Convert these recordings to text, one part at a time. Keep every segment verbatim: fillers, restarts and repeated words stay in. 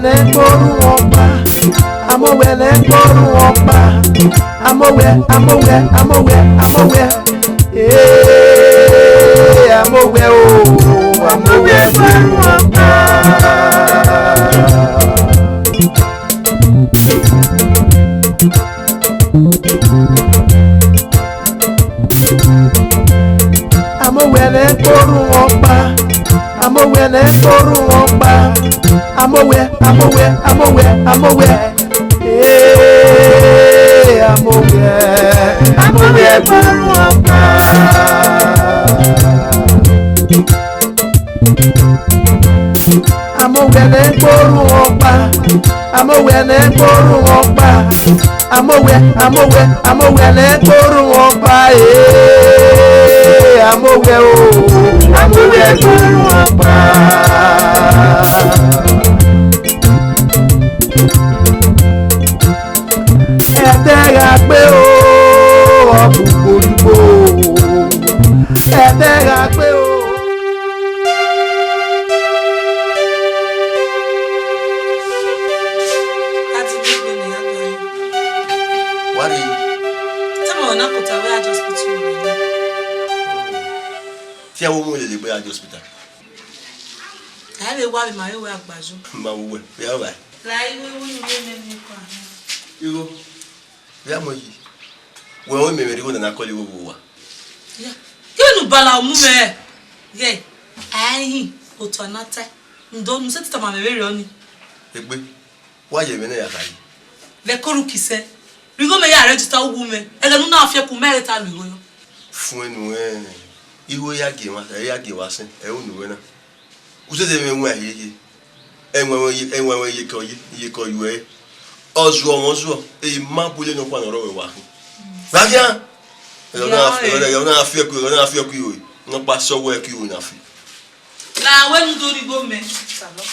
Ne gboru ọkpa, amowẹ ne gboru ọkpa, amowẹ, amowẹ, amowẹ, amowẹ. Ee, amowẹ o, amowẹ gboru ọkpa. Amowẹ ne gboru ọkpa, amowẹ ne gboru ọkpa, amowẹ, amowẹ, amowẹ, amowẹ. Ee, amowẹ, amowẹ gboru ọkpa. Amowẹ ne gboru ọkpa, amowẹ ne gboru ọkpa, amowẹ, amowẹ, amowẹ ne gboru ọkpa, ee, amowẹ o, amowẹ gboru ọkpa. Ẹdẹ gha gbe o, ọ bu korigbo. Ẹdẹ gha gbe o. Wa rre. Tell me, na kota where I just put you. Fi awọ mu lele gbe a hospital. A vbe wa vbe ma vbe wẹ agbajo. Ma vbe wẹ, ya wa. La igho igho ni vbe mẹ ni kọ. Igho. Vbe a mọ yi. Wẹ o mẹ mẹ righo na na kọle igho vbe owa. Ya. Kí ni bala mu mẹ? Ye. Ai, otu anata. Ndo, mu se tita ma mẹ vbe rọ ni. Egbe. Wa ye vbe ne ya kha yi. Vbe koru kisẹ. Righo mẹ ya register uwu mẹ. Ẹghẹ ne u na fiẹ ku mẹ reta lu igho yọ. Fuẹn nuẹn, igho ya gie emwa, ẹ ya gie wa sẹn, ẹ unu wẹ na. Usẹsẹ mwẹ wẹn hiehie. Ẹwẹn wẹn ye, ẹwẹn wẹn ye kọ ye, ye kọ yuẹ. Ọ zuọ wọn zuọ, e ma bu ile nọkpa ne ọ rọ wẹ wa khin. Gha khian. Ẹ na, ẹ na, ẹ na fiẹ ku, ẹ na fiẹ ku iwe. Nọkpa sọ wẹ ku iwe na fi. La wẹ nu do righo mẹ. Salọ.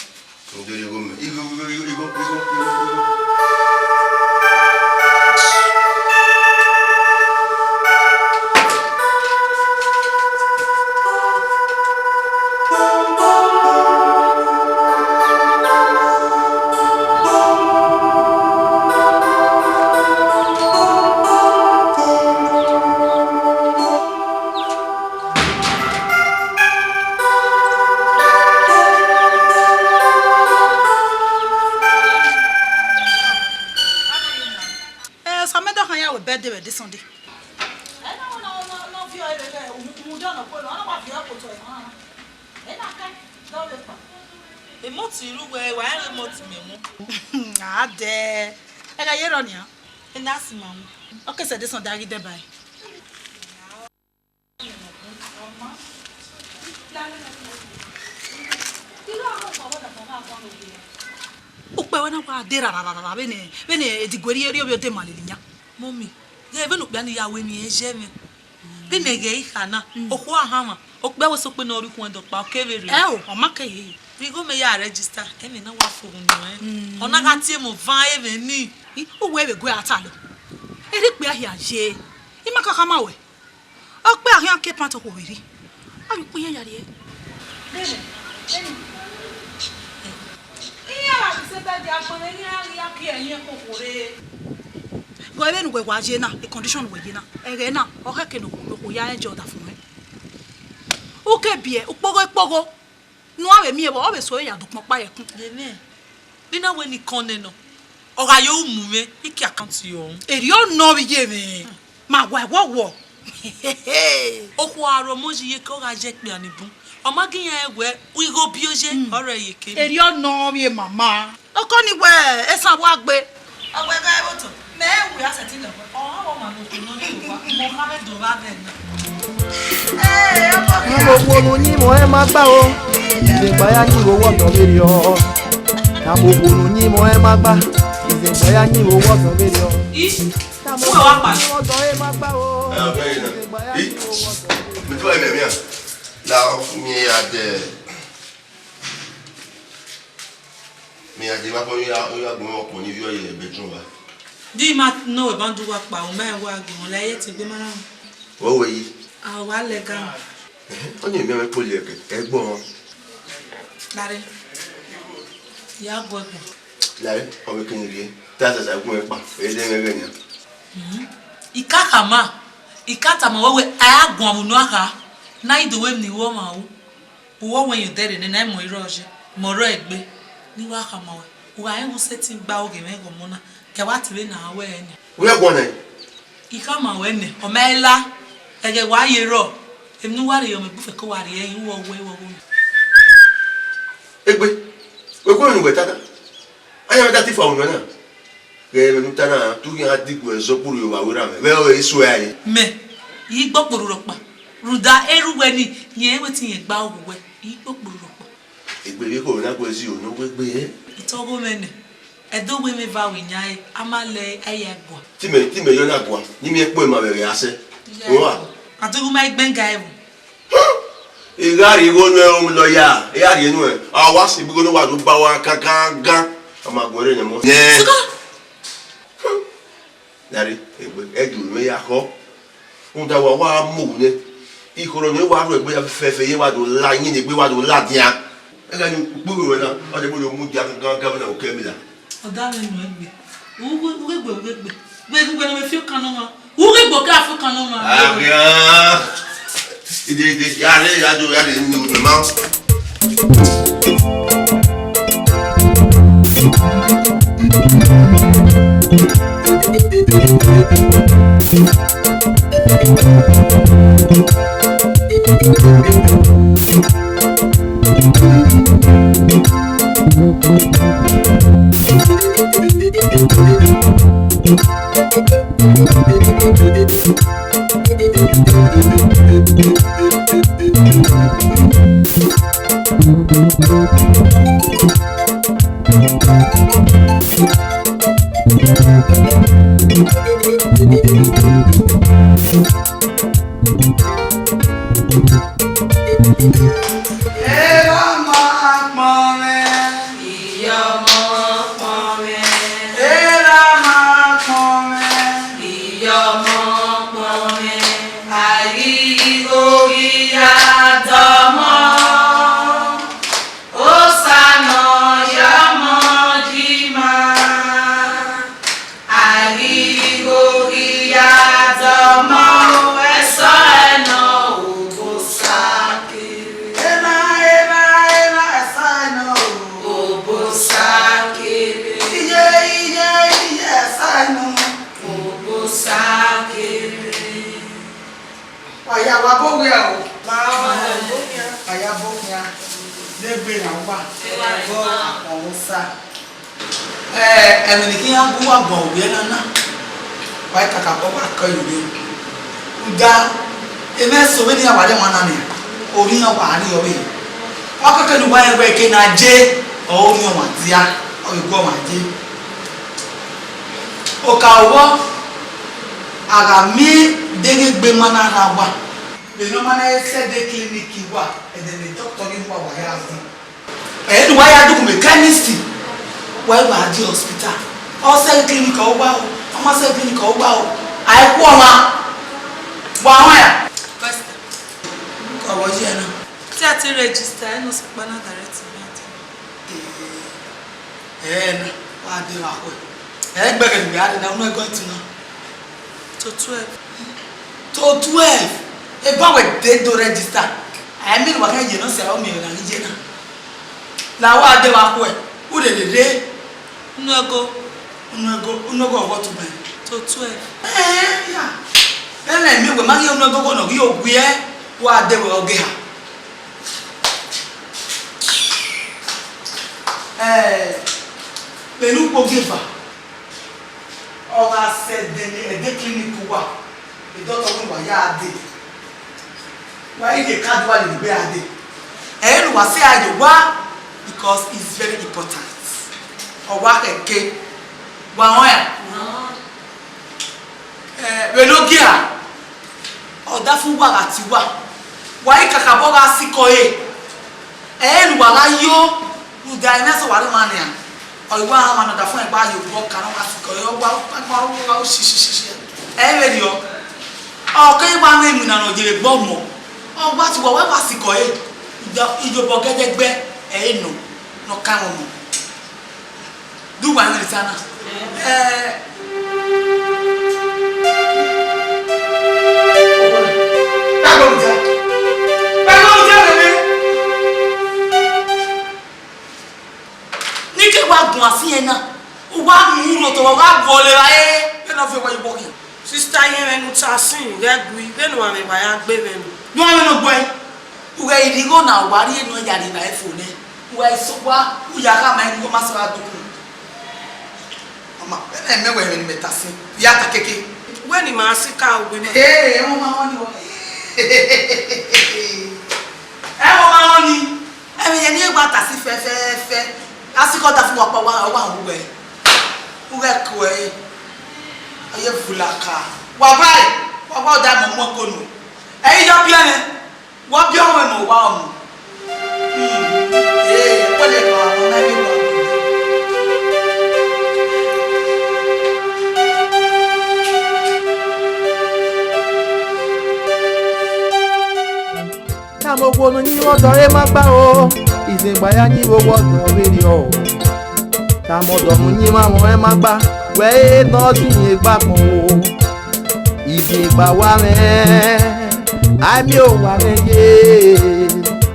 Nu do righo mẹ. Igho, igho, igho, igho, igho, igho. Eh, Samẹdọ khan ya wẹ birthday vbe this Sunday. Ẹ na wẹ na, na, na viọ ẹre vbe umudia nọ kpolo, ọ na wa viọ ẹkpotọ emwa. Ẹ na ka, dọ vbe kpa. Emọti ru wẹ, wa rẹn emọti mẹ wọn. A dẹ. Ẹ gha ye rọ nian. Ẹ na si ma wọn. Ọ ke sẹ this Sunday a ghi dẹ ba ẹre. Ukpẹ wẹ na wa de rararara vbene, vbene Edigwe rhie ovbi odẹ ma lele iyan. Mummy, ghẹ vbene okpia ni ya wẹ emwi ẹnrẹn ye mwẹ. Vbene ẹghẹ I kha na, okhuo a hanmwa, okpia wẹ sokpe ne ọ rhie ukhuẹn dọkpa, ọ kevbe rre. Ẹ o, ọ ma ke ye. Vbe igho mẹ ya register, ẹmwẹ na wa fo unu ẹn. Ọ na gha tie mẹ van ẹmwẹ ni. I, uwẹ vbe gue a ta lọ. Erha ikpia hia ye. I ma kaka ma wẹ. Ọ kpe a khian ke pant okhuo vbe rri. A vbe ukpẹ iran ya rrie. Dede, dede. Iran gha ghi sẹ bẹdẹ agbọn vbe iran ghi ya gie ẹyin ẹko okhuo rre. Gọ vbene uwẹ wa ye na, e condition uwẹ ye na, ẹghẹ na, ọ khẹke ne okhuo ya rẹn jẹ ọdafẹn mwẹ. U ke biẹ ukpogho ikpogho. Ne uwa vbe miẹn vbọ, ọ vbe so ya dukpọn kpa ye ẹkun. Amen. Ni na wẹ ne I kọn nẹ nọ, ọ gha ye ru mu mwẹ, I ke account yọ. Erriọ nọ vbe iye mwẹ, ma wa ẹwọwọ. Okhuo a rre ọmọ yi ye ke ọ gha ye ekpia ni bun. Ọ ma ghi rẹn wẹ igho bi oye, ọ rre ye ke. Erriọ nọ vbe mama. Ọkọ ni wẹ esan wa gbe. Ọgbẹgẹ ẹvbo otọ, mẹ wẹ a sẹtin lẹ wẹ, ọ ha wọ ma ne okhuo nọ ni wa, mẹ ọ kha vbe dọ vba vbe na. Ẹ, ọkọ mi. Owunu yin mwẹ ma gba o, izegba ya yin vbe owọ dọ vberriọ. Owunu yin mwẹ ma gba, izegba ya yin vbe owọ dọ vberriọ. I, uwẹ wa kpa. Owọ dọ ma gba o. Ẹ, ọbẹ yìí na. Izegba ya yin vbe owọ dọ vberriọ. Mi tún wà ilẹ̀ mi à. La mi ya dẹ. Mẹ ya deba kọ ya, ya gbẹn ọkọ ni viọ ye bedroom ba. Di ma nọ wẹ ban du wa kpa, u ma wa gbe wọn la ye ti gbe ma ra. Wọ wẹ yi. A wa lẹ ga. Ọ ni mi ọmọ kpoli ẹkẹ, ẹgbọn. Dare. Ya guẹ guẹ. Lai, ọ vbe kene rhie, te a zaza gu ẹn kpa, ẹ i de mwẹ ẹghẹ nian. Mhm. I ka khama, I ka tama wẹ wẹ a ya guan vbe unu a kha, ne a i do wẹ emwi ne I ru ọmwa ru. Uwẹ ọwẹn ye odẹ rre nẹ, na i mọ irọ ọye, mẹ ọrọre egbe, ne I wa khama wẹ. U gha rẹn vbe u sẹtin gba oghe mwẹ ghe ọmọ na, kẹ wa te vbe na wẹ ẹre nian. Wẹ guan nẹ? I khama wẹ nẹ, ọ ma i la, ẹghẹ wa ye rrọọ, emwi ne u wa rhie yọ mwẹ, gbufe ke u wa rhie ẹre, u wẹ ọwẹ, u wẹ ọwẹ. Egbe, wẹ guan ne uwẹ ta na? Aya mwẹ da te ifa unu na. Ghẹ vbe ne u ta na, te u khian digu ẹzọ kpurhu ye ovba vbe erha mwẹ, vbe ọre i suẹ rae. Mẹ, I gbe okporo rhọkpa, rhunmwuda erha uwẹ ni, rẹn wẹ te irẹn gba oghe uwẹ, I gbe okporo rhọkpa. Egbe vbe ekhọe na gu ẹzi unu wẹ egbe hẹ? Itọghọ mwẹ nẹ, ẹdẹ uwẹ mwẹ eva vbe yan ẹre, a ma lẹ ẹre, a ya gua. Te imẹ, te imẹ yọ na gua, ne imẹ kpọnmwẹ ima vbe ẹghẹ a sẹ. Iya. Owa. A dughu ma i gbẹn ga ẹvbo. I gha rhie igho nuẹn ru lọya, I gha rhie nuẹn. A wa si igho ne wa do ba wa kankankan. A ma guẹrẹ nẹ mọ. Nẹ. Sika. Dari, egbe, ẹdẹ unu ya khọ. Rhunmwuda wa wa mu nẹ. Ikhorho ne wa ru egbe ya fẹfẹ ye wa do la, yin egbe wa do la dia. Ẹghẹ ni ukpughu ruẹ na, ọ de bolo mu dia gangan gavana Okemila. Ọ da mwẹ nọ egbe. Ughegbe, ughegbe, ughegbe. Vbe uwẹ ne ọ mwẹ fi okan ne ọmwa. Ughegbe ọ ka fi okan ne ọmwa. Aghan. Ide, ide, ya re, ya do, ya re, ni o ma. Erha ma kpọnmwẹ. Iye ọmọ kpọnmwẹ. Erha ma kpọnmwẹ. Iye ọmọ kpọnmwẹ. A ghi ghi gho ghi ya dọmọ. Osa nọ ya ọmọ yi ima. A ghi ghi gho ghi ya dọmọ, ẹsọhẹ nọ Obosa kere. Erha, erha, erha, ẹsọhẹ nọ Obosa kere. Iye, iye, iye, ẹsọhẹ nọ Obosa kere. Wa ya wa bo wia o. Wa ya bo khian. Ne egbe na wa. Akpọn Osa. Eh, ẹmwẹ ne I khian gu uwa guan ovbi ẹna na, wa i kakabọ wa kẹ ye ovbi ẹre. Rhunmwuda, emwa eso vbene iran wa rre emwa na nian, orhiọn wa rrie ọvbehe. Ọ kẹkẹ ne uwa rẹn wẹẹ eke ne a ye, ọre orhiọn ọmwa dia, ọ vbe gu ọmwa ye. Oka vbọ, a gha miẹn deghẹ egbe ma na rhan uwa, vbene ọ ma na sẹ ẹdẹ clinic uwa, ẹdẹ ne doctor ghi uwa wa ya zẹ. Ẹ ne uwa ya dugbe chemist, wa i wa die hospital. Ọ sẹ clinic ọ wa o, ọ ma sẹ clinic ọ wa o. A i ku ọmwa, wa họn ya. Pastor, ka wọ yi ẹna. Te a te register, ẹ nọ sokpa na direct me. Ẹ na, wa de wa khuẹ. Ẹ gbẹghẹ ne a de na, unu ẹgọ etu na. To twelve. To twelve? Eba wẹ de do register. I mean, wa kẹ ye nọ sẹ, ọ miẹn na ghi ye na. La wa de wa khuẹ, u de de de. Unu ẹgo. Unu ẹgo, unu ẹgo ọghọ tu mẹ. To twelve. Eh, ya. Ẹmwẹ mi wẹ ma ghi unu ẹgo gho nọ ghi owiẹ, wa de wẹ ọghe ha. Eh, vbene ukpo gie eva, ọ gha sẹ ẹdẹ ne ẹdẹ clinic uwa, doctor wẹ wa ya dee. Wa i ye ka do wa lele egbe a dee. Ẹ i re ne uwa sẹ a ye owa, because it's very important. Ọ wa khẹke, wa họn ya. Eh, vbene ogie a, ọdafẹn uwa gha tie uwa, wa i kakabọ gha sikẹ ọre. Ẹ i re ne uwa gha yo, rhunmwuda emwi eso wa rre emwa nian. Ọ i wa rhan ọmwa ne ọdafẹn gba ye obọ kan ne ọ gha sikẹ ọre, ọ wa, ọ wa, ọ wa shi, shi, shi, shi. Ẹ i vberriọ. Ọ keghi wa mwẹ iwinna ne ọ ye vbe egbe ọmọ. Ọ wa tie uwa, wa sikẹ ọre. Rhunmwuda iyobọ gẹdẹgbẹ, ẹ i re nọ, ne ọ kan mwẹ ọmọ. Do you want to understand? Eh. Nike wa guan fi ẹn na, u wa mu unu otọ, wa gha vọlọ evbare, vbene ọ viọ wẹ ye vbọ khian. Sista, irẹn mwẹ ne u ta sin, ghẹ gui, vbene uwa mwẹ wa ya gbe mwẹ unu. Ne uwa mwẹ ne ọ gbe ẹe, u ghẹ rhie igho na, wa rhie ne ọ ya rhie evbare fo nẹ, u ghẹ sẹ owa, u ya khama ẹre ne igho ma sẹ vbe adukun. Ọma, vbene mẹ wẹ emwi ne imẹ ta sin, ya ta keke. Wẹ ne ima si ka ogbe ma. Ee, ẹmwẹ ọma họn ni wọ. Ẹmwẹ ọma họn ni. Ẹmwẹ yẹn ne I gba ta si fẹfẹfẹ. A si kọ da fun wa kpa wa, wa hu wẹ. U ghẹ kuẹ. A ye vula ka. Wa gba, wa gba ọda mọ mu ẹko nu. Ẹ i ya biẹ nẹ. Wa biẹ ọmọ ẹmwẹ wa ọmọ. Hmm. Ee, wẹ lẹ ka ọmọ na ye wa. Tama okhuo ne u yin vbe ọdọ ẹre ma gba o, izengba ya yin vbe owa ọdọ vberriọ o. Tama ọdọ ne u yin vbe amwẹ ọnrẹn ma gba, wẹ ẹre ne ọ dinyin egbe agbọn o. Izengba wa mwẹ, a i miẹn owa mwẹ ye,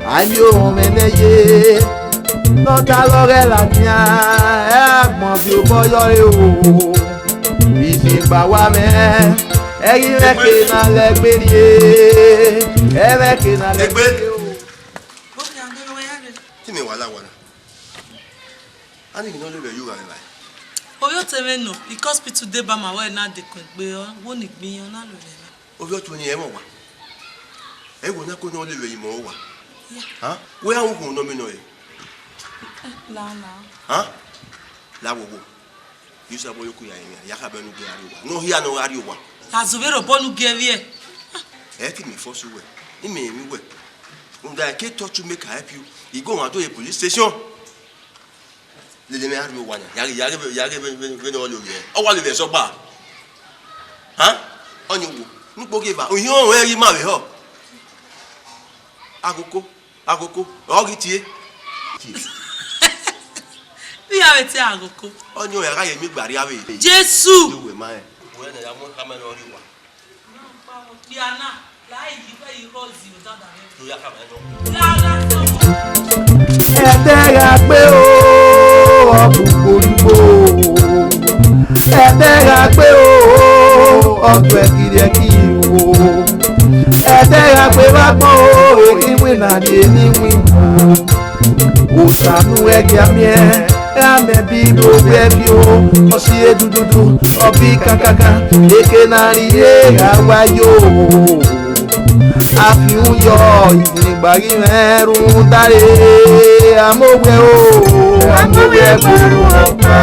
a i miẹn orọnmwẹ nẹ ye. Ne ọ ta lọghẹ ladian, ẹ agbọn viọ obọ yọ ẹre o. Izengba wa mwẹ, ẹ ghi mwẹ ke na lẹ gbe rrie, ẹ mwẹ ke na lẹ gbe rrie o. Te imẹ wa la owa na. A ni ghi ne ọ lele vbe ye ugha mwẹ evbare. Ovbi ọtẹn mwẹ nọ, ike hospital deba ma wẹ na dekun egbe, wo ni gbin yan na lele na. Ovbi ọtẹn ni ẹmwẹ owa. Ẹ wo na ko ne ọ lele vbe ye imọ owa. Ya. Ha? Wẹ a wu gun nọ mi nọ re. La, la. Ha? La wo wo. Yu sabọ yo ku ya yin ya kha bẹ nu ge a rrie owa. No hia ne ọ gha rrie owa. Azu vbe rhobọ ne u gie vbiẹ. Ẹ te imẹ force wẹ, imẹ emwi wẹ. Rhunmwuda I ke touch you make I help you. I go wan do ye police station. Lele mwẹ a rrie owa na. Ya ghe, ya ghe, ya ghe vbe, vbe, vbe ne ọ lele ovbi ẹre. Ọ wa lele ẹsọ gba. Ha? Ọni wo. Nukpo ghi eva. Uhin ọnrẹn ghi ma vbe họ. Aghoko. Aghoko, ọ ghi tie. Vbe iran vbe tie aghoko? Ọni ọ ya gha ye miẹn gba rria vbe. Jesu! Uwẹ ma rẹn. Uwẹ ne ya mu khama ẹre ọ rrie owa. Kpia na, la yi vbe yi rọ zi odada rẹ. Do ya khama ẹre. La, la, so. Ẹdẹ gha gbe o, ọ bu gborigbo. Ẹdẹ gha gbe o, ọ tuẹ kiriẹki o. Ẹdẹ gha gbe vbe agbọn o, ehe iwinna rhie ne iwinna. Osa ne u ghẹ gia miẹn, amẹ bi ro vbe ẹvio, ọ si edududu, ọ bi kankankan, eke ne a rhie gha wa yo. Afiun yọ, izengba ghi mwẹ rhunmwuda re, amoghe o, amoghe ẹgbẹrun ọkpa.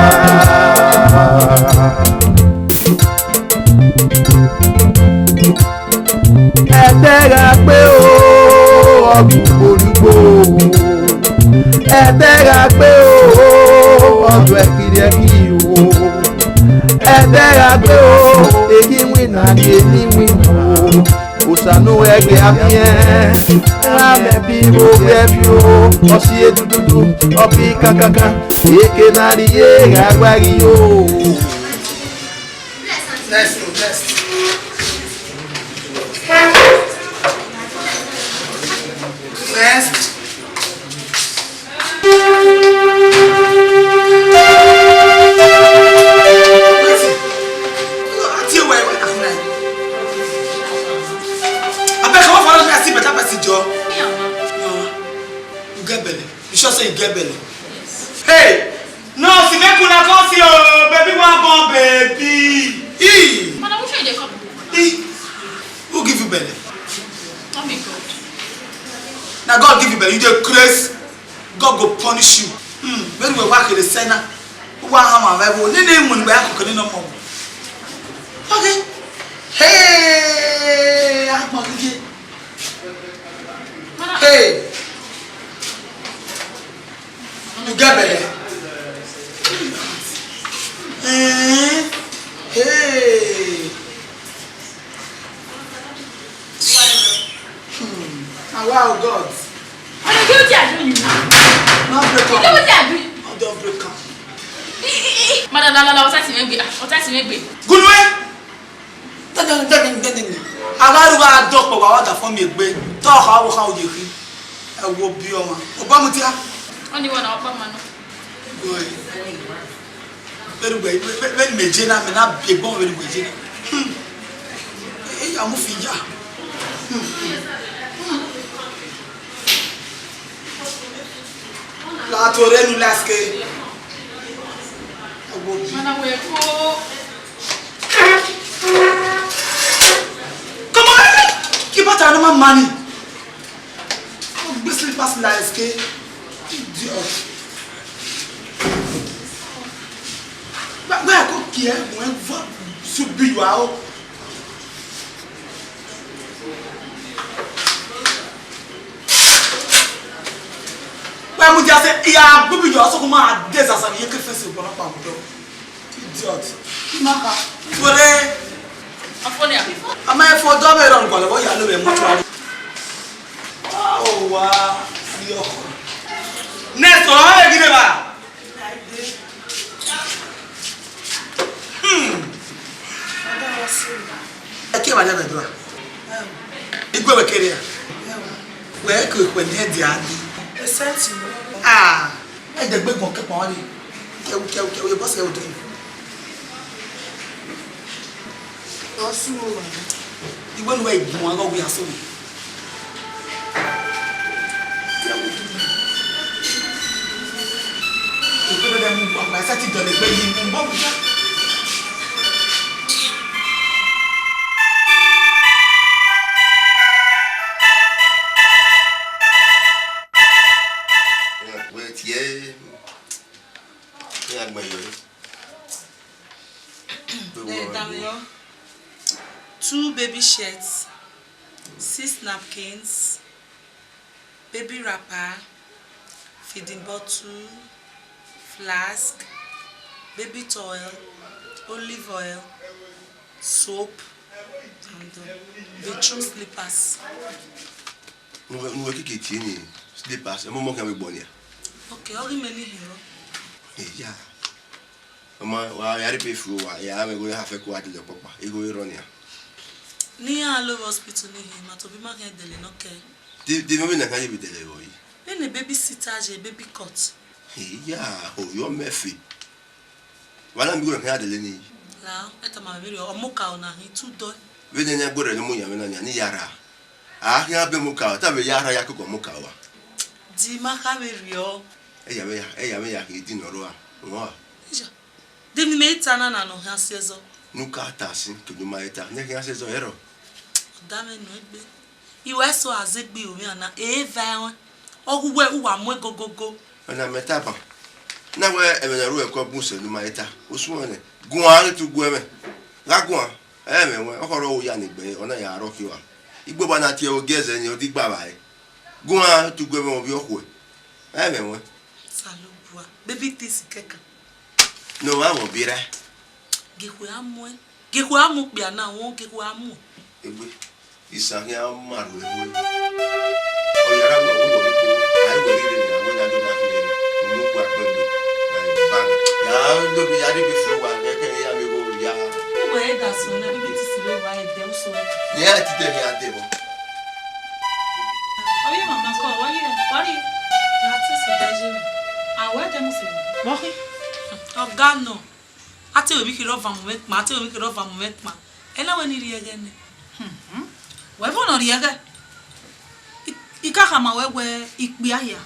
Ẹdẹ gha gbe o, ọ bu gborigbo. Ẹdẹ gha gbe o, ọ tuẹ kiriẹki o. Ẹdẹ gha gbe o, ehe iwinna rhie ne iwinna o. Osa ne u ghẹ gia miẹn, amẹ bi ro vbe ẹvio, ọ si edududu, ọ bi kankankan, eke ne a rhie gha wa ghi yo. Next, next. Next. Abeg, come on, follow me. I see better person, Joe. You get belly. You sure say you get belly? Hey! No, see, make una come see, oh, baby, one born baby. Ee! Madam, which one you dey come? Ee! Who give you belly? Not me, God. Na God give you belly. You dey craze. God go punish you. Hmm. When we work in the center, who want harm our Bible? Nene mun we akoko ni no more. Okay. Hey! Akoko. Hey! You get belle? Eh? Hey! Hmm. Ah, wow, God. Ọ̀nà kí ló ti àdúrà yìí? No break up. Kí ló ti àdúrà? No, don't break up. Ì-, ì-, Madam, la, la, la, ọta si mwẹ gbe, ah, ọta si mwẹ gbe. Gunu ẹ! Dẹdẹdẹdẹdẹdẹ. A gha ru gha dọ kpọ wa, wa da fọn miẹn egbe. Te ọ kha wo khan odẹ khin. Ẹ wo bi ọmwa. Obọ mudia. Ọni wọ na ọkpa ma nọ. Go ahead. Vbene uwẹ, vbe, vbe, vbene mẹ je na, mẹ na biẹ egbọn vbene uwẹ je na. Hmm. E ya mu fi ya. Hmm. La to re nu laske. Ẹ wo bi. Mana wẹ ko. Come on, keep out of my money. Go slippers laske. Idiot. Gba, gba ko kie, mo e va su bi yo a o. Wẹ mudia sẹ, I ya gbe ubi yọ, sọkun ma de zazan ye ke fẹsẹ bọna kpa ọdọ. Idiot. Maka. Wẹrẹ. Afọnia. A ma fo dọ vbe rọ gualọ, vbe ya lo vbe mortuary. Wa, o wa, yo. Next one, how you give ba? Hmm. Ẹ ke wa lẹ vbe dua. Igue wẹ kere a? Wẹ ke kwe ne dia di. Ah, ẹ dẹ gbe gbọn ke kpọn re. Kẹwu, kẹwu, kẹwu, ye bọ sẹ odẹ. Ọ sunu wa. Iwe nu wẹ gbọn, a gọ wẹ a so. Two baby shirts, six napkins, baby wrapper, feeding bottle, flask, baby towel, olive oil, soap, and um, the true slippers. Nuwe, nuwe kiki tie ni slippers, ẹ mọ mọ khian vbe gbọ nia. Okay, ọ ghi mẹ ni hin rọ. Eya. Ọ ma, wa ya rhie ebe furu owa, ya mwẹ igho ya ha fẹ ke uwa dele ọkpọkpa, igho i rrọọ nia. Ne iran lo vbe hospital ni hin, ma tobọ ima khian dele nọ kẹ. De, de vbe na khian ye vbe dele vbe yi? Vbene babysitter ye baby cot. Eya, ovbi ọmọ ẹfe. Wa na miẹn igho khian dele ni. La, ẹ tama vberriọ, ọ mokaro na hin tu dọe. Vbene iran gbe rre ne mu yan vbe na nia, ne I ya rra. A khian be mokaro, te a vbe ya rra ya koko mokaro a. Di ma kha vberriọ. Ẹ ya vbe ya, ẹ ya vbe ya khin idin ne ọ rrọọ a, rọọ a. Iya. De ne imẹ i ta na na ne ọ khian si ẹzọ? Ne u ka ta sin, kevbe u ma i ta, ne khian si ẹzọ ẹrọ. Ọ da mwẹ nọ egbe. I wa eso a zẹ egbe iro mwa na, e va ẹmwẹ. Ọ ghi wẹ uwa mu ẹgogogo. Ọna mẹ taba. Na wẹ ẹmwẹ ne ọ ru ẹko bun sẹ ne u ma i ta. U suẹn nẹ. Guan ne tu gu ẹmwẹ. Gha guan. Ẹ mwẹ wẹ, ọ khọrọ u ya ne egbe, ọ na ya rrọọ khian. Igboba na tie ogie ẹzẹ ni, ọ di gba vba ẹre. Guan tu gu ẹmwẹ ovbi ọkhuẹ. Ẹ mwẹ wẹ. Osanobua, baby things kẹkan. Ne ọ vbe ovbi rẹ. Gekhue a muẹn. Gekhue a mu okpia na, wọn gekhue a mu. Egbe, isan khian ma ru ẹvbo. Ọ ya ra wẹ ọvbokhan, a i wẹ rhirhi ne a wẹ ne a do na khin ẹre, unu gua kpẹgbe, a i ba na. Ya lo mi ya rhie ebe furu owa, ẹkẹn ya vbe gho ya. Uwẹ ẹdasọn na, baby things vbe wa ẹdẹ, usun ẹdẹ. Ne iran titẹ khian dẹ vbọ. Ọ ye mama kọ, wa ye, wa rhie. Ya te sẹ ẹdẹ ye. A wẹ ẹdẹ mu sẹ. Vbọ khin? Ọga nọ. A te wẹ emwi kherhe ọvan mu mwẹ kpan, a te wẹ emwi kherhe ọvan mu mwẹ kpan. Ẹ na wẹ ne I rhie ẹghẹ nẹ. Hmm. Wẹ vbọ ne ọ rhie ẹghẹ? I, I ka khama wẹ wẹ ikpia hia,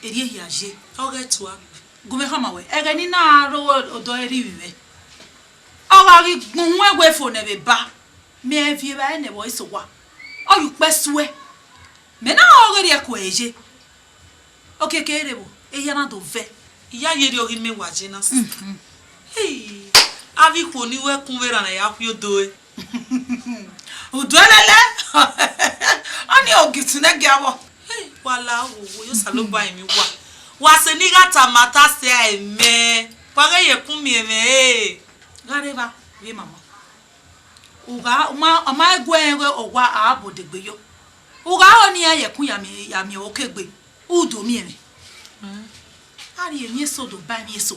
erriọ hia ye. Ọ ghẹ tua. Gu mwẹ khama wẹ, ẹghẹ ne I na ro odọ ẹre rhivbi mwẹ. Ọ gha ghi gbẹn uhunmwu ẹwe fo nẹ vbe ba, mẹ viọ evbare nẹ vbe ọre sẹ owa. Ọ ye ukpẹ suẹ. Mẹ na ọghe rhie ẹko ẹre ye. Okiekie rre vbo, ehia na do vẹ. I ya ye erriọ ghi mẹ wa ye na, sister. Mhm. Hey, avbe ikhuo ni ru ẹkun vbe erhan ne a ya khui odoe. Udu ẹlẹlẹ. Ọnii ogitu nẹ gia vbọ. Hey, wa la wo wo, yo Osanobua rinmwian uwa. Wa sẹ ne I gha tama ta sẹ a mẹ. Wa ghẹ ye ẹkun miẹn mwẹ, eh. Gha rre evba, vbe mama. U gha, ọ ma, ọ ma gu ẹre wẹ owa a bu odegbe yọ. U gha ho ne iran ye ẹkun ya miẹn, ya miẹn okegbe, u do miẹn mwẹ. Mm. A rhie emwi eso do ba emwi eso.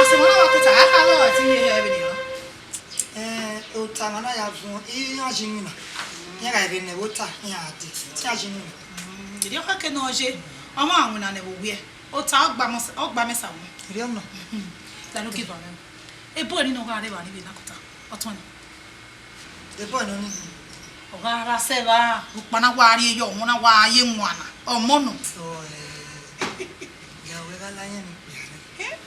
Asẹ mwa na wa tota, a kha lọ ẹtin ye hẹ vbene ọ. Eh, ota mwa na ya vuọn, iran yi iwinna. Iran gha vbe nẹ vbe ota, iran gha dee, iran yi iwinna. Erriọ khẹke ne ọ ye, ọ ma winna ne vbe owiẹ. Ota ọgba mẹ sa wọn. Erriọ nọ. Daro give am. Ebo ni nọ gha rre evba ni vbe na kota. Ọtọn ni. Ebo nọ ni. Ọ gha ra sẹ evba, ukpa na wa rrie yọ, ọmọ na wa ye wan na. Ọmọ nọ. So, eh, ya wẹ gha la yẹn ni kpia rre. Eh?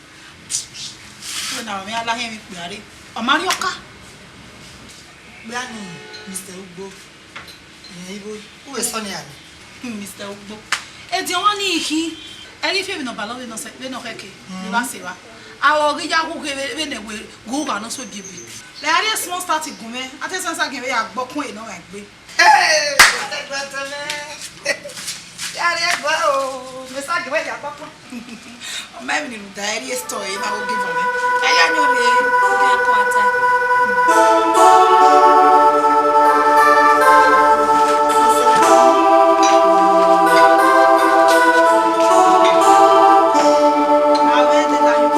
Wẹ na mẹ a la yẹn ni kpia rre. Ọ ma rrie ọka. Kpia ni, Mister Ugbo. Ẹ, Igbo, u vbe sọ ne a ni. Hmm, Mister Ugbo. Ediọn mwa ni khin, ẹ ghi fi emwi ne ọ balọ vbene ọ sẹ, vbene ọ khẹke, vbe evba sẹ evba. Aro ghi ya ghughe vbe, vbene wẹ ghe ugha ne ọ so ebiebi. Lẹ a rhie small start gun mwẹ, a te sẹnsa gie vbe ya gbe ọkun ẹre ne ọ gha egbe. Hey, ẹgbẹtẹ mẹ. Ya rhie ẹgbẹ o, mẹ sa gie vbe ya gbe ọkun. Ọ ma emwi ne u da ẹre story na wo give am. Ẹ ya ni o rre, o de kọ ata. Avbe ẹdẹ na yo,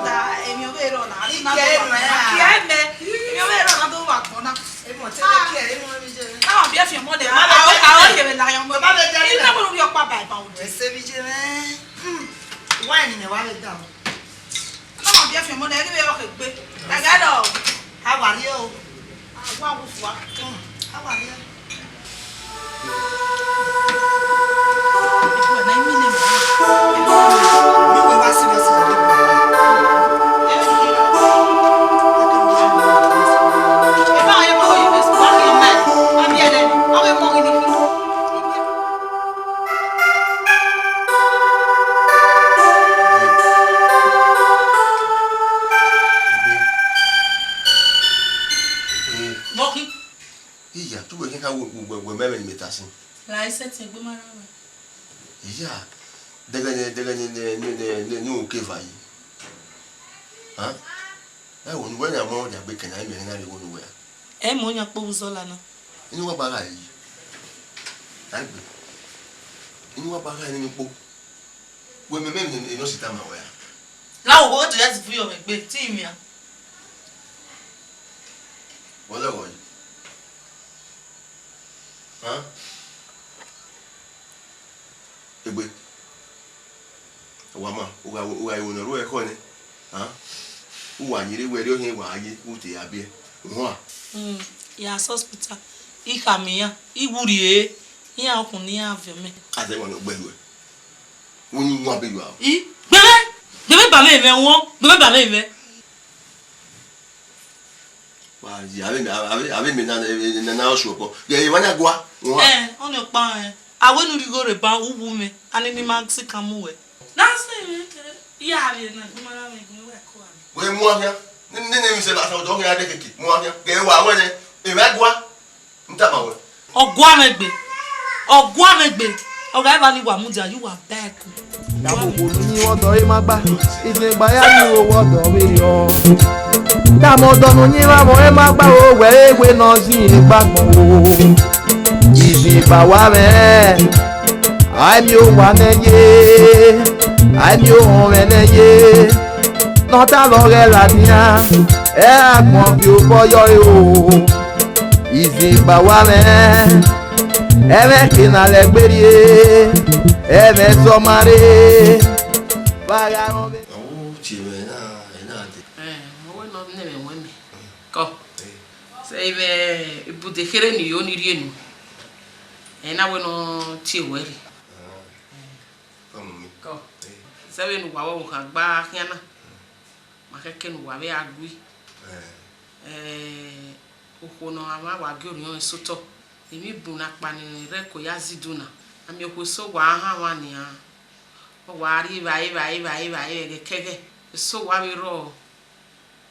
da emwi ọvbehe rrọọ na, na do wa, na kie mẹ, emwi ọvbehe rrọọ na do wa gbọn na. Emọ te mẹ kie, emọ mi je. Na wa biẹ fian ọmọ nẹ, a o, a o yevbe na yan ọmọ. Ba be da. Ina wẹ ru ọkpa ba ba o. Ẹse mi je mẹ. Hmm. Wine mẹ wa vbe da o. Na ma biẹ fian ọmọ nẹ, ẹghe vbe ọ khe gbe. Ẹgẹ dọ. A wa rrie o. A wa wu fua. Hmm. A wa rrie. Ẹgbẹ na imi nẹ ma. Mi wẹ wa serious na. Eba ye mo ye me squad yo me. Abi ene. Awe mo ni. Vbọkhi? Iya, te uwẹ khian kha wẹ, wẹ, wẹ mẹ ẹmwẹ ne imẹ ta sin. La i sẹtin egbe ma rre ọmwa. Iya, dẹghẹ ne, dẹghẹ ne, ne, ne, ne, ne, ne u ke va yi. Hàn? Ẹ wo ne uwẹ na mọ ọdiagbe kẹ na, imẹ na rhie wo ne uwẹ a. Ẹ mọ yan kpo vbe uzọla na. Inu wa gba gha yi. Aigbe. Inu wa ba gha nene ukpo. Wẹ mẹ mẹ ne nọ si tama wẹ a. La wo wo to ya ti fu yọ mẹ gbe, ti mi a. Wẹ lẹ wọ yi. Hàn? Egbe. Wa ma, u gha, u gha ru ne ọ ru ẹkhọ nẹ. Hàn? U wa yerre wẹ rriọ hin wa ye, u te ya biẹ. Uhua. Mm, ya sẹ hospital. I khama iran, I wu rrie, iran ọkhun ne iran viọ mẹ. A zẹ wa ne ọ gbẹ ruẹ. Wo ni wọn abẹ yọ. I, gbẹmẹ, gbẹmẹ ba mẹ mẹ wọn, gbẹmẹ ba mẹ mẹ. Wa ye, avbe, avbe, avbe mẹ na, na, na, na, ọsuọkọ. Ye, ye, wa na gua. Wọn. Eh, ọni ọkpa, eh. Awe nu righo rre ba, u wu mẹ. Ani ni ma si kan mu wẹ. Na se mẹ, ya vbe na, gbe ma ra mẹ, gbe wẹ ko a. Wẹ mu ahia. Ne, ne, ne, mi se ba sa ọdọ hia de keke. Mu ahia. Gẹ wa wẹ nẹ. E wa gua. N tama wẹ. Ọ gua mwẹ gbe. Ọ gua mwẹ gbe. Ọ gha eva ni wa mudia, you are bad. Dama odọ ne uyinmwẹ ọdọ ẹre ma gba, izin gba ya ni owẹ ọdọ vberriọ. Dama odọ ne uyinmwẹ amwẹ ọre ma gba, owẹ ewe ne ọ zin egbe agbọn o. Izin gba wa mwẹ, a i miẹn owa nẹ ye, a i miẹn ohọnmwẹ nẹ ye. Ne ọ ta vbe ọghẹ ladian, ẹ agbọn viọ obọ yọ ẹre o. Izin gba wa mwẹ, ẹmwẹ ke na lẹ gbe rrie, ẹmwẹ zọ ma rre, vbe a gha rọn vbe. Ọ tie mwẹ na, ẹ na dee. Ẹ, ọ wẹ ne ọ nẹ mwẹ wẹ mẹ. Kọ. Ẹ. Sẹ vbe ibude kherhe ne I yo ni rrie enu. Ẹ na wẹ ne ọ tie wẹ rre. Ah. Kọ mu mi. Kọ. Ẹ. Sẹ vbene uwa vbe ọvbokhan gba khian na. Ma khẹke ne uwa vbe a gui. Ẹ. Ẹ, okhuo ne ọ gha wa gie orhiọn ẹse otọ. Emwi bun ne akpani rẹ ẹko ya zẹ idu na, a miẹn okhuo eso wa hanmwa nian. Ọ wa rri evbare, evbare, evbare, evbare, ẹghẹ kẹghẹ, eso wa vbe rrọọ,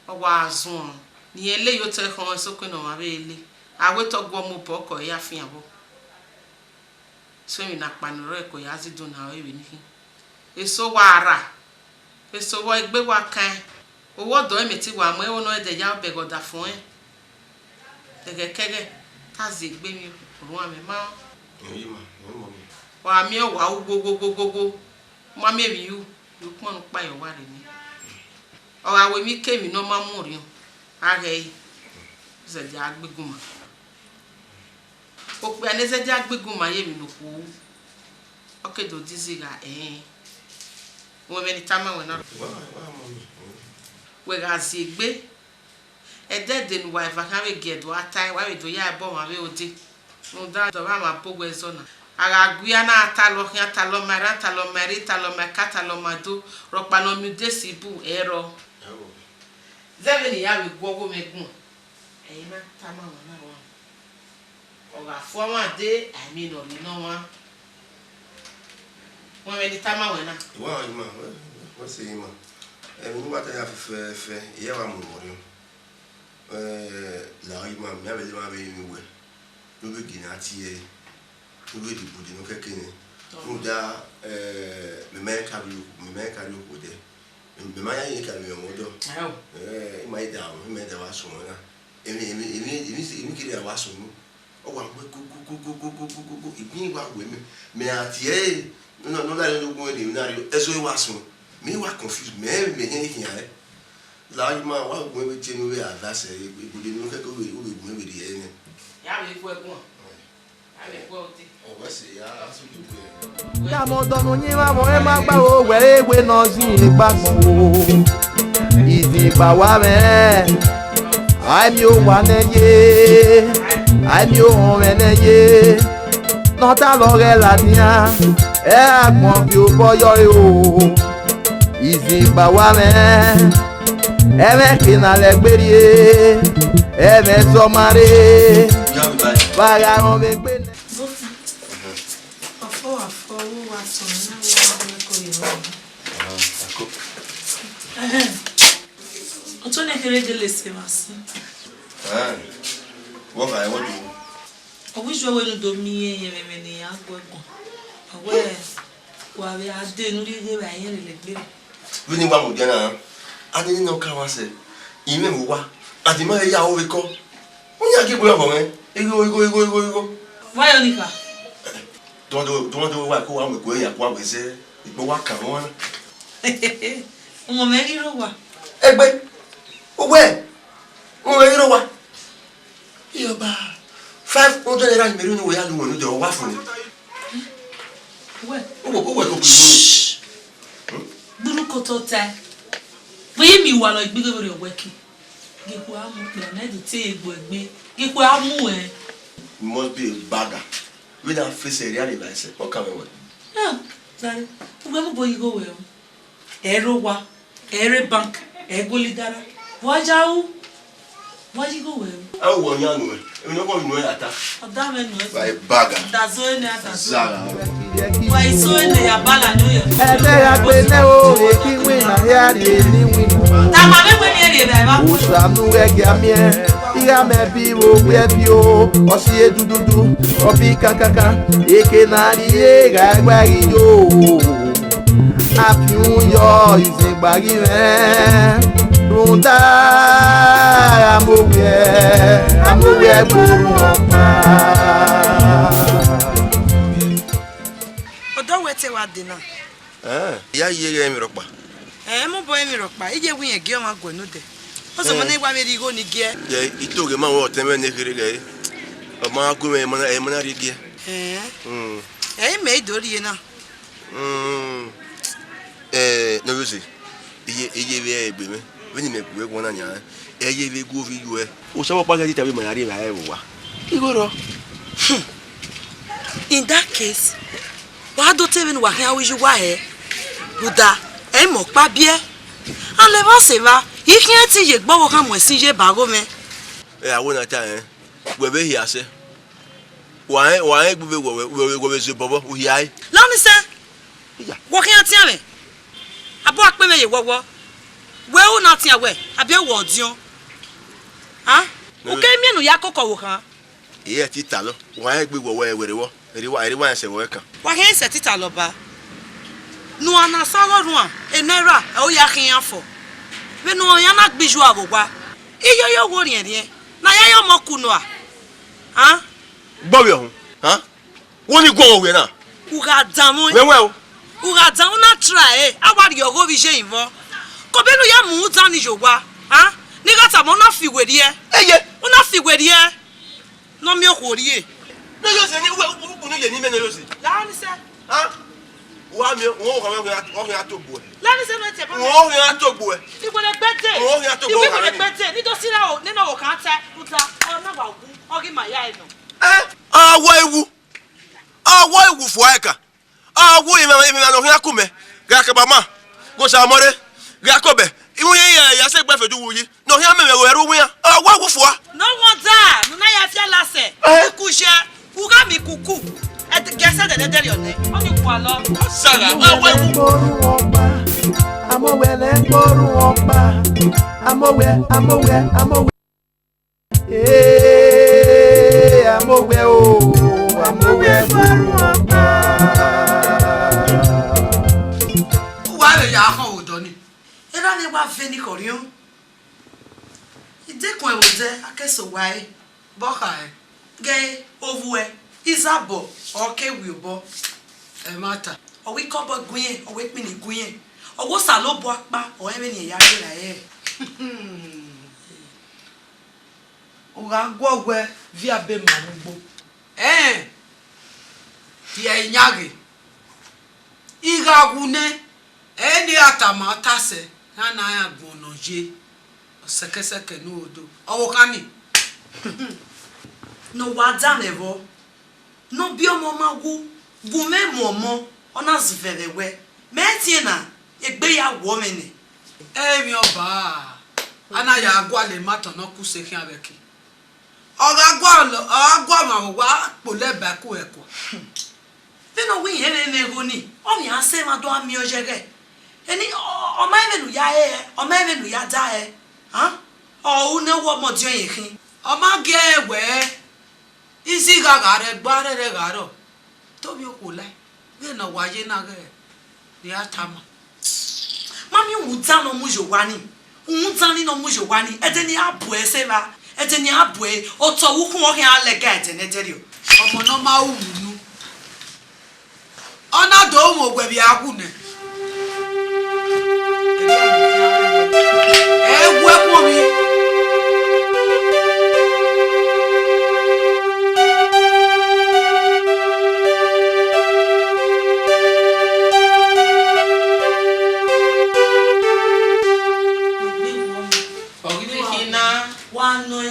ọ wa zuọn, ne irẹn le ye otọ ẹkhọnmwẹ sokpan ne ọmwa vbe le, a wẹ te ọ guọmọ obọ, ọkọ ẹre ya fian vbọ. So emwi ne akpani rẹ ẹko ya zẹ idu na ọre vbene I khin. Eso wa rra, eso vbe egbe wa kan, owẹ ọdọ ẹre mẹ te wa mu ẹvbo ne ọ dẹ ya obọ ẹghẹ ọdafẹn ọnrẹn. Ẹghẹ kẹghẹ, te a zẹ egbe emwi orhuan mwẹ ma. Ẹ i ma, ẹ i ma. Wa miẹn owa ru ghoghoghoghogho, u ma miẹn emwi ru, ye ukpọn ne ukpa ye ọwa rre nẹ. Ọ gha ru emwi ke emwi ne ọ ma mu orhiọn, a ghẹ ẹre, zẹdẹ a gbe igunma. Okpia ne zẹdẹ a gbe igunma ye emwi ne okhuo ru, ọ ke do dizi gha ẹnrẹn. Wẹ vbene I tama wẹ na. Wa, wa, mummy. Wẹ gha zẹ egbe, ẹdẹdẹ ne uwa eva khian vbe gie ẹdua tae, wa vbe do ya ẹbọ ọmwa vbe ode. Rhunmwuda ọmwa bọ uwẹ zọ na. A gha gu iran na talọ khian, talọ ma erhan, talọ ma erha, talọ ma eka, talọ ma do, rhọkpa ne ọ miẹn udesi bu ẹrọ. Zẹ vbene I ya vbe gu ọghe mwẹ guan. Ẹre I na tama wẹ na wa. Ọ gha fu ọmwa dee, a i miẹn ne ọ rre ne ọmwa. Wẹ vbene I tama wẹ na. Wa ima, wẹ, wẹ sẹ ima. Ẹmwẹ ne uwa ta ya fẹfẹfẹ, I ya wa mu orhiọn. Eh, la ima, mẹ a vbe lele emwa vbe rinmwian uwẹ, ne u vbe gie ne a tie ẹre, ne u vbe rhie ibude ne ọ kẹke nẹ. Rhunmwuda, eh, mẹ ma ka rhie okhuo, mẹ ma ka rhie okhuo dẹ. Mẹ ma ya rẹn ka vbe mwẹ ọdọ. Ẹo. Eh, ima i da, ima i da wa sunu na. Emwi, emwi, emwi, emwi, emwi kiri a wa sunu. Ọ wa wẹ gogogogogogogogo, I ghi wa wẹ mẹ, mẹ a tie ẹre, ne ọ, ne ọ na rhie ogun ẹre, ne ọ na rhie, ẹzọ i wa sunu. Mẹ i wa confuse, mẹ, mẹ hẹn khian rẹ. La ima wa gu mwẹ vbe tie ne u vbe advice ẹre, ibude ne u kẹke u vbe, u vbe gu mwẹ vbe rhie ẹre nẹ. Ya vbe gu ẹre guan. Ya vbe gu ẹre ode. Ọ wẹ sẹ ya, a sẹ udu gu ẹre. Dama odọ ne uyinmwẹ amwẹ ọre ma gba ro, wẹ ewe ne ọ zin egbe agbọn o. Izin gba wa mwẹ, a i miẹn owa nẹ ye, a i miẹn ohọnmwẹ nẹ ye. Ne ọ ta vbe ọghẹ ladian, ẹ agbọn viọ obọ yọ ẹre o. Izin gba wa mwẹ, ẹmwẹ ke na lẹ gbe rrie, ẹmwẹ zọ ma rre, vbe a gha rọn vbe egbe nẹ. Ọfọ wa fọ, ọvbo wa tọn, ne a vbe na gbe ẹko ye ọmwa. Ẹhẹn. Ọtẹn ne kherhe gele sẹ emwa sin. Ẹhẹn. Wọ gha ẹmwẹ do. Ọ wẹ iye wẹ ne u do miẹn irẹn vbe ẹmwẹ ne iran gu ẹguan. Ọ wẹ, wa vbe a dee ne u rhie ghe vbe a i rẹn lele egbe rre. Vbene I wa mu dia na, a dee ne ọ ka mwa sẹ, I mwẹ vbe owa, a dee ma he ya ho vbe ekọ. Uyan gie egbe ọmọ mwẹ, igho, igho, igho, igho, igho. Wa yọ ni kha. Tọmọdé, tọmọdé wa ko wa mu ẹko ya ko wa wẹ zẹ, ikpọ wa kan wọn na. Ọmọ mẹ ghi rre owa. Egbe, uwẹ, ọmọ mẹ ghi rre owa. Iyọba, five hundred naira ni mẹ rhie unu wẹ ya lu wẹ ne ọ dẹ, ọ wa fo nẹ. Uwẹ. Uwẹ, uwẹ ko gbe. Shh. Hmm? Gburu koto tae. Vbe yi mi wa lọ igbighi vberriọ wẹ ke. Ghe khuẹ a mu okpia ne do te egbe egbe. Ghe khuẹ a mu ẹn. You must be a bagger. Vbene a fẹsẹ rhie arhe evbare sẹ, ọ kan mwẹ wẹ. Ah, Zare, uwẹ mu bo igho wẹ o. Ẹ rre owa, ẹ rre bank, ẹ guọlọ idara. Wa ya ru, wa ya igho wẹ ru. A wọ yan nuẹ, emwi ne ọ wọ nuẹ ya ta. Ọ da mwẹ nuẹ. Wa e bagger. Da zo ene, a da zo. Zara. Wa i so ene ya bala ni oya. Ẹdẹ ya gbe nẹ o, eki win na hia rrie ni win na. Ta ma vbe wẹ ni rrie vbe evba. Osa nu ẹgia miẹn, igha mẹ bi vbe owiẹ bi o, ọ si edududu, ọ bi kakaka, eke na rrie gha ẹgba ghi yo. Afiun yọ izegba ghi mwẹ, rhunmwuda amowiẹ, amowiẹ gbe orhunmwu ọkpa. Ọdọ wẹ te wa dee na? Ẹn, I ya ye ghe emwi rhọkpa. Ẹn, mobọ emwi rhọkpa, iye wẹ irẹn gie ọmwa guẹ nodẹ. Ọzọ mọ ne wa vbe rhie igho ni giẹ. Ye, I to ghe ma wọn ọtẹn mwẹ ne kherhe ghe. Ọ ma gu mwẹ, ẹ ma na, ẹ ma na rhie giẹ. Ẹn. Hmm. Ẹ i mẹ i do rhie na. Hmm. Eh, ne ọ yo ze, iye, iye vbe egbe mwẹ, vbene imẹ gu ẹguọn na yan, ẹ ye vbe gu ovbi yuẹ. Osa vbe ọkpa ghẹ te ta vbe ma ya rhie evbare vbe owa. Igho rrọọ. Hmm. In that case, wa do te vbene uwa khian ru iye uwa hẹ, rhunmwuda, ẹ i mẹ ọkpa biẹ. A lẹ vba sẹ evba, I khian te iye gbe ọvbokhan mu ẹsin ye ba gho mwẹ. Ẹ, a wẹ na ta rẹn, wẹ vbe hia sẹ. Wa rẹn, wa rẹn egbe vbe wẹ, wẹ, wẹ, wẹ vbe zẹ obọ vbọ, u hia ẹre. La ọni sẹ. Iya. Wọ khian tian mwẹ. Abọ akpẹ mwẹ ye wọwọ. Wẹ u na tian wẹ, abi wẹ ọdiọn. A? Ne u ke miẹn ne u ya koko ọvbokhan. Ẹ i te talọ, wa rẹn egbe wẹ, wẹ, wẹ rre vbọ, erriọ wa, erriọ wa rẹn sẹ vbe ẹkan. Wa khian sẹ te italọ ba. Ne uan na sẹ ọghe orhuan, enẹ ra, ẹ u ya khian fọ. Vbene uan ya na gbe iye uwa vbe owa. Iye yo wo riẹnriẹn, ne a ya ye ọmọ ku nua. A? Gbọvbiẹ ọhun, a? Wo ni guọghọ wẹ na? U gha danmwẹ. Mẹ wẹ o. U gha danmwẹ, u na try ẹre, a wa rhie ọghe ovbi iye vbọ. Kobenu ya mu udan ni ye owa, a? Ne I gha tama, u na fi werriẹ. Eye. U na fi werriẹ. Ne ọ miẹn okhuo rrie. Ne ọ yo ze ni, uwẹ, u, u, unu ye ni mẹ ne ọ yo ze. La ọni sẹ. A? Wa miẹn, uwẹ ọkhan mwẹ, ọ khian to gbuẹ. La ọni sẹ ne ọ tiẹ ba. Uwẹ ọ khian to gbuẹ. I wẹ ne gbe dee. Uwẹ ọ khian to gbuẹ. I wẹ ne gbe dee. Ne I do sẹ ra o, nene ọvbokhan ta, uta, ọ na wa wu, ọ ghi ma ya ẹre nọ. Ẹ, a wa ewu. A wa ewu fua ẹkan. A wu emwi, emwi ne ọ khian ku mẹ, gha kẹ ba ma, ghe Osa mọ rre, gha kobẹ, iwinna ya, ya sẹ egbe fe du wu yi, ne ọ khian mẹ mwẹ ghe ẹre uwinna, a wa wu fua. Ne ọ wọn da, ne u na ya fi ala sẹ, Eh? Kuku ye, u gha miẹn kuku, ẹ, gẹ sẹ dẹdẹdẹrriọ nẹ, ọ ni kua lọ. Sara, a wa wu. Amowẹ lẹ gboru ọkpa, amowẹ, amowẹ, amowẹ. Ee, amowẹ o, amowẹ gboru ọkpa. Uwa vbe ya khọn vbe odọ ni. Erha ne wa ve ni khọriọn. Idekun ẹvbo dẹ, a ke sẹ owa ẹre, bọ kha ẹre. Ghe ovbuẹ, izabọ, ọ ke wi obọ. Ẹmwata. Ọ wẹ ikọbọ gu irẹn, ọ wẹ ikpinni gu irẹn. Ọ wẹ Osanobua ọkpa, ọ rẹn vbene irẹn ya gberra ẹre. U gha guọghọ viọ abe ma vbe ugbo. Ẹn, rhie ẹre yan ghe. I gha wu nẹ, ẹ i ne a tama ọta sẹ, ne a na rẹn agbọn ne ọ ye, sẹkẹsẹkẹ ne u do. Ọvbokhan ni. Ne ọ wa danmwẹ vbọ, ne ọ biẹ ọmọ ma wu, gu mwẹ mu ọmọ, ọ na zẹ vbe ẹvbo ẹwẹ. Mẹ i tiẹn na, egbe ya wọ mwẹ nẹ. Emwi ọba, a na ya gualọ emwa tọn ne ọ ku se khian vbe ẹki. Ọ gha gua, ọ gha gua ọmwa vbe owa kpolo ẹba ẹkue ẹkua. Vbene ọ wẹ irẹn mwẹ igho ni, ọ vbe iran sẹ emwa do gha miẹn oye ẹghẹ. Eni, ọ, ọ ma rẹn vbene u ya re hẹ, ọ ma rẹn vbene u ya da hẹ. A? Ọ ru ne ọ wẹ ọmọ diọn ẹre khin. Ọ ma gie ẹre wẹẹ, izi gha gha rre ẹgba rẹrẹ gha rrọọ. Te ovbi okhuo lae, vbene ọ wa ye na ghẹ ne a tama. Ma miẹn uhunmwu dan ne ọ mu ye owa ni. Uhunmwu dan ni ne ọ mu ye owa ni. Ẹdẹ ne a bu ẹre sẹ evba, ẹdẹ ne a bu ẹre, otọ vbe ukhunmwu ọ khian lẹga ẹdẹ nẹdẹrriọ. Ọmọ ne ọ ma ru uhunmwu unu, Ọ na do mu oguẹ vbe a wu nẹ. Ẹ wu ẹkun ovbi. Ọ ghi vbe khin na. Wa nọ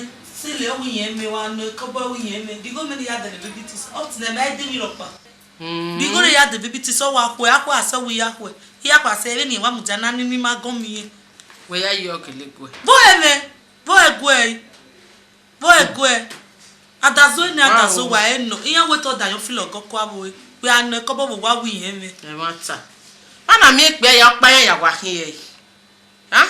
sele ọghe iyẹn mẹ, wa nọ ekọbọ ọghe iyẹn mẹ. Digho mẹ ne I ya dẹlẹ baby things. Up to now, ma i de emwi rhọkpa. Mm. Bi igho rre ya de baby things, ọ wa khuẹ, a khuẹ asẹ wẹ I ya khuẹ. I ya khuẹ asẹ, vbene wa mudia na ni, ni ma gọn miẹn. Wẹ ya ye ọgele guẹ. Vbọ ẹmwẹ, vbọ ẹguẹ, vbọ ẹguẹ. Adazo ne Wow. adazo wa ẹ nọ, iran wẹ te ọ da yọ filo ọgọ kua vbe, wẹ a nọ ẹkọbọ vbe wa wi yẹn mwẹ. Ẹmwata. Ana miẹn ikpia ya ọkpa iran ya wa khin ẹre. Huh?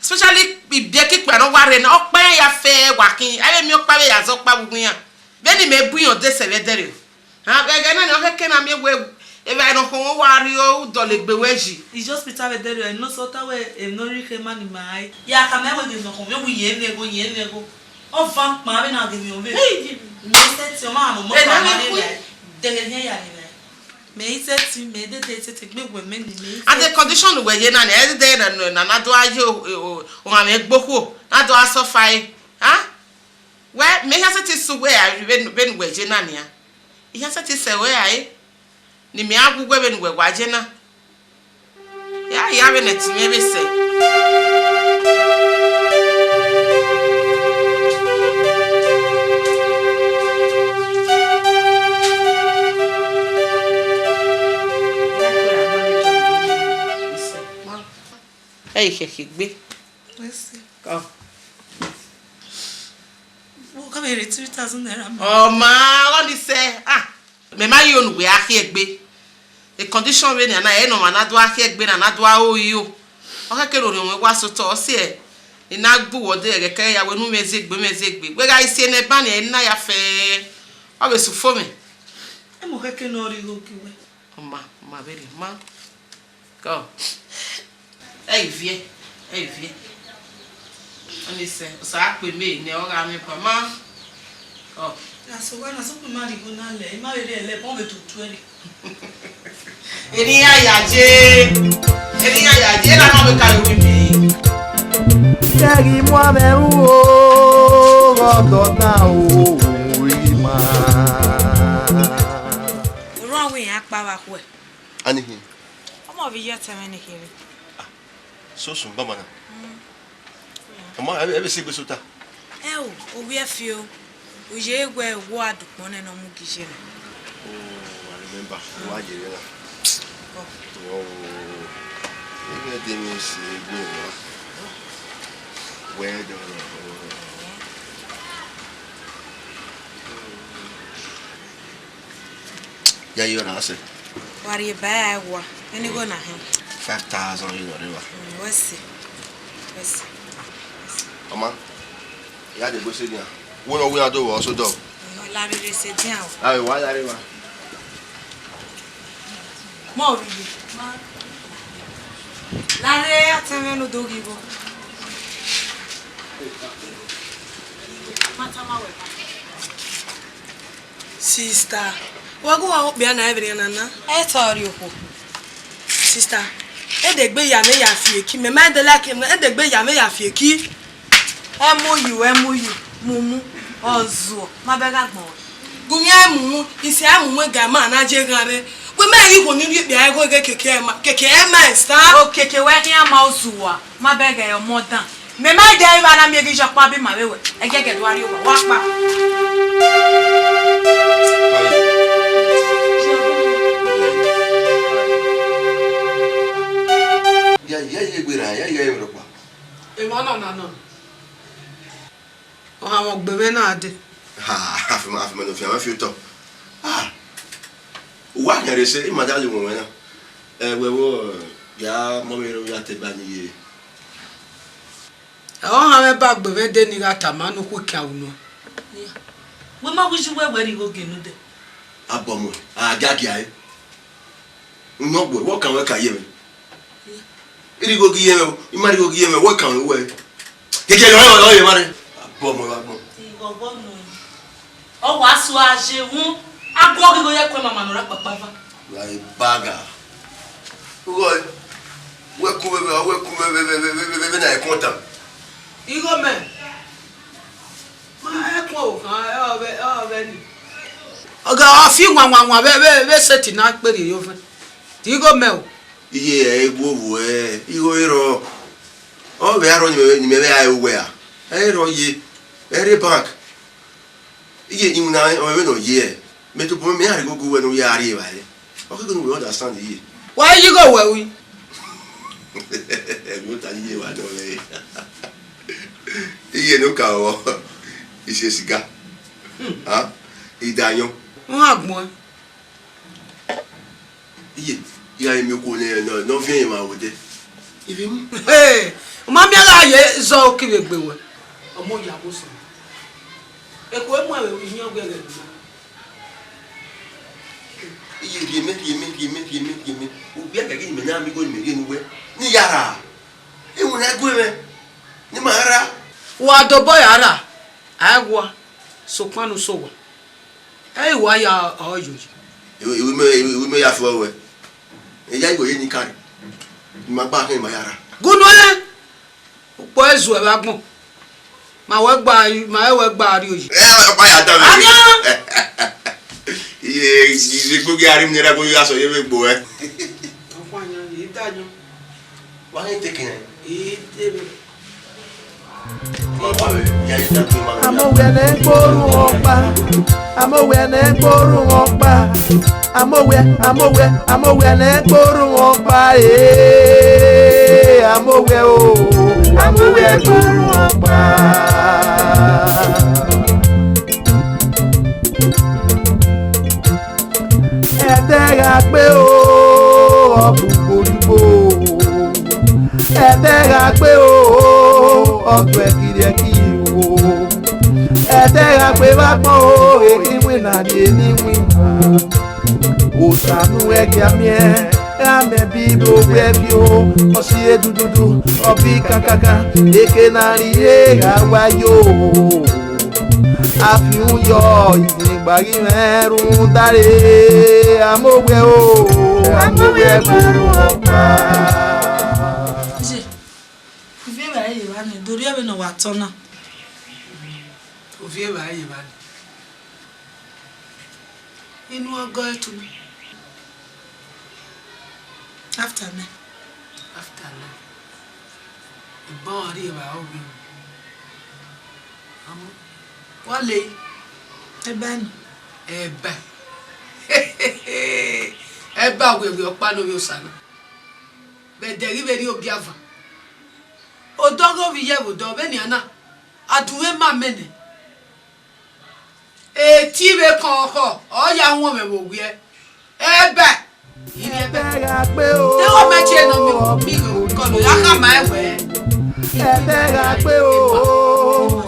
Especially ibiẹka ikpia ne ọ wa rre na, ọkpa iran ya fẹ wa khin, avbe miẹn ọkpa vbe ya zẹ ọkpa vbe uwu iran. Vbene imẹ bu iran odẹ sẹ vbe ẹdẹrriọ. Huh? Ẹghẹ na ni ọ khẹke na miẹn wẹ evbare ne ọ khọnmwẹ wa rrie udọlegbe wẹ yi. Ije hospital vbe ẹdẹrriọ, ẹ nọ sẹ ọta wẹ emwi ne ọ rhie ikhe ma ni ma rae. Ya khama ẹre wẹ ghe ne ọ khọnmwẹ wi yẹn mwẹ ẹgho, yẹn mwẹ ẹgho. Ọ van kpao vbene a ghe emwi ọvbehe. Hey! Mẹ i sẹtin, ọ ma mọ ọmọ Ẹ na kpao ma vbe rre khui. Rae. Dẹghẹ ne iran ya rre rae. Mẹ i sẹtin, mẹ i dede sẹtin, gbe wẹ mẹ ni, mẹ i And the sẹtin. condition wẹ ye na ni, ẹ dede na, na, na do a ye o, o, o, ọmwa mwẹ gbe okhuo, na do a suffer ẹre. Huh? Wẹ, mẹ i hia sẹtin sẹ uwẹ rae vbene, vbene wẹ ye na nian. I hia sẹtin sẹ ruẹ rae, ne imẹ a gu uwẹ vbene uwẹ wa ye na. Ya, ya vbene ẹtin mwẹ vbe sẹ. Ẹ i khẹke egbe. Mercy. Come. Wo ka vbe rhie three thousand naira ma? Ọ ma, ọ ni sẹ. Ah, mẹ ma yo ne uwẹ a khiẹ egbe. E condition vbene a na, ẹ ne ọmwa na do a khiẹ egbe na, na do a ro iro. Ọ khẹke ne orhiọn mwẹ wa sotọ, ọ siẹ, I na gbe uwẹ odẹ ẹghẹ kẹrẹ ya wẹ ne u mwẹ zẹ egbe, u mwẹ zẹ egbe. Wẹ gha si ẹnẹ ban ni, ẹ na ya fẹ, ọ vbe sẹ ufomwẹ. Ẹ mọ khẹke ne ọ rhie igho gie uwẹ. Ọ ma, ọ ma vberriọ, ọ ma. Kọ. Ẹ i viẹ, ẹ i viẹ. Ọ ni sẹ, Osa kpe mẹ ne ọ gha mwẹ ba ma. Ọ. Na so wẹ na so kpe ma rhie igho na lẹ, I ma vbe rhie ẹlẹ, bọ vbe do tuẹ rre. Eni ya ya je, eni ya ya je, na ma vbe ka yo mi bi. Kẹghi mu amẹ ru o, ghe ọdọ dan o, ima. Orhunmwu iran kpa vbe akhuẹ. Anihin. Ọmọ vbe iye ẹtẹn mwẹ ne kherhe. Ah, so soon, baba na. Mm. Ọmọ, ẹ, ẹ vbe si egbe sota. Ẹ o, ovbi ẹfi o. U ye wẹ wo a dukpọn nẹ ne ọ mu gi ye na. Oh, I remember. Wa ye na. Oh. Oh, ẹ de mi si egbe na. Wẹ dọ. Ya yo na se. Wa rhie ba ẹre wa. Eni go na hin. Five thousand euro rre wa. Mm, wẹ si. Wẹ si. Ọma, ya de gbe se dia. Wo no wi ado wo so do. Mm, la rhie se dia o. Awe wa la rre wa. Mọ rhie. La rre atẹmwẹ no do ghi bo. Ma tama wẹ. Sister, wa gu wa okpia na ẹvbo na na. Ẹ tọ rhie okhuo. Sister, edegbe ya mẹ ya fi eki, mẹ ma de like mẹ, edegbe ya mẹ ya fi eki. Ẹ mu yu, ẹ mu yu, mumu, ọ zuọ, ma bẹ gha gbọn. Gu mẹ ẹ mumu, isi ẹ mumu ga ma na je ghan rre. Wẹ mẹ ghi kho ni rhie okpia ẹgho ghe keke ẹ ma, keke ẹ ma ẹ sa. Okeke wẹ khian ma ozuwa. Ma bẹghe ọmọ dan. Mẹ ma dẹ evba na miẹn ghi ye ọkpa bi ma vbe wẹ. Ẹgẹgẹ do a rrie owa, wa kpa. Ya, ya, ye gbe ra, ya, ya, ye rọkpa. Emwa nọ na nọ. Ọ ha mwẹ ọgbe mwẹ na dee. Ha, afimọ, afimọ ne ofian mwẹ fi otọ. Ah, uwa khian rre sẹ, ima da ye uwẹ na. Ẹ, wẹ vbo, ya mọ vbe rre ya te ba ni ye. Ọ ha mwẹ ba gbe mwẹ de ne I gha tama ne u khu ekian unu. Wẹ ma wẹ iye uwẹ wẹ rhie igho gie ne odẹ. Abọ muẹn, a gia gia ẹre. Uyọngbe, wẹ ọ kan wẹ ka ye mwẹ. I rhie igho gie mwẹ o, I ma rhie igho gie mwẹ, wẹ ọ kan wẹ. Gẹgẹ yọ yọ yọ ye mare. Abọ muẹn vbe agbọn. Ighọghọ nọ. Ọ wa so a ye wu, a gu ọghe igho ye ẹko mama nọ ra kpakpa va. Baga. Ughọ, wẹ ku vbe, wẹ ku vbe, vbe, vbe na ẹkọntan. Igho mẹ. Ma ẹkun okhan, ẹ ọ vbe, ẹ ọ vbe ni. Ọga, ọ fi wanwanwan vbe, vbe, vbe sẹtin na kperriẹ ye ovẹn. Te igho mẹ o. Iye ẹ i gu ovbo ẹ, igho i rrọọ. Ọ vbe arọ ni mẹ, ni mẹ vbe ra ru wẹ a? Ẹ i rrọọ ye, ẹ rre bank. Iye, iwinna ọmọ mwẹ ne ọ ye ẹ, mẹ tobọ mwẹ, mẹ iran rhie gogo wẹ ne u ya rri evbare. Ọ keghi ne u understand iye. Wa ye igho wẹ ru? Ẹgbẹta iye wa nọ mwẹ. Iye ne u ka vbọ, ise siga. Ha? Idayọn. Wọn agbọn. Iye, I gha miẹn okhuo ne, ne, ne ọ viẹn emwa vbe odẹ. I vbe mu. Hey, u ma miẹn gha ye zọ oki vbe egbe wẹ. Ọmọ ya wo sẹ. Eku emu ẹvbo iyẹn ọghe ẹghẹ nọ. Iye, rhie mẹ, rhie mẹ, rhie mẹ, rhie mẹ, rhie mẹ. Ugbia kẹkẹ ne imẹ na miẹn igho ne imẹ rhie ne uwẹ. Ne I ya ra. Iwinna gu mwẹ. Ne ima ra. Wa dobọ ya ra. A i wa. Sokpan ne u so owa. Ẹ i wa ya ọ yoyi. Iwẹ, iwẹ mẹ, iwẹ mẹ ya fo wẹ. Eya igho ye ni kare. Ma gba khin ma ya ra. Gunu ẹ. Ukpo ẹ zuẹ vbe agbọn. Ma wẹ gba, ma wẹ gba rri oyi. Ẹ, ọ pa ya da vbe. Ania! Iye, iye, gbogbo ari mi ra gbogbo aso ye vbe gbo ẹ. Ọkpa yan, ye da yan. Wa ghi te kẹn. Ee, te vbe. Amoghiẹ ne gbe orhunmwu ọkpa, amoghiẹ ne gbe orhunmwu ọkpa, amoghiẹ, amoghiẹ, amoghiẹ ne gbe orhunmwu ọkpa, ee, amoghiẹ o, amoghiẹ gbe orhunmwu ọkpa. Ẹdẹ gha gbe o, ọ bu gborigbo. Ẹdẹ gha gbe o, ọ tuẹ kirhiẹki o. Ẹdẹ gha gbe vbe agbọn o, ehe iwinna rhie ne iwinna. Osa ne u ghẹ gia miẹn, ra mẹ bi vbe ovbi ẹvio, ọ si re dududu, ọ bi kankankan, eke ne a rhie gha wa yo. Afiun yọ, izengba ghi mwẹ rhunmwuda re, amoghiẹ o, amoghiẹ gbe orhunmwu ọkpa. Ye, ovie evbare ye evba nẹ, do rhie vbene ọ wa tọ na. Ovie evbare ye evba nẹ. Inu ọgọ ẹtu. After nine. After nine. Ibọ ọre evba ọ ghi. Wa le. Ẹba ni. Ẹba. Ẹba wẹwẹ ọkpa ne ovbi osa na. Vbe ẹdẹ ghi vbe rrie ogiava. Odọ ghe ovbi iyẹvbo odọ vbenian na. Adunmwu ma mẹ nẹ. Eti vbe kọn ọkhọ, ọ ya wọn mwẹ vbe owiẹ. Ẹbẹ. Ẹbẹ gha gbe o. Deghẹ ọ mẹ tie nọ mi, mi kọlọ ya khama ẹwẹ. Ẹbẹ gha gbe o.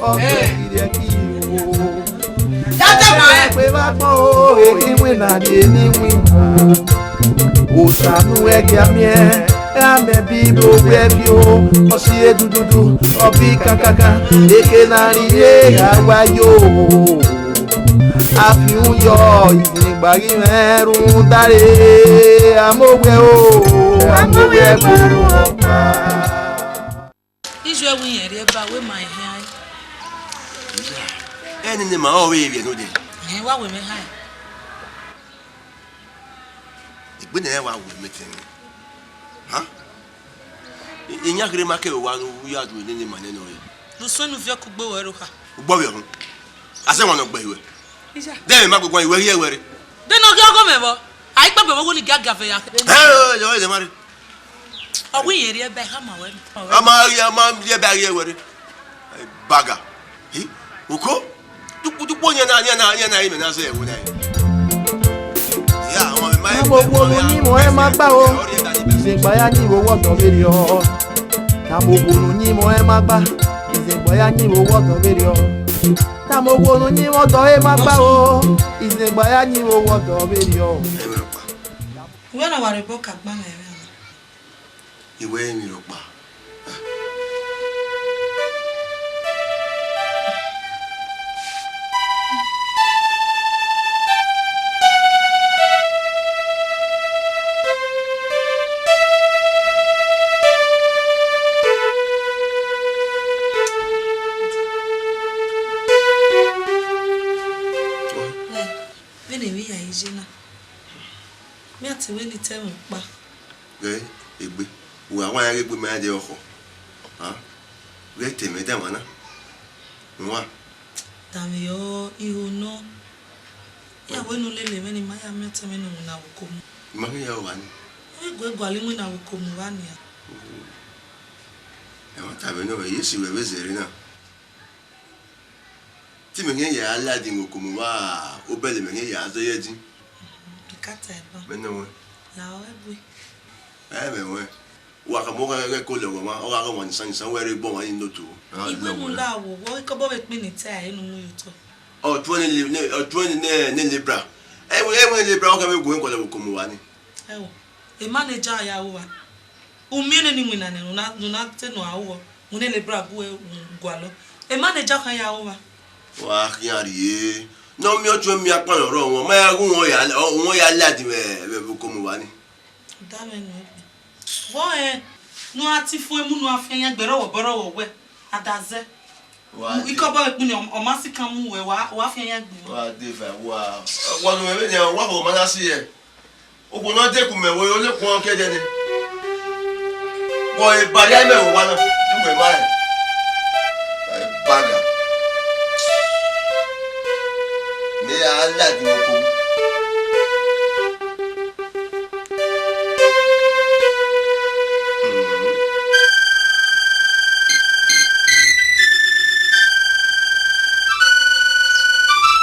Ọkẹ kiriẹki o. Ya tẹ ma ẹ. Ẹbẹ gha gbe vbe agbọn o. Ehe iwinna rhie ne iwinna. Osa ne u ghẹ gia miẹn, ra mẹ bi vbe ovbi ẹvio, ọ si re dududu, ọ bi kankankan, eke ne a rhie gha wa yo. Afiun yọ, izengba ghi mwẹ rhunmwuda re, amoghiẹ o, amoghiẹ gbe orhunmwu ọkpa. Iye wẹ irẹn rhie ba wẹ ma hia ẹre. Ẹni ne ma ọre vbe vbiẹ nodẹ. Ẹn, wa wẹ mwẹ ha. Egbe ne ẹ wa wu mẹ tẹn. Ha? Iyan kherhe ma kẹvbe owa ne u ya du nene ma nene ọre. Ne u suẹn ne u viọ kugbe wẹ ro kha. U gbọ vbe ọhọn. A sẹ wan nọ gbe iwẹ. Iye. Dẹ ma gbegban iwẹ rhie wẹ re. De ne ọ ghi ọgọ mẹ vbọ? A i kpegbe vbe ọgho ni giagia vbe ya. Ẹ, ẹ, ẹ, ẹ, ẹ, ma re. Ọ wẹ irẹn rhie ba, ẹ khama wẹ nọ. A ma rhie, a ma rhie ba rhie wẹ re. Baga. Hi, uko. Tukpu, tukpu, yan na, yan na, yan na, imẹ na zẹ ẹvbo na. Ya, ọmọ mi ma ẹ. Tama owo ne uyinmwẹ ọnrẹn ma gba o, izengba ya yin vbe owa ọdọ vberriọ. Tama owo ne uyinmwẹ ọnrẹn ma gba, izengba ya yin vbe owa ọdọ vberriọ. Tama owo ne uyinmwẹ ọdọ ọre ma gba o, izengba ya yin vbe owa ọdọ vberriọ. Wẹ na wa rhie obọ ka gba mwẹ ẹmwẹ na. Iwẹ emwi rhọkpa. Te wẹ ne I tẹ mwẹ ọkpa. Ghẹ egbe, u gha wa iran ghe egbe ma iran de ọkhọ. Ghẹ te mwẹ da emwa na. Wan. Danmwehọ iho nọ. Ya wẹ ne u lele mwẹ ne ima ya miẹn ọtẹn mwẹ ne ọ winna vbe ukomu. I ma khian ya ru evba ni. Ẹ gu gualọ iwinna vbe ukomu evba nian. Ẹmwata vbe nọ, I ye si wẹ vbe zẹre na. Te imẹ khian ya ladian vbe ukomu evba, obẹlẹ mẹ khian ya zẹ ye ẹdin. Ikata ẹban. Mẹ nọ wẹ. La ọre gbe. Ẹ mẹ wẹ. Wa khama ọghe ghẹ ko lẹ ọmwa, ọ gha ghe ọmwa nisan nisan, wẹ rre gbe ọmwa ni notu. Iwẹ mu la wo, wọ ikọbọ vbe kpini te a i re ne u mu ye otọ. Ọ tuẹ ne, ne, ọ tuẹ ne, ne, ne Libra. Ẹ wẹ, ẹ wẹ Libra, ọ kẹ vbe gu ẹn kọlẹ vbe ukomu evba ni. Ẹ wo, emanager ya ru evba. U miẹn nene iwinna nẹ, ne u na, ne u na te ne a ru, wẹ ne Libra gu ẹ gualọ. Emanager kha ya ru evba. Wa khian rrie. Ne ọ miẹn ọtuẹn miẹn akpan ọrọ wọn, ma ya gu wọn ya, wọn ya ladian vbe, vbe, vbe ukomu evba ni. Da mwẹ nọ egbe. Vbọ rẹn ne u ra te ifuẹn mu ne u ra fian yan egbe rọwọbọrọwọ wẹ, a da zẹ. Wa de. Ikọbọ vbe kpini, ọ ma si kan mu wẹ, wa, wa fian yan egbe. Wa de fa, wa. Wa do mwẹ vbenian, wa khọ ma na si ẹe. Okhuo ne ọ dekun mẹ, wẹ ole kuẹn ke ẹdẹ nẹ. Wẹ ọre baria imẹ vbe owa na, ne uwẹ ma rẹn. Ẹ baga. Mẹ a ladian vbe ukomu.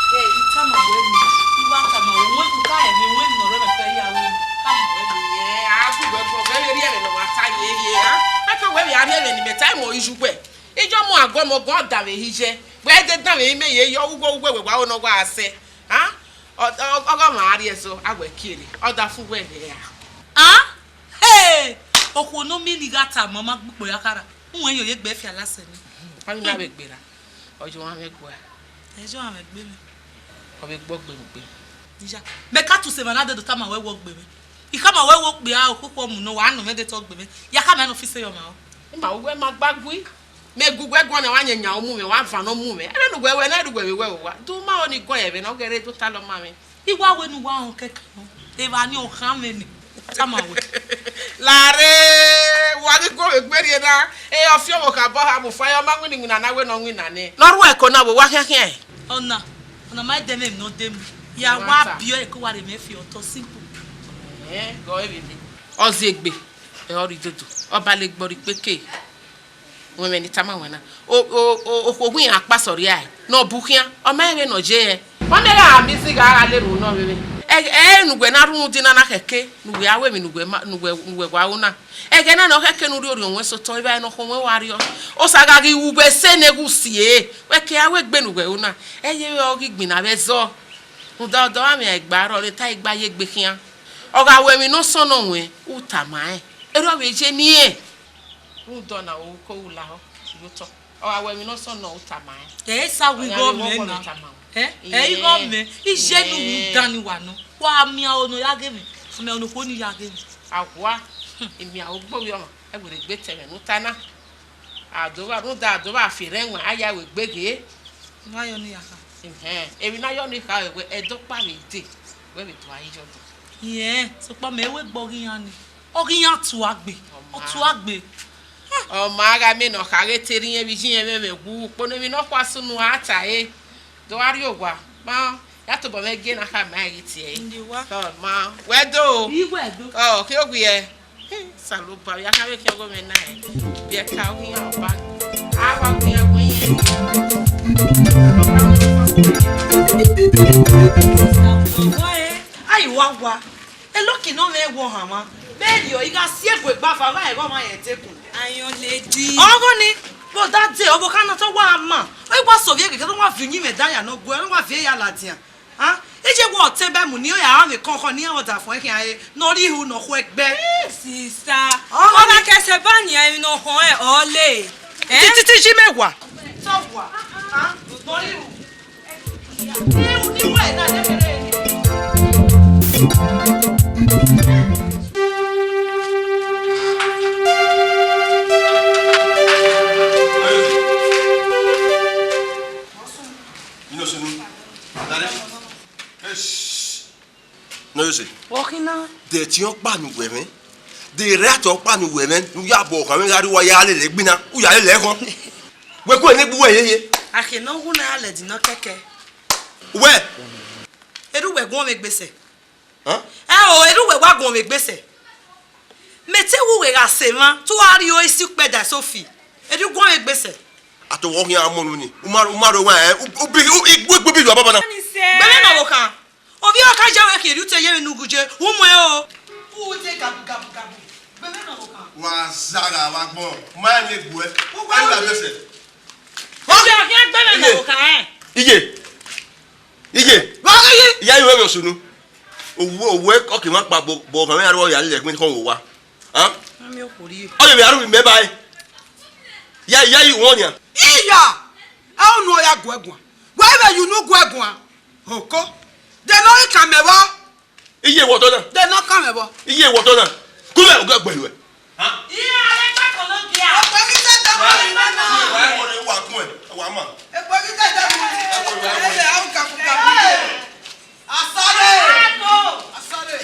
Ẹ, I tama wẹ ni, I wa tama wẹ, wẹ, u ka hẹ mwẹ, wẹ ne ọ rre mwẹ fẹ ya wẹ, tama wẹ ni. Ẹ, a gu wẹ guan, wẹ vbe rhie ẹmwẹ ne ọ wa ta ye ye, a? Ẹ ke wẹ vbe a rhie ẹmwẹ ne imẹ ta, imẹ ọre iye uwẹ. Iye ọmọ aguọmọ guan, ọ danmwehọ iye. Wẹ de danmwehọ imẹ ye yọ, uwẹ, uwẹ, wẹ wa ho ne ọ wa sẹ. A? Ọ, ọ, ọghe ọmwa a rhie ẹzọ, a wẹ kie re. Ọ da fu wẹ vbe ra. A? Hey! Okhuo ne ọ miẹn ne I gha tama, ọ ma gbe ukpo ya khara. Uwẹ yo ye gbe fiala sẹ ni. Ọ ghi na vbe gberra. Ọ ye ọmwa mwẹ gua. Ẹ ye ọmwa mwẹ gbe mwẹ. Ọ vbe gbe ọgbe mu gbe. Iya, mẹ ka tu sẹ emwa na de do tama wẹ wẹ ọ gbe mwẹ. I khama wẹ wẹ okpia okhokhuo mu nọ, wa nọ mwẹ de te ọ gbe mwẹ. Ya khama nọ fi sẹ yọ ma o. Ima uwẹ ma gba gui. Mẹ gu wẹ guan ne wa yẹn yan ọ mu mwẹ, wa van ne ọ mu mwẹ. Ẹmwẹ ne uwẹ wẹ na, ẹre uwẹ vbe wẹ vbe owa. Do ma ọ ni guan ẹmwẹ ne ọ ghẹ rre do talọ ma mwẹ. I wa wẹ ne uwa họn kẹkan nọ. Evba ni ọ khan mwẹ ni. Tama wẹ. Lare, wa ghi gu vbe gberriẹ na. E ọfiọvbokhan bọ ha mu fa, ọ ma winna iwinna na wẹ ne ọ winna nẹ. Ne ọ ru ẹko na vbe owa khian khian. Ọna, ọna ma dẹ mwẹ emwi ne ọ de mu. Ya wa biẹ ẹre ke wa rre mwẹ fi otọ simple. Ẹ, gọ evbe. Ọ ziegbe, ẹ, ọ rre idodo, ọ ba le gbe ọre ikpeke. Wẹ mwẹ ne I tama wẹ na. O, o, o, okhuo iran kpasẹ ọ rhia ẹe, ne ọ bu khian, ọ ma rẹn vbene ọ ye ẹe. Wa miẹn gha miẹn izi gha gha le erhunmwu nọ vbe mwẹ. Ẹ, ẹ, ne uwẹ na rhunmwuda na na khẹke, ne uwẹ a ru emwi ne uwẹ ma, ne uwẹ, ne uwẹ wa ru na. Ẹghẹ na ne ọ khẹke ne u rhie orhiọn ruẹn sẹ otọ, evbare ne ọ khọn ruẹn wa rriọ. Osa gha ghi ru uwẹ sẹ ne ghẹ usie, wẹ ke a ru egbe ne uwẹ ru na. Ẹ ye vbe ọ ghi gbinna vbe ẹzọ. Rhunmwuda ọdọ ọmwa mwẹ a i gba rrọọ, ne ta i gba ye egbe khian. Ọ gha ru emwi ne ọ sọnnọ ruẹn, u tama rẹn. Erriọ vbe ye ne irẹn. Rhunmwuda ọna, u ko ru lahọ, u ye otọ. Ọ gha ru emwi ne ọ sọnnọ, u tama rẹn. Ẹ i sa wẹ igho mẹ na. Ẹ, ẹ igho mẹ, iye ne u dan ni wa nọ. Wa miẹn aro ne ọ ya ghe mwẹ, a miẹn aro ne okhuo ni ya ghe mwẹ. A wa, I miẹn aro gbe ovbi ọmwa, ẹ wẹ rre egbe te ẹmwẹ ne u ta na. A do vba rhunmwuda, a do vba fi erhẹn wan, a ya ru egbe ghe. Ne a yọ ne I ya kha. Ẹhẹn, emwi ne a yọ ne I kha wẹ, ẹdẹ ọkpa vbe dee, wẹ vbe do a ye ọdọ. Yẹn, sokpan mẹ wẹ gbe ọghe iran ni. Ọ ghi iran tua gbe, ọ tua gbe. Ọ ma gha miẹn ne ọ kha ghe te rhiẹn vbe iye ẹmwẹ wu, ukpo ne emwi nọkhua sunu a ta ẹre. Do gha rrie owa, ma, ya tobọ mwẹ gie na kha ma ghi tie ẹre. Ọ ma, wẹ do. Iwẹ do. Ọ, khian owiẹ. Osanobua, ya kha vbe khian ọghe mwẹ na ẹre. Biẹ ka ọ ghi iran ọba. A wa gbe iran gbe yẹn. Ọwọ ẹre, a i wa wa. Elọki ne ọ mwẹ ẹvbo hanmwa, vberriọ, I gha si egbe gba fa, ọ gha ẹghẹ ọmwa rẹn dekun. Iron lady. Ọghọ ni, vbe ọ da dee, ọvbokhan na te ọ wa ma. Ọ i wa sẹ ovbi ẹghẹ, ke ọ wa viọ uyinmwẹ da ya ne ọ gue, ọ wa viọ ya ladian. A? Iye wẹ ọtẹn bẹmu ni, ọ ya ra mwẹ kọnkọn ne iran ọdafẹn khian re, ne ọ rhie ihu ne ọ khu ẹgbẹ. Sista, ọna kẹsẹ ba nian emwi ne ọ họn ẹn, ọ le. Ẹ? Titi, titi, ji mẹ wa. Tọ wa. A? Ne ọ rhie ihu. Nọ Jose. Vbọ khin na? De ẹtin ọkpa ne uwẹ mwẹ, de right ọkpa ne uwẹ mwẹ, ne u ya bọ ọkhan mwẹ gha rrie uwa ya lele egbe na, u ya lele ẹghọn. Wẹ ku ẹre ne egbe uwẹ yeye. Akhe ne ọ wu na ya lẹ ẹdin nọ kẹkẹ. Wẹ. Erha uwẹ guọnmwẹ egbe sẹ. Hẹn? Ẹ o, erha uwẹ wa guọnmwẹ egbe sẹ. Mẹ te wu wẹ gha sẹ emwa, te u gha rrie isi ukpẹ da eso fi. Erha u guọnmwẹ egbe sẹ. A to wẹ ọ khian mọ unu ni. U ma, u ma rre owa ẹn, u, u bi, u, igbu, igbu bi lu ababa na. Gbẹmwẹ na vbe okhan. Ovbi ọka ya wẹ khian erha utọ ye vbe ne u gu je, u mu ẹn o. U te gabu, gabu, gabu. Gbẹmwẹ na vbe okhan. Wa zagha vbe agbọn, ma ne gbuẹ. U gba Ẹ gha ru. Mẹsẹ. Iye, ọ khian gbẹmwẹ na Iye. Vbe okhan ẹn. Iye. Iye. Vbe ọghe iye. Iya, iwẹ vbe osunu. Owu, owu ọkemwa kpa bọ, bọ ọkhan mwẹ ya rrie uwa ya lele ẹgbin khọn vbe owa. Hẹn? Ami okhuo. Ọ lele arhu mẹ ba ẹe. Ya, ya, iwọ nian. Iya! A unu ọ ya guẹ guan. Wẹ vbe ye unu guẹ guan. Oko. De ne ọ ghi kan mẹ vbọ. Iye wọ tọ na. De ne ọ kan mẹ vbọ. Iye wọ tọ na. Ku mẹ, u gha gbe ruẹ. Iye, a lẹ gba kọlọ dia. Ekpo ghi te dẹ ọmọ ni mẹ na. Wa, wa, wa kun ẹ, wa ma. Ekpo ghi te dẹ ọmọ ni. Ẹ wọ, ẹ wọ. Ẹ lẹ, a ru kakukaku. Asọre. Asọre.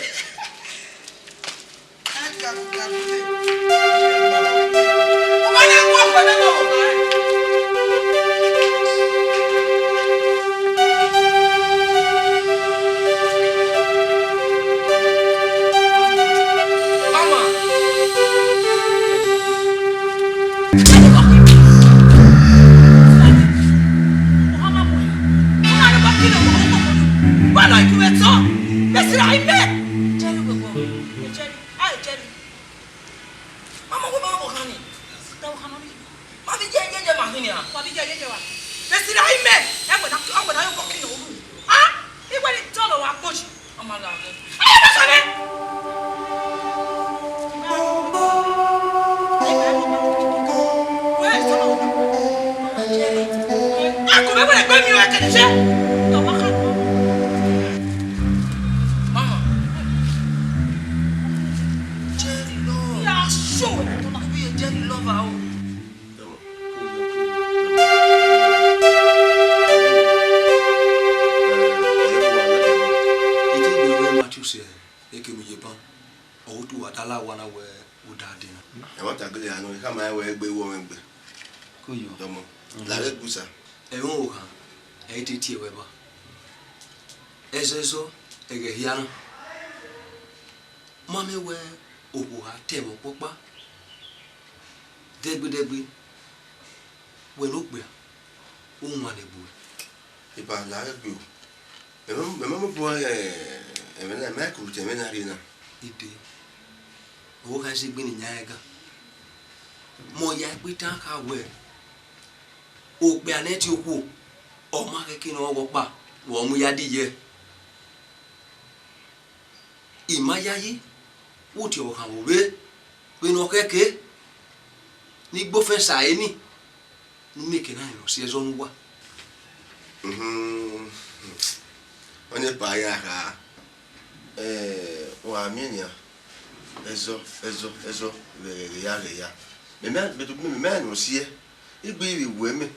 Mama, wẹ ma vbe okhan ni? Te okhan nọ ni. Ma vbe iye, iye, iye ma khin nian. Wa vbe iye, iye, iye wa. Vbe sirra imẹ, ẹgbẹda, ẹgbẹda yo kọki nọ ru. Ah, iwẹ ni tọlọ wa kpoji. Ọma gha ghe. Aye, ma sọnẹ. A kọ mẹ wẹ gbe mi o, ẹkẹdẹ iṣẹ. Tọ wa kha. Mama. Jerry love. Ya show. Jerry lover o. Ekemu ye ban, ọ ru te uwa da la owa na wẹ u da dee na. Ẹmwata gele gha nọ, I khama rẹn wẹ egbe ru ọmwẹ egbe. Koyo. Dọmọ, la ghe gbusa. Ẹmwẹ okhan, ẹ i te tie wẹ ba. Ẹzẹzọ, ẹghẹ hia na, ma miẹn wẹ okhuo gha ta ẹmwẹ ọkpọkpa. Dẹgbedẹgbe, wẹ ne okpia, u wan ne egbe uẹ. Eba, la ghe gbe o. Mẹ ma, mẹ ma mu bu ẹre, ẹmwẹ na, mẹ ma kuru te ẹmwẹ na rhie na. Dede, ọ kha sẹ egbe ne iyan ẹgan. Mẹ ọ ya ikpita kha wẹ, okpia ne ẹtin okhuo, ọ ma khẹke ne ọ ghọ ọkpa, vbe ọ mu ya di yẹ. I ma yayi, vbe otiọvbokhan vbe ovbe, vbene ọ khẹke, ne igbofẹn sa ẹre ni, ne u mieke na rẹn ne ọ si ẹzọ ne uwa. Mhm. Ọni epa ya kha, eh, wa miẹn nian, ẹzọ, ẹzọ, ẹzọ, ghẹ, ghẹ, ghẹ ya, ghẹ ya. Mẹ ma, mẹ ma rẹn ne ọ si ẹe, igbe i vbe wu ẹmwẹ,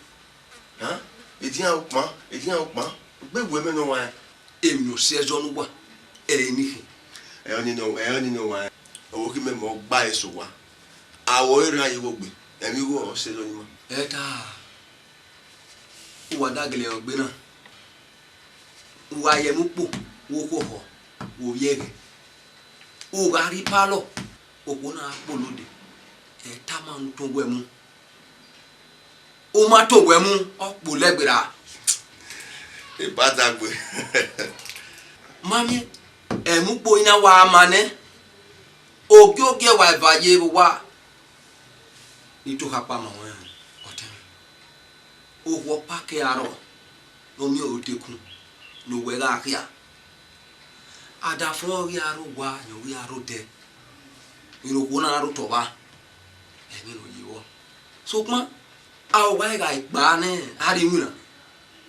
ha? Edian ukpan, edian ukpan, gbe wu ẹmwẹ ne ọ wan. Emwi ne ọ si ẹzọ ne uwa, ẹre ni khin. Ẹ ọnii nọ, ẹ ọnii nọ wa, ọvbokhan mẹ mẹ ọ gba eso wa. Awọ erhan ye igho gbe, ẹmwẹ igho ọ sẹ ẹzọ ni ma. Ẹta, uwa da gele rẹn gbe na, uwa ye ẹmwẹ ukpo, wo khuọkhọ, wo vbiẹghẹ. U gha rrie ipalọ, okhuo na ra kpolo dee, ẹ tama ne u tọn uwẹ mu. U ma tọn uwẹ mu, ọ kpolo ẹgberra. Ebadagbe. Ma miẹn, ẹmwẹ ukpo i na wa ma nẹ, ogiogie wa eva ye vbe owa, ne I to kha kpa ma ruẹn, ọtẹn mwẹ. Okhuo ọkpa ke aro ne ọ miẹn odekun ne owẹ gha khia. A da fẹn ọ ghi aro owa, rẹn ọ ghi aro odẹ, vbene okhuo na aro otọ vba, ẹmwẹ ne ọ ye vbọ. Sokpan, a wa gha kpa nẹ a rhie iwinna,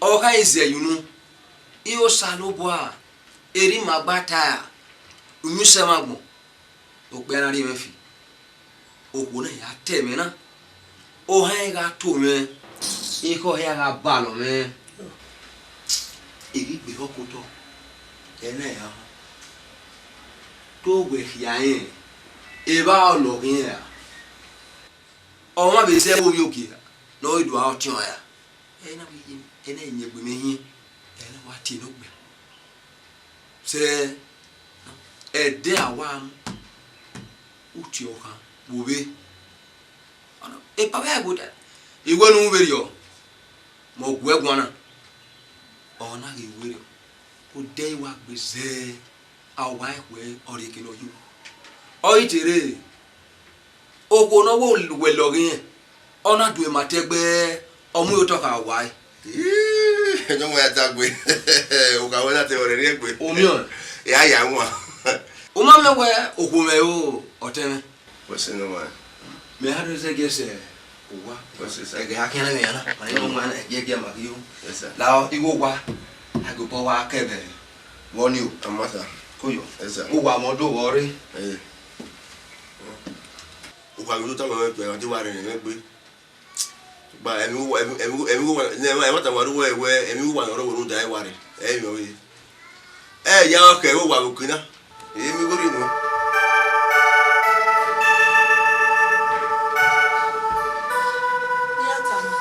ọ kha i zẹ ye unu, I re Osanobua, erha ima gba ta ra, uyunmwu isẹ mwa agbọn. Okpia na rhie mwẹ fi, okhuo na ya ta ẹmwẹ na, ohan ẹre gha to mwẹ, ekhọe hia gha balọ mwẹ. I ghi gbe ehọ ke otọ, ẹ na ya họn. Te wẹ khia rẹn, evba ọ lọghe iran ra? Ọmwa vbe zẹ vbe ovbi ogie ra, ne ọ ghi do a ọtiọnrẹn ra? Ẹ na vbe ye, ẹ na yin egbe mwẹ hiẹn, ẹ na wa tie ne okpia. Sẹ, ẹdẹ a wa mu, uti ọkhan vbe ovbe. Ọna, epa vbe ẹvbo da, I wẹ ne u vberriọ, mẹ ọ gu ẹguan na, ọ na ghi werriọ, odẹ I wa gbe zẹ, a wa ẹkhuẹ ọ rhie eke ne ọ yo. Ọ i te rre, okhuo ne ọ wẹ wẹ lọghe irẹn, ọ na du ema tẹgbẹ, ọ mu otọ kha wa ẹe. Ii, ẹ nọ wẹ ya dagbe. Okhae wẹ na te wẹ rhie egbe. U miẹn ọẹn? Ya ya wan. U ma miẹn wẹ okhuo mwẹ ro, ọtẹn mwẹ? Wẹ sẹ nọ wẹ. Mẹ a do zẹ giẹ sẹ owa. Wẹ sẹ, sir. Ẹghẹ a khian mwẹ ya na, ma ne ọ ma na, giẹgiẹ ma ghi yo. Yes, sir. La igho owa, a gbe obọ wa kẹ vbe vbọ ni o. Amasa. Koyo. Yes, sir. Owa mẹ ọ do vbọ rre. Eh. Okhuo ghi do tama mwẹ wẹ, a de wa rẹn mwẹ gbe. Ba, emwi uwa, emwi, emwi, emwi uwa, ne ẹmwata wa ru wẹ, wẹ, emwi uwa ne ọ rre wẹ ne u da ẹre wa rre, ẹ i mwẹ ọvbehe. Ẹ ya khẹ vbe owa vbe okina, emwi igho rri nuẹn. Iyatama,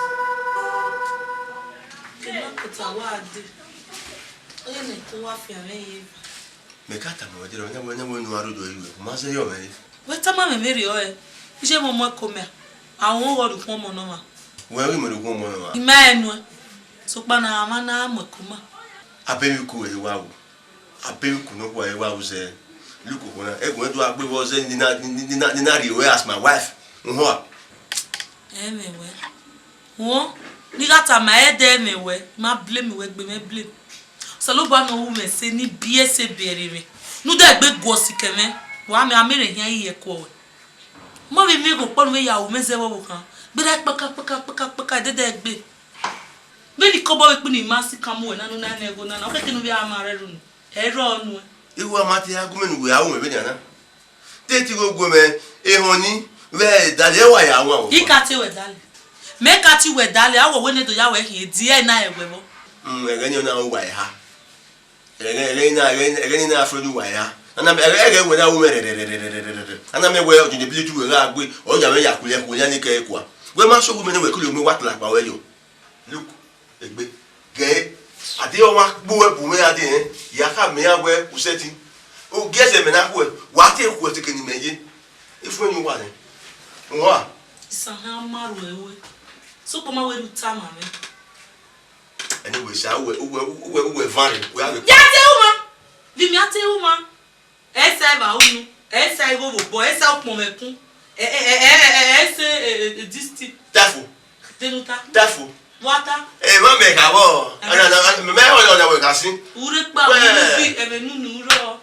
kevbe kota wa dee, ọ ye ne ẹko wa fian mwẹ ye eva. Mẹ ka tama ruẹ, wẹ ne u aro do ru, u ma zẹ yọ mwẹ re. Wẹ tama mwẹ vberriọ ẹre, iye mwẹ mu ẹko mẹ, a wọn ghe rhie ukhu ọmọ ne ọmwa. Wẹ ghi mu ẹko rhie ukhu ọmọ ne ọmwa? I ma rẹn nuẹn, sokpan ne a mwa na mu ẹko ma. Abemwiku ẹre wa ru, abemwiku ne okhuo ẹre wa ru zẹ, Luke okhuo na, ẹguẹn do gha gbe vbọ zẹ ne I na, ne I na, ne I na rhie ruẹ as my wife, uhua. Ẹ mwẹ wẹ. Wọn, ne I gha tama ẹdẹ mwẹ wẹ, ma blame wẹ, gbe mwẹ blame. Osanobua ne ọ ru mwẹ ẹse ne I biẹ ẹse biẹ rre mwẹ, ne u dẹ gbe guọ sikẹ mwẹ, wa mẹ, a mẹ rẹn khian ye ẹko ruẹ. Ma vbe miẹn ghe ọkpọ ne u vbe ya ru mwẹ zẹ vbe ọvbokhan, gberra kpaka, kpaka, kpaka, kpaka, ẹdẹdẹ gbe. Vbene I kobọ vbe kpini ma si kan mu wẹ na, ne u na mwẹ ẹghẹ na na, ọ kẹkẹ ne u vbe a ma rre ru nẹ, ẹ i rrọọ nuẹn. Igho a ma te argument ne uwẹ a ru mwẹ vbenian na. Te te igho gu mwẹ, ehọ ni, vbe dale wa ya wan wẹ. I ka te wẹ dale. Mẹ ka te wẹ dale, a wẹ wẹ ne do ya wẹ khian, ediẹ na ẹwẹ vbọ. Mm, ẹghẹ ni ọ na ru uwa eha. Ẹghẹ, ẹghẹ ni na, ẹghẹ, ẹghẹ ni na fẹ ru uwa eha. Ana mẹ, ẹghẹ, ẹghẹ wẹ na ru mwẹ rẹrẹrẹrẹrẹrẹ. Ana mẹ wẹ ọdẹdẹ bili tu wẹ gha gbe, ọ ya mwẹ ya kulẹ, kulẹ ni kẹ kua. Wẹ ma sọ wẹ mẹ ne wẹ kilo mẹ wa tala kpa wẹ yo. Look, egbe, gẹ, a de ọmwa gbe uwẹ bu mwẹ a de, ẹn, ya kha mẹ iran wẹ u sẹtin. U gie ẹzẹ mẹ na khuẹ, wa te khuẹ te kene imẹ ye. Ifuẹn yin uwa nẹ. Uwa. Isan hẹ a ma ru ẹre. Sokpan ma wẹ ne u tama mwẹ. Anyway, sha, uwẹ, uwẹ, uwẹ, uwẹ vanrẹ, wẹ a vbe. Ya te ru ma. Vbe mẹ a te ru ma. Ẹ sa evba unu, ẹ sa igho vbe obọ, ẹ sa ukpọn vbe ẹkun, ẹ, ẹ, ẹ, ẹ, ẹ, ẹ sa, ẹ, ẹ, ẹ, this thing. Tafo. Denuta. Tafo. Wata. Ẹ, ma mẹ kha vbọ. Ẹ. Ana, ana, mẹ, mẹ, ọna, ọna, wẹ ka sin. Ure kpa, wẹ. Unu bi, ẹmwẹ nunu rọ.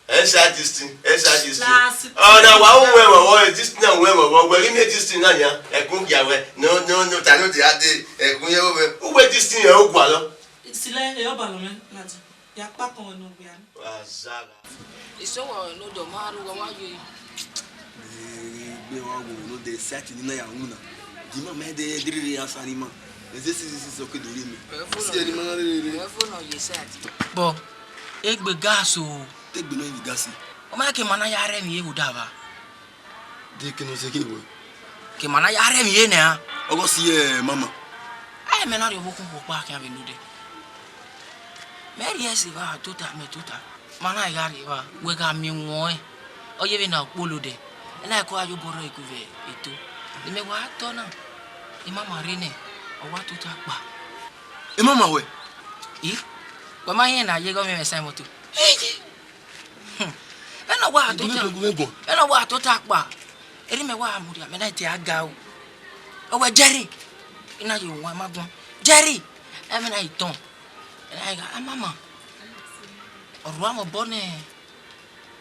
Ẹ sa this thing, ẹ sa this thing. Last. Ọna, wa, u wẹ vbọ, this thing, na wẹ vbọ, wẹ, give me this thing, na, ya. Ẹkun gia wẹ. No, no, no, ta no de ade. Ẹkun ye wẹ. U wẹ this thing, ẹ, u gua lọ. Sile, ẹ, ọba lọ mẹ, lati. Ya kpakọn wẹ ne ọ gbia ni. Wa zagha. Isowọ ne odọ ma ru wa wa ye. Egbe wa wo no de sati ni na ya wu na. Di ma mẹ de diri ya sa ni ma. Eze si si si so ke do ri mi. Si eni ma na rere. Ẹ fo nọ ye sati. Bọ, egbe gas o. Egbe nọ yi gas. Ọ ma ke ma na ya rẹ mi ye wo da va. De kene ọ zẹ ke wẹ? Ke ma na ya rre emwi ye nẹ a? Ọghe ọ si, ẹ, mama. Ẹ, mẹ na rhie ọvbokhan okhuo ọkpa khian vbe nodẹ. Mẹ rhie ẹse evba tota, mẹ tota. Ma na gha rhie evba, wẹ gha miẹn wọn ẹn. Ọ ye vbe na okpolo dẹ. Ẹ na ẹko a ye obọ rrọọ iku vbe eto. Ne mẹ wa tọ na, e mama rre nẹ, ọ wa tota kpa. E mama wẹ? I, wẹ ma rẹn ne a ye ighẹ ọ mwẹ mwẹ sa imoto. Hmm. Vbene ọ wa tota, vbene ọ wa tota kpa, erha mẹ wa mudia, mẹ na te a ga o. Ọ wẹ, Jerry, I na ye wan ma guan. Jerry, ẹmwẹ na i tọn. Ẹ na gha, a mama. Ọ rua mwẹ obọ nẹ,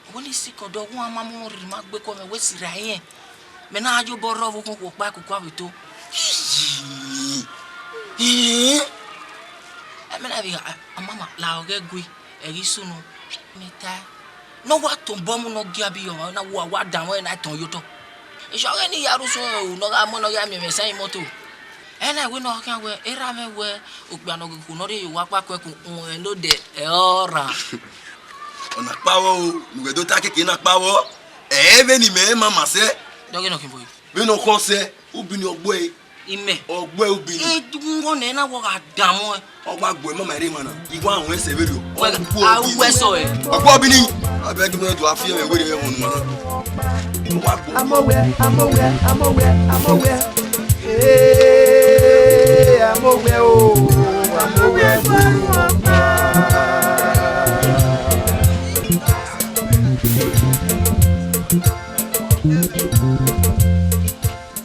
ọ wẹ ne I sikẹ ọdọ, ọ wan ma mu rhirhi ma gbe kọ mwẹ, wẹ sirra irẹn. Mẹ na ye obọ rre ọvbokhan okhuo ọkpa kuku avbe eto. Ii, ii. Ẹmwẹ na vbe gha, a mama, la ọghẹ gue, ẹ ghi sunu. Mẹ ta, ne ọ wa tọn obọ mu ne ọ gia bi ọmwa na wa, wa danmwẹ na tọn ye otọ. Eshọ ọghe ne I ya rre usun ẹre, ne ọ gha mu ne ọ ya miẹn mwẹ sẹ imoto. Ẹ na wẹ ne ọ khian wẹ, erha mwẹ wẹ, okpia ne ọ ghe okhuo ne ọ rhie ye owa ọkpa kuẹku, rẹn nodẹ, ẹ ọrha. Ọ na kpa vbọ o, ne uwẹ do ta keke na kpa vbọ. Ẹ vbene imẹ ma ma sẹ. Dọghe nọ khin boy. Vbene ọ khọ sẹ, ubini ọgbuẹ. Imẹ. Ọgbuẹ ubini. Edunrọ nẹ na wọ gha dan mọ. Ọ gba gbuẹ mama ẹre emwa na. I wa rẹn ẹsẹ vberriọ. Wẹ, a ru wẹ sọ ẹ. Ọgbuẹ ubini. Abẹ gi mẹ do a fi ẹmwẹ were ẹmwẹ ọnuma na. Ọ wa gbuẹ. Amowẹ, amowẹ, amowẹ, amowẹ. Ee, amowẹ o, amowẹ.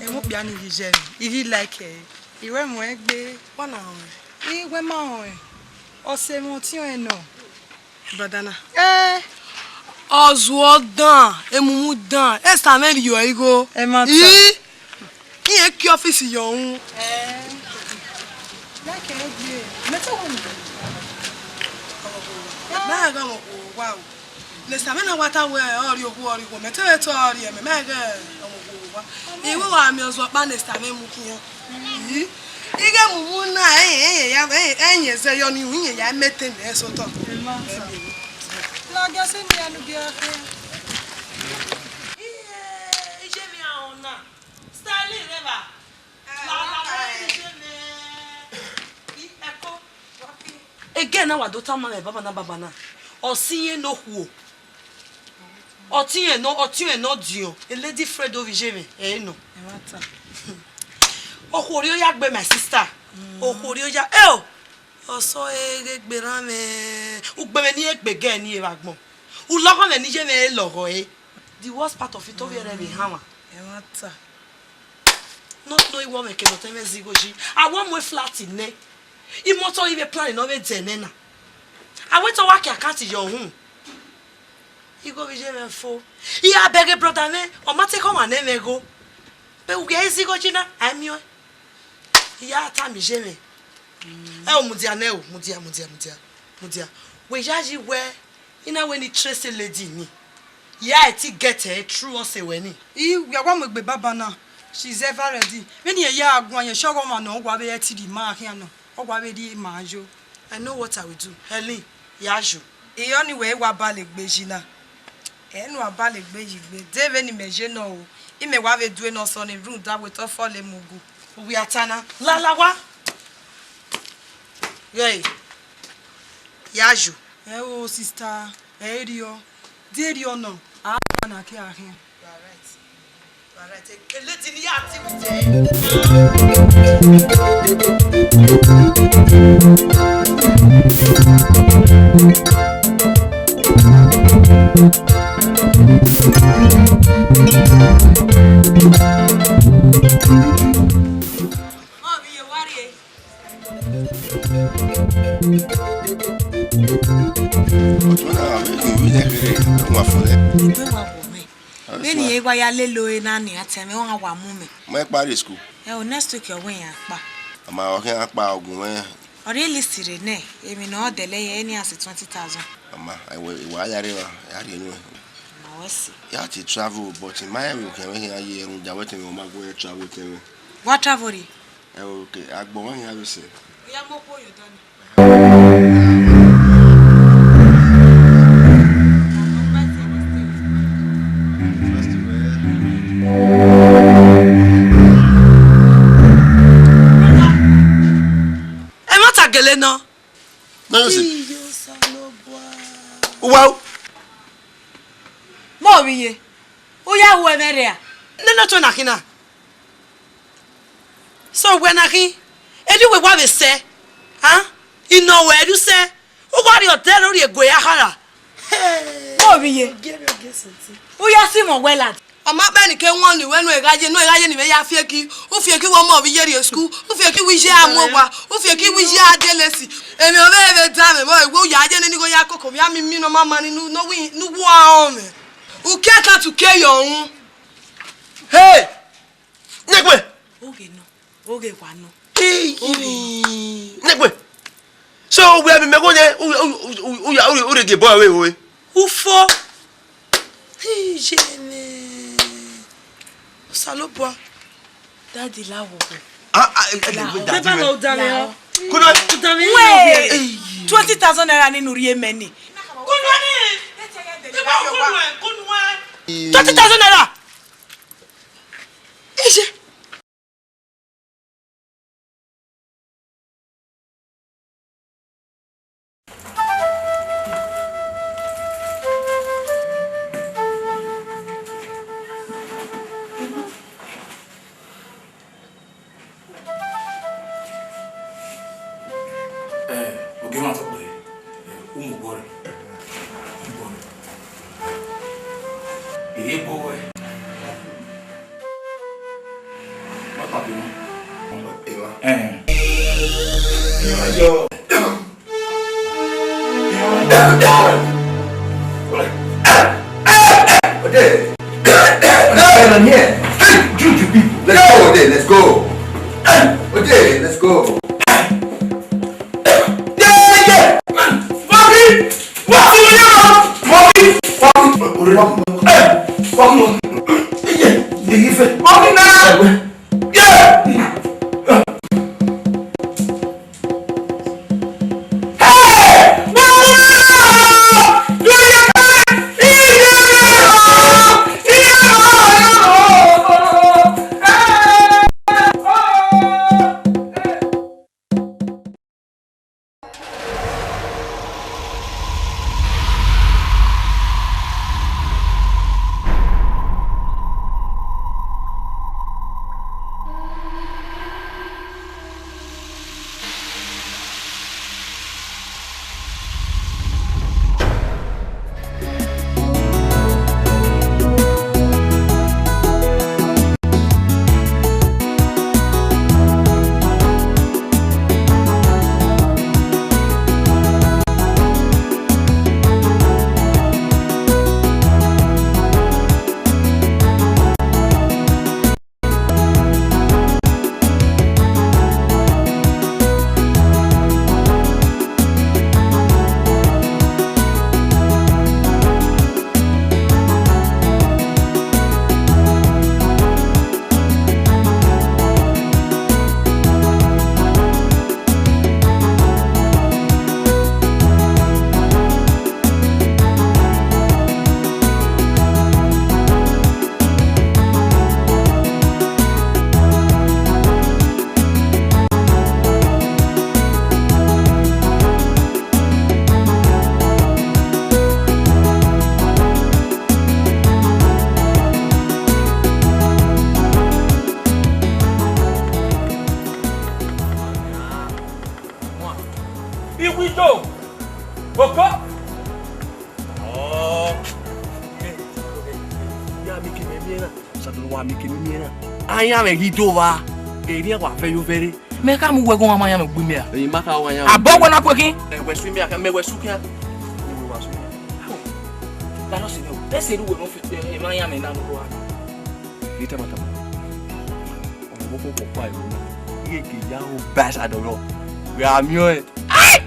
Ẹmwẹ okpia ni ghi ye, I ghi like ẹre. I wẹ mu ẹn gbe, wa na rẹn. I wẹ ma rẹn. Ọ sẹ emwi ọtiọnrẹn nọ. Brother na. Eh. Ọ zuọ dan, emumu dan, Esther mwẹ rhie ọre igho. Ẹ ma ta. I, irẹn ke ọfisi yọ uhunmwu. Eh. Like ẹre gbe. Mẹ te wẹ ni. Mẹ gha gha mọ wa o. Nesta, mẹ na wa ta wẹ ọ rhie okhuo, ọ rhie okhuo, mẹ te vbe te ọ rhie mẹ, mẹ ghẹ ọmọ okhuo wa. I wẹ wa miẹn ọzọ ọkpa Nesta mwẹ mu khian. I, ighẹ mumu na, ẹyẹn, ẹyẹn ya, ẹyẹn, ẹyẹn zẹ yọ ni hu, ẹyẹn ya mẹ te nẹ sotọ. Lọgiọ sẹ ne iran gie ọkhe. Iye, iye mi ahọn na. Styling rẹ va. La, la, la, iye mẹ. I, ẹko. Ege na wa do tama mwẹ baba na, baba na. Ọ si irẹn ne okhuo. Ọ tie irẹn nọ, ọ tie irẹn nọ diọn. A lady friend ovbi iye mwẹ, ẹ i nọ. Ẹ ma ta. Okhuo rhie oya gbe my sister. Mm. Okhuo rhie oya, eo! Ọsọ ẹre ghe gberra mwẹ. Ugbẹn mwẹ ne I gbe gẹ ne I vbe agbọn. Ulọghọ mwẹ ne iye mwẹ lọghọ ẹre. The worst part of it, ovbi ẹre vbe hanmwa. Ẹ ma ta. Not knowing wẹ ọmwẹ ke nọ tẹ mwẹ zẹ igho yi. A wa mu flat nẹ. Imọto i vbe plan ne ọ vbe dẹ nẹ na. A wẹ te ọ wa ke account yọ uhunmwu. Igho vbe iye mwẹ fo. I gha bẹghe brother mwẹ, ọ ma te khọ ọmwa nẹ mwẹ igho. Vbe uwẹ i zẹ igho yi na, a i miẹn ọẹn. I ya tama iye mwẹ. Ẹ o, mudia nẹ o, mudia, mudia, mudia, mudia. Wẹ ya yi wẹ, I na wẹ ne I trace lady ni. Ya e ti get her through ọse wẹ ni. I wia wa mu egbe baba na. She's ever ready. Vbene irẹn ya guan yẹn, sure ọmwa nọ, ọ wa vbe ẹtiri ma khian nọ. Ọ wa vbe rhie ma yo. I know what I will do. Helen, ya yo. Iyọ ni wẹ wa ba legbe yi na. Ẹ nu a ba legbe yi gbe. De vbene imẹ ye nọ o. Imẹ wa vbe due nọ sọ ni rhunmwuda wẹ te ọ fọlọ emu gu. Uwia ta na. Lala wa. Ghẹ. Ya yo. Ẹ o, sister, ẹ i rriọ. De rriọ nọ, a gha na ke a khian. You are right. You are right. A lady ni ya ti mi je. Ọ vbe iye wa rrie. Ọtẹn na, vbe, vbe, vbe, vbe, vbe, wa fo nẹ. Egbe wa wọ mwẹ. Vbene irẹn wa ya lele ore na nia, tẹn mwẹ, ọ gha wa mu mẹ. Ma kpa rrie school. Ẹ o, next week ọ wẹ iran kpa. Ama ọ khian kpa ọgun mwẹ. Ọ rhie list rre nẹ, emwi ne ọ dẹlẹ ye, eni a si twenty thousand. Ama, ẹwẹ, wa ya rre emwa, ya rhie nuẹn. Ma wẹ si. Ya te travel, but ma rẹn vbe okhian mwẹ khian ye rhunmwuda wẹ tẹn mwẹ, ọ ma gu travel tẹn mwẹ. Wa travel rrie? Ẹ, okay, agbọn mwa khian vbe sẹ. Ọ ya mu okhuo ye odọ ni. Ẹmwata gele nọ. No, no, see. Iyo Osanobua. Uwa o. Mọ vbe iye. U ya ru ẹmwẹ rre a? Nene ọtẹn na khin na. So wẹ na khin, eni uwẹ wa vbe sẹ, a? I nọ wẹ ẹre u sẹ, u wa rhie ọdẹ rre orhie gue ya khara. Hey. Mọ vbe iye. Ogie rre ogie sẹtin. U ya si mwẹ wẹ lad. Ọ ma kpẹ ni ke wọn ni wẹ nu gha ye, nu gha ye ni vbe ya fieki. U fieki wẹ ọmọ vbe iye rrie school, u fieki wẹ iye a mu owa, u fieki wẹ iye a de lesi. Emwi ọ vbe vbe da mwẹ, vbe u ya ye nene igho ya koko, vbe a mi mi nọ ma ma ni nu, nu wi, nu wa ọ mwẹ. U ke account u ke yọ ru. Hey! Nẹgbẹ! Oghe nọ, oghe wa nọ. Hey! Nẹgbẹ! So, wẹ mi mẹ gho nẹ, u, u, u, u, u, u, u rhe gie bọ vbe ro e? Ufo. Hey, iye mwẹ. Osanobua. Daddy, la wo. Ah, ah, eh, eh, eh, daddy, baba, man. Lao. Kunu. Wait. Hey. Twenty thousand naira ni ne u rhie mẹ ni. Kunu ni. Thirty thousand naira. Iye. Eh, ogie mwa tọ kpẹre. Eh, u mu obọ rre. U mu obọ rre. Eye bọ wẹ. Wa kpakpa emwa. Emwa. Eh. Emwa yo. Ode. What's going on here? Hey, you, you people. Let's go, Ode. Let's go. Ode, let's go. Yeah, yeah. Mommy, what's going on? Mommy, mommy. Hey, mommy. Yeah, yeah, yeah. Mommy, now. Yeah. Iwinyo, oko. Ọ, ya mi ke mẹ miẹn na. Satan wa mi ke mẹ miẹn na. Ayan mwẹ ghi do vba. Eriẹn wa vẹ yo vẹre. Mẹ ka mu wẹ ghe ọmwa ayan mwẹ gbe mẹ a? Eyi ma ka wa ayan. Abọ wẹ na kuekin. Ẹ wẹ su mi a, mẹ wẹ su kian. Mẹ wẹ wa su kian. La nọ sẹ nẹ o. Ẹ sẹ ru wẹ nọ fi, ẹ, emwa ayan mwẹ na nọ wa. Ni tama tama. Ọmọ vbokoko kpa iro na. Ighẹ ke ya ho ba sa dọrọ. Gha miẹn ọẹn. Ai!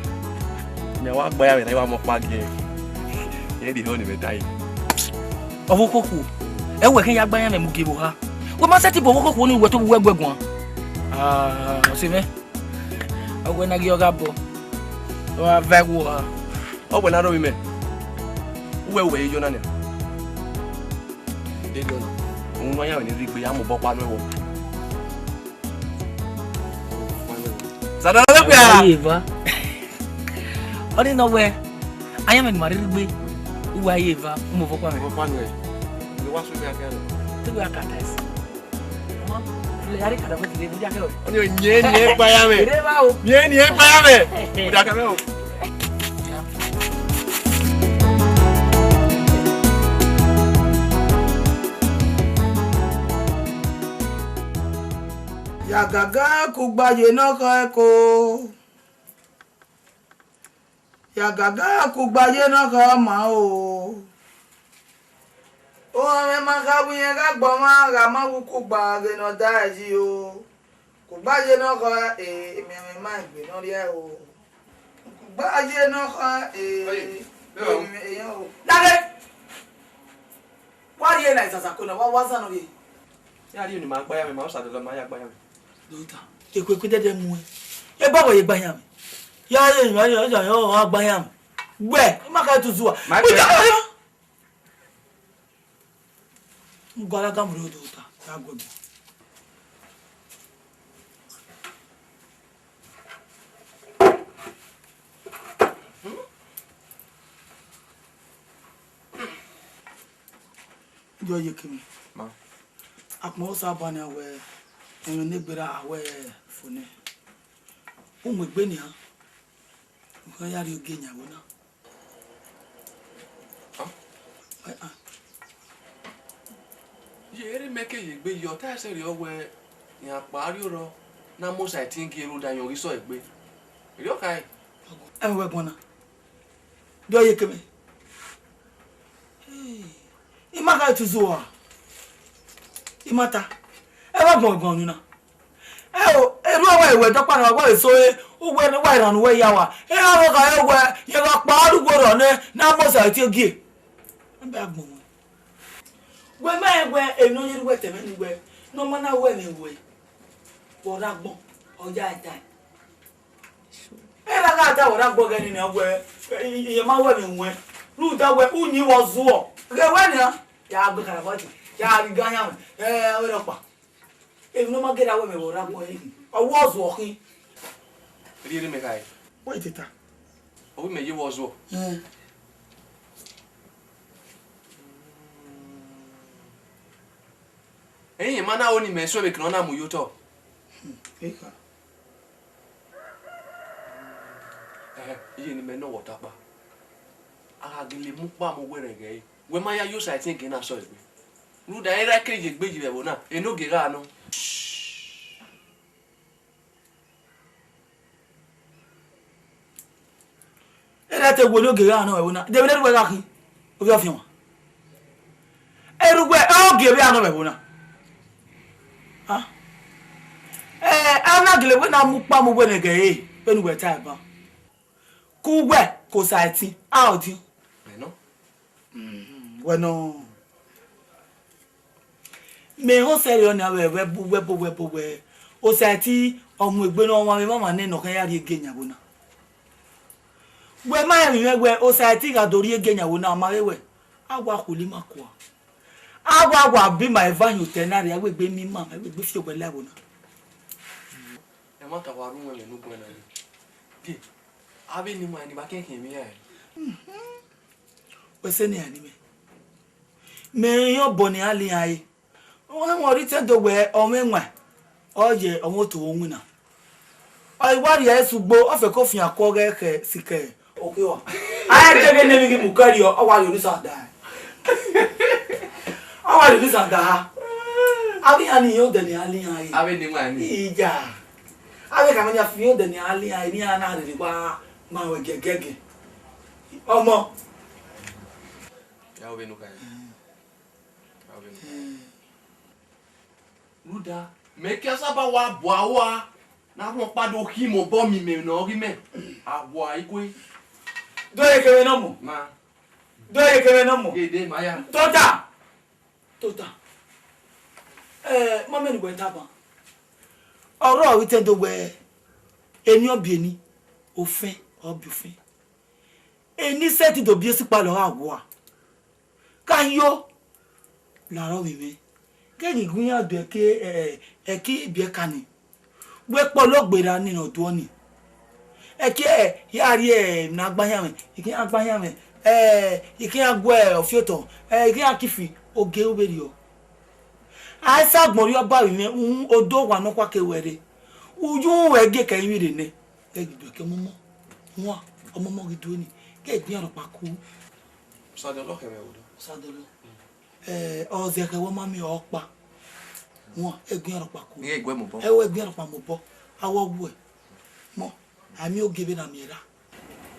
Mẹ wa gba ya vbe na, I wa mọ ọkpa giẹ. Irẹn de họn ne mẹ ta yi. Ọvbokoko, ẹ wẹ khin ya gba ayan mwẹ mu gie vbe oha. Wẹ ma sẹtin bu ọvbokoko ni wẹ to vbe uwu ẹguẹ guan. Ah, ọse mwẹ. Ọ wẹ na ghi ọ gha bọ. Ọ gha va ẹwu oha. Ọ wẹ na rhọvbi mẹ. Uwẹ wẹ ye yọ na nia. Unu ayan mwẹ ni rhie egbe ya mu obọ kpa nuẹn vbọ. Satan na kuya. Aye eva. Ọni nọ wẹ, ayan mwẹ ne ima rhirhi gbe, uwa ye eva, u mu vbọ kpa mwẹ. Vbọ kpa nuẹn. Unu wa su mi akia nọ. Te wẹ a ka ta ẹse. Ọmọ, fẹlẹ ya rre kada wẹ fẹlẹ, mu dia kẹ wẹ. Ọni o yẹn ni ẹ kpa ya mwẹ. Ere ba o. Yẹn ni ẹ kpa ya mwẹ. Mu dia kẹ mwẹ o. Ya gaga kugba ye ne ọ khọ ẹko. Ya gaga kugba ye ne ọ khọ ọma o. Ohanmwẹ ma kha wẹ irẹn gha gbe ọmwa gha ma wu kugba ghe ne ọ da ẹe yi o. Kugba ye ne ọ khọ, e, emianmwẹ ma egbe ne ọ rhie o. Kugba ye ne ọ khọ, e, Oye, bẹ́ẹ̀ o. Emianmwẹ eyan o. Dade! Wa rhie na izazako na, wa, wa zan nọ rhie. Ya rhie ne ima gba ya mwẹ, ma ọ sa dọlọ ma ya gba ya mwẹ. Dọkita, ekueku dẹdẹ mu ẹ. Ẹ ba wẹ ye gba ya mwẹ. Ya rhie ne ima ya, ya, ya, ya gba ya mwẹ. Wẹ, ima ka tutu wa. Ma gbe. Wẹ, ya, ya, ya. Gualaga mu rre odẹ ota, ya gu ẹbọ. Yọ ye keme. Ma. Akpọn Osa bannẹ wẹ, ẹmwẹ ne egbe ra wẹ fo nẹ. U mu egbe nian, u khian ya rhie ogie yan ẹvbo na. Ah. Wẹ, ah. Ye erha mẹ ke ye egbe, ye ọ ta ẹsẹ rriọ wẹ, iran kpa rriọ rrọọ, ne a mu Osaẹtin gie rhunmwuda irẹn ghi sẹ egbe. Erriọ khae. Ẹmwẹ wẹ gbọn na. Dọ ye keme. Hey, I ma gha tuzu ua. I ma ta. Ẹ wa gbọn gbọn unu na. Ẹ o, erhu ọwa ẹwẹ dọkpa na wa wẹ eso e, uwẹ ne wa iran ne uwẹ ya wa. Erha vbe gha re wẹ, ye gha kpa arhugbo rrọọ nẹ, ne a mu Osaẹtin gie. Ẹ bẹ agbọn wẹ. Wẹ ma rẹn wẹ, emwi ne ọ ye erha uwẹ tẹmwẹ ne uwẹ, ne ọ ma na wẹ ẹmwẹ wẹ, vbe ọ rre agbọn, ọ ya tae. Erha gha da wẹ rre agbọn ghẹ nene wẹ, I, I, I ma wẹ ẹmwẹ wẹ, rhunmwuda wẹ, u yin vbe ọ zuọ. Ghẹ wẹ nian, ya gbe kara bọdi, ya ghi ga yan mwẹ, ẹ, ọvbokhan. Emwi ne ọ ma gele wẹ ẹmwẹ vbe ọ rre agbọn ẹre, ọ wẹ ọ zuọ khin. Rhie ne mẹ khae. Wẹ teta. Ọ wẹ mẹ ye vbe ọ zuọ. Ẹn. Ẹn, ma na ho ne imẹ suẹn vbe ekẹn ne ọ na mu ye otọ. Hmm, eka. Ẹhẹn, iye ne imẹ nọ wẹ ọta ọkpa. A gha gele mu ukpa mu uwẹ rẹn ghẹ re, wẹ ma ya ye Osaẹtin gie na sẹ egbe. Rhunmwuda erha ke ye egbe yi vbe ẹvbo na, enogie gha nọ. Erha te wẹ enogie gha nọ vbe ẹvbo na, de vbe ne erha uwẹ gha khin, ovbi ọfiọnmwa. Erha uwẹ, ọ gie vbe a nọ vbe ẹvbo na. A? Ẹ, a na gele wẹ na mu ukpa mu uwẹ nẹ ghe ẹre, vbene uwẹ ta ẹban. Ke uwẹ, ke Osaẹtin, a ọdiọn. Mẹ nọ. Mm, wẹ nọ. Mẹ ho sẹrriọ nian vbe ẹvbo, ẹvbo, ẹvbo, ẹvbo, Osaẹtin, ọ mu egbe ne ọmwa mwẹ, ọmwa nẹ ne ọ khian ya rhie gie yan ẹvbo na. Wẹ ma rẹn mwẹ wẹ Osaẹtin gha do rhie gie yan ẹvbo na, ọ ma vbe wẹ, a wa khulo ima kua. A wa, wa bu ima eva hin otọ na rria, a wegbe miẹn ima, a wegbe fi owẹ la ẹvbo na. Ẹmwata wa ru wẹ mwẹ ne ugbẹn na ni. Gie, avbe eni ima ni ba khian khian emwi iran. Wẹ sẹ ne iran ni mwẹ. Mẹ rẹn obọ ne iran la iran re. Ọmwa ọre I te do wẹ ọmwa ẹwaẹn, ọ ye ọmwa otu winna. Ọ i wa rhie ẹre sẹ ugbo, ọ fẹko fian ku ọghẹ khẹ sikẹ. Okhiọ. A i te ghe ne emwi ghi mu kẹrriọ, ọ wa rhie Orisa da. Ọ wa rhie Orisa da. Avbe iran ni rẹn odẹ ne iran la iran re. Avbe eni ima ni. Iya. Avbe khama nian fi rẹn odẹ ne iran la iran re, ne iran na rherhe wa ma ruẹ gẹgẹgẹ. Ọmọ. Ya vbe nu kha. Rhunmwuda, mẹ kia saba wa bua ua, ne a rhunmwuda do khin mẹ obọ miẹn imẹ ne ọ ghi mẹ, a bua ikue. Do ye kevbe ne ọ mọ. Ma. Do ye kevbe ne ọ mọ. Ye de ma ya. Tota. Tota. Eh, ma mẹ ne uwẹ tama. Ọrọre ọ ghi te do wẹ, eni ọ biẹ eni, ofẹn ọ biẹ ofẹn. Eni sẹtin do biẹ esikpa lẹ ọ gha wua. Ka yo, larọ vbe mwẹ. Ke ghi gu iran do ẹki, ẹ, ẹki ibiẹka ni. Wẹ kpọlọ gberra ni ne ọ duọ ni. Ẹki, ẹ, ya rrie, ẹ, ne a gba ahianmwẹ, I khian gba ahianmwẹ, ẹ, I khian gu ọfiotọ, ẹ, I khian kifi, ogie u vbe rriọ. A i sa agbọn rriọ ba vbe mwẹ, uhun, odo owa nọkhua ke wẹ rre. Uyi uhunmwu ẹgie kẹ i vbe rre nẹ. Ẹ ghi do ẹki ọmọmọ. Huan, ọmọmọ ghi do ni. Ke egbe iran rhọkpa ku. Osadọlọ khẹ mwẹ vbe odọ. Osadọlọ. Ẹ, ọ zẹ khẹ wẹ ọ ma miẹn ọkpa. Huan, egbe iran rhọkpa ku. Iran egbe mu obọ. Ẹ wẹ egbe iran rhọkpa mu obọ. Awọ wuẹ. Mọ, a miẹn ogie vbe na miẹn ra.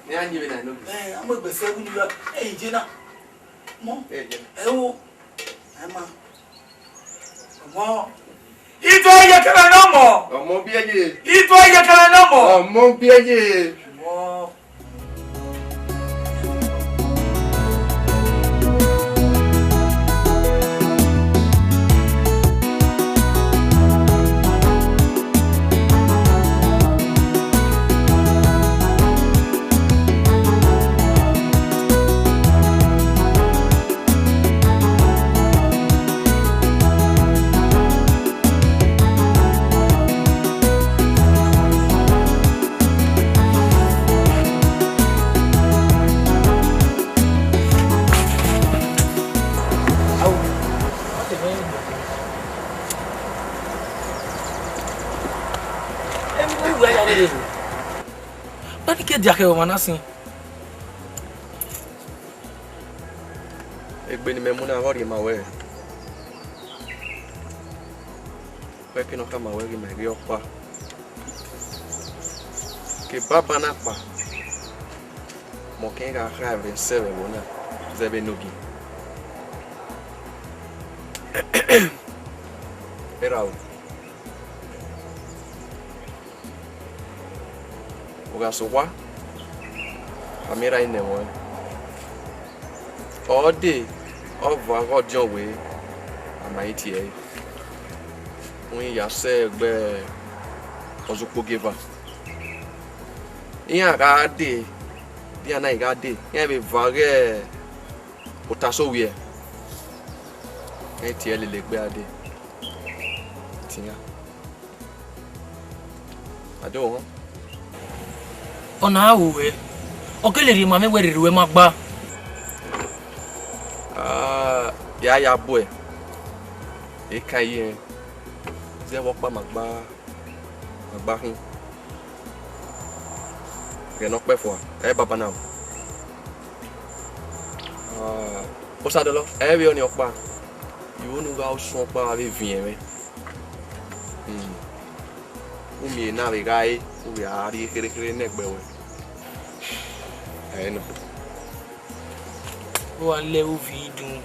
Ne a yin vbe na nọ. Ẹ, a mu egbe sẹ vbe unu ra. Ẹ, i je na. Mọ. Ẹ, je. Ẹ wo. Ẹ ma. Ọmọ. Ito iyẹkẹrẹ ne ọ mọ. Ọmọ biẹ ye. Ito iyẹkẹrẹ ne ọ mọ. Ọmọ biẹ ye. Ọmọ. Dia khẹ ọmwa na sin. Egbe ne imẹ mu na, ọ rhie ma wẹ, wẹ ke ne ọ khama wẹ ghe ima ghe ọkpa. Ke baba na kpa, mẹ ọ kẹ gha kha vbe sẹ vbe ẹvbo na, zẹ vbe enogie. Erha o. U gha sẹ owa, a miẹn erha ne ẹmwẹ ọnrẹn. Ọ dee, ọ vba ghe ọdiọn wẹẹ, a ma i tie ẹre. Uhin ya sẹ gbe ọzọ ukpogieva. Iran gha dee, de iran na gha dee, iran vbe va ghe otasowiẹ, iran tie ẹre lele egbe a dee. Tian. Ado họn. Ọ na ru ruẹ, ọ gele rhie ma mwẹ wẹ rere ruẹ ma gba. Ah, ya ya buẹ. Ekan yi rẹn. Zẹ vbe ọkpa ma gba, ma gba khin. Ẹghẹ ne ọ kpẹ fua, ẹ baba na o. Ah, Osadọlọ, ẹ vbe ọnii ọkpa. Iro ne u gha sọn ọkpa vbe viẹn mwẹ. Hmm. U miẹn na vbe gha re, u vbe a rhie kherhe kherhe ne ẹgbẹ wẹ. Ẹ nọ. Ọ wa lẹ ovbi dun.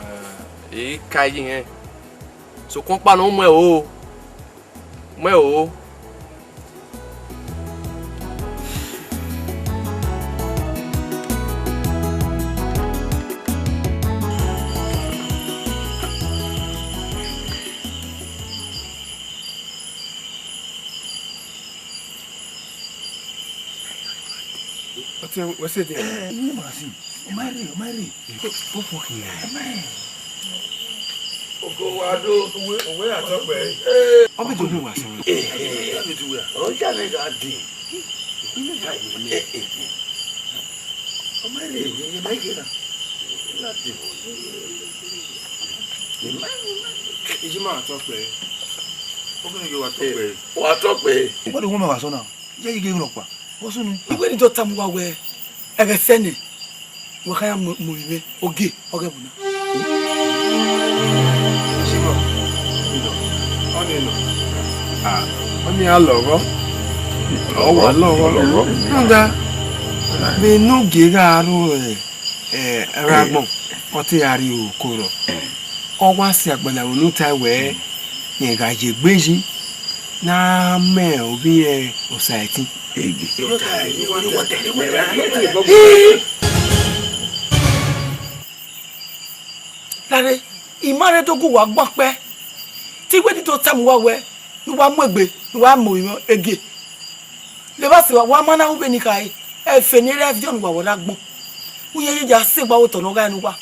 Ah, e ka yi hẹn. Sokpan ọkpa ne ọ muẹn o. Muẹn o. Ọtẹn, wẹ sẹ dia? Ẹ, ne ma si. Ọ ma rre, ọ ma rre. Ọ fucking lie. Ọ ma rre. Ogo wa do. Owe, owe a tọ pẹ. Ọ bẹ do mu wa sẹ. Ẹ, ẹ, ẹ, ọ bẹ do wa. Ọ ya ne gha di. Ọ ma rre, ẹ, ẹ, ma ghe na. Na di. Ẹ, ma, ẹ, ma. Iji ma tọ pẹ. Ọ bẹ ne wa tọ pẹ. Wa tọ pẹ. Wọ́n lè wọ́n mọ̀ wá sọ́nà. Iye yi ghe rọkpa. Wọ́n sunu. Iwẹ ni do tama uwa wẹ, ẹghẹ sẹ nẹ, wa kha ya mu, mu ovbi mwẹ, ogie, ọ ghẹ ẹvbo na. Simon, ọ ni nọ. Ah, ọ ni a lọghọ. Ọ wa lọghọ. Rhunmwuda, vbene ogie gha ru, ẹ, ẹ, rre agbọn, ọ te gha rrie oko rrọọ. Ọ wa si agbada vbe unu tae wẹẹ, rẹn gha ye egbe yi, ne a mẹ ovbi irẹn Osaẹtin. Lare, I ma rre do gu uwa gban kpẹ, te iwẹ ni do tama uwa wẹ, ne uwa mu egbe, ne uwa mu orinmwẹ egie. Levba sẹ, wa ma na ru vbene I khare, ẹfe ne erha viọ ne uwa wẹ rre agbọn. Uyan ye ya sẹ egbe aro otọ ne ọ ghae ne uwa.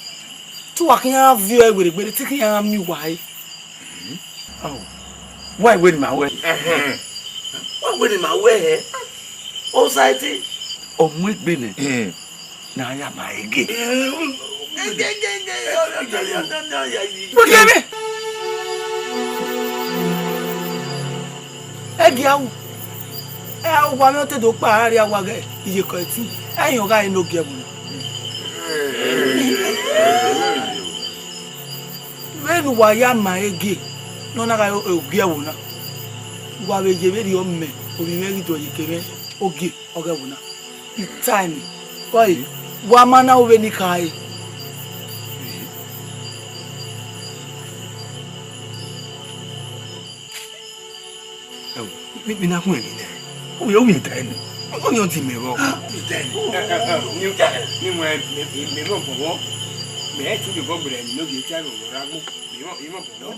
Te uwa khian viọ ẹre werriegbe, te I khian miẹn uwa re. Wa wẹ ne ima wẹ. Ẹhẹn. Wa wẹ ne ima wẹ hẹ. Osaẹtin. Ọ mu egbe nẹ. Hmm. Ne a ya ma ẹre gie. Wẹ gie mwẹ. Ẹgie a ru. Ẹ a ru wa mwẹ ọ te do kpa a rria wa ghẹ iyeke ẹtin. Ẹ i rẹn ọ gha re ne ogie ẹvbo na. Vbene uwa ya ma ẹre gie ne ọ na gha re ogie ẹvbo na, wa vbe ye vberriọ mẹ, ovbi mwẹ ghi do ye eke mwẹ ogie ọghe ẹvbo na. I tae nẹ, ọe, wa ma na ru vbene I khare. Ẹo, mi, mi na khuẹn emwi nẹ. Ovbi, ovbi tae nẹ. Ovbi ọ di mẹ vbọ. Ovbi tae nẹ. Ẹ, ẹ, ẹ, mi, mi, mi, mi, mi rhọkpọ vbọ. Mẹ i tu ye obọ gberra emwi ne ovbi tae vbe ọghe ọre agbọn. Mi rhọ, mi rhọkpọ vbọ.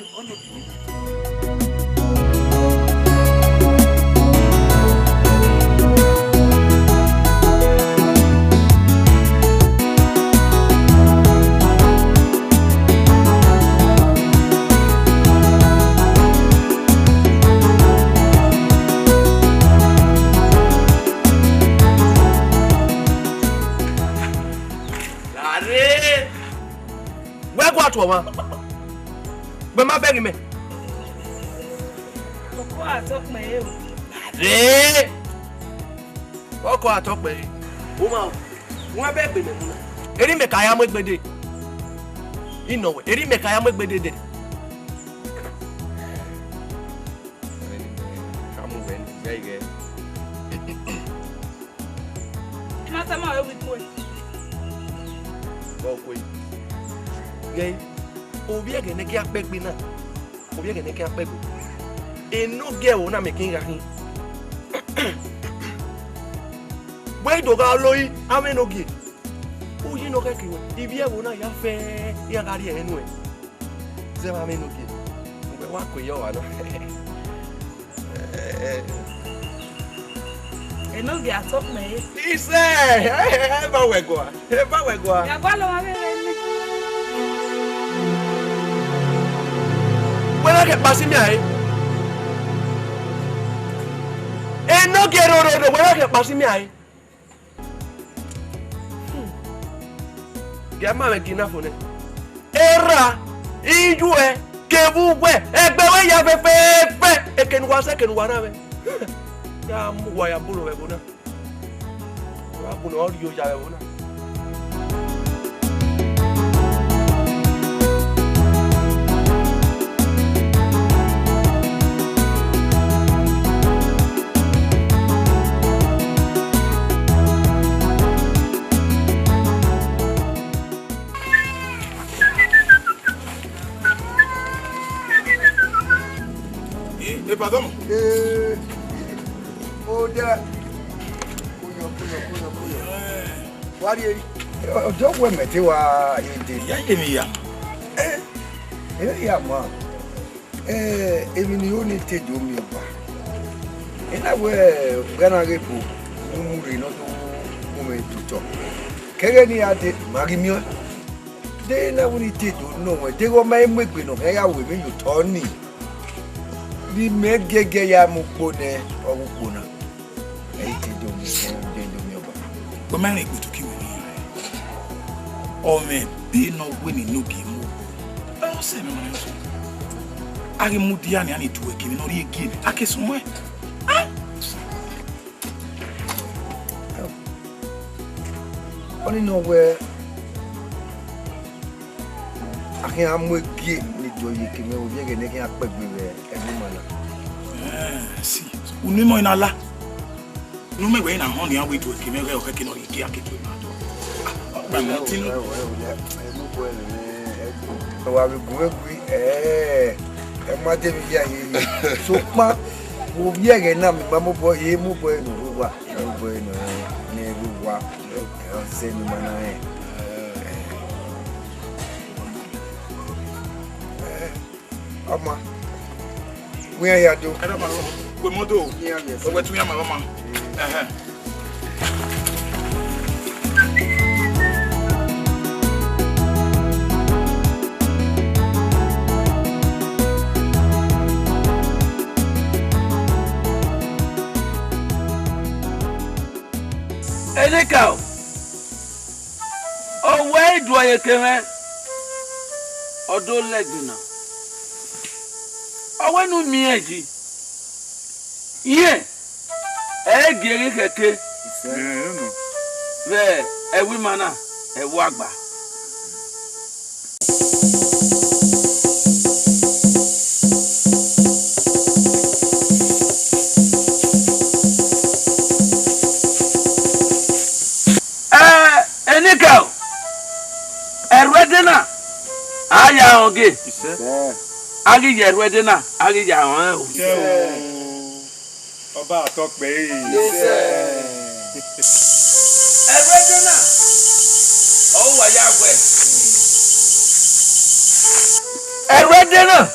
Lare! Wẹ gua tuẹ ọmwa. Wẹ ma bẹghe mẹ. Oko a tọ kpẹre o. Lare! Ọkọ atọ kpẹre. Oma, wọn bẹ gbe mẹ mu na. Eri mẹ ka ya mu egbe dee. Inọ wẹ, eri mẹ ka ya mu egbe dee dee. Ka mu wẹ ne, ya ighẹ. Ma tama wẹ wẹ ikue. Vbe ikue. Ghe, ovbi ẹghẹ ne ke a kpẹgbe na. Ovbi ẹghẹ ne ke a kpẹgbe. Enogie ẹvbo na mẹ ke gha khin. Wẹ i do gha loi, avbe enogie. Uyi ne ọ khẹke wẹ, ivbi ẹvbo na ya fẹ, iran gha rhie ẹre nuẹn. Zẹ vbe avbe enogie. Uwẹ wa kue ye ọmwa nọ. Enogie atọ kpẹre. Isẹ, ẹ ba wẹ gua, ẹ ba wẹ gua. Ya gualọ ọmwa vbe rre nẹ. Wẹ na kẹ kpasi mia re. Enogie rororo, wẹ na kẹ kpasi mia re. Gie ma mwẹ gie na fo nẹ. Erha, iyuẹ, kevbe uwẹ, ẹgbẹ ruẹ ya fẹfẹfẹ, eke ne uwa sẹ, eke ne uwa na mwẹ. Ya mu uwa ya bolo vbe ẹvbo na. Wa bu ne ọ rhie oya vbe ẹvbo na. Eh, eh, pardon. Eh, oda. Kuyọ, kuyọ, kuyọ, kuyọ. Wa rhie yi. Ọjọ wẹ mẹ te wa ye de. Ya ye mi ya. Eh, eh, ya ma. Eh, emwi ne I ho ni te do miẹn ọba. I na wẹ, gha na ghe ebo, ne u mu rre ne ọ do gu mwẹ ye otọ. Kẹghẹ ne I ya dee, ma ghi miẹn ọẹn. De na wẹ ne I te do nọ wẹ, deghẹ ọ ma mu egbe ne ọ khian ya ru emwi ye otọ nii. Ne imẹ giẹgiẹ ya mu ukpo nẹ, ọ ghe ukpo na. Ẹ i te do miẹn, ẹ i te do miẹn ọba. Wẹ ma rẹn egbe tuki wẹ ni. Ọ mwẹ ebe ne ọ wẹ ne enogie mu obo. Ẹ, ọ sẹ mwẹ ma rẹn sunu. A ghi mudia nian ni tuẹ kevbe ne ọ rhie gie mwẹ. A ke sunu ẹn. Ọnii nọ wẹ, a khian mu egie ni do ye eke mwẹ, ovbi ẹghẹ ne khian kpẹgbe vbe ẹvbo ima na. Eh, si, unu imẹ ọnii na la. Ne u miẹn wẹ I na họn nian wẹ I do eke mwẹ, ghẹ ọ khẹke ne ọ rhie gie a ke do ima do. Ah, ọ gba mwẹ tinu. Wa vbe gu mwẹ gui, eh, ẹ ma de vbe ya ye. Sokpan, ovbi ẹghẹ na, mẹ ma mobọ ye, mobọ ye ne u rre owa. Ẹvbo ne, ne ẹvbo wa, ọ zẹ ne ima na rẹn. Ọma, wẹ iran ya do. Ẹ dọba, wẹ mọ do. Iran ya ẹsẹ. Wẹ tu iran ma ọma. Ẹhẹn. Enikaro, ọ wẹ I do ye eke mwẹ, ọ do lẹgbin na. Ọ wẹ ne u miẹn yi, irẹn ẹ i gie ghi khẹke vbe ẹvbo ima na, ẹvbo agba. Ẹ, enikaro, ẹrhuẹdẹ na, a ya rẹn ogie. Isẹ. A ghi ya ẹrhuẹdẹ na, a ghi ya rẹn o. Isẹ. Ọba atọ kpẹre. Isẹ. Ẹrhuẹdẹ na, ọ wa ya wẹ. Ẹrhuẹdẹ na,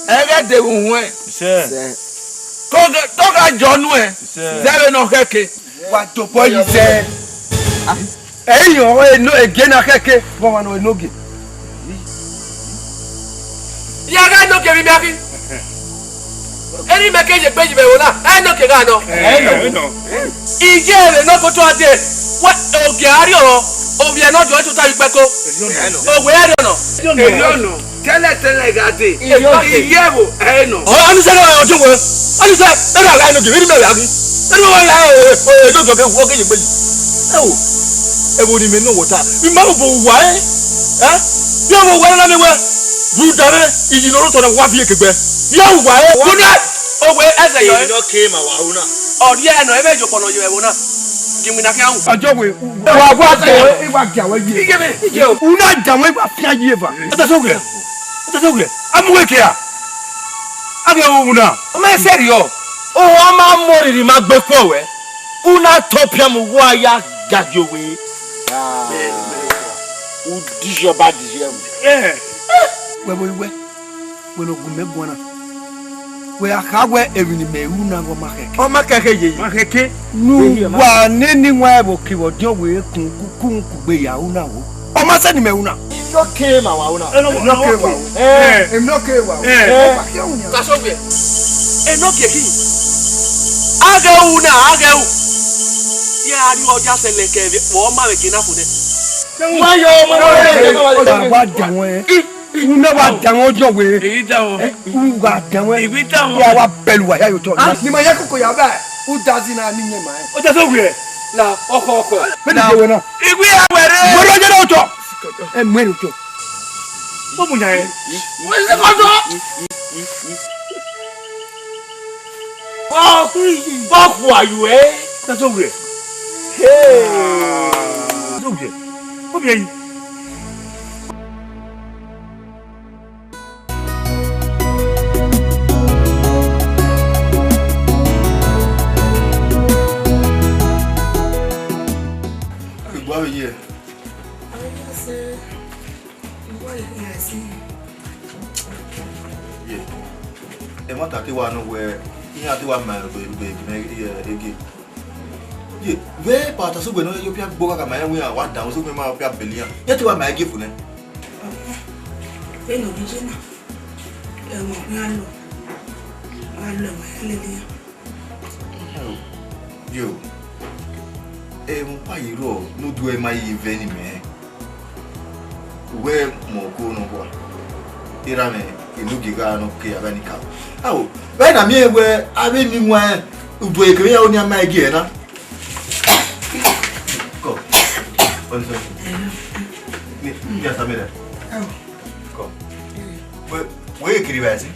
ẹ ghẹ de vbe uhunmwu ẹn. Isẹ. Te ọ gha, te ọ gha jọ nuẹn. Isẹ. Zẹ vbene ọ khẹke. Wa dobọ yi zẹ. Ẹ i yọn eno, egie na khẹke, vbe ọmwa ne ọ enogie. Ya gha enogie vbe imẹ ghi. Eni mẹ ke ye egbe yi vbe ẹvbo na, ẹ enogie gha nọ. Ẹ nọ. Iye vbe ne ọ koto a dee, wẹ ogie a rriọ rọ, ovbi ẹnẹ ọ jọ tota vbe ikpẹko. Owe a rriọ nọ. Ẹ nọ. Tẹlẹtẹlẹ gha dee. Iye ẹvbo ẹre nọ. Ọ, Anise na ọjọ wẹ. Anise, ẹrọ agha ẹnọ gẹmẹ, ẹrọ agha ghi. Ẹrọ wa ya, e, e, e, do jọ ke wo ke ye gbe yi. Ẹ o. Ẹvbo ni mẹ nọ wọta. Mi ma bo wa ẹ. Ẹ? Bi ẹvbo wa na mẹ wẹ. Ru da mẹ, iyi nọ rotọ na wa fi ekegbe. Bi ẹvbo wa ẹ. Kudẹ. Owe ẹsẹ yọ. Èyí nọ ke ma wa hu na. Ọ ri ẹnọ, ẹ vẹ jọ kpọnọ yọ ẹvbo na. Ginwin na khian hu. Ọjọ wẹ, wa, wa dẹ, wa dẹ wẹ ye. Iye mẹ, iye o. U na da wẹ, wa fian ye eva. Ẹ ta sọ wẹ. Ẹ ta sọ wẹ. A mu wẹ ke a. A ghe wu na. Ọ ma sẹ rriọ. O wa ma mọ riri ma gbe kpọ wẹ. U na tọ pian mu wa ya gagi owe. U di yọ ba di yẹ mu. Ẹ. Wẹ vbe wẹ. Wẹ ne ọ gu mẹ guan na. Wẹ a kha wẹ emwi ne imẹ ru na, wẹ ọ ma khẹke. Ọ ma khẹke yeye. Ma khẹke. Ne uwa nene iwan ẹvbo kevbe ọdiọn wẹ kun kun kugbe ya ru na wo. Ọ ma sẹ ne imẹ ru na. Enoke ma wa ru na. Enoke wa ru. Eh. Enoke wa ru. Eh. Ọ ma khian ru yan. Ka sọ wẹ. Enoke ki. A ghẹ ru na, a ghẹ ru. Ya ri ọja sẹlẹ kẹ vbe, wẹ ọ ma vbe gena fo nẹ. Wa yo, ma wa yo. Wa da wọn. Unu wa da wọn ọjọ wẹ. Èyí da wọn. Unu wa da wọn. Èyí da wọn. Wa wa bẹlu wa ya yo tọ. Ni ma ya koko ya ba. U da zi na ni yẹn ma. O da so wẹ. La ọkọ ọkọ. Mẹ ni je wẹ na. Ìwé àwẹ̀rẹ̀. Mo ro je na otọ. Ẹ mẹ ni otọ. Mo mu yan ẹ. Wọ́n ṣe kọ́ tó. Fuck, fuck who are you, eh? That's so weird. Hey. That's so weird. What be you? Ìgbà wo yẹ? Ye, ẹmwata te wa nọ wẹ, iran te wa ma rhugbe rhugbe gbe ege. Ye, vbe Pastor Sogbe nọ, yo pia gbo gha ma iran wẹ iran wa dan, Sogbe ma pia bẹlẹ iran. Iran te wa ma ege fo nẹ. Vbene ọ ghi ye na, ẹmwẹ ọ khian lọ, ọ gha lọ ẹmwẹ ya lele iran. Yo, emwa ọkpa ye rrọọ ne udu ẹre ma ye vẹ ne imẹ rẹn. Uwẹ mẹ ọko nọkhua, erha mwẹ enogie gha nọ ke avbe ni ka. Ao, vbe na miẹn wẹ avbe ni wan udu ẹre kevbe iran ọnii a ma gie na. Come. Ni, ni asa mẹ da. Come. Wẹ, wẹ kiri vbe ẹse.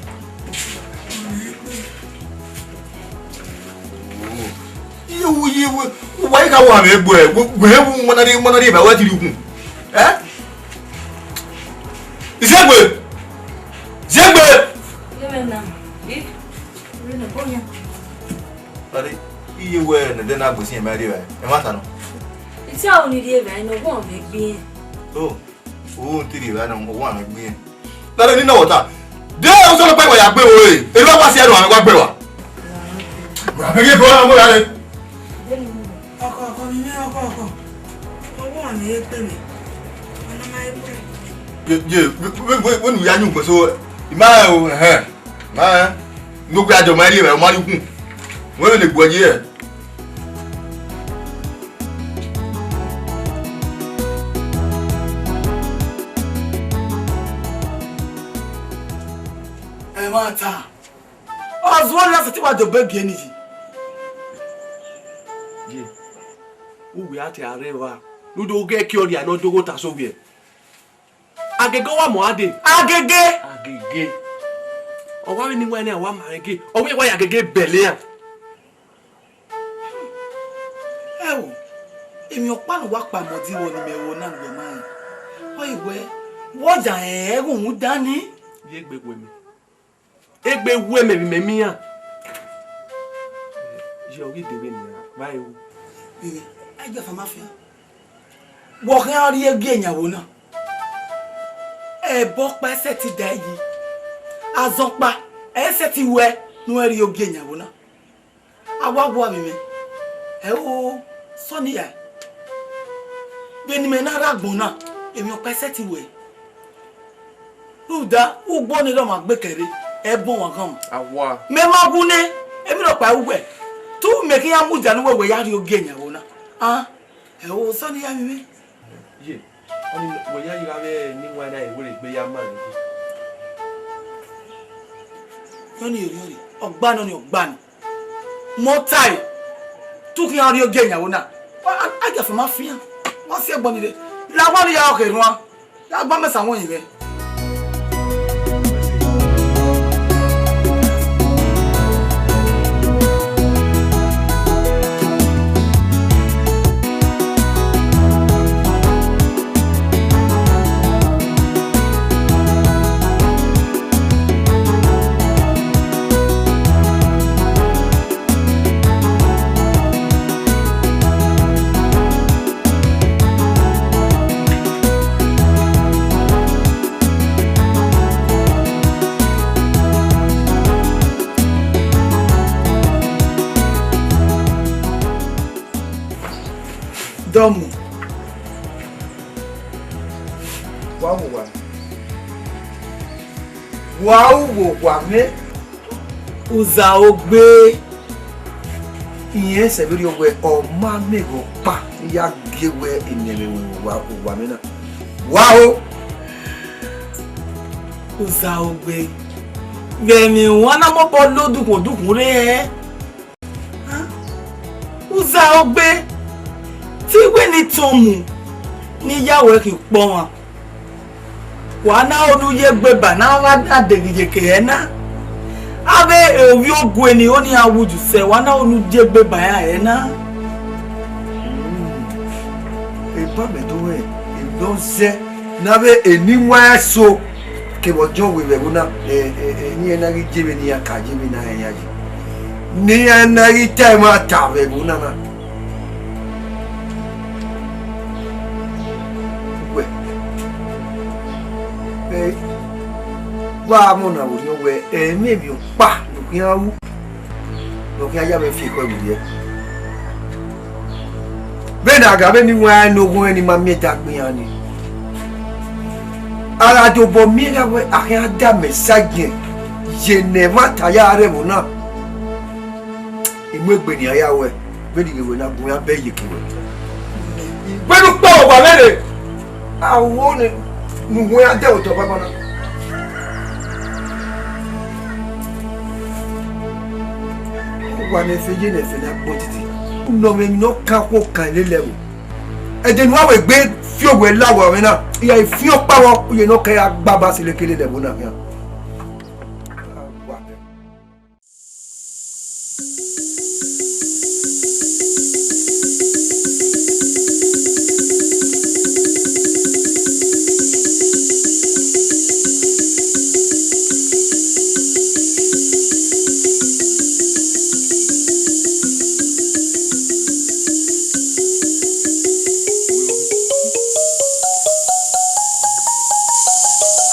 Iye wu, iye wu, wa yi ka wa mẹ gbe, wẹ, wẹ wu mọ na re, mọ na re ba wa ti ri gun. Eh? Izegbe! Izegbe! Ye mẹ na. Eh? Re na bonya. Tade, iye wẹ ne de na gbe si ma re ba. Ẹ ma ta nọ. Iti a uni rie ba, no gun mẹ gbe. Oh. O te rhie evba na, ọ wa mwẹ gbe irẹn. Lare ni nọ wọta. De usọ nọkpa wa ya gbe ruẹ, erha wa si ẹre wa gbe wa. Wa bẹghe ko na mo ya re. Ọkọ, ọkọ mi, ọkọ, ọkọ. Ọ wa mwẹ gbe mi. Ọna ma gbe. Ye, ye, wẹ nu ya yin ukpẹ so, ima o, ẹhẹn. Ma, no gbe ajọ ma rhie evba, ma rhie ukun. Wẹ vbe ne gbuẹ yi hẹ. Ẹmwata, ọ zuọ ne a sẹtin wa dobe gie ne iyi. Ye, uwẹ a te a rre evba, ne u do ghẹ ke ọ rhia ne ọ dogho ta sẹ ovbi ẹre. Agege ọ wa mu a dee. Agege. Agege. Ọ wa vbe ne iwẹn nẹ, a wa ma rẹn ghe. Ọ wẹ wa ya agege bẹlẹ iran. Ẹo, emwi ọkpa ne uwa kpa mẹ ọdii vbọ ne imẹ ru na gbe ma rẹn. Ọ i wẹ, wẹ ọ ya rẹn ẹghẹ uhunmwu dan ni. Ye egbe wẹ mẹ. Egbe wẹ mẹ vbe imẹ miẹn iran. Ye ọ ghi dee vbene iran vbe ru. Ẹ, ẹ jẹ ọfa ma fian. Wẹ ọ khian rrie gie ẹyan vbo na? Ẹbọ ọkpa i sẹtin da yi, azọkpa ẹ i sẹtin wẹ ne u rrie gie ẹyan vbo na. A wa wu avbe mwẹ, ẹ o, sọniya, vbene imẹ na rre agbọn na, emwi ọkpa i sẹtin wẹ. Rhunmwuda, ugbo ne erha ọmwa gbe kẹre, ẹ bọ ọmwa ghan. Awa. Mẹ ma wu nẹ, emwi nọkpa ru wẹ, te u mẹ khian mudia ne uwẹ wẹ ya rrie ogie ẹyan vbo na. A, ẹ o, sọniya vbe mwẹ. Ye, ọni wẹ ya ghi gha vbe ne iwẹn na wẹ egbe ya ma rẹn. Nọ ni erriọ rre, ọgba nọ ni ọgba ni. Mọ tae, tu khian rrie ogie yan vbo na. Wa, a, a gia fẹ ma fian. Ma si ẹgbọn ni rre. La wa ni ya ọkhe ruan. Ya gba mẹ sa wọn yin mwẹ. Dọmọ, wa wo owa, wa wo owa mwẹ. Uzaogbe, irẹn sẹ vberriọ wẹ ọ ma miẹn ghe ọkpa ne I ya gie wẹ enẹmwẹ wẹ owa, owa mwẹ na. Wa ho! Uzaogbe, vbe emwi wan na mobọ lo dukhundukhun rre hẹ? Uzaogbe, te I wẹ ne I tọn mu ne I ya ruẹ khian ukpọn mwa. Wa na ho ne u ye egbe ba na, wa na deghiye ke hẹ na. Avbe ovbi ogue ni ho ne iran wuyu sẹ, wa na ho ne u ye egbe ba iran hẹ na. Eba mẹ do rẹn emwi ne ọ zẹ ne avbe eni wan eso kevbe ọjọẹn vbe ẹvbo na, ẹ, ẹ, ẹ, ne iran na ghi ye vbe ne iran ka ye vbe ne a rẹn iran ye, ne iran na ghi ta emwa ta vbe ẹvbo na na. Wẹ, ẹ, wa mọ na vbe orhiọn wẹ, ẹ, emwi emwi ọkpa ne u khian ru, ne ọ khian ya mwẹ fi ekhọe werriẹ. Vbene a gha vbe ne I wan ne oghọnrẹn ne I ma miẹn ẹdẹ gbe iran ni, a gha dobọ miẹn gha wẹ a khian da mẹ sa giẹn ye ne ẹmwata ya rre ẹvbo na. I mu egbe nian ya wẹ, vbene I ghe wẹ na gun iran bẹ iyeke wẹ. Vbene u kpọlọ wa vbe rre, a wo ne, ne uwẹ a dẹ otọ banbanna. Wa ne ẹfe ye ne ẹfe na gbọn titi. Unọmwẹ emwi ne ọ kan khuo kan lele ẹvbo. Ẹdẹ ne uwa wẹ egbe fi owẹ la wa mwẹ na, I gha fian ọkpa vbọ, u ye ne ọ kẹ ya gba ba sẹ lekele lele ẹvbo na khian.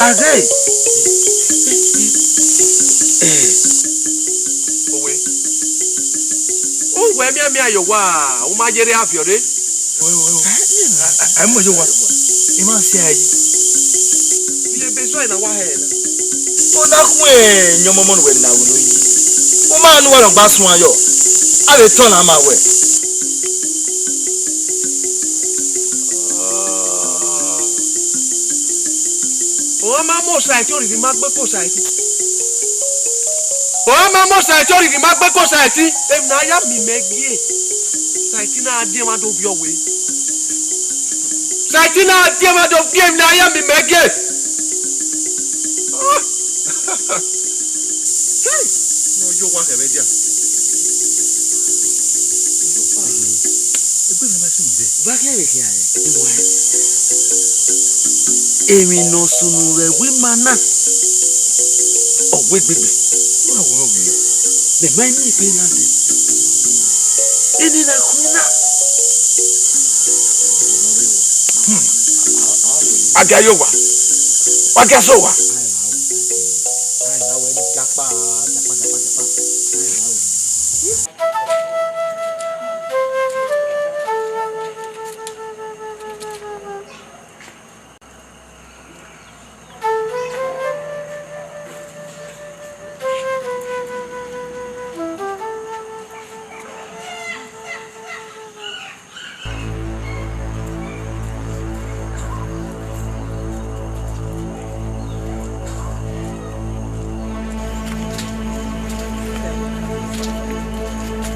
Aghe. Eh. Owe. U wẹ mianmian ye owa, u ma yerre aviọ rre. Owe, owe, owe. A, a, a, a, mu ye owa. I ma fi a yi. Iye ebe zọe na wa hẹ na. U na khuẹn yọmọmọ ne uwẹ na ru nẹ yi. U ma nu uwa rhọkpa suẹn yọ. A vbe tọn na ma wẹ. Ọ ma mọ Osaiti, orhirin ma gbe ke Osaiti. Ọ ma mọ Osaiti, orhirin ma gbe ke Osaiti. Emwi ne a ya miẹn imẹ gie, Osaiti na die emwa do viọ wẹ. Osaiti na die emwa do viọ emwi ne a ya miẹn imẹ gie. Hey! Ne ọ ye owa khẹ vbe dia. Egbe mwẹ ma sunu dẹ. Wa khian vbe khian rẹ. Emwi ne ọ sunu vbe ẹvbo ima na, ọ wẹ egbegbe. Wa wẹ ọghe. Mẹ ma miẹn egbe na dẹ. Eni na khui na. Hmm. A gia ye owa. Wa gia sẹ owa.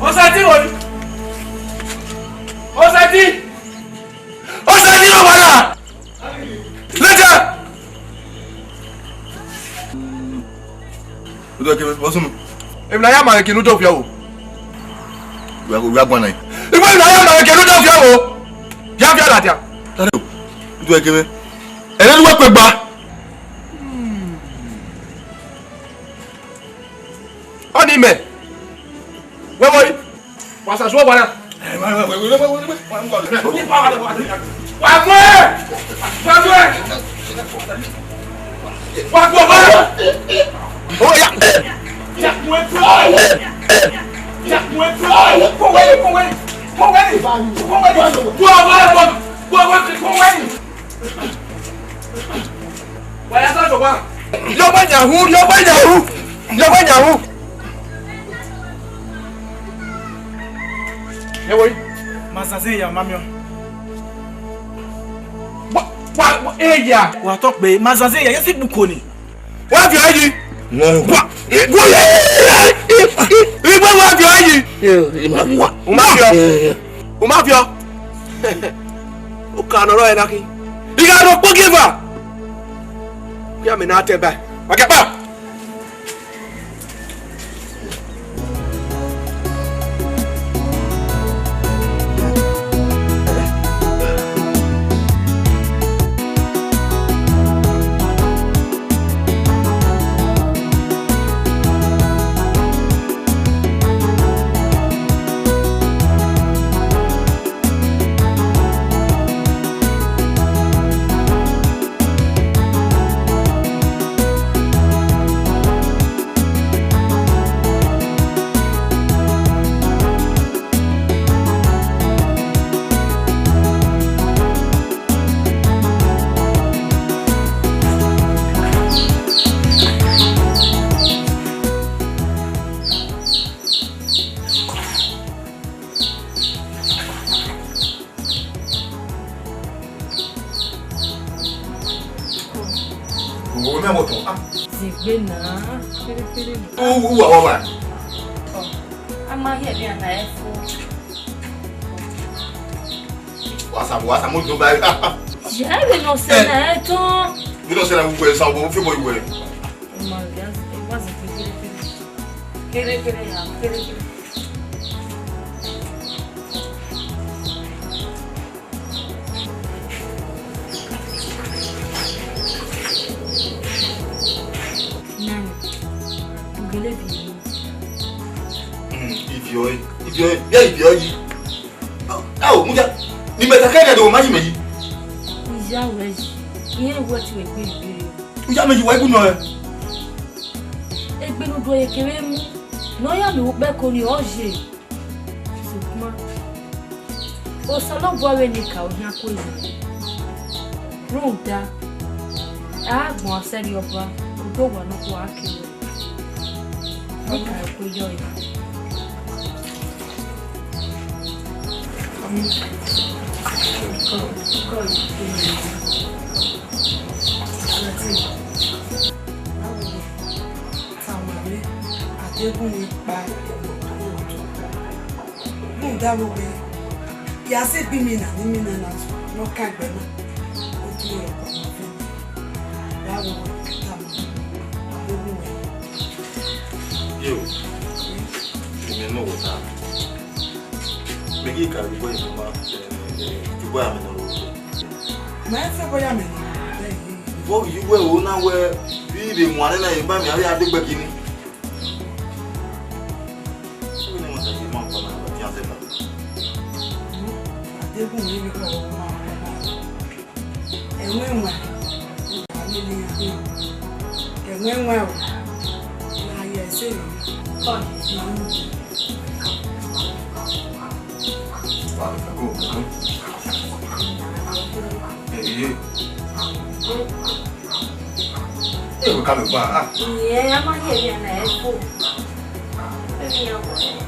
Osẹtin wo? Osẹtin! Osẹtin, ọ wa na! Leta! Udo keme, what's up? Emwi ne a ya ma eke ne u do viọ o. Wẹ, wẹ a guan na. Igbe emwi ne a ya ma eke ne u do viọ o. Ya viọ ladian. Tare o. Udo keme. Ẹre ne uwẹ kpe gba. Ọnii mẹ. Wẹ vbọ yi? Wa sa zuọ wa na. Wa mu ẹn! Wa mu ẹn! Wa mu ẹn! Oya! Ya mu ẹn! Ya mu ẹn! Kọ wẹ ni, kọ wẹ ni, kọ wẹ ni, kọ wẹ ni! Wa mu ẹn! Wa mu ẹn! Kọ wẹ ni! Wa ya sa sọkpa. Yọ gba yan hu, yọ gba yan hu, yọ gba yan hu. Ẹ wo yi. Ma zanzan ya, ma miẹn. Wa, wa, wa, eya. Wa tọ kpe, ma zanzan ya, ye si gbuko ni. Wa viọ yi. Wa, wa, igbe wa viọ yi. Wa, u ma viọ. U ma viọ. Oka ne ọ rrọọ ẹre na khin. I gha rhie ọkpọgi eva. Khian mẹ ne a tẹ ba. Wa kia kpa. Owẹ mẹ wọ tọn. Ah. Zẹgbe na, kherhe kherhe. U, u wa wa wa. Ọ, a ma hiẹ vbe a na ẹ fo. Wa sa, wa sa, mo dun ba. Ya, vbe ne ọ sẹ na ẹ tọn. Vbe ne ọ sẹ na, uwẹ sa, uwẹ, u fi obọ uwẹ. Ọ ma gha, ẹ wa zẹgbe kherhe kherhe. Kherhe kherhe ya, kherhe kherhe. Nani, u gele viọ ẹre? Hmm, iviọ ẹre, iviọ ẹre, ya iviọ yi. Ao, mudia, ni mẹ ta kẹ ẹdẹ do ma yi mẹ yi. Iya wẹ yi, irẹn wẹ ti wẹ gbe igbe. U ya mẹ yi wa ibu nọ ẹ. Egbe ne u do ye kevbe mu, ne ọ ya miẹn ukpẹ ko ni ọ ye. Sokpan, Osanobua vbe ne ka ohian ku ena, rhunmwuda, a gbọn sẹrriọ ọba, odẹ owa nọkhua a ke ruẹ. Ne ka ẹko yọ ẹre. Tama mwẹ, a deghun mwẹ kpa ẹmwẹ otọ. Rhunmwuda vbe wẹẹ, ya sẹ egbe imina ne imina na tu ne ọ kan egbe na, ọ di ẹre ọkpa ma vẹ. Ra vbe wẹẹ, tama mwẹ, a deghun mwẹ. Yo, imẹ nọ wẹ ta. Mẹ ghi ka vbe uwẹ ma, eh, eh, uwẹ amẹ nọ ro. Ma ẹ fẹ bọya mẹ nọ ro, bẹghe. Vbọ ghi uwẹ ro na wẹ, vbe wan nẹ na, eva mẹ avbe a degbe kini. Adegun mwẹ vbe kọ ọmọ. Ẹmwẹ ẹmwẹ, ẹmwẹ ẹmwẹ o, na ye ẹse rẹ. Ẹ, ẹ, ẹ, wẹ ka mẹ gba, ah. Ìyẹn a máa yẹ ìyẹn náà ẹ fò. Ẹ fi hàn wọ́n.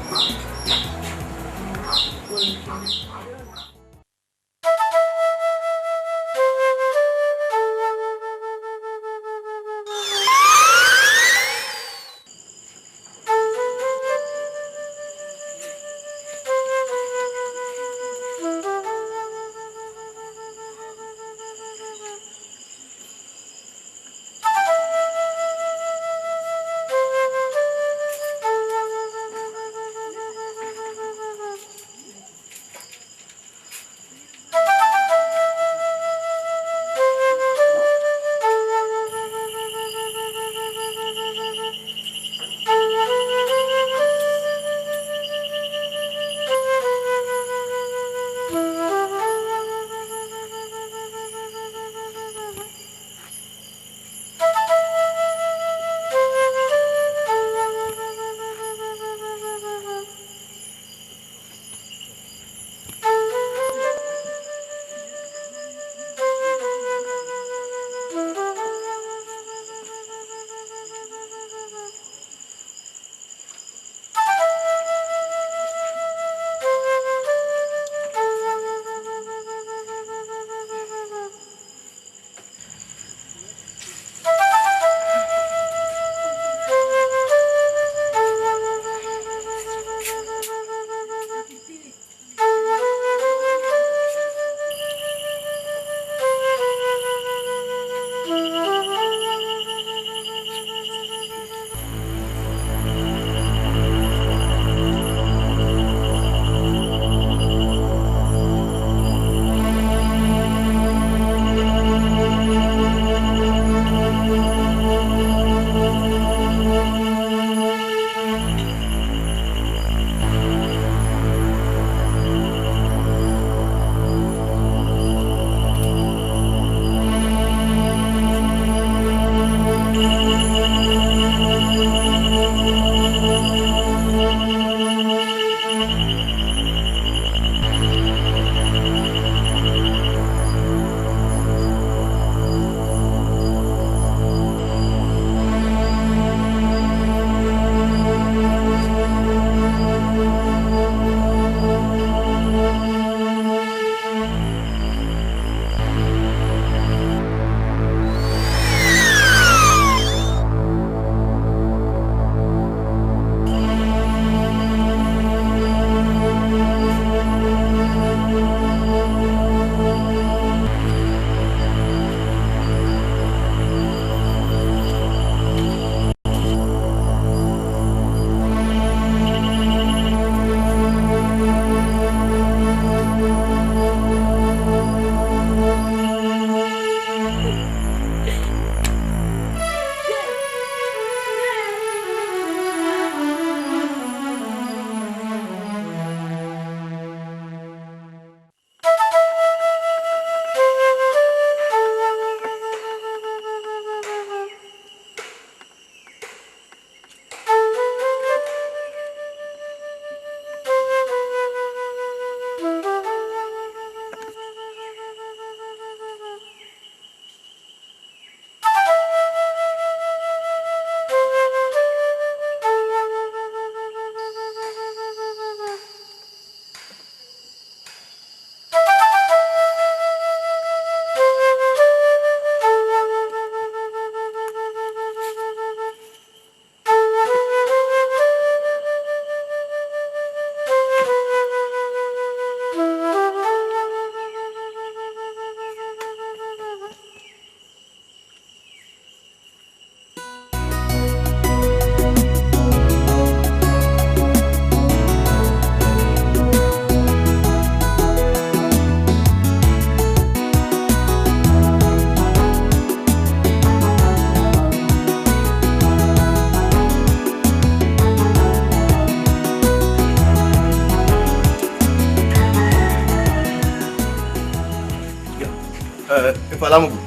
Eh, Ifalamugu.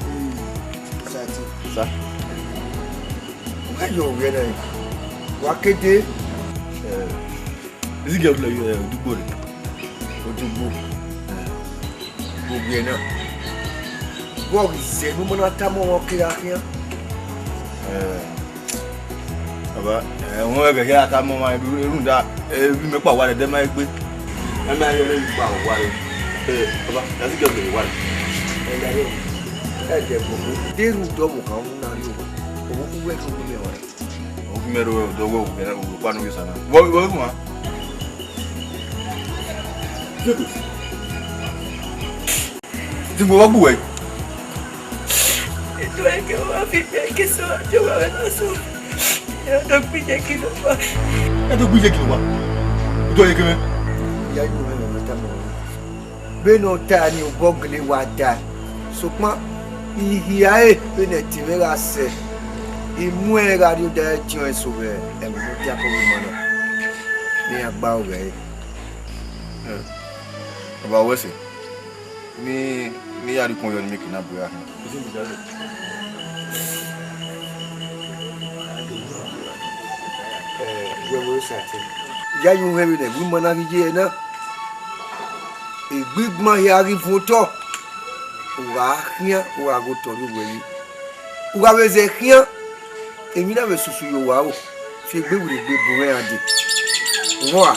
Sa. Wa yo wẹ na. Wa kede. Eh, isi gẹ odugbo re. Odugbo. Eh, odugbo na. Vbọ ghi zẹ ne u ma na tama ọmwa ọkere khian? Eh, baba, eh, wọn ẹghẹ hia tama ọmwa, rhunmwuda, eh, emwi mẹ kpa owa rẹ, ẹdẹ ma egbe. Ẹ ma rẹn emwi kpa owa rẹ. Eh, baba, ya isi gẹ odugbo owa rẹ. Ẹ ya rẹn. Ẹ dẹ gbogbo. De rhunmwuda ọvbokhan u na rrie owa. Ovbi uwẹ khin ovbi mwẹ wa. Ovbi mwẹ rre odẹ, ovbi mwẹ rre odẹ, ovbi mwẹ rre odẹ. Vbọ, vbọ, vbọ. James. James, vbọ gbe uwẹ? Eto ẹre ke wa fi gbe ke sẹ ọjọ wa vbe na sẹ. Ẹ do gbe iye kilo wa. Ẹ do gbe iye kilo wa. Eto ẹre ke mwẹ. Ya yu mwẹ, mwẹ ta mọ. Vbene ọ ta ni obọ gele wa ta, sokpan I hia ẹre vbene ẹtin mwẹ gha sẹ, I mu ẹre gha rrie odaro ẹtin ọnrẹn eso vbe ẹmwẹ ne ọ diakọ vbe ima na, ne iran gba aro vbe ẹre. Baba, wẹ sẹ, ne, ne I ya rhie ukpọn yọ ne I miẹn eke na bu ra khin. Ẹ, wẹ wẹ Osatin. Ya yu mwẹ vbene ẹvbo ima na ghi ye ẹre na. Egbigban hia ghi vuọn otọ, u gha khian, u gha ghe otọ rrie uwẹ yi. U gha vbe zẹ khian, emwi na vbe susu ye owa ro, fi egbe werriegbe bu mwẹ iran dee. Uwa.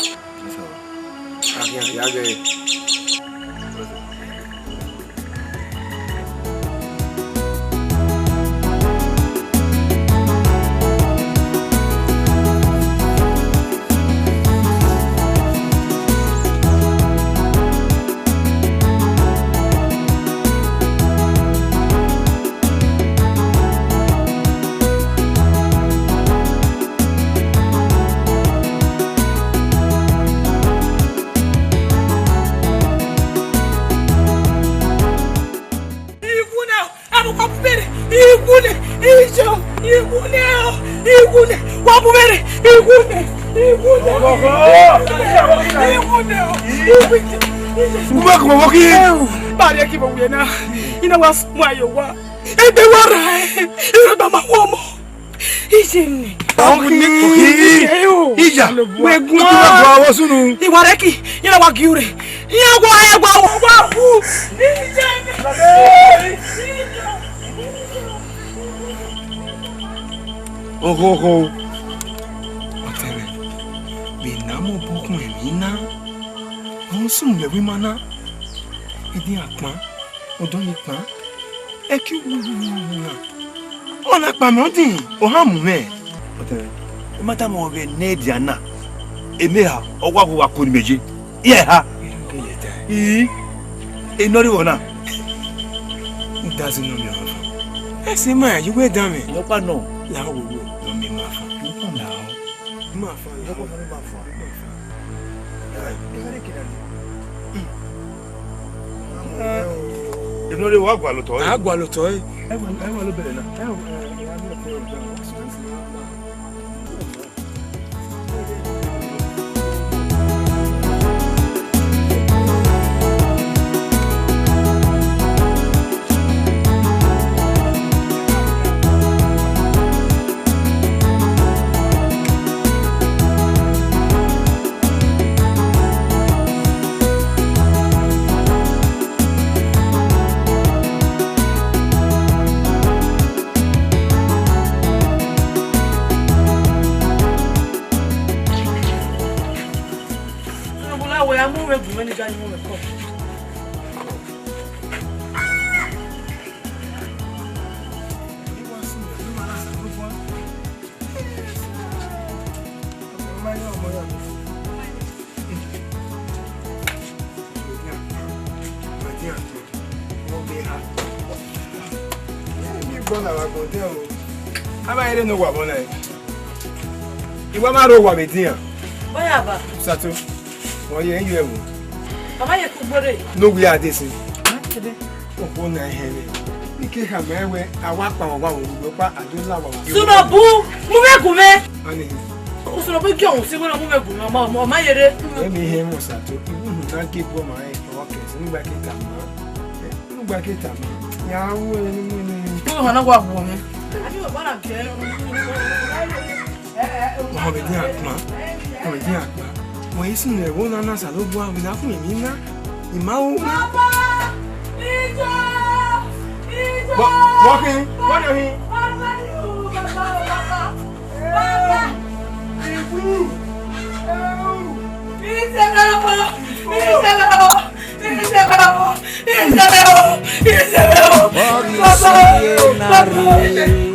A khian ya ghẹ. Iwune o, aro wa bu mwẹ rre, iwune, iyo, iwune o, iwune, wa bu mwẹ rre, iwune, iwune, iwune o, iwune. Ume kọmọ vbọ khin? Ba rhie ẹki vbe owiẹ na, I na wa sẹ uwa ye owa. Egbe wa rrae, erha ọba ma hu ọmọ. Iye nẹ. Ọkhi, ọkhi. Iya. Wẹ guan. Utu na gua wọ sunu. Iwa rẹ ki, yẹn na wa gi ure. Yẹn wa, yẹn wa, wa, wa hu. Iye nẹ. Oho, oho. Ọtẹn mwẹ, vbe ne a mu obọ khun emwi na, ọ sunu vbe ẹvbo ima na. Edian kpan, odọ ni kpan, ẹki wuwuwu na. Ọ na kpa mẹ ọdin, ọ ha mu mwẹ. Ọtẹn mwẹ, I ma tama ruẹ vbe ne edian na, emeha ọ wa gho wa ko ne imẹ ye. Iran eha. Ii, enọ rre vbọ na? Udazi nọ miẹn ọmwa fan. Ẹse ma ya ye uwẹ dan mwẹ. Nọkpa nọ. La wo wo. Nọ miẹn ọmwa fan. Nọkpa nọ. Ma fan la. Nọkpa nọ ma fan. Ma fan. Emwi ne ọ rre wa gualọ otọ ẹre. A gualọ otọ ẹre. Ẹ wẹ, ẹ wẹ lobẹrẹ na. Ẹ wẹ, ẹ wẹ, ẹ wẹ, ẹ wẹ. Ọmọ na wẹ, a mu mwẹ gu mwẹ ne I gha mu mwẹ kọ. Igbọ na wa gbọn dẹ o. A ma rre ne owa vbọ na. Iwa ma rre owa vbe edian. Bọya ba. Sato. Wọ ye, yu ẹvbo. Baba ye ku gbere. No we are this. Okhuo na hẹnrẹ. Ike khama ẹwẹ, a wa kpa wa wa wo, kpa a do la wa wa. Sunu bu, mu mwẹ gu mwẹ. Ani. Usunu bu gi ọhun si wẹ na mu mwẹ gu mwẹ, ọ ma, ọ ma yere. Emi hẹn mọ Sato, iwu nu na ge bu ọmọ rẹ, ọ kẹ, sẹ ne u gba ke tama. Kpẹkẹta ma, ya ru ẹre ne imẹ ne. Kí ló hàn náà wà wọ̀ mí? Wọ́n bẹ dín àpá, wọ́n bẹ dín àpá. Wọ́n yìí sùn ẹ̀wọ́ náà náà sàlóbù àwọn ìlà fún èmi ná. Ìmáwó ná. Bàbá! Ìjọ! Ìjọ! Bọ́, bọ́ kí n, bọ́ lè rí. Bàbá ni o, bàbá, bàbá. Bàbá! Ìwú! Ẹ̀rù! Ìṣẹ̀lẹ̀ ọmọ! Ìṣẹ̀lẹ̀ ọmọ! Baba,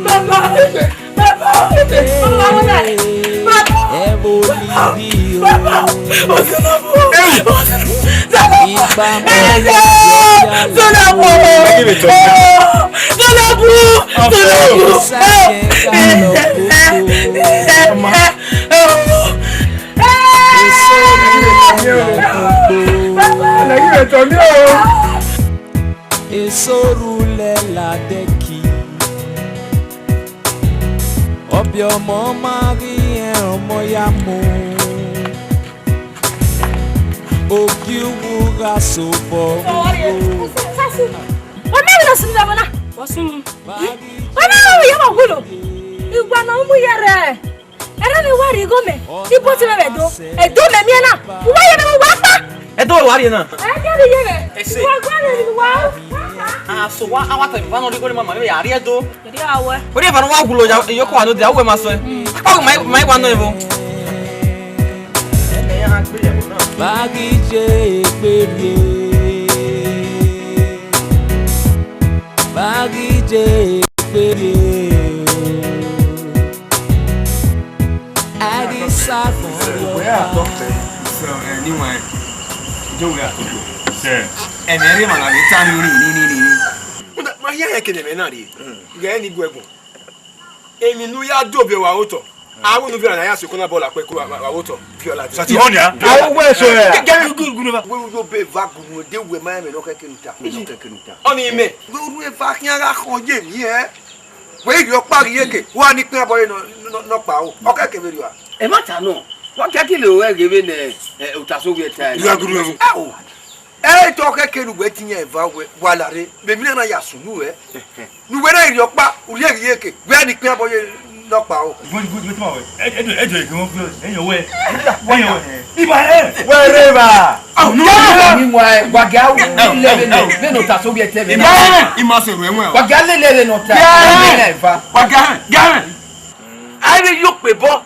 baba, baba, baba, baba, Esoru lẹ la dẹki, ọbiọmọ ma ghi rẹn ọmọ ya mu. Ogiuwu gha sobọ. Wọ́n mẹ́rin lọ sí ní ọmọ náà. Wọ́n sún mi. Wọ́n mẹ́rin lọ yẹ wọ́n wúlò. Ìgbà náà ń mú yẹrẹ. Ẹrẹ ni wa rhie igho mẹ, ibo te mwẹ vbe do? Ẹdo mẹ miẹn na, uwa ye mwẹ wa kpa. Ẹdo wa rhie na. Ẹ jẹ ni ye mwẹ. Ẹse. Wa gua rẹ ni wa. A so wa, a wa ta eva nọ rhie igho ne mama ya rhie Ẹdo. Rhie awẹ. Wẹ rhie eva nọ wa gulo ya, iyoko wa no dia, uwẹ ma sẹ. Akpa ma ma wa nọ evo. Bagije ekpebie. Bagije ekpebie. Wẹ a tọ fẹ, so, eh, ni wan, jọ wẹ a tọ fẹ. Ẹmẹ rẹ ma na vbe ta ni ni ni ni ni. Ma hia ya kene ẹmẹ na rre. Ghẹ ni gu ẹgun. Emwi ne u ya do ovbi ọre vbe otọ. A wẹ ne u viọ na ya sokọ na bọlọ akpẹkuru vbe otọ. Viọ ladian. Sati họn nia. A wẹ so ya. Gẹgẹ ni gu gu ba. Wẹ u yo be va gu nu de wẹ ma ẹmwẹ nọ kẹkẹ nu ta. Nọ kẹkẹ nu ta. Ọni mẹ. Wẹ u ru eva khian gha khọn ye emwi ẹ. Wẹ i rhie ọkpa ghi yeke, wa ni ikpian bọ ye nọ nọ nọ kpa o. Ọ kẹkẹ vberriọ a. Ẹmwata nọ, wa kẹkẹ le ruẹ ghe vbene, eh, Otasowie ta ẹre. Ira guru ẹvbo. Ao. Ẹ i tọ khẹke ne uwẹ te iran eva wẹ wa la rre, vbe emwi na na ya sunu ruẹ. Ne uwẹ na rhie ọkpa, u rhie ghi yeke, wẹ ni ikpian bọ ye nọ kpa o. Igbọn igbọn igbọn tuma wẹ. Ẹ ẹ ẹ jọ eke wọn fi ẹ yọ wẹ. Ẹ yọ wẹ. Iba ẹ. Wẹ rre ba. Ni wa wa ga u lele vbene Otasowie te vbe. Iba ẹ. Ima se ru ẹwẹn o. Wa ga lele vbene ọ ta. Eva. Wa ga ga. A vbe yo kpe bọ.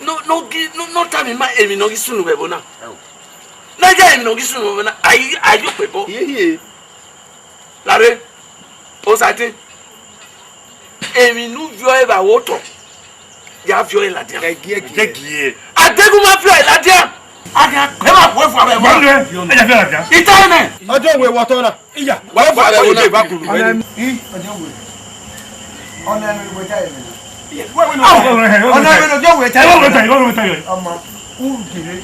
No no gi no no ta mi ma emwi nọ ghi sunu vbe ẹvbo na. Na ya emwi nọ ghi sunu vbe ẹvbo na. A i a yo kpe bọ. Hiehie. Lare, Osatin, emwi ne u viọ ẹre vbe aro otọ, ya viọ ẹre ladian. Ẹgiẹgiẹ. Adegun ma viọ ẹre ladian. A gha kpẹ ma khuẹ fua vbe ẹvbo na. Ẹ ya viọ ladian. Ita nẹ. Ọjọ wẹ wọ tọ na. Iya. Wa fua vbe ẹvbo na. Ọjọ wẹ. Ọna ẹmwẹ ne uwẹ ta ẹmwẹ na. Ọna ẹmwẹ ne ọjọ wẹ ta ẹmwẹ na. Ọma, u gere.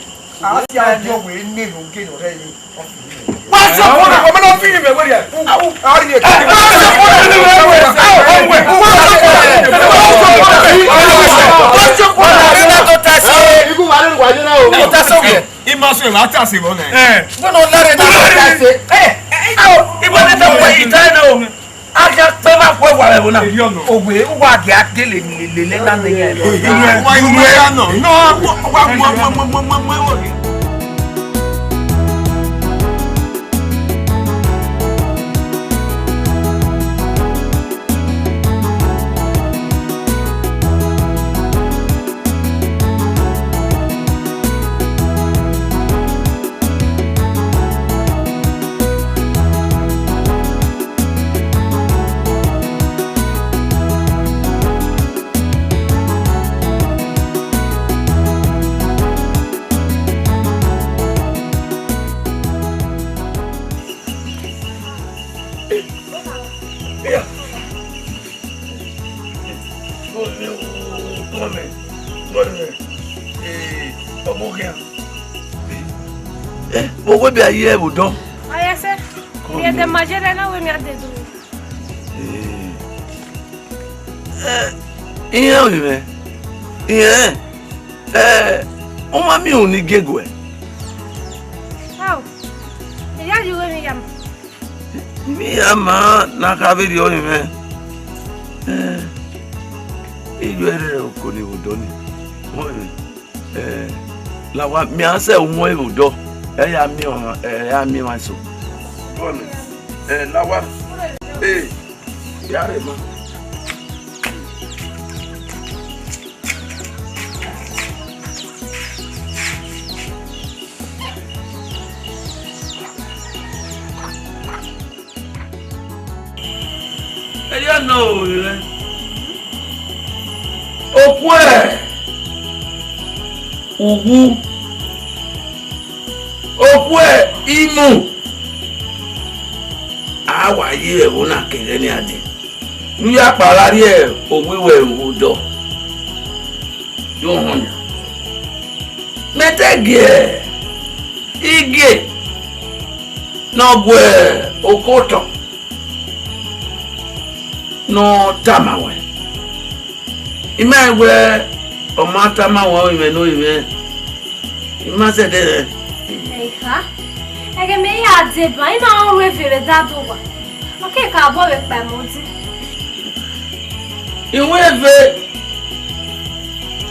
A si ọjọ wẹ ne no gere ọrẹ ni. Wa sọ fún mi. Ọmọ náà fi ni mẹ wẹrẹ. A rí ẹ. Wa sọ fún mi. Wa sọ fún mi. Wa sọ fún mi. Igun wa lórí wa yẹn náà o. Mo ta sọ wẹ. Ima sọ ẹ ma ta se bọ nẹ. Gbọdọ lẹrẹ náà ta se. Ẹ ẹ ẹ. Ibo ni tẹ wẹ ita ẹ náà o. A gha kpe ma khuẹ wa vbe ẹvbo na. Owe, uwa gẹ a gele ni lele na ne ya. Wa wa ya nọ. No, wa wa wa wa wa wa wa. Ọmọ khian. Ẹ, mo wẹ bia ye ẹvbo dọn. Ọya sẹ, mi ẹdẹ ma yẹrẹ na wẹ mi a dẹ do. Ẹ, iran ovbi mwẹ, iran, ẹ, ọ ma miẹn uhunmwu ne I gie guẹ. Ao, I ya ye uwu emwi ya ma. Ma na kha vberriọ rinmwẹ. Eh, iye ẹre oko ni vbe odọ ni. Wẹ, eh, la wa miẹn asẹ wọn vbe odọ. Ẹ ya miẹn ọmwa, ẹ ya miẹn ọmwa eso. Eh, la wa. Eh, ya rre ma. Ẹyọ nọ o rẹ. Okuẹ uwu, okuẹ imu, a wa ye ẹvbo na kẹghẹ nian dee. Ne u ya kpa gha rrie owiwẹ vbe odọ, ye ohọn nian. Mẹ te gie igie ne ọ gu oko otọ ne ọ tama ruẹ. I ma rẹn wẹ ọ ma tama ruẹ, ọre mwẹ ne ọre mwẹ, I ma zẹdẹ rẹn. Eha, ẹghẹ mẹ ya deba, I na ru eve vbe dada uwa. Ọ ke ka bọ vbe kpa ẹmwẹ odin. Iwinna eve,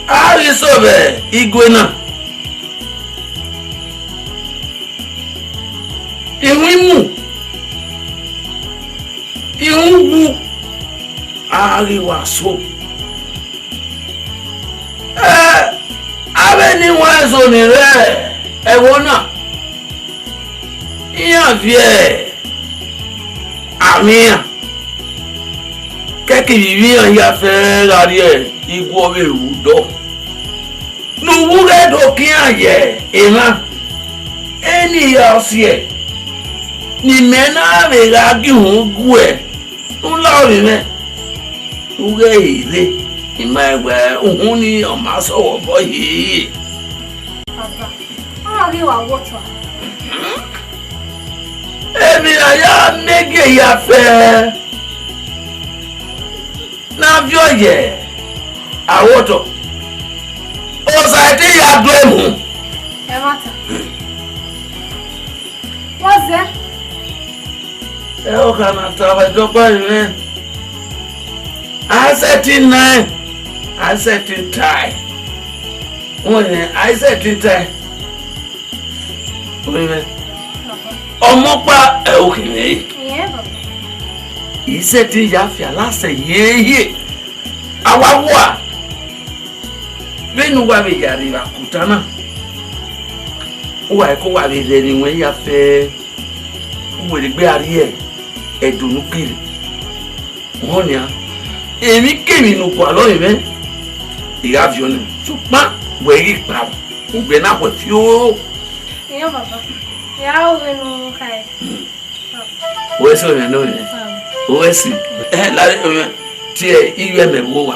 a ghi so vbe igue na. Iwinna imu, iwinna uwu, a ghi wa so. Ẹ, avbe eni wan eso ni rre ẹvbo na, iran viẹ amwẹ iran, kẹkẹ ivbi iran hia fẹẹrẹ gha rrie iguọ vbe ru dọ. Ne uwu ghẹ do ke iran ye emwa, eni hia ọsiẹ ne imẹ na vbe gha gie uhunmwu guẹ, ne u la ovbi mwẹ, ne u ghẹ he rre, I ma rẹn wẹ uhunmwu ni ọ ma sẹ ọvbọ hiehie. Baba, ọ ghi wa wọtọ. Emwi ne a ya miẹn gie ya fẹ ne a viọ ye awọtọ, Osaiti ya do emu. Ẹmwata. What's that? Ẹ, ọ kha na ta vbe dọkpa rinmwẹ. A sẹtin nae, a sẹtin tae. Wẹ, a sẹtin tae. Wẹ, ọmọ ọkpa ẹ, okhi mwẹ re. Iyẹn, baba. I sẹtin ya fian lẹ asẹ hiehie. A wa wua. Vbene uwa vbe ya rre vbe akuta na, uwa ko wa vbe rhẹriẹ ruẹn ya fẹ, u wẹ rhe gbe a rrie ẹdẹ ne u kere. Uhọn nian, emwikemwi ne u gualọ mwẹ, I gha viọ nẹ, sokpan wẹ ghi kpao, ugbẹ na khuẹ fioo. Iran baba, ya ru vbene u khare. Wẹ sẹ ọmọ nọ yẹn. Wẹ si. Ẹ, lare ọmọ, tie iye mẹ vbe owa.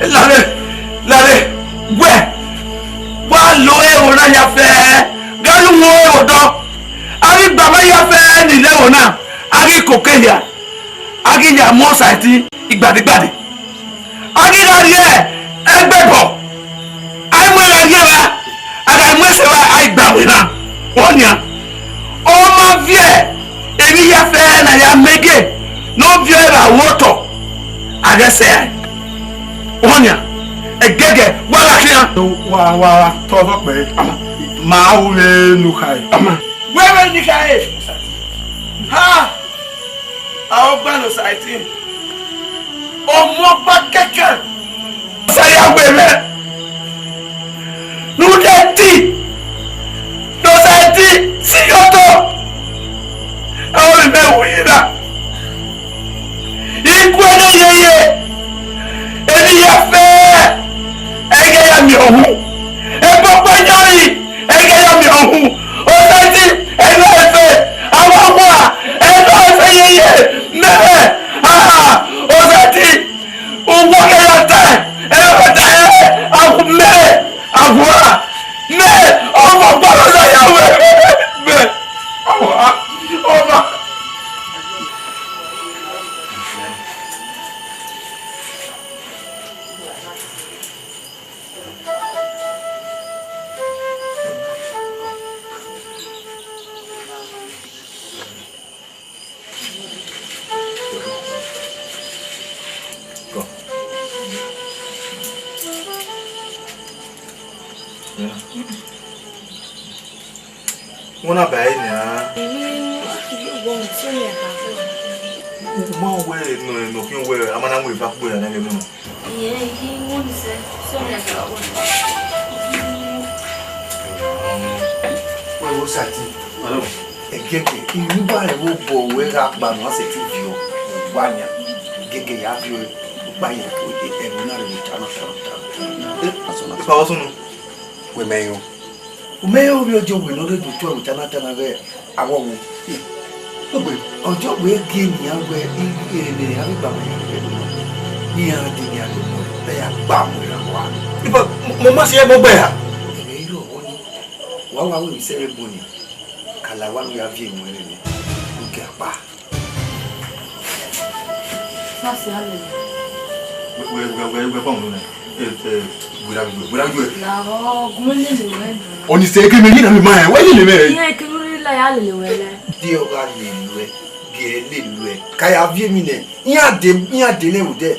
Lare, lare, wẹ, wa lo ẹvbo na ya fẹ, gha lu wo ẹvbo dọ. A ghi gba ma ya fẹ ni lẹ ẹvbo na, a ghi koko ehia, a ghi ya mu Osaiti igbadigbadi. A ghi gha rrie ẹgbẹbọ, a i mu ẹre gha rrie evba, a gha mu ẹse evba, a i gba vbe na. Ọnian, ọ ma viẹ emwi hia fẹ ne a ya mẹ gie ne ọ viọ ẹre vbe aro otọ, a ghẹ sẹ rae. Ọnian, ẹgẹgẹ, wa gha khian. Wa, wa, wa, tọ, tọ kpẹre. Ama. Ma ru vbene u khare. Ama. Wẹ vbene I khare. Ha! A ọgba ne Osaiti. Ọmọ ọkpa kẹkan. Osaiti ya gbe mwẹ. Ne u de ti, ne Osaiti si ye otọ. Ikue ne yeye, emwi ya fẹ, ẹghẹ ya miẹn ọhun. Ẹgbọkpa yọrin, ẹghẹ ya miẹn ọhun. Osẹtin, ẹnọ ẹfe, awawa, ẹnọ ẹfe yeye, mẹmẹ, aha, Osẹtin, uwọ kẹ ya ta, ẹnọ kẹ ta, awu mẹ, awu a, mẹ, ọmọ gbọdọ ya wẹ, mẹ, ọmọ, ọmọ. Wọ́n na ba ẹre nian. Emwi ne ọ ghi vbe obọ mwẹ, sọmia kha khuẹ. U ma wẹ nọ, nọ khian wẹ a ma na mu eva kugbe ya na vbe nọ. Iyẹn i ghi wọ ni sẹ, sọmia kha khuẹ. Wẹ wo sati. Alo. Ẹgẹgẹ, irun ba ẹvbo bọ wẹ gha kpa nọ, a sẹ ti viọ, wa yan. Gẹgẹ ya viọ, ukpa yan, ẹvbo na rre vbe ta nọ, ta nọ, ta nọ. Eh, asọna. Ipa vbọ sunu? Wẹ mẹ yo. U mẹ yo vbe ọjọ wẹ ne ọ rre do tuẹ vbe ta na, ta na vbe awọ wo. Ogbe, ọjọ wẹ gie nian wẹ, i, i, ne a vbe gba mẹ ya vbe do. Iran de nian do, ẹ ya gba mu ra wa. Ipa, mo, mo ma si ẹbọ gbẹ ya. Ẹghẹ i rre ọvbọ ni, wa wa wẹ emwi sẹ vbe bu ni. Kala wa nu ya viọ emwi ẹnrẹn nẹ, u gie akpa. Sasi alele. Wẹ, wẹ, wẹ, wẹ, wẹ, kpọnmwẹ nẹ. Eh, eh, wẹ ra vbe, wẹ ra vbe. Na, ọ, gun lele wẹ nẹ. Ọni sẹ ke mẹ yina mi ma ẹ, wẹ lele mẹ. Iye ke nu rila ya lele wẹ lẹ. De ọ gha lele wẹ, gẹ lele wẹ. Ka ya viọ emwi nẹ, iran de, iran de nẹ vbe odẹ.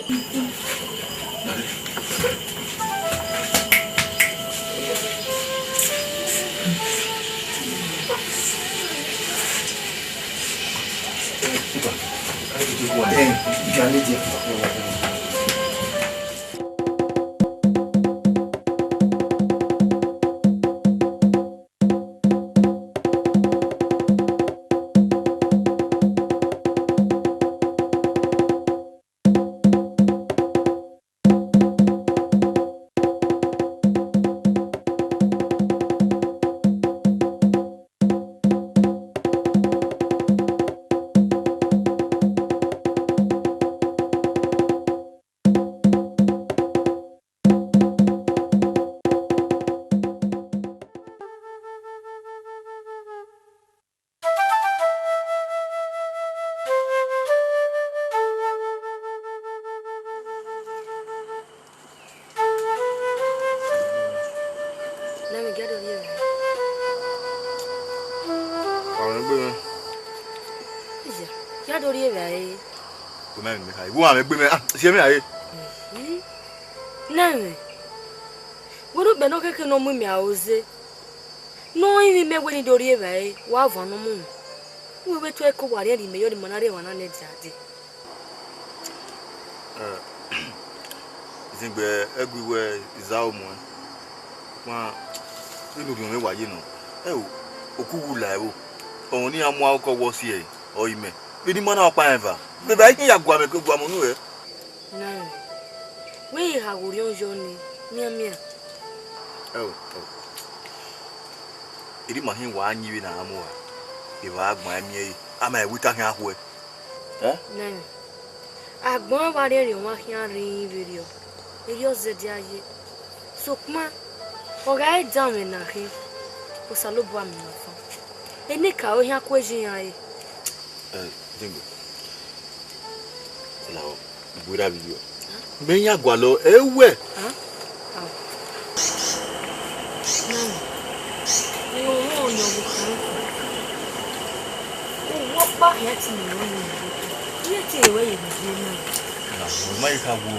Nami, gie a do rhie evbare. Wa mwẹ egbe mwẹ. Iya, gie a do rhie evbare. Wẹ ma mwẹ egbe mwẹ kha. Wẹ ma mwẹ egbe mwẹ. Ah, si ẹmwẹ rae. Mhm. Nami, wẹ ne okpia ne ọ khẹke ne ọ mu imẹ aro ze. Ne ọ rinmwian imẹ wẹ ne I do rhie evbare, wa van ne ọ mu mwẹ. Uwẹ vbe tuẹ ko wa rhiẹnrhiẹn imẹ yọ ne ima na rhie emwa na nẹ dia dee. Eh, Izẹngbe, ẹgu wẹ I zẹ aro muẹn. Ma, vbene urhiọn mwẹ wa ye nọ. Ẹo, okuwu la ẹvbo. Ọmọ ne iran mu aro ke ọwọ si ẹre, ọ i mẹ. Vbene ima na ọkpa rẹn eva. Vbe eva i khian ya guamẹ ke guamọ unu rẹ. Na, wẹ i gha ghe orhiọn yọ ni, mianmian. Ẹo, ẹo. Erha ima khian wa yin vbene a mu ra, evba agbọn a miẹn ẹre, a ma ẹvbo ita khian khuẹ. Eh? Nẹ, agbọn wa rhiẹnrhiẹn ọmwa khian rhinrin vberriọ, erriọ zẹdẹ a ye. Sokpan, ọ gha re danmwẹ ne a khin, Osanobua miẹn ima fan. Enikaro khian ku eje iran re. Eh, Jengbe. Lahọ, gberra vbe iyọ. Mẹ yan gualọ, ẹ wẹ. Nana, ẹ i ro oro ne ọ vbe khan. Uwu ọkpa khian ti miẹn ọnii, iran te wẹ ye vbe na. Na, ọ ma ye kha wo.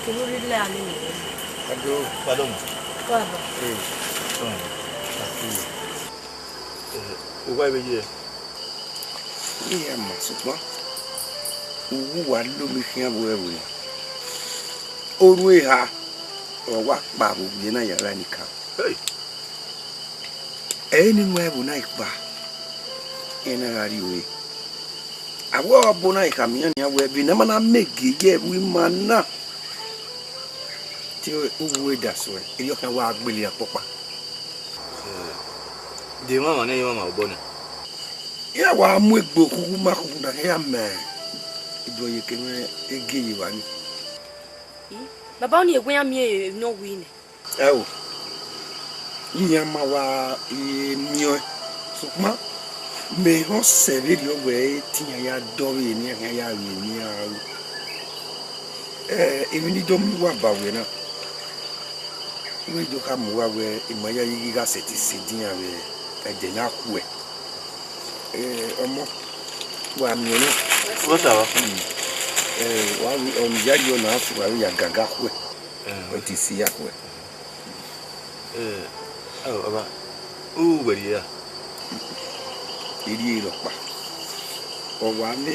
Kene u rhirhi la nene. Ado, pardon. Baba. Eh, sorry. Thank you. Eh, uwa vbe ye? Iran ma sokpan, uwu wa lo mi khian vbe ẹvbo na. Orhu eha, ọ wa kpa vbe ovbi na ya vbe ẹnika. Hey! Ẹ i re ne I mu ẹvbo na kpa, iran na gha rrie ore. Avbe ọbo na khama iran nian wẹẹ, vbene a ma na mege ye ẹvbo ima na, te uwu ẹre da suẹn, erriọ khian wa gbele iran ọkpọkpa. De emwamwa ne ẹ i mwamwa obọ na? Iran wa mu egbe okhukhu ma okhukhu na khian ya ma Iduọyeke mwẹ ege ye evba nii. Baba, ọnii wẹ iran miẹn emwi ne ọ wiri nẹ? Ẹo, iran ma wa miẹn ọẹn, sokpan mẹ họn sẹ vberriọ wẹẹ te iran ya dọvbe ne iran khian ya ru emwi iran ru. Ẹ, emwi ne I do miẹn uwa ba wẹ na, I wẹẹ I do khama uwa wẹẹ, I ma yayi ghi gha sẹtin sẹ edian vbe ẹdẹ ne a khuẹ. Ẹ, ọmọ, wa miẹn ọnii. What's up? Ẹ, wa, ọ ne I yayi ọna, a sẹ uwa vbe ya gangan khuẹ. Wẹ te isi ya khuẹ. Ẹ, ọ, baba, u wẹ rhie ra? I rhie rhọkpa. Ọ wa ne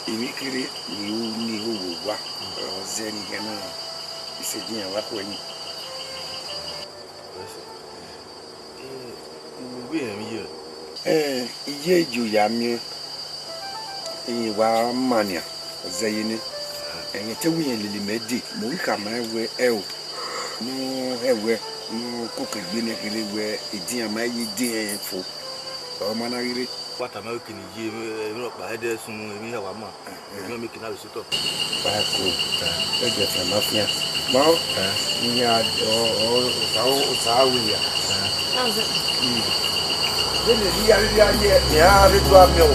emwi kherhe ni ru ni ho vbe owa, ọ zẹ ne I hẹn na, I sẹ edian wa khuẹ nii. Ẹ, I ye yo ya miẹn, I wa ma nian, ọ zẹ ye nẹ. Ẹghẹ te wẹ irẹn lele mẹ dee, mẹ ghi khama ẹn wẹẹ, ẹo, ne ọ hẹ wẹ, ne ọ koko egbe nẹ kherhe wẹẹ, edian ma ye edian fo, ọ ma na ghi rre. Wa tama wẹẹ kene I ye emwi rhọkpa, ẹdẹ sun emwi hia wa ma. Emwi ọmọ kina vbe sotọ. Ba ko, ẹgbẹe fian ma fian. Ma ọ, iran, ọ, ọ, osa, osa wẹ ya. Vbene I ya rhirhi ye, iran rre do a miẹn o.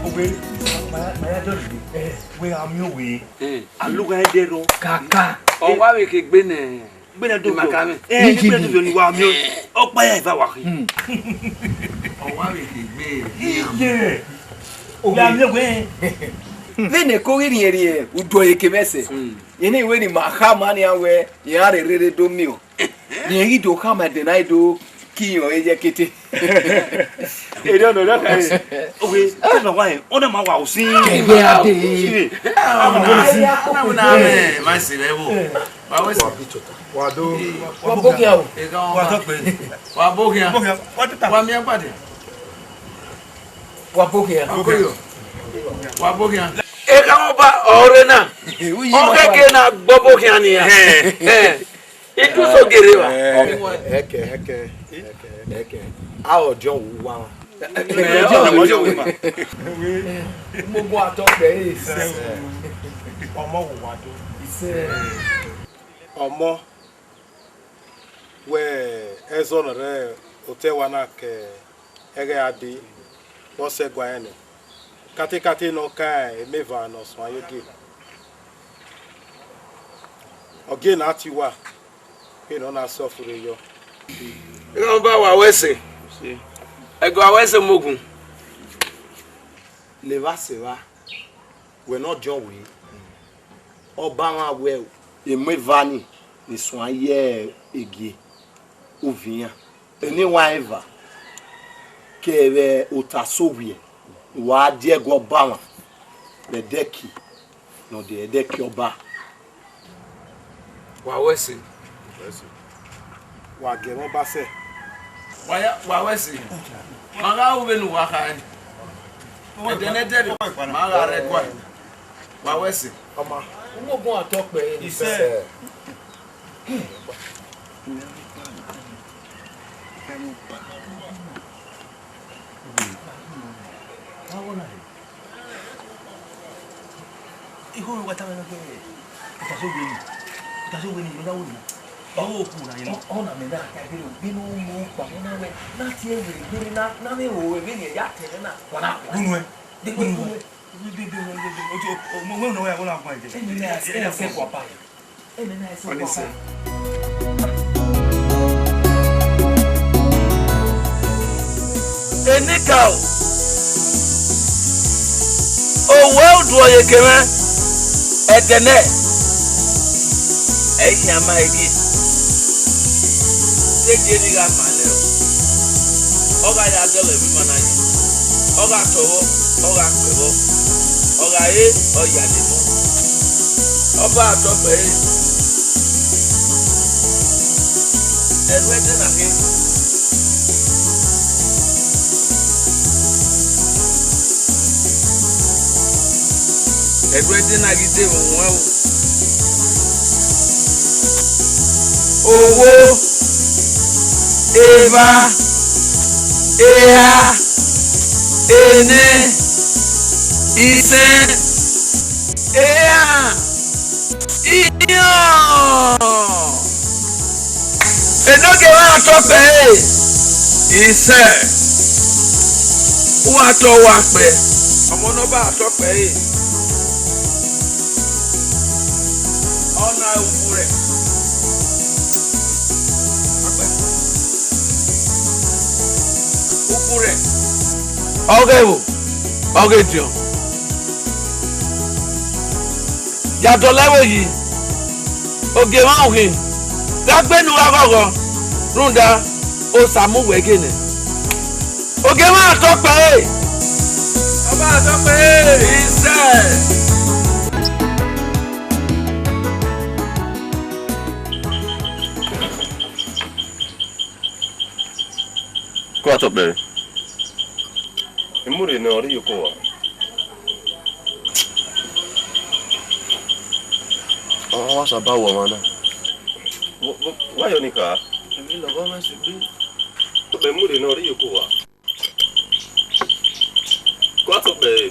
Ogbe, ma, ma ya dọlọ egbe. Wẹ gha miẹn owe. Alugha ẹdẹ rrọọ. Kaka. Ọ wa vbe ke egbe nẹ. Egbe nẹ do ma ka mwẹ. Ẹ, egbe nẹ do ni wa miẹn. Ọkpa ya eva wa khin. Ọ wa vbe ke egbe. Iye. Owe. Ya miẹn owe. Vbene ko ghi rhiẹnrhiẹn Uduọyeke mwẹ sẹ. Yẹn ne wẹ ne ima khama nian wẹẹ, iran rherhe rre do miẹn. Rẹn ghi do khama ẹdẹ na do ki irẹn ọre ye ẹkete. Erriọ nọ, erriọ khare. Owe, ọna wa rẹn, ọna ma wa usin. Kẹvẹ a dee. Usin. Ọna ma wa usin. Ọna ma na mẹ, ma se vbe ẹvbo. Ma wẹ se. Wa do. Wa bo khian o. Wa tọ kpẹre. Wa bo khian. Wa miẹn gbadian. Wa bo khian. Wa bo khian. Wa bo khian. Ekhama ọba ọre na. Ọ khẹke na gbe ọbo khian nian. Iduso gere wa. Ẹkẹ, ẹkẹ, ẹkẹ, ẹkẹ. A ọdiọn wu wa. Ẹ, ọdiọn wu ma. Mo gu atọ kpẹ. Ọmọ wo wa do. Ọmọ, wẹ ẹzọ na rre otọ ẹwa na ke ẹghẹ a dee, vbe ọ sẹ gua rẹn nẹ. Katekate ne ọ ka emeva ne ọ suẹn ye gie. Ọ gie ne a tie uwa, vbene ọ na sẹ ọfurre yọ. Iran ọba wa wẹ ẹse. Ẹgọ a wẹ ẹse mogun. Levba sẹ evba, wẹ ne ọdiọn wẹ, ọba mwa wẹ emọ eva ni, ni suẹn ye egie, u viọ iran. Eni wa eva, kevbe ota sẹ ovbiẹ, wa die ẹguọba mwa vbe ẹdẹki ne ọ de ẹdẹki ọba. Wa wẹ ẹse. Wa gie mwẹ ọba sẹ. Wa ya, wa wẹ ẹse. Ma gha ru vbene uwa khare. Ẹdẹ ne ẹdẹrriọ, ma gha rre ẹguae. Wa wẹ ẹse. Ọma. Umogun atọ kpẹre. Isẹ. Igho wa tama ẹmwẹ gbe, Otasogbeni. Otasogbeni, mẹ na wo na. Ọ wo ku na yẹn. Ọ na mẹ na ka gbe lo, gbe no mo pa mo na wẹ. Na tie wẹ gbe na, na me wo wẹ gbe ya tẹ na. Wa na. Gunu ẹ. De gunu ẹ. Ojo, o, mo, mo, no, ya, mo na gba ide. Emi na se, emi na se kwa pa. Emi na se kwa pa. Enikaro, owẹ Uduọyeke mwẹ, ẹdẹ nẹ, ẹ i khian ma ẹre. Te gie ne I gha ma nẹ o, ọ gha ya dọlọ emwi ima na yi. Ọ gha tọ vbọ, ọ gha kpẹ vbọ, ọ gha re, ọ ya lele. Ọba Atọkpẹre, ẹrhuẹ de na khin. Ẹrhuẹ de na ghi de vbe owẹn o. Owo, eva, eha, enẹ, isẹn, ehan, iyọn. Enogie mwa Atọkpẹre, isẹ, u wa tọ wa kpẹ, ọmọ ne Ọba Atọkpẹre. Ọ na ukhu rẹ. Ukhu rẹ. Ọghe ẹvbo, ọghe ediọn. Ya dọlọ ẹvbo yi, ogie mwa uhìn, dagbe ne u gha ghọghọ, rhunmwuda Osa mu uwẹ ghe nẹ. Ogie mwa Atọkpẹre. Ọba Atọkpẹre. Isẹ. Ku Atọkpẹre. Imurre ne ọ rre iyoko wa. Ọ wa saba wọ ọmwa na. Wẹ, wẹ, wa yọ ni kha? Emwi lọghọ mwẹ sẹ egbe. Mẹ mu rre ne ọ rre iyoko wa. Ku Atọkpẹre.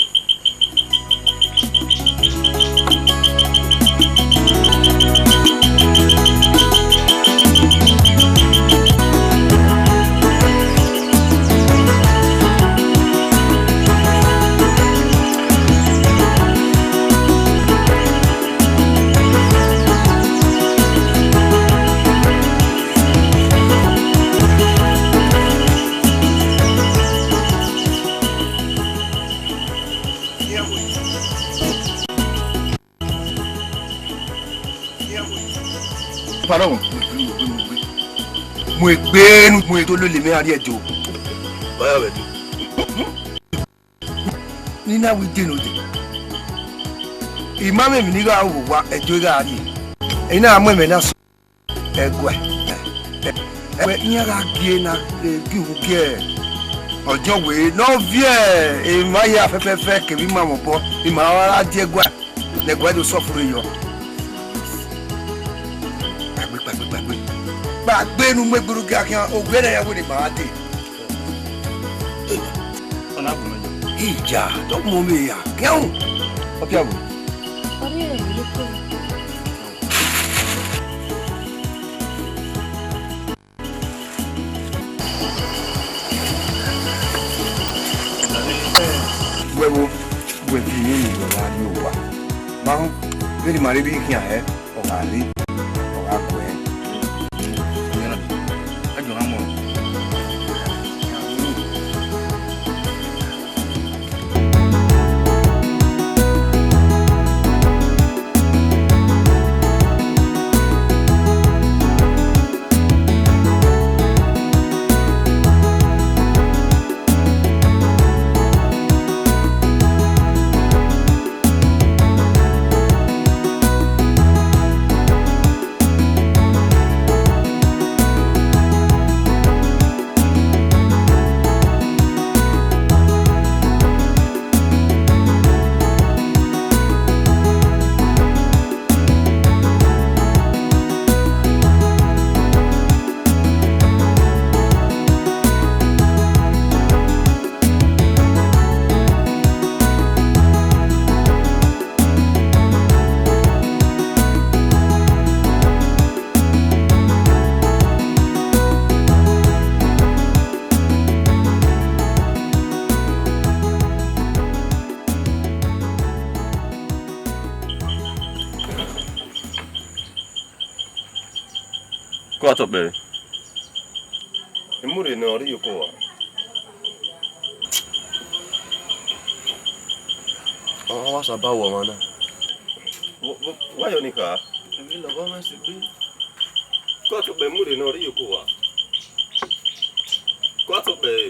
Pardon. Mu egbe nu, mu egbe lele mẹ a rrie ẹjo. Ọ ya vbe ẹjo. Ne I na wẹ I de ne odẹ. I ma mwẹ emwi ne I gha ru vbe owa, ẹjo I gha rrie. I na mu ẹmwẹ na sẹ ẹguae. Ẹguae iran gha gie na, eh, gie uhunmwu gie ọjọ wẹ ne ọ viẹ emwa hia fẹfẹfẹ kevbe ima mwẹ obọ, ima ra die ẹguae. Ne ẹguae do suffer yọ. Kpaegbe, kpaegbe, kpaegbe. Kpaegbe ne u mu egbe rhie khian, owiẹ na ya wẹ ne ima ra dee. Ọ na gbọmọ yọ. Ija, dọgbọn mẹ ya. Khian. Ọ fiangbe. Ọ rhie ẹre ye ko. Wẹ vbo, wẹ viọ imẹ ne uwẹ gha rrie owa. Ma họn, vbene ima rhirhi khian hẹ, ọ gha rre, ọ gha guẹ. Ku Atọkpẹre. Imurre ne ọ rre iyoko wa. Ọ wa saba wọ ọmwa na. Wa, wa, wa yọ ni kha. Emwi lọghọ mwẹ sẹ egbe. Ku Atọkpẹre, imurre ne ọ rre iyoko wa. Ku Atọkpẹre.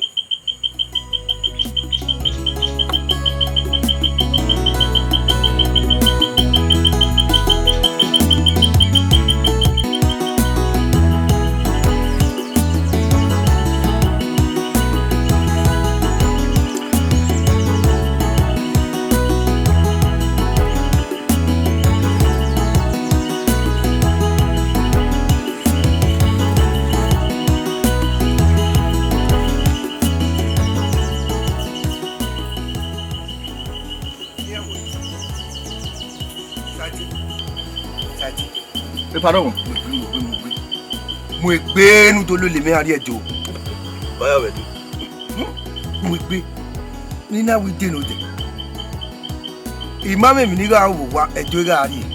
Pardon. Mu egbe, mu egbe. Mu egbe ne u do lele mwẹ gha rrie Ẹdo. Ọ ya vbe Ẹdo. Mu egbe. Ne I na wẹ I de ne odẹ. I ma mwẹ emwi ne I gha ru vbe owa, Ẹdo I gha rrie.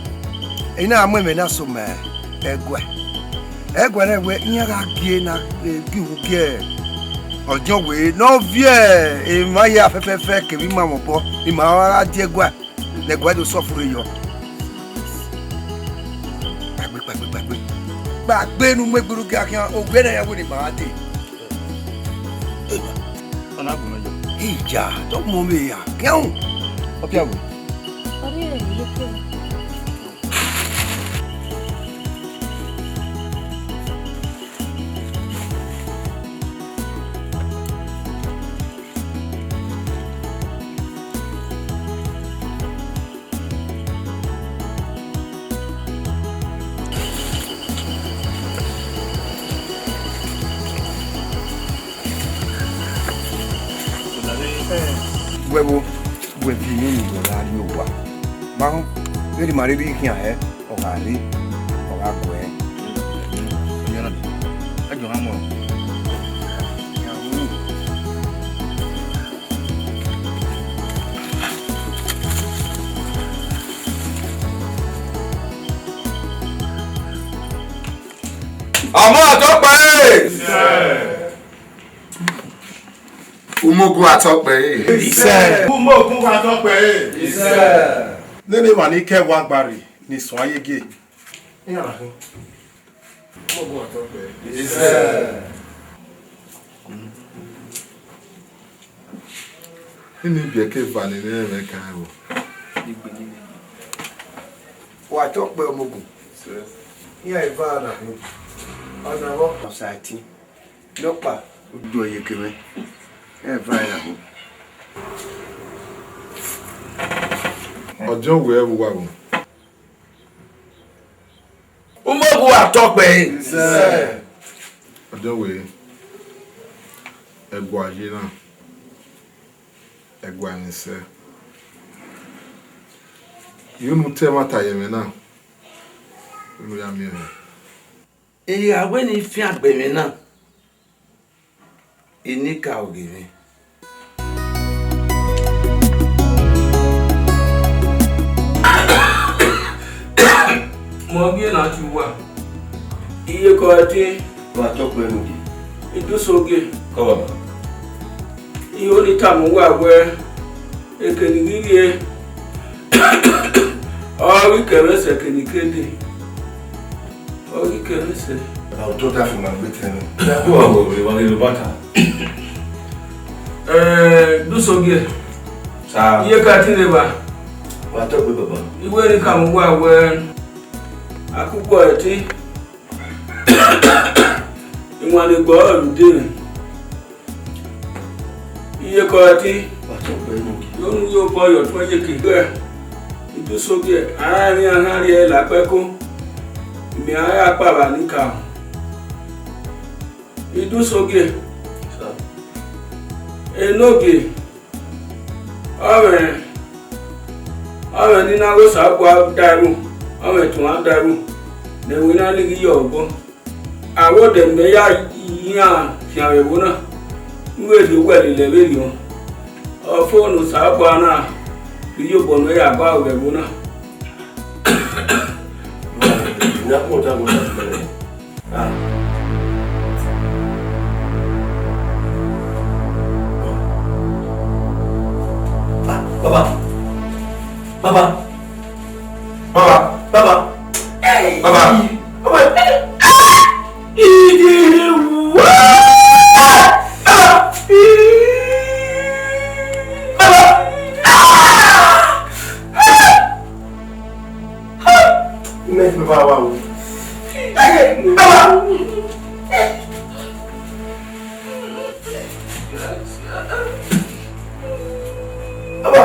I na mu ẹmwẹ na sẹ ma Ẹguae. Ẹguae na wẹ iran gha gie na, eh, gie uhunmwu gie Ọdiọnwẹ ne ọ viọ emwa hia fẹfẹfẹ kevbe ima mwẹ obọ, ne ima gha die Ẹguae. Ne Ẹguae do suffer yọ. Kpaegbe, kpaegbe, kpaegbe. Kpaegbe ne u mu egbe ru gie a khian, ovbi ẹre na ya wẹ ne ima gha dee. Eva. Ọ na gu mwẹ yọ. Iya, dọmọ mwẹ ya. Khian ru. Ọ pia wẹ. Ọ rhie ẹre ye ke. Wẹ vbo, wẹ viọ imẹ ne wẹ gha rrie owa. Ma họn, vbene ima rhirhi khian hẹ, ọ gha rre, ọ gha guẹ. Ọmọ Atọkpẹre! Umogun Atọkpẹre! Isẹ! Umogun Atọkpẹre! Isẹ! Nene emwa ni ke ẹwagbare ni suẹn ayege. Iran na khin. Umogun Atọkpẹre! Isẹ! Nene ibiẹka eva ne erha mwẹ kan ẹvbo. Wa tọ kpẹ ọmọ ogun. Iran eva na hin. Ọna vbọ ọsa ẹtin. Nọkpa. Udu ẹyeke mwẹ. Iran eva na hin. Ọdiọn wẹ vbe uwa vbo? Umogun Atọkpẹre. Ọdiọn wẹ, ẹguae ye na, ẹguae mwẹ sẹ. Unu te ẹmwata ye ẹmwẹ na, unu ya miẹn mwẹ. I gha wẹ ne I fiangbe ẹmwẹ na, I ni ka oghe mwẹ. Mọ gie na tie uwa. Iyeke ẹtin. Wa tọ kpẹ mu gie. Iduso gie. Kọ baba. Iho ni tama uwa wẹ, eke ne I ghi rrie, ọ ghi kẹ mwẹ sẹ eke ne I ke dee. Ọ ghi kẹ mwẹ sẹ. Otọ da fo ma gbe tẹ nẹ. Wa wo re wa ghe ro bata. Eh, Iduso gie. Sa. Iye ka ti rre ba. Wa tọ gbe baba. Iwe ni ka mu wa wẹ, akukọ ẹtin. Iwan ne egbe ọrọre ude mwẹ. Iyeke ẹtin. Wa tọ gbe mu gie. Yo nu yo bọ yọ tuẹ ye ke. Iduso gie, a ra emwi a na rhie la kpẹko, mẹ a ra kpa vba ni ka. Iduso gie. Sa. Enogie, ọ mwẹ, ọ mwẹ ne I na ghe Osanobua da ru, ọ mwẹ tuan da ru, ne ẹvbo na lighi yọ obọ. Avbe odẹ ne imẹ ya yan khian vbe ẹvbo na, ne u vbe rhie owẹ lele ẹvbe erriọ, ọ fo ne Osanobua na rhie iyobọ ne ọ ya ba ru vbe ẹvbo na. Baba. Baba. Baba. Baba. Baba. Baba. Baba. Baba. Mẹ fẹ ba wa o. Baba. Baba.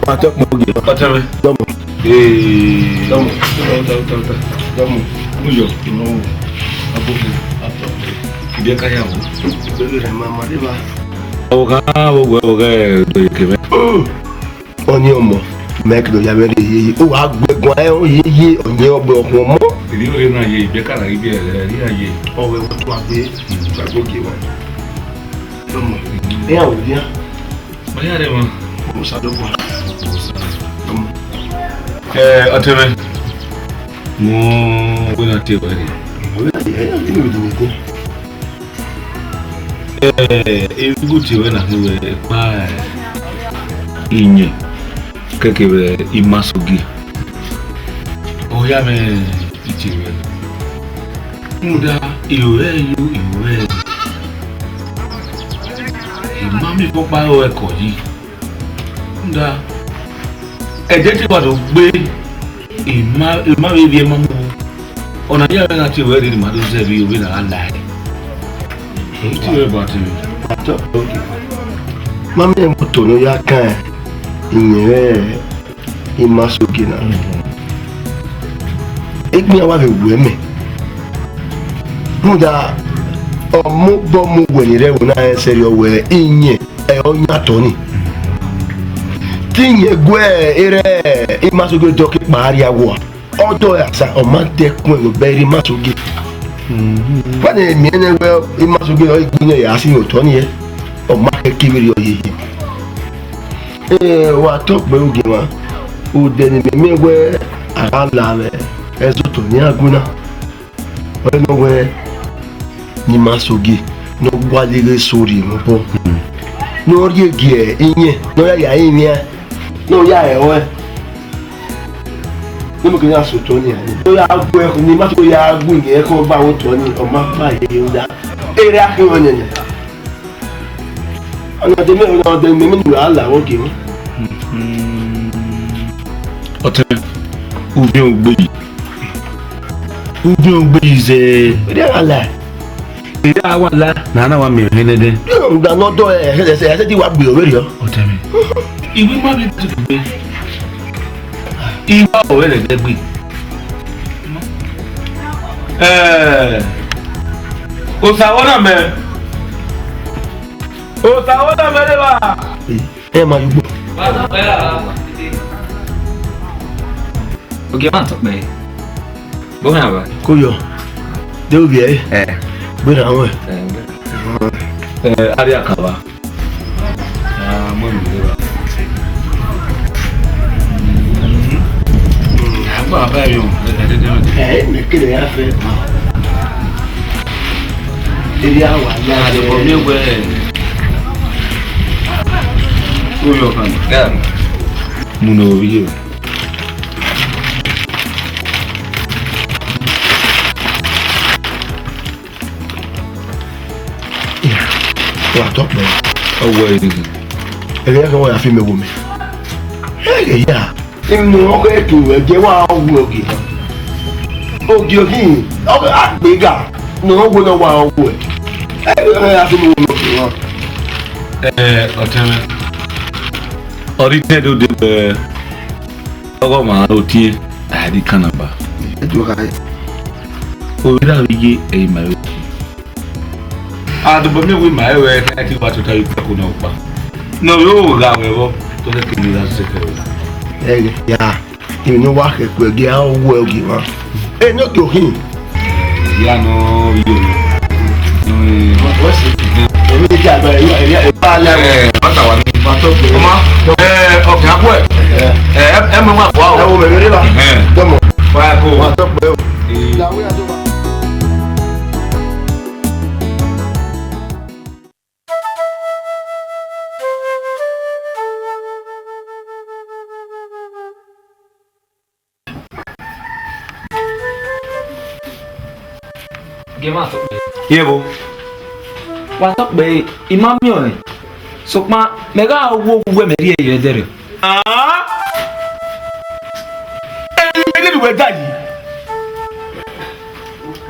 Atọ kpọ ogie. Ọtẹn mwẹ. Dọmọ. Ee. Dọmọ. Ọta, ọta, ọta. Dọmọ. Mu yọ. Nọ. Abo. Atọ. Ibi ẹka ya wo. Ibi ẹka ma ma de ba. Ọgha, ọgha, ọgha, do ye kevbe. Ọni ọmọ, mẹ kẹdẹ ya vbe rre yeye. O wa gbe ẹguan ẹre yeye, ọni ọgbẹ ọkhuọmọ. Èmi ò rí náà ye, ìgbẹ́ kàrà rí bí ẹ̀rẹ́ rí náà ye. Ọwọ́ ẹ̀wọ̀n tó wà pé ìgbàgbọ́ òkè wa. Ọmọ, ẹ yà wò bíà. Mo yà rẹ̀ mọ́. Mo ṣàdókòwò. Ọmọ. Ẹ, ọtẹ mẹ. Mo wé náà tẹ wẹ́rẹ́. Mo yà rẹ̀, ẹ yà rẹ̀, ẹ yà rẹ̀. Eh, erugu tie wẹ na khin wẹ ekpa, eh, iyẹn kẹkẹ vbe imasogie. Ọ ya mwẹ itie wẹ. Rhunmwuda, iro rẹ yo, iro rẹ, I ma miẹn ọkpa ẹre ẹkọ yi. Rhunmwuda, ẹdẹ te wa do gbe, I ma, I ma vbe viẹ ma mu. Ọna ya mwẹ na tie wẹ rhirhi ma do zẹ vbe ovbi na gha la ẹre. Ọ tie wẹ ba tie. Atọ, okay. Ma miẹn moto ne ọ ya kan iyẹn rẹ imasogie na. Egbe iran wa vbe wu ẹmwẹ. Rhunmwuda, ọ mobọ mu wẹ ni rre ẹvbo na rẹn sẹrriọ wẹ iyẹn, ẹ, ọ yan atọ ni. Te iyẹn gu erha imasogie dọkẹ kpa rria wua. Ọdọ asa, ọ ma dẹkun ẹvbo bẹghe imasogie. Wẹ ne miẹn nẹ wẹ imasogie ọ i gu iyẹn ya si otọ ni, ọ ma kẹ ke vberriọ yeye. Ẹ, wa tọ gbe ogie mwa, odẹ ne mẹ miẹn wẹ a gha la vbe ẹzotọ ne iran gu na. Ọ nọ wẹ ne imasogie ne ọ gualọ ighe eso rhie mwẹ obọ. Ne ọ rhie gie iyẹn, ne ọ ya ya rinmwian, ne ọ ya rẹn ọnrẹn. Ne mẹ ke na sẹ otọ ni, ne ọ ya gu ẹkho, ne imasogie ya gu iyẹn ẹkho ba otọ ni, ọ ma kpa yeye da. Erha khian ọnẹnẹ. Ọna de mẹ, ọna de mẹ, mẹ ne u ra la vbe ogie mwa. Ọtẹn, uvbiẹn ugbeyi. Uvbiẹn ugbeyi zẹ. Erha gha la. Erha wa la, na na wa miẹn ẹhẹn nẹdẹ. Rhunmwuda ne ọ dọ ẹsẹ, ẹsẹ, ẹsẹ te I wa gbe ọvberriọ. Ọtẹn mwẹ. Iwe ma vbe tu gbe. I wa ọvberriọ gbe. Ẹ, Osa vbọ na mẹ. Osa vbọ na mẹ de evba. Ẹ ma ye ugbo. Ogie ma tọ kpẹẹ. Bọ mẹ aba. Ko yọ. De ovbi ẹre. Ẹ. Gbe na ruẹ. Ẹ, gbe. Ẹ, a rhie akaba. A mu emu rre evba. Agba aba yo, ẹ, ẹ, ẹ, ẹ. Ẹ, mẹ kere ya fẹ. Eri a wa ya. A lè bọ mi wẹ. Ko yọ kan. Ẹ. Mu ne ovbi ye. Wa tọ kpẹẹ. Ọ wẹ ẹre. Ẹghẹ ya kẹ wẹ ya fi mẹ wo mẹ. Ẹghẹ ya. Imọ ọghe ẹdẹ ruẹ gie wa wu ogie. Ogie ogie, ọghe agbega ne ọ wẹ ne ọ wa wu ẹre. Ẹghẹ ya fi mẹ wo mẹ ogie wa. Ẹ, ọtẹn mwẹ. Ọ rhie itẹ do de vbe ọghe ọmwa aro tie, a i re ikan na ba. Edu gha re. Ovbi erha vbe iye, ẹ i ma ẹre. A dobọ miẹn wẹ ima ẹre, ẹ i wa tota vbe ikpẹko na ọkpa. Ne ọ vbe ro gha wẹ vbọ, te ọ kẹ ni gha sẹ kẹ wẹ. Ẹghẹ ya, emwi ne ọ wa khẹ kue gie a wu ogie mwa. Ẹ ne ogie okhin. Ya nọ, yo. Nọ, eh, what's it? Èmi ti àgbà ẹ̀yọ́, ẹ̀yọ́, ẹ̀yọ́, alẹ́. Eh, bàtà wà ní. Bàtà pé. Ọmọ, eh, ọkàn àpò ẹ̀. Eh. Eh, ẹ, ẹ mọ wà fún wa o. Ẹ wo bẹ̀rẹ̀ rí bá. Eh. Dọ́mọ̀. Wà á kó. Bàtà pé o. Eh. Ìyàwó yà tó bá. Gie ma tọ kpẹẹ. Iye vbo? Wa tọ kpẹẹ, I ma miẹn ọnrẹn. Sokpan, mẹ gha wo uwu mẹ rhie ye ẹdẹrriọ. Ah! Ẹni mẹ ne wẹ da yi.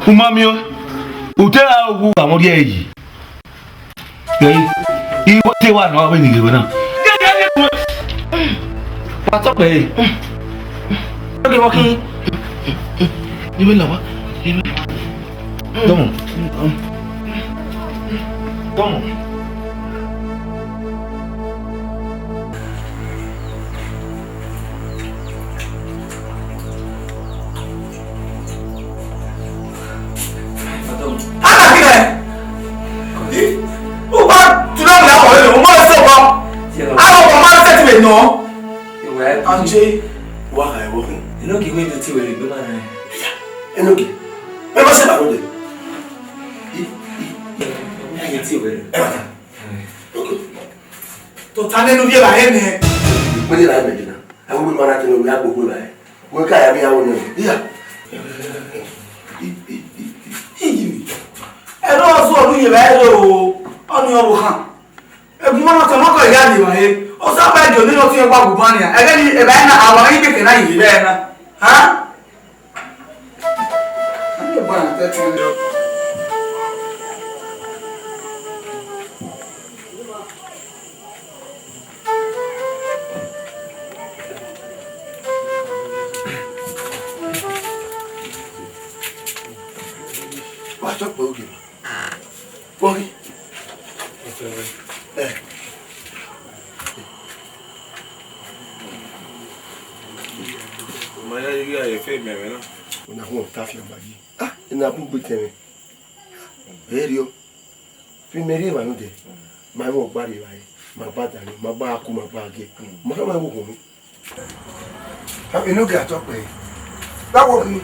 U ma miẹn, u te ra wu amọ rhie yi. Ẹ, I wa te wa nọ avbe ni ghe wẹ na. Wa tọ kpẹre. Oke, wa khin. Iwe la wa. Iwe. Dọmọ. Dọmọ. Ana ghi rẹ? Uwa tuna mu na kọre lo, mo se kọ. Ana kọ ma se ti vbe nọ. Anje, wa kha ẹvbo khin. Enogie, wẹ do tie wẹ rhie egbe ma nẹ. Enogie, mẹ ma se ba rode. I, i, i, ya ye tie wẹ. Ẹ ma ta. Okay. Tota nene uvie vba hẹ nẹ. Wẹ ni la mẹ jena. Awẹ wẹ ma na tẹn wẹ a gbogbo evbare. Wẹ ka ya miẹn aro nẹ. Iya. Iyimi. Ẹre ọ zọ ọre u ye vba ẹre o. Ọnii ọvbokhan. Egun ma na tẹn ọmọ kọ ya ye vba ẹre. Ọ sa ba ẹdẹ ne ọ tiẹn gba gu ban nian. Ẹghẹ ni evbare na, a wa ghi gbeke na ye vbe ẹre na. Ha? Wa tọ kpẹre ogie. Kpọghi. Ẹ. Ma ya ye ghi a ye fe mẹ ẹmwẹ na. Ọna họn ta fiangba yi. Ah, ena bu gbe tẹn mwẹ. Erriọ. Fi mẹ rhie emwa nodẹ. Ma mwẹ ọgba rhie evbare. Ma gba danmwẹ, ma gba ku, ma gba gie. Ma khama ẹvbo khuọnmwi. Enogie, a tọ kpẹre. Vbe wo khin?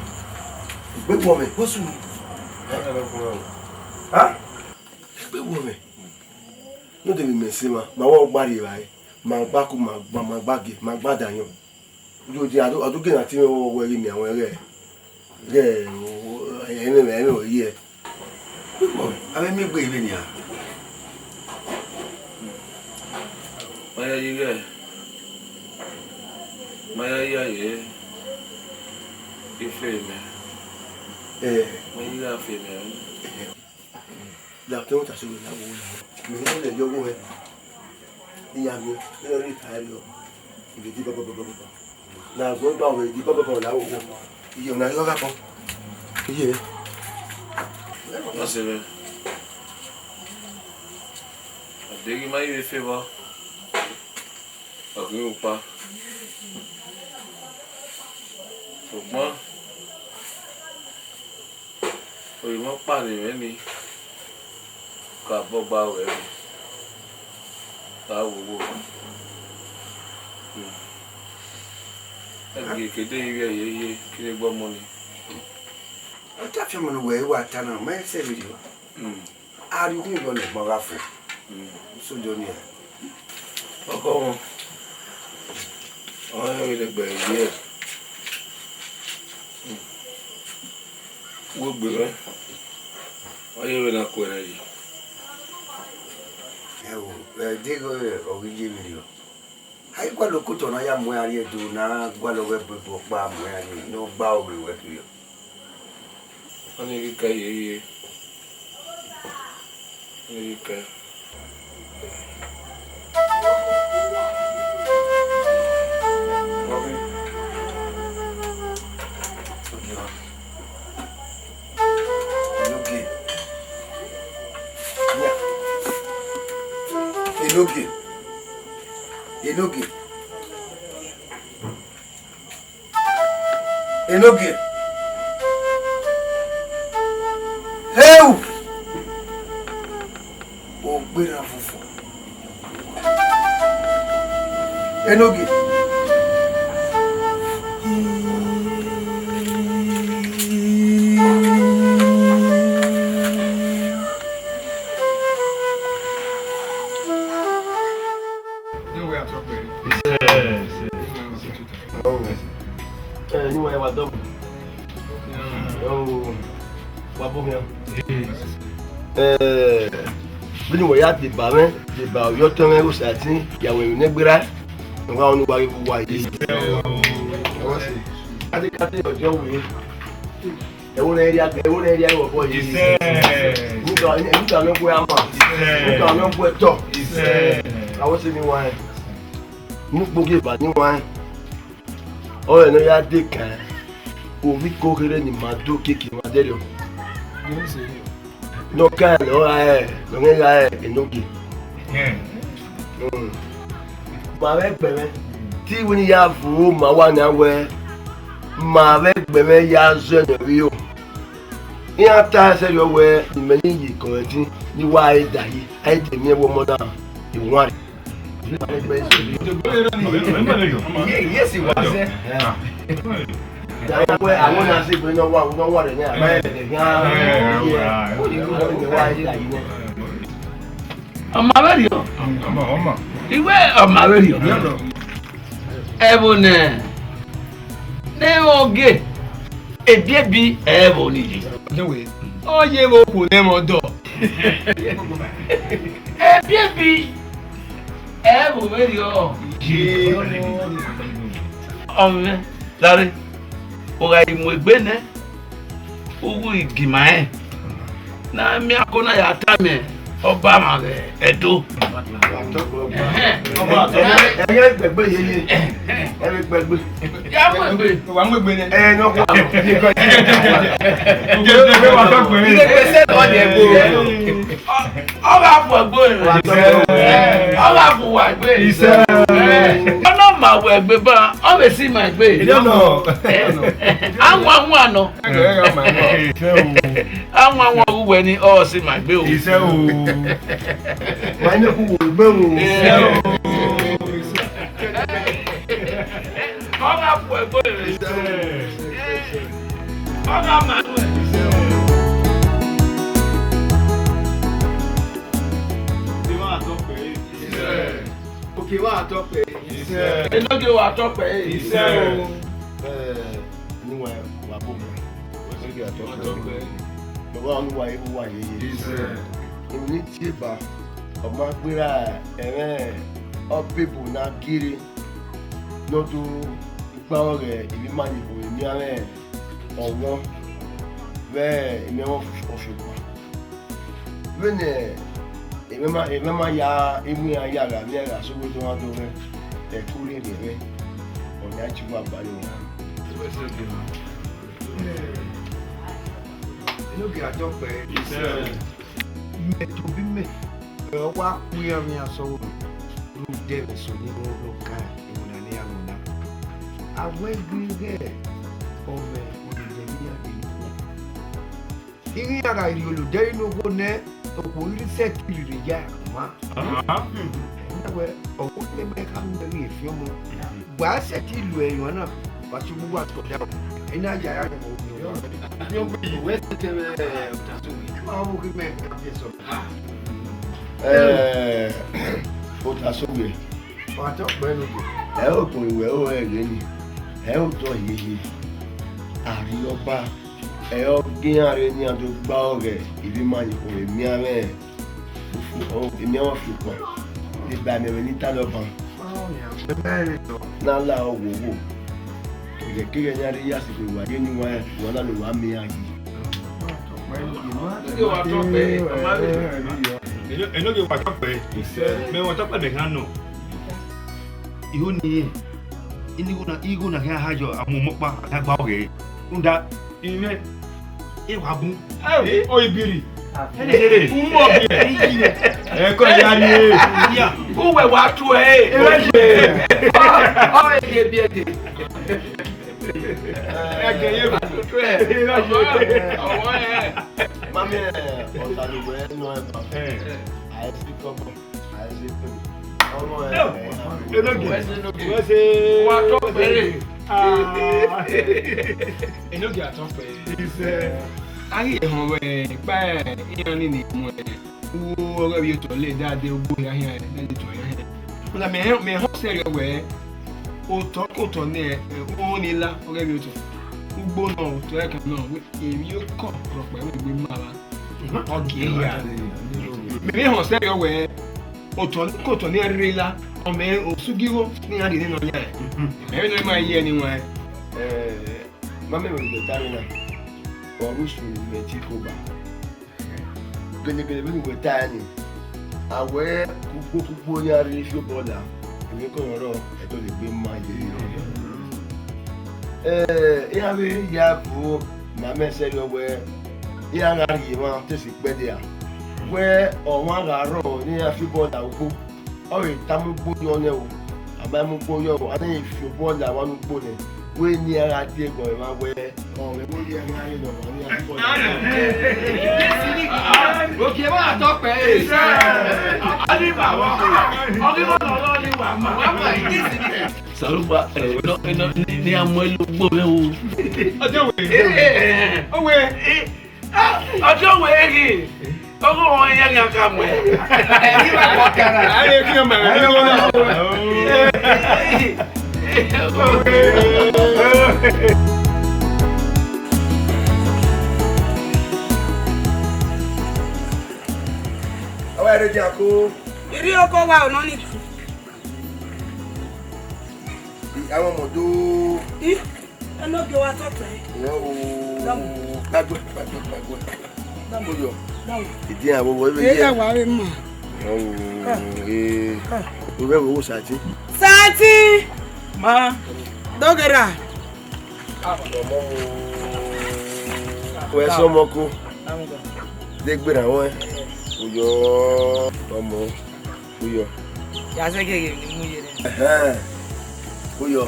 Egbe wọọ mwẹ, vbọ sunu? Ha? Egbe wọọ mwẹ. Nodẹ, vbe imẹ sẹ emwa, ma wa ọgba rhie evbare, ma gba ku, ma gba, ma gba gie, ma gba danmwẹ. Ujo dia, a do, a do gele na tie mwẹ wẹ, wẹ ghi miẹn ruẹ ghẹ, ghẹ, o, o, ẹmwẹ, ẹmwẹ, ẹmwẹ ọ ye. Bikọ, avbe miẹn egbe vbe nian. Ma ya ye ighẹ, ma ya ye aye, ife mẹ. Eh. Ma ya ye ighẹ afe mẹ. Eh. La ọtẹn ta sẹ wẹ la wo la. Mẹ ne lẹ yọ wo hẹ. Iya mi, ne ọ rhie ta ẹre ọ. Ive di bọbọbọbọ. Na zọ gba wẹ di bọbọbọ la wo. Iye na yọ gha bọ. Iye. Ọ sẹ vẹ. Ọ deghẹ ma i vbe fe vbọ. Ọ ghi ru kpa. Sokpan, orinmwọkpa ne mwẹ nii, ka bọ gba ruẹ vbe, ka wowo. Hmm. Ẹgie ke de ivbiẹ ye ye, kene gbe ọmọ nii. Ọ ta fian ọmọ ne uwẹ i wa ta na, ma i sẹ vberriọ. Hmm. A rhie ukhunmwu yọ ne ẹgbọn gha fo. Mm. Sodiọ nian. Ọkọ mwẹ, ọ rẹn vbene ẹgbẹe ye. Mm. Uwegbe mwẹ, ọ ye vbene a kuẹ nẹ yi. Ẹo, ẹ deghẹ ọ ghi ye vberriọ. A i gualọ okotọ ne a ya mu ẹn rrie do ne a gualọ ọghe ẹbọbọ ọkpa mu ẹn rrie ne ọ gba aro vbe ruẹ kherriọ. Ọnii ghi ka ye ye. Ọnii ghi ka. Enogie. Enogie. Enogie. Enogie. Heu! Ogberra fofo. Enogie. Ẹ, ne uwa ya wa dọbọ. Ẹ, o, wa bọ khian. Ẹ, vbene uwa ya deba mwẹ, deba ovbi ọtẹn mwẹ, Osatin, ya wẹ emwi ne gberra, ne uwa, ne uwa ghi vbe uwa ye. Ọ sẹ, a te ka te ọjọ wẹ. Ẹvbo ne ẹ rhia, ẹvbo ne ẹ rhia, ẹvbo ye. Isẹ. Nka, nka ne ọ gu ama. Isẹ. Nka ne ọ gu ẹtọ. Isẹ. Avbe ọse ni wan. Ne ukpogieva ni wan. ọrọre ne ọ ya de kan, ovbi iko kherhe ne ima do keke mwa dẹrriọ. Ne ọ kan ne ọ gha rẹ, ne ọ gha rẹ enogie. Ma vbe gbe mwẹ, te I wẹ ne I ya vuọn ma wa nian wẹẹ, ma vbe gbe mwẹ ya zẹ ne ovbi iro. Iran ta sẹrriọ wẹẹ, imẹ ne I ye kọmẹtin ne I wa re da yi, a i de miẹn wẹẹ ọmọ na, I wan. Yes, I was there. Wẹẹ, I want to say, but no one, no one there. I want to say, yeah, yeah, yeah. Ọma vberriọ. Ọma, ọma. Iwẹ ọma vberriọ. Ẹvbo nẹ, ne ọ ghe, ebiebi ẹvbo ni ye. Ọ ye vbe okhuo ne ẹmwẹ ọdọ. Ebiebi ẹvbo vberriọ. Ọmwẹ, dare, u gha mu egbe nẹ, u ghi gi ima rẹn. Ne a miẹn ako na ya tama ọba mwa vbe Ẹdo. Ẹhẹn. Ẹyẹ gbẹgbe yeye. Ẹre gbẹgbe. Ya mu egbe. Wa mu egbe nẹ. Ẹ nọ kọ. Ẹ gbẹgbe sẹ nọ yẹ gbe. Ọ gha fu egbe. Ọ gha fu uwa egbe. Ọ na ma uwa egbe ba, ọ vbe si ima egbe. Anwanwan nọ. Anwanwan ghe uwẹ ni, ọ si ima egbe o. Isẹ o. Ma ne ku wo egbe o. Ọ gha fu egbe. Ọ gha ma nuẹ. Oke wa tọ pẹ. Enogie wa tọ pẹ. Isẹ o. Ẹ, ne uwa, wa bọ mẹ. Enogie wa tọ pẹ. Baba, ne uwa, uwa yeye. Isẹ. Emwi ne I tie ba, ọ ma gberra ẹmwẹ ọbebo ne a gie rre, ne ọ do gbarọ ghe emwi ima ni ho emianmwẹ ọmwa vbe emwi ọfiọkpan. Vbene emwa ma, emwa ma ya imu iran ya gha miẹn gha sẹ owa do mwa do mwẹ, ẹko rhiẹnrhiẹn mwẹ, ọ nian tie uwa ba ni owa. Enogie wa tọ pẹ. Mẹ tobọ imẹ, ọ wa ku iran vbe iran sẹ owa, rhunmwuda ẹmwẹ eso ni mwẹ ọkan, iwinna ne iran winna. A wẹ ghi ghẹ ọmwẹ ọdẹdẹ ne iran dee ne okhuo. Iran gha rhie olodẹ ẹre ne okhuo nẹ, okhuo ghi sẹtin rhirhi ya ma. Ẹna wẹ, ọghe ọkpẹgba kha miẹn ghi efian ọmọ. Wa sẹtin lu emwa na, wa si uwu uwa tọ da. Ena ya ya rhọkpọ. Wẹ sẹtin vbe otaso. Ma wo ghi mẹ ka biẹ sọ. Eh, otaso wẹ. Wa tọ kpẹ ne okhuo. Ẹ okhuo wẹ o ẹghẹ ni. Ẹ otọ hiehie. Arriọba. Ẹ ọ gie iran rre ne iran do gbarọ ghe ivbi ima ni ho emianmwẹ. Emianmwẹ ọfiọkpan, ne ba ẹmwẹ ni ta nọ ban. Ne a la ọ wowo. Kẹghẹ kẹghẹ ne a rre ya sikẹ wa rrie ne uwa, uwa na ne uwa miẹn iran yi. Enogie wa tọ pẹ, mẹ wa tọ pẹ mẹ khian nọ. Igho ni rẹn, igho na, igho na khian ha yọ, a mu ọmọ ọkpa, a khian gba ọghẹ. Rhunmwuda, imẹ, e wa bun. Ọ ibiri. Ẹnẹdẹrẹ. Umu ọbiẹ. Ẹkọ ya ni e. Uwẹ wa tu ẹ. Ọ, ọ, e de biẹ de. Ẹgẹ ye. Ọwọ ẹ. Mami, ẹ, ọta ni wẹ nọ ẹ ba. Ẹ. A ẹ fi kọbọ. Enogie. Wa tọ pẹre. Ah. Enogie a tọ pẹre. Isẹ. A ghi họn vbe kpa iran ni ni mu uwu ọghe vbe otọ le da de ugbo hia hia ne de otọ hia hia. Ọna mẹ họn, mẹ họn sẹrriọ wẹẹ, otọ ke otọ ne uwu ni la ọghe vbe otọ. Ugbo nọ, otọ ẹkan nọ, emwi okọ rhọkpa ẹmwẹ egbe ma ra. Ọ gie ya. Mẹ vbe họn sẹrriọ wẹẹ, otọ, ke otọ ne iran rre la, ọ mẹ osugi igho ne iran rhie nene ọ yan. Mẹ vbe nọ ima ye ẹre ni wan. Eh, ma mẹ vbe ta rre na, ọ rre usun mẹ ti koba. Gẹlegẹle vbene uwẹ ta ẹre ni, a wẹ kugbo kugbo ne iran rhie fi obọ la, emwi kọyọn rrọọ, ẹdẹ ọ lele egbe ma ye. Eh, iran vbe ya vuo ma mẹ sẹrriọ wẹẹ, iran gha rhie emwa te esi kpẹdia. Wẹẹ ọmwa gha rrọọ ne iran fi obọ la ugbo, ọ vbe tama ugbo yọ nẹ o, a ma mu ugbo yọ o, a na fi obọ la ọmwa ne ugbo nẹ, wẹẹ ne iran gha die egọmwẹ mwa wẹẹ, ọ mwẹ vbe iran gha rhie ne ọmwa ne iran fi obọ la. Ogie mwa tọ kpẹ, eh. Osanobua, eh, nọ, nọ, ni, ni a mu ẹlẹ ugbo mwẹ o. Ọjọ wẹ, eh, eh, eh, owe, eh, ah, ọjọ wẹ ghi, ọgọ wọn ya gha ka mu ẹ. Aye, kí ọmọ rẹ, kí ọmọ rẹ. Awa ẹre dia ko. Iri oko wa ọnọ ni. Àwọn ọmọ do. Ih, ẹnogie wa tọtọ ẹ. Ìyá o. Dọmọ. Gbàgbé, gbàgbé, gbàgbé. Dọmọ. Ó yọ. Dọmọ. Ìdí àwọn ọmọ ẹ bẹ yẹ. Ẹ wà á rẹ mà. Ìyá o. Ah. Ee. Ah. Ó fẹ́ wo Sati. Sati. Ma. Dọgẹra. Ọmọ o. Wẹ sọmọ ko. Dọgẹra. De gbera wọn. Ó yọ ọmọ. Ó yọ. Ya zẹ gẹgẹ ne mu ye rẹ. Ẹhẹn. Ó yọ.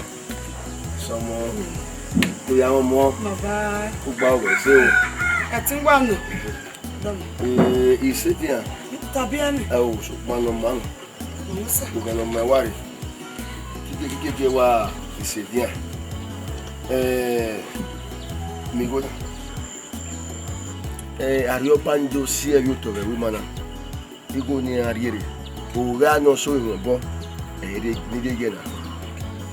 Sọmọ. Ó yọ ọmọ. Baba. Ó gba ọgọ ẹse o. Ẹ ti ń wà nù. Ee, isedian. Tàbí ẹni. Ẹ o, sokpan nọ ma nọ. Mo sẹ. Mo kàn nọ ma wa rè. Kíkẹ kíkẹ wa isedian. Ẹ, mi gọda. Ẹ, Arriọba do si ẹvbo otọ vbe ẹvbo ima na. Igho ne iran rhie rre, ogha ne ọ so emwi obọ, ẹ i re, ne I rhie ye na.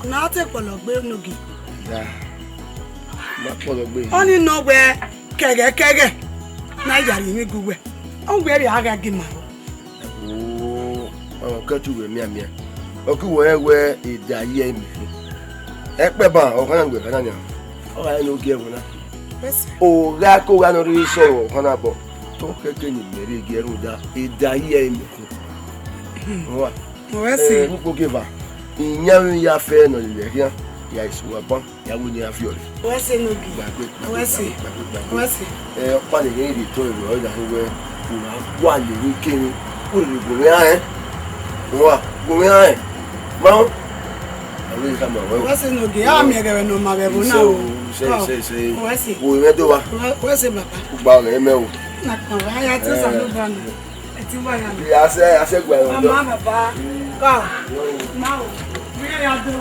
Ne a te kpọlọ gbe unu gi. Ya, ma kpọlọ gbe. Ọni nọ wẹ kẹghẹkẹghẹ, ne a ya rhie emwi gu wẹ. Ọ wẹ vbe a gha gi ma rọ. Oo, ọ kẹtu wẹ mianmian. Ọ ki wẹ wẹ eda yi ẹre mẹ. Ẹkpẹba, ọ khana wẹ khana nian. Ọ gha rẹn ne ogie ẹvbo na. Ogha ke ogha ne ọ rhirhi sẹ ọvbokhan na bọ, te ọ khẹke ne imẹ rhie gie rhunmwuda eda yi ẹre mẹ khin. Uwa, Wẹ si. Eh, ne ukpo ke eva, iyan vbe ya fẹ ne ọ lele khian, ya esu wa ban, ya wẹ ne iran fi ọre. Wẹ si ne ogie. Gbàgbé, gbàgbé, Wẹ si. Gbàgbé, gbàgbé, gbàgbé. Wẹ si. Eh, ọkpa ne rhie rhie tọn ero, ọ na wẹ, u na wa lele kere, u lele gu mwẹ rẹn. Uwa, gu mwẹ rẹn. Ma họn. Wẹ si ne ogie, a miẹn ẹghẹ vbe ne ọ ma vbe ẹvbo na o. Wẹ si. Wo mwẹ do wa. Wẹ si, baba. Ugba ọghẹ mẹ o. Na kpọnmwẹ, a ya te Osanobua nọ. Ẹ ti wa ya nọ. Ya sẹ, ya sẹ gba ẹvbo. Mama, baba. Ka. Ma o. Mi ya do.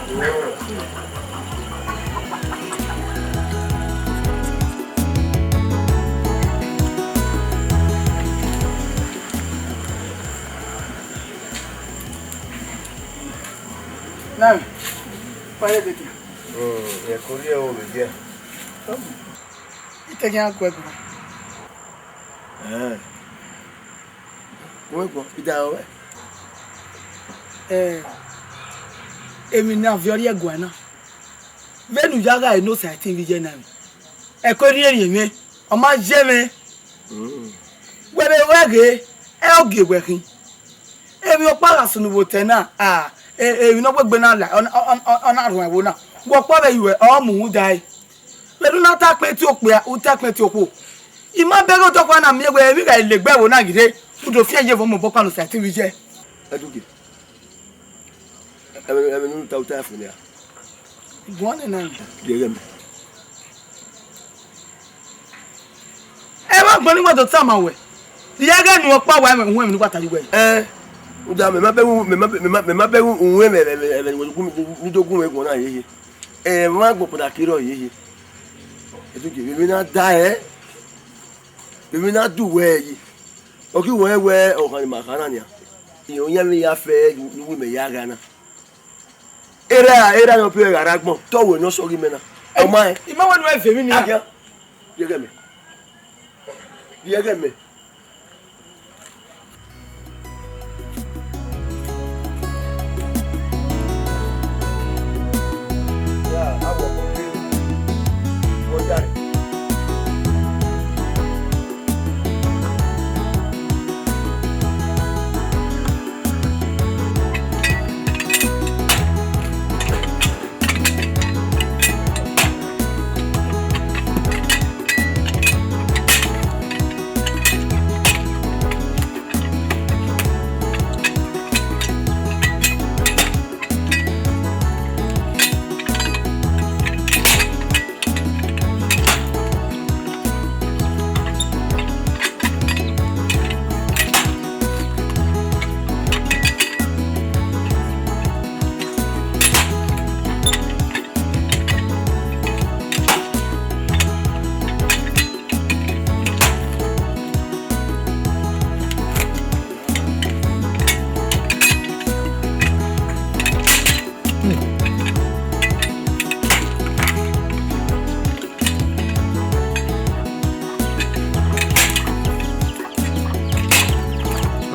Na, pare bete. Mm, ẹ ko rhie ẹvbo vbe edian. Ite khian ku ẹguae. Ẹn. Wẹ guan, I da rẹ. Ẹ, emwi ne a viọ rhie ẹguae na. Vbene u ya gha re ne Osaẹtin vbe iye na, ẹ ko rhie rhie mwẹ, ọ ma ye mwẹ. Mm. Wẹ vbe wẹ ghe, ẹ ogie wẹ khin. Emwi ọkpa gha sunu vbe otọ na, a, e-, emwi ne ọ wegbe na la, ọ na, ọ, ọ, ọ na rhuẹn ẹvbo na. Wẹ ọkpa vbe yu, ọ mu uhunmwu dae. Vbene u na ta kpẹn tie okpia, u ta kpẹn tie okhuo. I ma bẹghe odọkhua na miẹn wẹ emwi gha le egbe ẹvbo na ghi rre, u do fian ye vbe ọmọ obọ ọkpa ne Osaẹtin vbe iye. Ẹdugie. Ẹmwẹ, ẹmwẹ ne u ta, u ta ẹfe nia. Guan nẹ na. Rhie ẹghẹ mẹ. Ẹ wa gbọn ni wa do tama wẹ. Rhie ẹghẹ ne ọkpa wa ẹmwẹ, uhunmwu ẹmwẹ ne wa ta rhie wẹ. Ẹ, u da mẹ ma bẹghe, mẹ ma bẹ-, mẹ ma, mẹ ma bẹghe uhunmwu ẹmwẹ, ẹmwẹ, ẹmwẹ, ẹmwẹ, ne u do gu mwẹ guan na yeye. Ẹ, mwa gbọn kpọnọ kere ọ yeye. Ẹdugie, vbe emwi na da ẹ, vbe emwi na du wẹ yi. Ọ ghi wẹ wẹ ọkhan ne ima kha na nian, irẹn oyan vbe ya fẹ ne uwu mẹ ya gha na. Erha, erha ne ọ biẹ gha rre agbọn, te ọ wẹ ne ọ sọghe imẹ na. Ọ ma rẹn. I ma wẹ ne u vbe emwi nian. Agia, rhie ẹghẹ mẹ. Rhie ẹghẹ mẹ.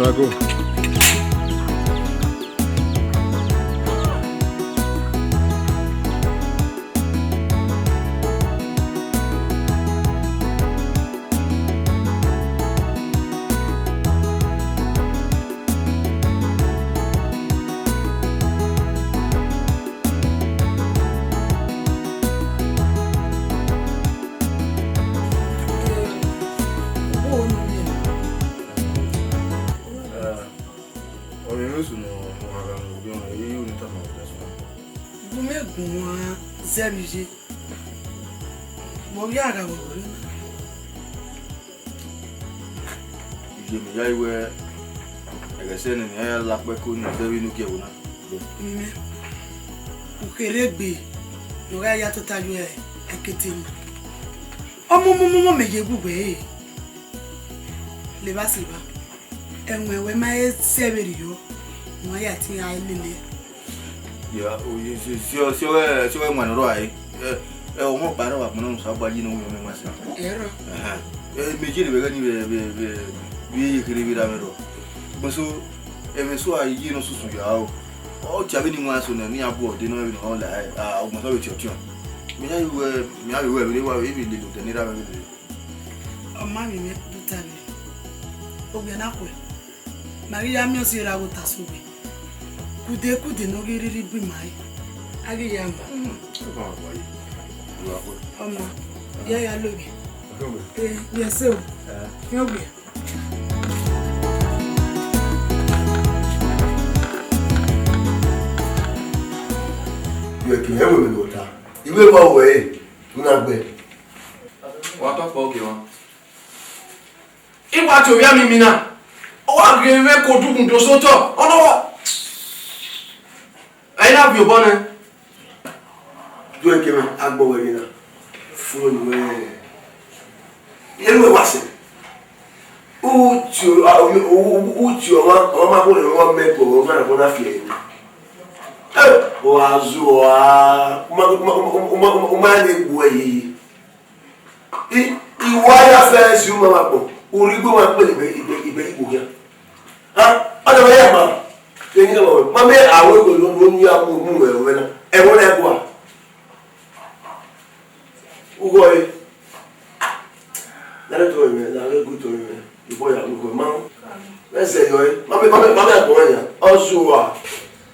Ago. Ọmwa emwi esu ne ọ gha mu ovbi ọmwa, ẹ i re unu tama vbe ẹsọn. Gu mẹ gun uan zẹ vbe iye, vbe ọ ghi a gha vbe ọvbokhan na? Iye mẹ ya wẹ, ẹghẹ sẹ ne a ya la kpẹko ne ọ zẹ vbe inu gie ẹvbo na. Mẹ, u kherhe egbe ne ọ gha ya tota ye ẹkete ni. Ọmọmọmọmọ mẹ ye gu wẹ re, levba sẹ evba, ẹwẹn wẹ ma he zẹ vberriọ, ne a ya te iran lele. Ya, o, si, si, si, si ọghe, si ọghe ẹwẹn ne ọ rrọọ ẹre. Ẹ, ẹ, ọmọ ọkpa rrọọ vbe agbọn na, Osanobua yi ne ọ winna ọmọ ẹwẹn sẹ. Ẹ rrọọ. Ẹhẹn. Ẹ, mẹ jere vbe ẹghẹ ni vbe, vbe, vbe, vbe iye kherhe vbe ra mwẹ rrọọ. Ugbẹn so, ẹmwẹ so a yi ne ọ susu ya o. Ọ tia vbene iwinna so nẹ, ne iran bu ọdẹ nọ vbene ọ la ẹe, a, ugbẹn so vbe tiọtiọn. Mẹ ya vbe wẹ, mẹ ya vbe wẹ vbene wa vbe lele odẹ ne erha mwẹ vbe lele. Ọ ma vbe mwẹ do ta vbe. Ogbia na khuẹ. Ma ghi ya miẹn ọse ra vbe ota sẹ uwẹ. Kude kude ne ọ ghi rhirhi bu ima re, a ghi ya ma. Ọma, ya ya lo ghe. Eh, yes, sir. Fian ogbia. Yẹ kẹ ẹ wẹ vbe ota. Iwe vbọ wẹ ẹ, u na gbe. Wa tọ kpọ ogie mwa. I wa tie ovbi amimi na, ọ wa ghe mwẹ ke odughudu osotọ, ọ nọ wa. Ẹ i na viọ obọ nẹ. Do ẹkẹ mwẹ, agbọn wẹ ghe na. Fun wẹ. Enu wẹ wa sẹ. U tie, a, u, u, u, u tie ọmwa, ọmwa ma bọ ne ọmwa mẹ gbọ, ọmwa na bọ na fi ẹre. Ẹ, ọ gha zu, ọ gha, u ma, u ma, u ma, u ma, u ma, u ma ne gbu ẹre. I, I wa ya fẹ si uma vbe agbọn, u rhie igbe mwa kpẹlẹ ibe, ibe, ibe igbo khian. Ha, ọ da ma ya ma, eni na ma, ma mẹ aro ego no, no ya mu, mu ẹvbo na, ẹvbo na ẹgua. Ugho re. Na re to mẹ, na re gu to mẹ. Ibọ ya ugho ma. Ẹsẹ yọ e. Ma mẹ, ma mẹ, ma mẹ agbọn ya. Ọ zuwa.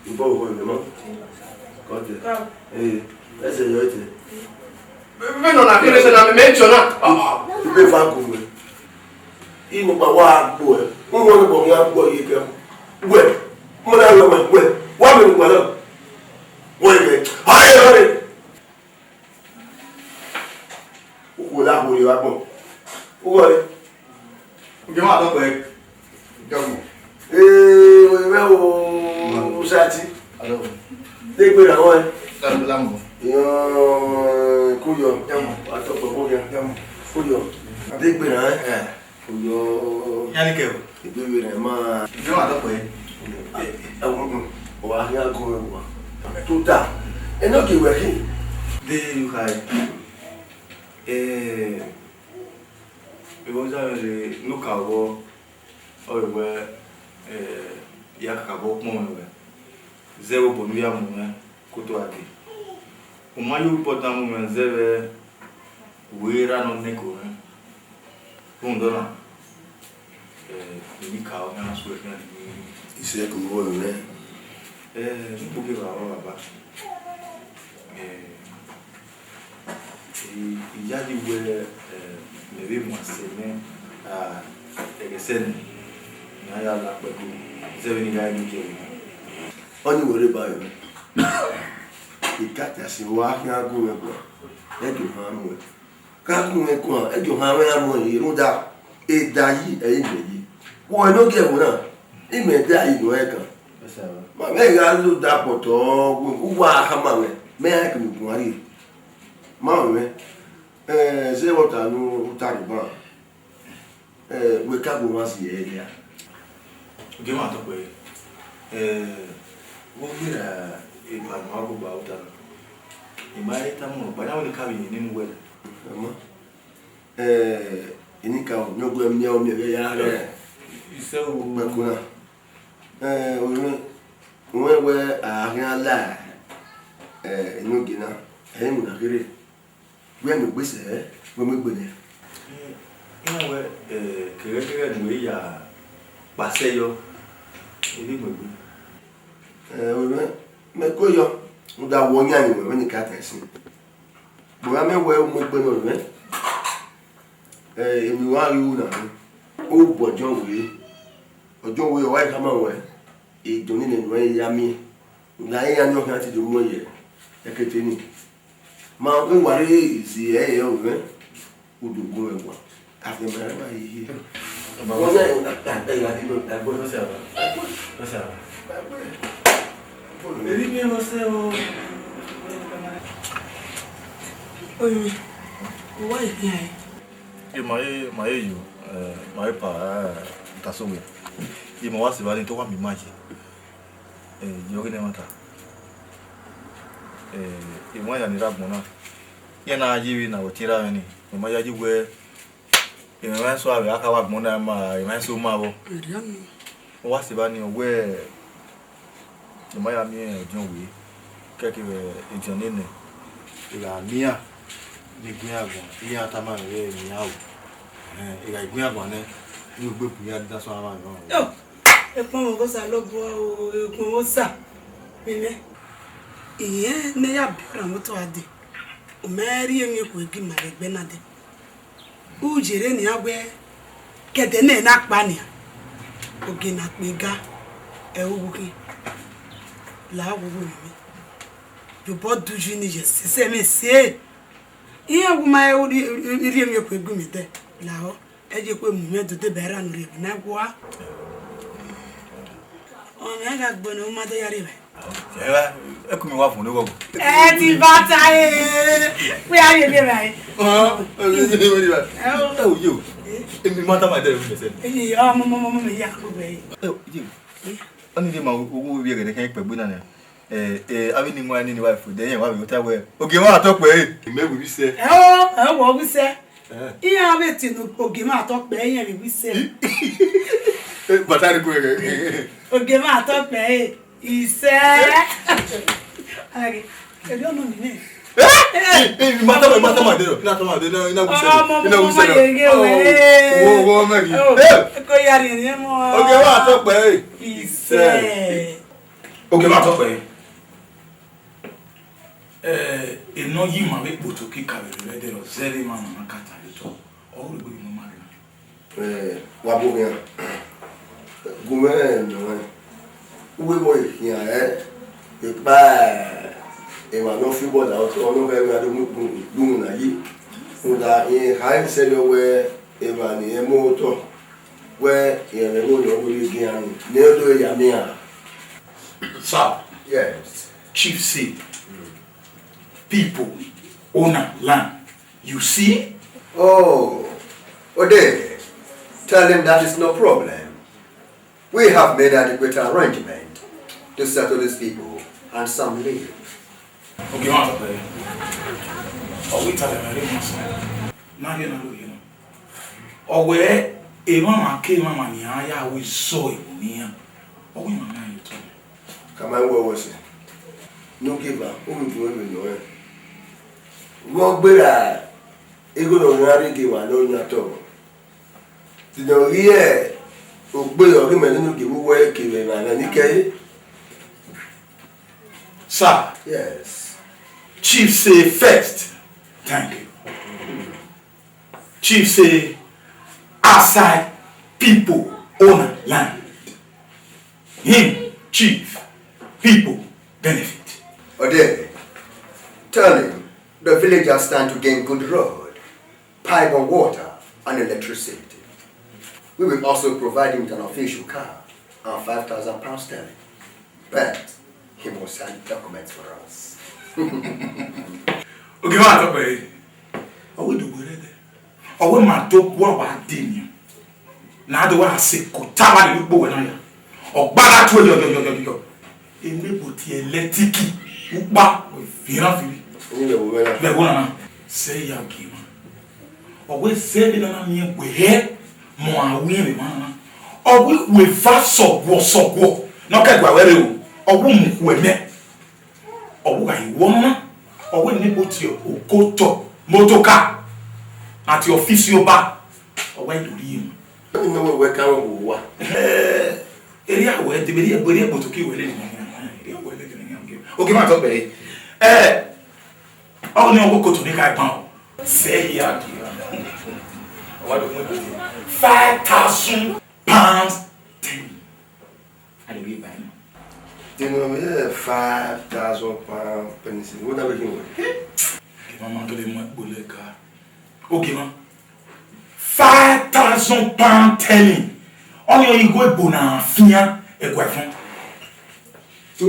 Ibọ ugho mẹ ma. Kọte. Eh, ẹsẹ yọ e te. Vbene ọ na kere sẹ na mẹ, mẹ tiọ na. Ibe fa gu mẹ. Inọkpa wa gbo ẹ. Uwẹ ne bọ ya gbo ye kẹ. Wẹ. Mo na lọ wẹ. Wẹ. Wa mẹ ni gba lọ. Wẹ kẹ. Aye, aye. Ukhu la kho ye vbe agbọn. Ughọ re. Ujọ ma tọ kpẹẹ. Ujọ ma. Ee, wẹ vbe o, Usati. Alo. De gbe na wẹ. Alo, la mọ. Iyo, ko yọ. Ujọ ma. Wa tọ kpẹẹ ko yọ. Ujọ ma. Ko yọ. De gbe na, eh? Eh. Ko yọ. Yan ni kẹ o. Ebe vbe rẹ ma. Ujọ ma tọ kpẹẹ. Ẹ, ẹ, ẹ, wa khian gun wa. Tota. Ẹ nọ ke wẹ khin. De yu khai. Eh, vbe ọ zagha rre ne u ka vbọ, ọ re wẹ, eh, ya kakabọ kpọnmwẹ ruẹ, zẹ vbe obọ ne u ya mu mwẹ ke u to gha dee. U ma ya obọ dan mu mwẹ zẹ vbe wẹ erha ne ọ nẹko mwẹ. Rhunmwuda ọna, eh, enikaro khian na suẹ khian dee. Isẹ ke u vbọ nẹ? Eh, ne ukpogieva rrọọ baba. Eh, I, I yayi wẹ, eh, mẹ vbe mu asẹ nẹ, a, ẹghẹ sẹ nẹ, ne a ya la kpẹko, zẹ vbene I gha ru ye ẹre. Ọni wẹ rre ba ẹre. I ka ta sin, wa khian gu mwẹ guan, ẹ do han muẹn. Ka gu mwẹ guan, ẹ do han mwẹ ra muẹn rhie, rhunmwuda, eda yi, ẹ i gbẹn yi. Wẹ ne ogie ẹvbo na, imẹ da yi ne ọ ẹkan. Ma mẹ gha lo da kpọtọ, uwa khama mwẹ, mẹ ra kene guan rrie. Ma mwẹ, eh, zẹ vbe ọta ne u ta rre ban, eh, wẹ ka gu mwa si ẹre nia. Gie mwa tọ kpẹẹ, eh, vbe ọ gberra eba ne ọ gu ba ota na, I ma he tama ọkpa, ya wẹ ne ka vbe iyẹn nene uwẹ na. Ẹmọ. Eh, enikaro, ne ọ gu miẹn ọmiẹn vbe ya rẹ. Isẹ o. Okpẹko na. Eh, orinmwẹ, wẹ wẹ a khian la, eh, enogie na, ẹ i mu na kherhe. Wẹ mu egbe sẹ, wẹ mu egbe nẹ. Iran wẹ, eh, kẹghẹkẹghẹ ne u ya kpasẹ yọ, I ghi mu egbe. Eh, orinmwẹ, mẹ ko yọ, rhunmwuda wẹ ọyan ni wẹ, vbene I ka ta ẹsin. Gbe ọmwa mẹ wẹ u mu egbe nọ orinmwẹ. Eh, emwi wa ghi ru na nẹ, u bu ọjọ wẹ, ọjọ wẹ ọ wa khama wẹ, Jọn nene ne uwẹ ya miẹn, ne a i ya ne ọ khian te do muẹn ye ẹkete nii. Ma, u wa rre isi ẹre ọ mwẹ, u do gu mwẹ wa. Afianma ra wa ye. Ọmọ, wọ́n yà yọ, ẹ, ẹ, ẹ, ẹ, ẹ, ẹ, ẹ, ẹ, ẹ, ẹ, Èyí ni ẹmọ sẹ o. Oyin, uwa ìpín ayé. Ye ma ye, ma ye yo, eh, ma ye pa, eh, ta so wẹ. Ye ma wa se ba ni to wa mi ma ye. Eh, ye ọghe ne ẹmwata. Eh, emwa ya ni rre agbọn na. Iran na ye vbe na wẹ tie ra mwẹ ni. Emwa ya ye wẹ Emwa eso avbe akha wa gbọn na ma, emwa eso ma vbọ. Erriọ nọ. Ọ wa sẹ evba nii, ọ wẹ, ne ma ya miẹn ọdiọn wẹ, kẹkẹ vbe ediọn nene. I gha miẹn iran ne I gu iran guan, iran tama mwẹ wẹ, miẹn aro. Ẹhẹn, I gha gu iran guan nẹ, ne u gbe bu iran da sẹ ọmwa mwẹ. Yo, ekpọnmwẹ Osa lobọ o, ekpọnmwẹ Osa. Mẹ, irẹn ne ya biẹ ọna vbe otọ a dee, u ma rhie emwi okhuo gi ima rre egbe na dee. U yerre nian wẹ, ke ẹdẹ nẹ na kpa nian, ogie na kpe ga, ẹ i ru uwu khin, la uwu ne imẹ. Ye obọ du yi ni ye sẹsẹ mwẹ se. Iran wu ma rhie emwi okhuo gu mwẹ dẹ, lahọ, ẹ ye kue mu mwẹ do deba erha ne u rhie vbe na gua. Ọmwa gha gbe ne u ma do ya rhie evbare. Ẹ, ẹ ku mi wa fo ne wọ. Ẹ ti bata e. Wẹ a rhie evbare evbare. Ẹ o, ẹ o, yo. Emi ma ta ma dẹ rẹ sẹ. Eyi, ọmọ, ọmọ, ọmọ, ọmọ, ya ko bẹ. Ẹ o, yo. Ọni de ma wo wo bi ẹgẹdẹ kẹ kpẹ gbe na nẹ. Ẹ, ẹ, avbe ni mu ẹre ni wa fo, de yẹn wa vbe ota wẹ, ogie mwa tọ kpẹ ẹre. Imẹ vbe wi sẹ. Ẹ o, ẹ wọ wi sẹ. Ẹ. Iran vbe tie ne ogie mwa tọ kpẹ ẹre, iran vbe wi sẹ. Ẹ, bata ni ko ẹgẹ. Ogie mwa tọ kpẹ ẹre, isẹ. Ẹ. Ẹ, ẹ, ẹ, ma tama, ma tama de, na tama de, na, na wi sẹ. Ọmọ, ina wi ọmọ, sẹ. Yege wẹ. Wo, wo, mẹ. Ẹ. Ko ya ni ni mo. Ogie mwa tọ kpẹ ẹre. Isẹ. Ogie mwa tọ kpẹ ẹre. Eh, enọ yi ima vbe kpoto kika vbe rre ẹdẹrẹ ọ zẹ vbe emwa ne ọ na ka ta vbe otọ, ọ ru egbe vbe ima ma ghe na. Eh, wa bu owian, gu mwẹ nọ, uwu vbọ khian rẹ, ekpa emwa ne ọ fi obọ da otọ, ọ nọ ghẹ emwa do mu ikpunu na yi. Rhunmwuda irẹn khare sẹrriọ wẹ emwa ne irẹn mu otọ, wẹ irẹn mwẹ ẹvbo ne ọ do rhie gie iran ni, ne ọ do ya miẹn iran. Sir, yes. Chief say, people, owner, land. You see? Oh, Ode, tell him that is no problem. We have made adequate arrangement to settle these people and some leave. Ogie mwa tọ kpẹ ẹre. Ọ wẹ italẹ mwẹ rre emwa sẹ. Na rhie na lo ye nọ. Ọ wẹ emwamwa ke emwamwa ne iran ya ru izọ ebo ne iran. Ọ wẹ ima na ye otọ mwẹ. Ka ma wẹ wẹ sẹ. Ne ogieva, u ghi gu mwẹ vbe nọ rẹn. Vbe ọ gberra igho ne ọ gha rhie gie emwa ne ọ yan otọ. Dede ọ ghi re ogbe ọghe mẹ nene ogie vbe uwu ẹre kevbe emwa mwẹ ni kẹre. Sir. Yes. Chief say first, thank you. Chief say, outside people owner land. Him, chief, people benefit. Ode, tell him the villagers stand to gain good road, pipe of water, and electricity. We will also provide him with an official car and five thousand pounds sterling. But he must sign documents for us. Ogie mwa tọ kpẹ ẹre. Ọ wẹ do gbe rre ẹdẹ. Ọ wẹ ma do gua wa de nian. Na do wa se ko ta wa lele ukpo wẹ na ya. Ọ gba gha tue yọ, yọ, yọ, yọ, yọ. Emebo tie ẹlẹtiki, ukpa, vbe iran firi. Vbe ẹvbo na na. Sẹ ya gie ma. Ọ wẹ zẹ vbe na na miẹn wẹ hẹ, mọ a wiẹn vbe ma na na. Ọ wẹ ikhuo eva sọguọ sọguọ ne ọ kẹguẹ wẹ rre o, ọ wẹ umukhu ẹmwẹ, ọ wẹ gha ye wọ ọmwa, ọ wẹ ne kpo tie okotọ motoka, na tie ọfisi Ọba, ọ wẹ do rhie emwa. Ẹ wẹ wẹ ka mwẹ owa. Erriọ wẹ debe, erriọ egbe, erriọ egbe otoki wẹ lele, erriọ wẹ lele. Oke ma tọ bẹre. Ẹ, ọghe ne ọ wẹ okoto ne kha gban o. Sẹ hia di. Ọ wa do mu five thousand pounds ten. A lè rí ìgbà yẹn. Tẹnu mi ẹ five thousand pound penicillin. Wọ́n dábẹ́ kí n wẹ̀. Kí wọ́n máa tó lè mú ẹgbó lẹ́ka. Oke ma. Five thousand pound telling. Ọni ọni igho ebo na fian ẹgua ẹfọn. So,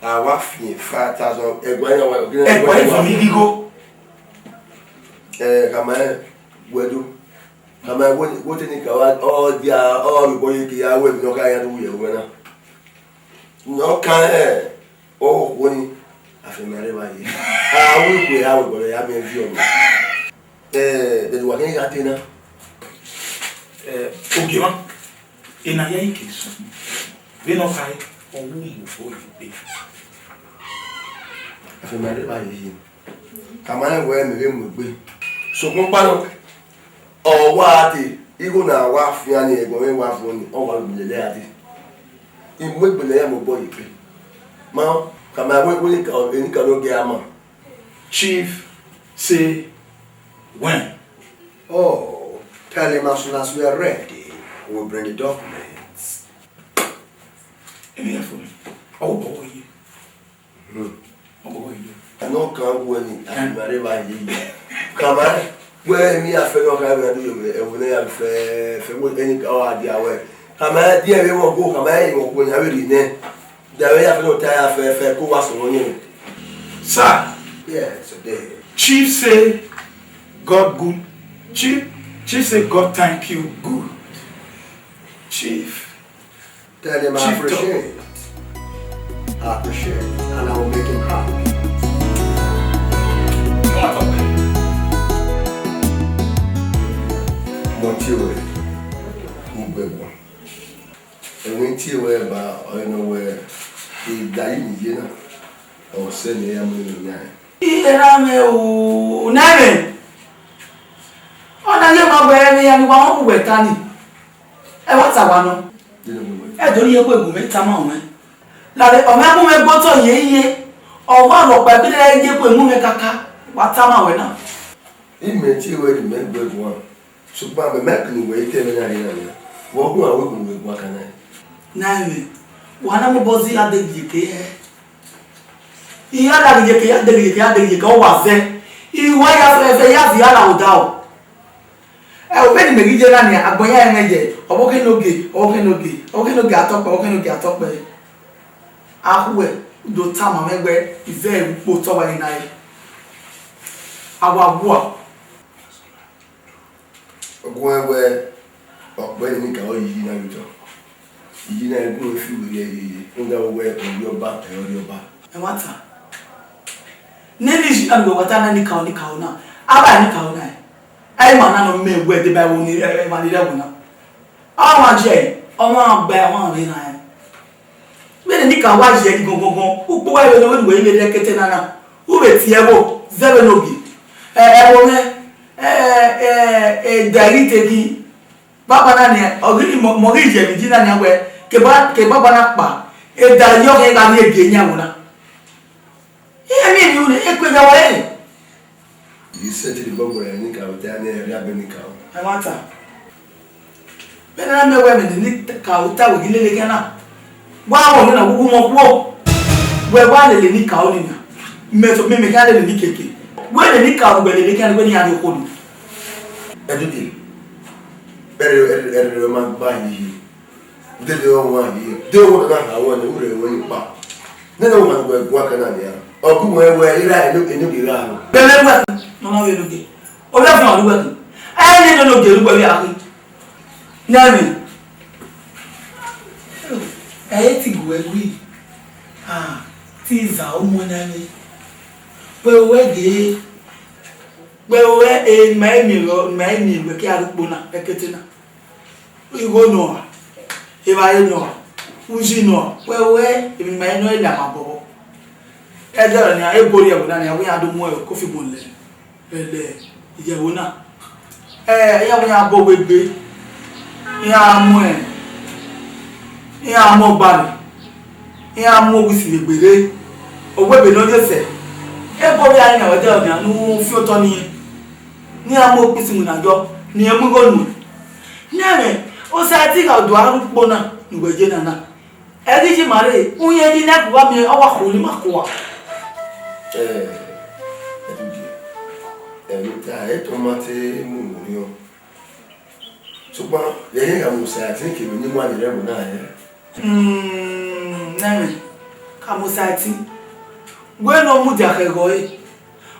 a wa fian five thousand ẹgua ẹfọn. Ẹgua ẹfọn ni igho. Ẹ, kama ẹ, wẹ do. Kama ẹ, wo, wo te ni ka wa, ọ dia, ọ ri bọ ye ke ya wẹ mi nọ ka ya do yẹ wẹ na. Nọ ka ẹ, ọ wo ni, a fẹ ma rẹ ba ye. A wo ikpe, a wo gbọdọ ya miẹn viọ nọ. Ẹ, de wa kẹ gha te na. Ẹ, ogie mwa, ena ya ike sunu. Vbene ọ khare, ọ wu mu fo ikpe. A fẹ ma rre ba ye yi. Ka ma rẹn wẹẹ mẹ vbe mu egbe. Sokpan ọkpa nọ, ọ wa dee, igho ne a wa fian ni, ẹgbọn mwẹ wa vuọn ni, ọ wa ru igbele ya dee. I mu egbele ya mu obọ ye ikpe. Ma, ka ma wẹ, wẹ enikaro, enikaro gie a ma. Chief say when? Oh, tell him as soon as we are ready, we will bring the documents. Emi ya fo mi. Ọ wọ bọ ye. Hmm. Ọ wọ ye. Anọ kan wẹ ni, a ma rre ba ye ye. Kama, wẹ emi ya fẹ nọ ka wẹ do ye, ẹvbo ne ya fẹ, fẹ wẹ enikaro a dia wẹ. Kama, dia vbe wọ go, kama, e wọ go, ya vbe ri nẹ. Dia vbe ya fẹ nọ ta ya fẹ, fẹ ko wa sọmọ yẹn. Sir. Yes, today. Chief say God good. Chief, Chief say God thank you good. Chief. Tell him I Chief talk. Appreciate. I appreciate, and I will make him happy. Mọ tie wẹ, mo gbẹbọ. Ẹmwẹ tie wẹ ba ọre nọ wẹ, e da yi ni ye na, ọ sẹ ne ya mu ne ya. Iye na mwẹ o, na mwẹ. Ọ na ye ma wẹ ẹmwẹ ya ni wa wọn bu wẹ ta ni. Ẹ wa ta wa nọ. Ẹ do rhie egbe gu mwẹ tama ruẹn. Lare, ọ mwẹ gu mwẹ gbe otọ ye iye. Ọ wa rhọkpa ẹgbẹdẹ ye egbe mu mwẹ kaka. Wa tama wẹ na. Imẹ tie wẹ ne imẹ gbe guan. Sokpan mẹ ma kene wẹ i te ẹmwẹ na rhie na nia, vbe ọ guan wẹ kene wẹ guan kan na? Na ẹmwẹ, wa na mobọ zẹ iran deghẹ iyeke hẹ. Iran na ghi iyeke, iran deghẹ iyeke, iran deghẹ iyeke, ọ wa zẹ. I wa ya fẹfẹ, ya zẹ iran na odaro. Ẹ, vbene imẹ ghi ye na nia, agbọn iran mwẹ ye, ọvbokhan enogie, ọvbokhan enogie, ọvbokhan enogie atọkpẹ, ọvbokhan enogie atọkpẹ. A khuẹ, u do tama mwẹ wẹ, I zẹ ukpo otọ wa na re. A wa gua. Ọ guọnrẹn wẹ, ọkpẹ ne enikaro yi na ye otọ. Iyi na gu fi wẹ ye ye, rhunmwuda wẹ ọ rri ọba, ẹ i rri ọba. Ẹmwata. Nene iyi na ne uwẹ wa ta na enikaro, enikaro na. Aba enikaro na. Ẹ i ma na nọ mẹ wẹ deba ẹvbo ni, ẹ, ẹ, emwa ni rre ẹvbo na. Ọmwa jẹ, ọmwa gba, ọmwa vbe na. Vbene enikaro wa ye ẹre gọngọngọn, ukpo uwa vbe ne uwẹ i vbe rre ẹkete na na, u vbe tie ẹvbo, zẹ vbene ogie. Ẹ, ẹvbo mwẹ, ẹ, ẹ, ẹ, da ẹre te ghi. Baba na nian, ọ ghi ni mọ, mọ ghi ye emwi di na nian wẹ, ke ba, ke baba na kpa, e da yọ khe gha rrie gie yan ẹvbo na. Iran miẹn emwi unu, e kue ya wa rẹn. I sẹtin ni bọgbo ra enikaro ta ne ẹre a be enikaro. Ẹmwata. Vbene a miẹn wẹ mẹ ne enikaro ta wẹ ghi lele khian na. Wa rẹn ọmọ na wu wu mọ khuo. Wẹ wa lele enikaro ni na. Mẹ to, mẹ, mẹ khian lele enikeke. Wẹ lele enikaro wẹ lele khian wẹ ne iran rhie okhuo nọ. Ẹdede, ẹrẹ, ẹrẹ, ẹrẹ ma gba hihi. Dede ọmwa hihi. De ọmwa na ha wẹ ne u rre wẹ ni kpa. Nene ọmwa ne wẹ guan kan na nian. Ọ gu wẹ wẹ ira eno, eno ghi gha nọ. Bẹlẹ wẹ, mama wẹ eno ghi. Ovbi ọfọn ọre uwẹ ghi. Ẹ nene eno ghi ru wẹ vbe a ghi. Nẹmwi. Ẹ i ti gu wẹ gui. Ah, te I za ọmọ na mwẹ. Wẹ wẹ ghe. Wẹ wẹ, e, ma i miẹn, ma i miẹn wẹ ke a rre ukpo na, ẹkete na. Igho nọ, evbare nọ, uyi nọ, wẹ wẹ, emwi ma nọ, e la ma bọbọ. Ẹdẹ ọnii, e bori ẹvbo na nia, wẹ iran do mu kofi bun lẹ, vbe lẹ iyẹvbo na. Ẹ, iran wẹ iran bọ wẹ egbe, iran mu, iran mu ọgba rre, iran mu owisin vbe egbe rre, ọ wẹ ebe ne ọ ye sẹ. E bori iran nia, ẹdẹ ọnii, ne u fi otọ ne irẹn, ne iran mu okpisi winna yọ, ne irẹn mu igho nuẹn. Ne ẹmwẹ, Osaẹtin gha do aro ukpo na ne uwẹ ye na na. Ẹ ghi yi ma rre, uyẹn yi ne ẹbu wa miẹn, ọ wa khuo ne ima kua. Ẹ, Ẹdugie, ẹmwata, ẹ tọ ma te mu mu orhiọn. Sokpan, vbe ẹghẹ gha mu Osaẹtin kevbe ne ima ni rre ẹvbo na rẹn. Hmm, nẹmwẹ, ka mu Osaẹtin. Wẹ ne ọ mudia khẹ ẹghẹ ọre.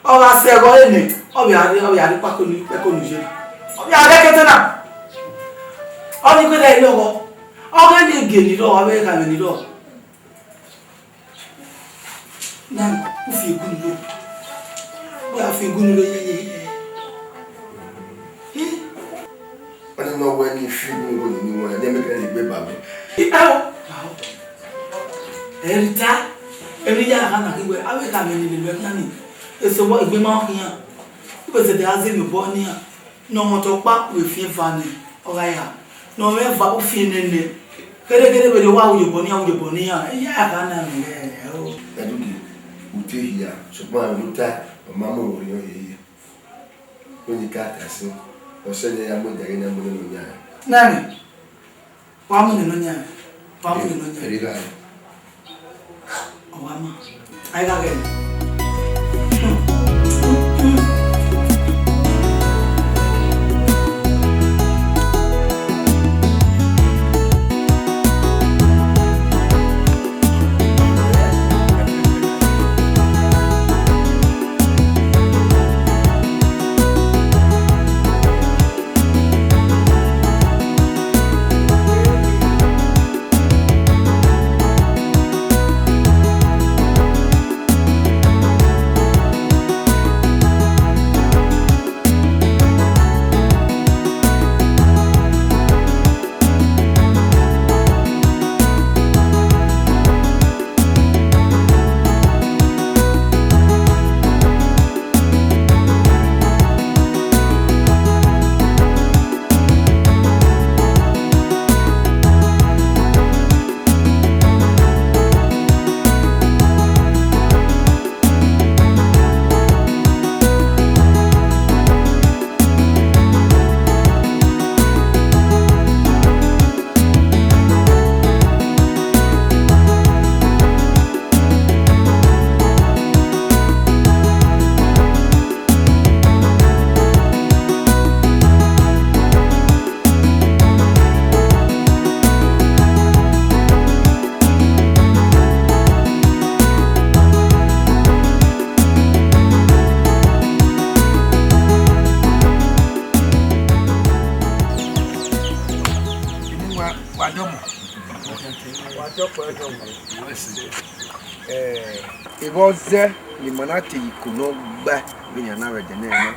Ọ gha sẹ ẹghẹ ọre nẹ, ọ vbe a rre, ọ vbe a rre ikpako ni, ikpẹko ni ye. Ọ vbe a rre ẹkẹtẹ na. Ọ ni gbe ẹre lọghọ. Ọ ghe ne gie ni rrọọ, ọ vbe gha mwẹ ni rrọọ. Na, u fi egu ni rrọọ. U ya fi egu ni rrọọ, ye, ye, ye. Ọni ne ọ wẹ ne I fi egu ni rrọọ ni wẹ, ne mẹ kẹ egbe ba mwẹ. Ao, ao. Ẹrita, emwi ya gha na ghi wẹ, avbe ka mwẹ ni lele ẹkhan ni. Eso vbọ egbe ma khian. U vbe zẹdẹ a zẹ emwi obọ nian. Ne ọ mwẹ otọ ọkpa, u vbe fian eva nẹ, ọ gha ya. Ne ọ mwẹ eva, u fian nene. Kherhe kherhe vbene wa ru ye obọ nian, ru ye obọ nian. Iye a gha na mwẹ o. Ẹdugie, u te hia, sokpan emwi ne u ta, ọ ma mu orhiọn yeye. Vbene I ka ta sin, ọ sẹ ne I ya mu ẹdẹ ghe ne a mu nene ọyan. Nani, wa mu nene ọyan, wa mu nene ọyan. Ẹre gha re. Ọ wa ma, a i gha ghẹ. Wa dọmọ. Wa dọkpẹ dọmọ. Eh, evba ọzẹ ne ima na te ye iko ne ọ gba vbe enian na vbe ẹdẹ nẹ na.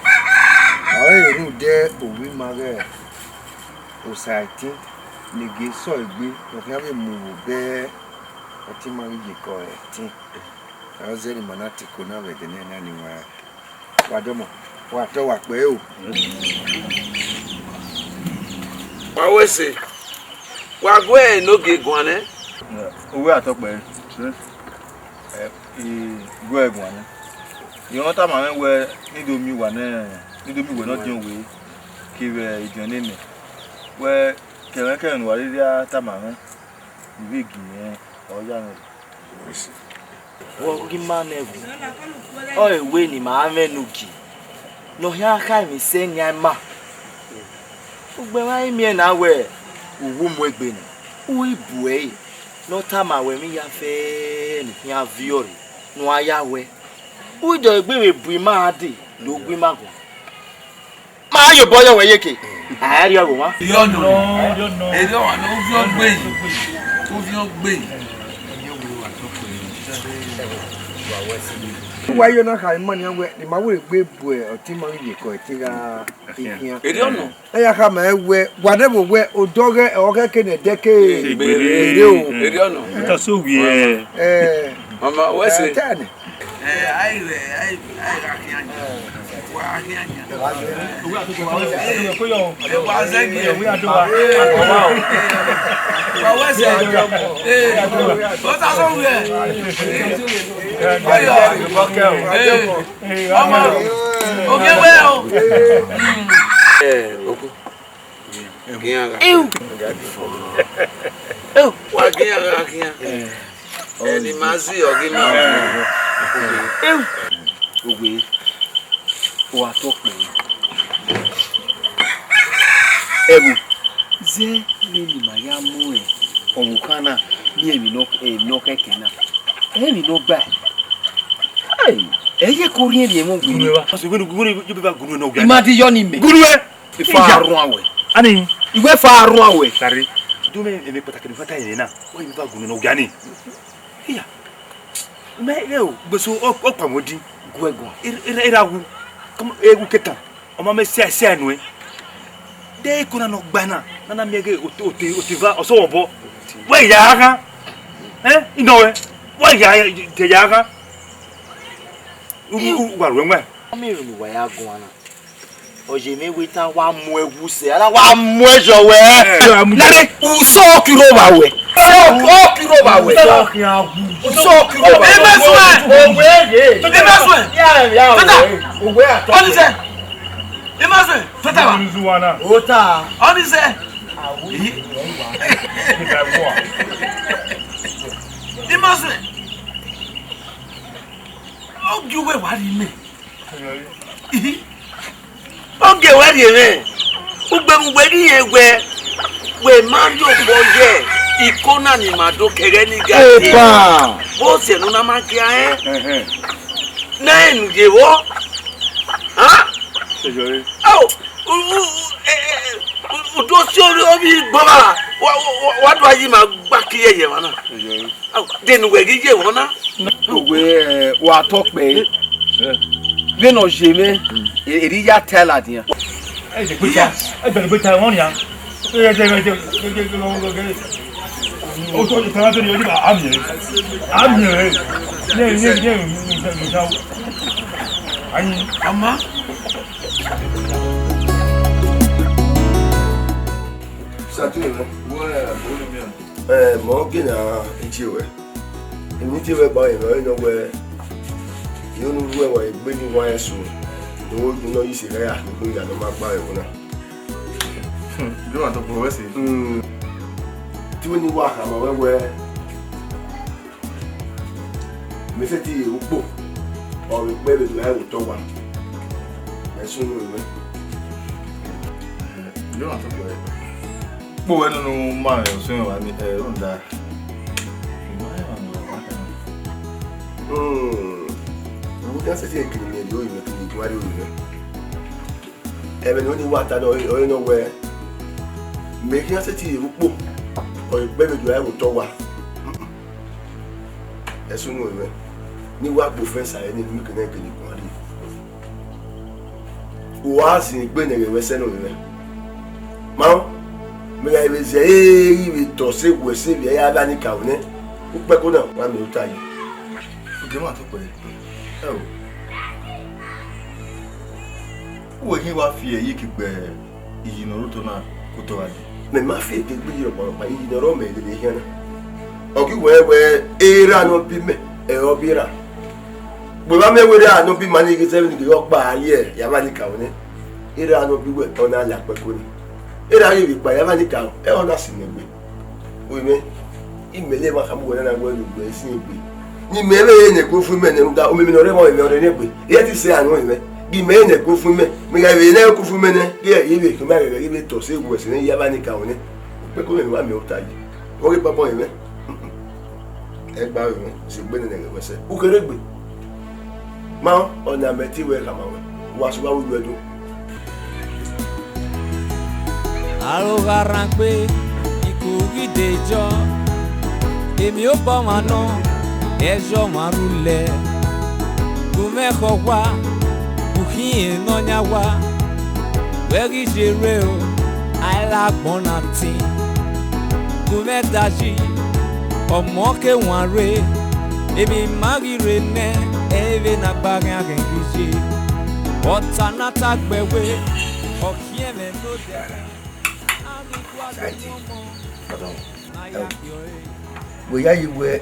Ọre rhunmwuda ovbi ima ghẹ Osaẹtin ne gie sẹ egbe ne ọ khian vbe mu vbe obẹ, ọtẹn ima ghi ye iko ẹtin. Ọre ọzẹ ne ima na te iko na vbe ẹdẹ nẹ na ni wa. Wa dọmọ, wa tọ wa kpẹ o. Wa wẹ ẹse, wa gu enogie guan nẹ? Uwẹ a tọ kpẹ, ẹ, I gu ẹre guan nẹ. I rẹn ọ tama mwẹ wẹ, ne I do miẹn uwa nẹ, ne I do miẹn uwẹ ne ọdiọn wẹ, kevbe idiọn ne mẹ. Wẹ, kẹmwẹ kẹmwẹ ne uwa rhirhi a tama mwẹ, I vbe gie mwẹ, ọ ya mwẹ. Vbe ọ ghi ma nẹ ẹvbo, ọ re wẹ ne ima mwẹ ne ugie ne ọ khian kha emwi sẹ nian ima. Ugbẹn mwa i miẹn na wẹ u wu mu egbe nẹ, u i bu ẹre ne ọ tama wẹ emwi hia fẹẹrẹ ne u khian viọ rre ne u a ya wẹ, u i dọlegbe vbe bu ima dee do gu ima guan. Ma ye obọ yọ wẹ yeke. A rhie ọghe owa. Erriọ nọ, erriọ ọmwa nọ, ovbi ọgbeyi, ovbi ọgbeyi. Wa yo na kha ima nian wẹ, ne ima wẹ egbe bu ọtẹn ima ghi ye kọ ẹtin gha khian. Erriọ nọ. Ẹ ya khama ẹn wẹ, wa nẹ vbe wẹ, odọghẹ ọghẹ ke ne ẹdẹ ke Egbere. Ere o. Erriọ nọ. Ka so wiẹ. Eh. Mama, wẹ sẹ? Eh, ta nẹ. Eh, ai, ai, ai, gha khian yan. Wa gha khian yan. Eh, wa zẹ gi. Wa wẹ sẹ? Eh, o ta so wiẹ. Oyo. Eh. Ọmọ, ogie wẹ o. Eh, oku. Khian gha. Eu. Eu. Wa khian gha khian. Ẹni ma zi, ọ ghi ma. Eu. Owe, wa tọ kpẹẹ. Ẹvbo, zẹ ne ma ya mu ọvbokhan na, miẹn emwi nọ, emwi nọ kẹkẹ na. Emwi nọ gba. Ẹ ye ko rhie emwi ẹmwẹ owe. Gunu eva. Ọsẹ, gunu, gunu, yo beva gunu nọ gba. Ima di yọ ni mẹ. Gunu ẹ. Ifa arua wẹ. Ani. Iwẹ fa arua wẹ. Sare. Do me eme pataki ni fata yẹn na. Wa yi ba gunu nọ gani. Iya. Me re o, gbeso o o pa mo di. Guẹ guan. Era era wu. Kama egu ketan. Ọma mẹ sia sia nuẹ. De ko na nọ gba na. Na na miẹn ghe ote ote ote va ọsọ wọ bọ. Wẹ ya gha. Eh? Inọ wẹ. Wẹ ya te ya gha. U u wa ruẹ wẹ. Ọmọ ero ni wa ya guan na. Ọ ye mwẹ wẹ te a wa mu ẹwu sẹ, a na wa mu ẹyọ wẹ. Ẹ, a mu ẹyọ. Nare, usọ kiro ba wẹ. Usọ kiro ba wẹ. Usọ kiro ba wẹ. Ẹ ma sọ ẹ. Ẹ ma sọ ẹ. Ya, ya, tata. Owe atọ. Ọni sẹ. Ẹ ma sọ ẹ. Tata wa. Ọni sẹ. Awu. Èyí. Ẹ ma sọ ẹ. Ọ gi uwẹ wa rhie mẹ. Ogie wẹ rhie mwẹ, ugbẹmwẹ uwẹ ghi rẹn wẹ, wẹ ma rhie obọ ye iko na ni ma do kẹghẹ ni ga. Epa! Vbọzẹ ne u na ma gia rẹn? Ẹhẹn. Ne ẹ nu ye vbọ? Han? Ao, u, u, u, e, e, u, u do si ovbi gbọmwa, wa, wa, wa, wa do a yi ma gba ke irẹn ye emwa na. Ẹhẹn. Ao, de ne uwẹ ghi ye vbọ na? Uwẹ, eh, wa tọ kpẹẹ. Vbene ọ ye mwẹ, e, erriọ I ya ta ẹe ladian. Ẹ jẹ gbe ta, ẹ jẹ gbe ta, wọn nia. Ẹ jẹ, ẹ jẹ, ẹ jẹ, ẹ jẹ, ẹ jẹ, o tọ, o tọ, o tọ, a miẹn, a miẹn, ne, ne, ne, ne, ne, ne, ayin, ama. Satu, ẹ, wẹ, ẹ, ẹ, mọ gena itie wẹ. Emwi ne I tie wẹ gba ọre mwẹ ọre nọ wẹ, I ho ne u ru ẹwaẹn egbe ni wa rẹn so, ne u ho ne ọ ye ise gha ya, ne u ya ne ọ ma gba ẹvbo na. Hmm, do ma tọkpọ wẹ sẹ. Hmm. Te wẹ ne I wa khama wẹ wẹ, mẹ sẹtin ye ukpo, ọ vbe kpẹ vbe do ra ẹvbo otọ wa. Mẹ sunu mwẹ. Do ma tọkpọ wẹ. Kpo wẹ nunu ma rẹn ọsẹn wa ni, ẹ, rhunmwuda. Hmm. Ẹvbo khian sẹtin kiri mwẹ rhie orinmwẹ, kiri guan rhie orinmwẹ. Ẹmwẹ ne ọ ni wa ta nọ, ọre nọ wẹ, mẹ khian sẹtin ye vbe ukpo, ọ gbe vbe do ra ẹvbo otọ wa. Ẹsunu mwẹ, ne I wa gbe ofẹn sa ẹre ne unu kene kene guan rhie. Uwa zin egbe nẹ ẹghẹ wẹ sẹ nọ mwẹ. Ma, mẹ gha vbe zẹ ẹre ghi vbe tọ sẹ wẹ sẹ vbe ya vbe a ni ka ru nẹ. Ukpẹko na, wa miẹn ota yi. Ogie ma tọkpẹ. Ẹ o. Uwẹ khin wa fi ẹre ye ke gbe iyi ne ọ rre otọ na ke otọ gha dee. Mẹ ma fi egbe gbe iyi ọkpọlọkpa, iyi ne ọ rrọọ mẹ lele khian na. Ọ ghi wẹ wẹ, erha ne ọ bi mẹ, ẹre ọ bi erha. Vbe evba mẹ wẹ erha ne ọ bi ima ni ghe zẹ vbene I ghe ọkpa a ye ya vbe a ni ka ru nẹ. Erha ne ọ bi wẹ, ọ na la kpẹko ni. Erha ghi vbe kpa ya vbe a ni ka ru, ẹ ọ na si mwẹ egbe. Orinmwẹ, imẹ lẹ emwa khama uwẹ na na wẹ ne ugbẹn sin egbe. Ne imẹ vbe re ne ẹko fu imẹ nẹ, rhunmwuda omeme ne ọ rre ẹmwẹ ọrinmwẹ ọ rre ne egbe. Iran ti sẹ anu orinmwẹ. Gie imẹ re ne ẹko fu imẹ. Mẹ gha vbe re ne ẹko fu imẹ nẹ, gie ẹ i vbe khin ima ghẹghẹ ghi vbe tọ sẹ wu ẹse ne I ya vbe a ni ka ru nẹ. Ukpẹko mwẹ ne uwa miẹn ota yi. Vbe ọ ghi kpakpa orinmwẹ. Ẹ gba orinmwẹ, zẹ egbe nene ẹghẹ wẹ sẹ. U kherhe egbe. Ma, ọna mẹ te wẹ khama wẹ, wa sẹ uwa vbe uwu ẹdun. Aro gha rhan gbe, ikughi de jọ, emi obọ ọmwa nọ, ẹzọ ọmwa rhulẹ. Gu mwẹ khọ owa, u khian ne ọ yan owa, wẹ ghi ye rre o, a i la agbọn na tin. Gu mwẹ da yi, ọmọ ke wan rre, emwi ma ghi rre nẹ, ẹ i vbe ne a gba ghian ghẹ ghi ye. Ọta na ta gbe ẹwe, ọ khian mwẹ ne odẹ, a ghi gualọ ọmọ. Wẹ ya yi wẹ,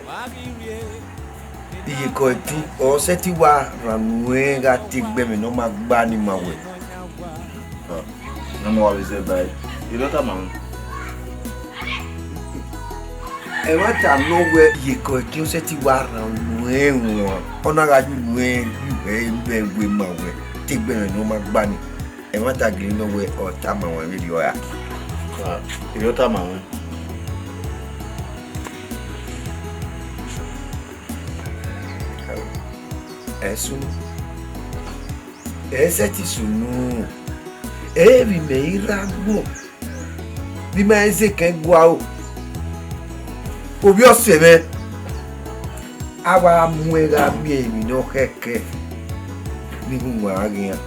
iyeke ọtẹn ọ sẹtin wa rhan nuẹn gha te egbe ẹmwẹ ne ọ ma gba ni ma wẹ. Nana wa vbe zẹ ba ẹre, erriọ tama mwẹ. Ẹmwata nọ wẹ iyeke ọtẹn ọ sẹtin wa rhan nuẹn wan, ọ na gha yu nuẹn yu hẹ vbe ẹwe ma wẹ te egbe ẹmwẹ ne ọ ma gba ni. Ẹmwata gele nọ wẹ ọ tama mwẹ vberriọ ra? Erriọ tama mwẹ. Ẹ sunu. Ẹ i sẹtin sunu. Ẹ i vbe imẹ i rre agbọn. Vbe ima i zẹ ekẹn gua ro. Ovbi ọse mwẹ, a wa mu ẹn gha miẹn emwi ne ọ khẹkẹ ne ihuan gha ghian.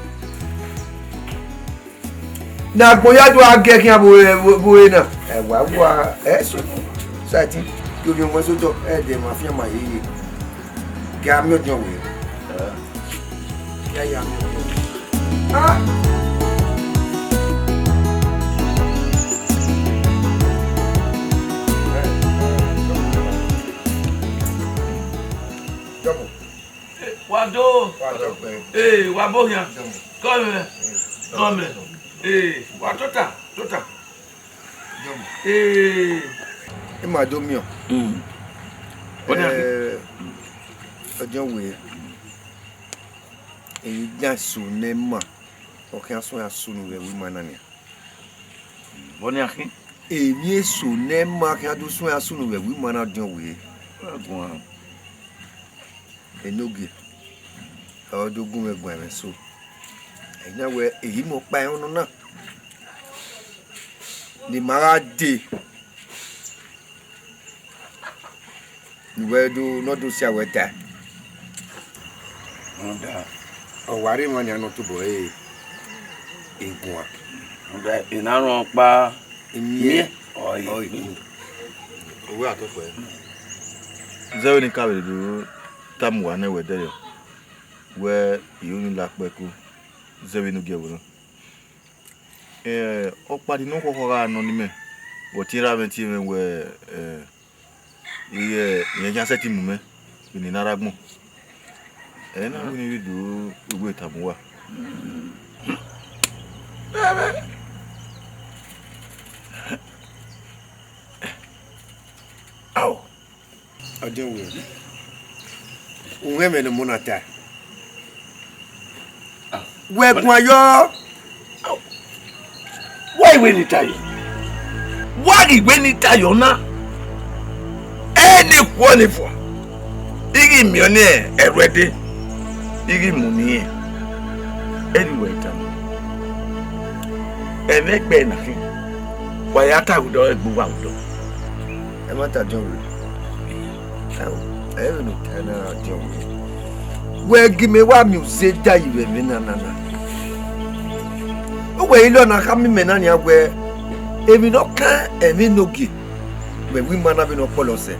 Ne agbọn ya do gha giẹ khian vbe ore, vbe ore na. Ẹ wa wa, ẹ sunu. Sẹtin, gie ovbi ọmọ eso otọ, ẹ dẹ ma fian ma yeye. Gie a miẹn ọdiọn wẹ. Ya ya miẹn ọdiọn wẹ. Ah! Double. Wa do. Wa do pẹ. Ee, wa bo hian. Double. Come here. Come here. Ee, wa tota, tota. Double. Ee. Ima do miẹn. Mm. Ọdiọn wẹ. Eyi dan eso ne ima, ọ khian suẹn a sunu vbe ẹvbo ima na nian. Vbọ nian khin? Emwi eso ne ima khian do suẹn a sunu vbe ẹvbo ima na ọdiọn wẹ. Ẹ guan. Enogie, ọ do gu mwẹ guan ẹmwẹ eso. Ẹ na wẹ, ehe ima ọkpa ẹnrẹn nọ na. Ne ima gha dee. Ne uwẹ do, ne ọ do sia wẹ ta. Rhunmwuda, ọ wa rre emwa nian ne ọ tobọ ẹre, eguan. Rhunmwuda, ena rẹn ọkpa miẹn, ọ i ku. Owẹ a tọkpẹ. Zẹ vbene I ka vbe do tama uwa nẹ wẹ dẹyọ, wẹ I ru ni la kpẹku, zẹ vbene u gie ẹvbo na. Eh, ọkpa ni ne ọ khọkhọ gha nọ ne imẹ, but iran mwẹ tie mwẹ wẹ, eh, ighẹ irẹn khian sẹtin mu mẹ vbene I na rre agbọn. Ẹ na wẹ ne I vbe do wẹ tama uwa. Ao. Ọdiọn wẹ, u mwẹ ẹmwẹ ne ọmọ na ta. Wẹ guan yọ. Wa i wẹ ne I tayọ. Wa ghi wẹ ne I tayọ na. Ẹ ne khuọ ne fua. I ghi miẹn ọnii ẹrhuẹ dee, I ghi mu ne irẹn. Ẹ ne wẹ tama. Ẹmwẹ ẹgbẹe na khin, wa ya ta vbe odọ, ẹgbe uwa vbe odọ. Ẹmwata ọdiọn wẹ. Ẹ vbe ne u ta na ọdiọn wẹ. Wẹ gie mẹ wa miẹn uzeda yi vbe ẹmwẹ na nana. Uwẹ i lọ na khama imẹ na nian wẹ, emwi ne ọ kan ẹmwẹ enogie, wẹ wẹ ima na vbene ọ kpọlọ sẹ,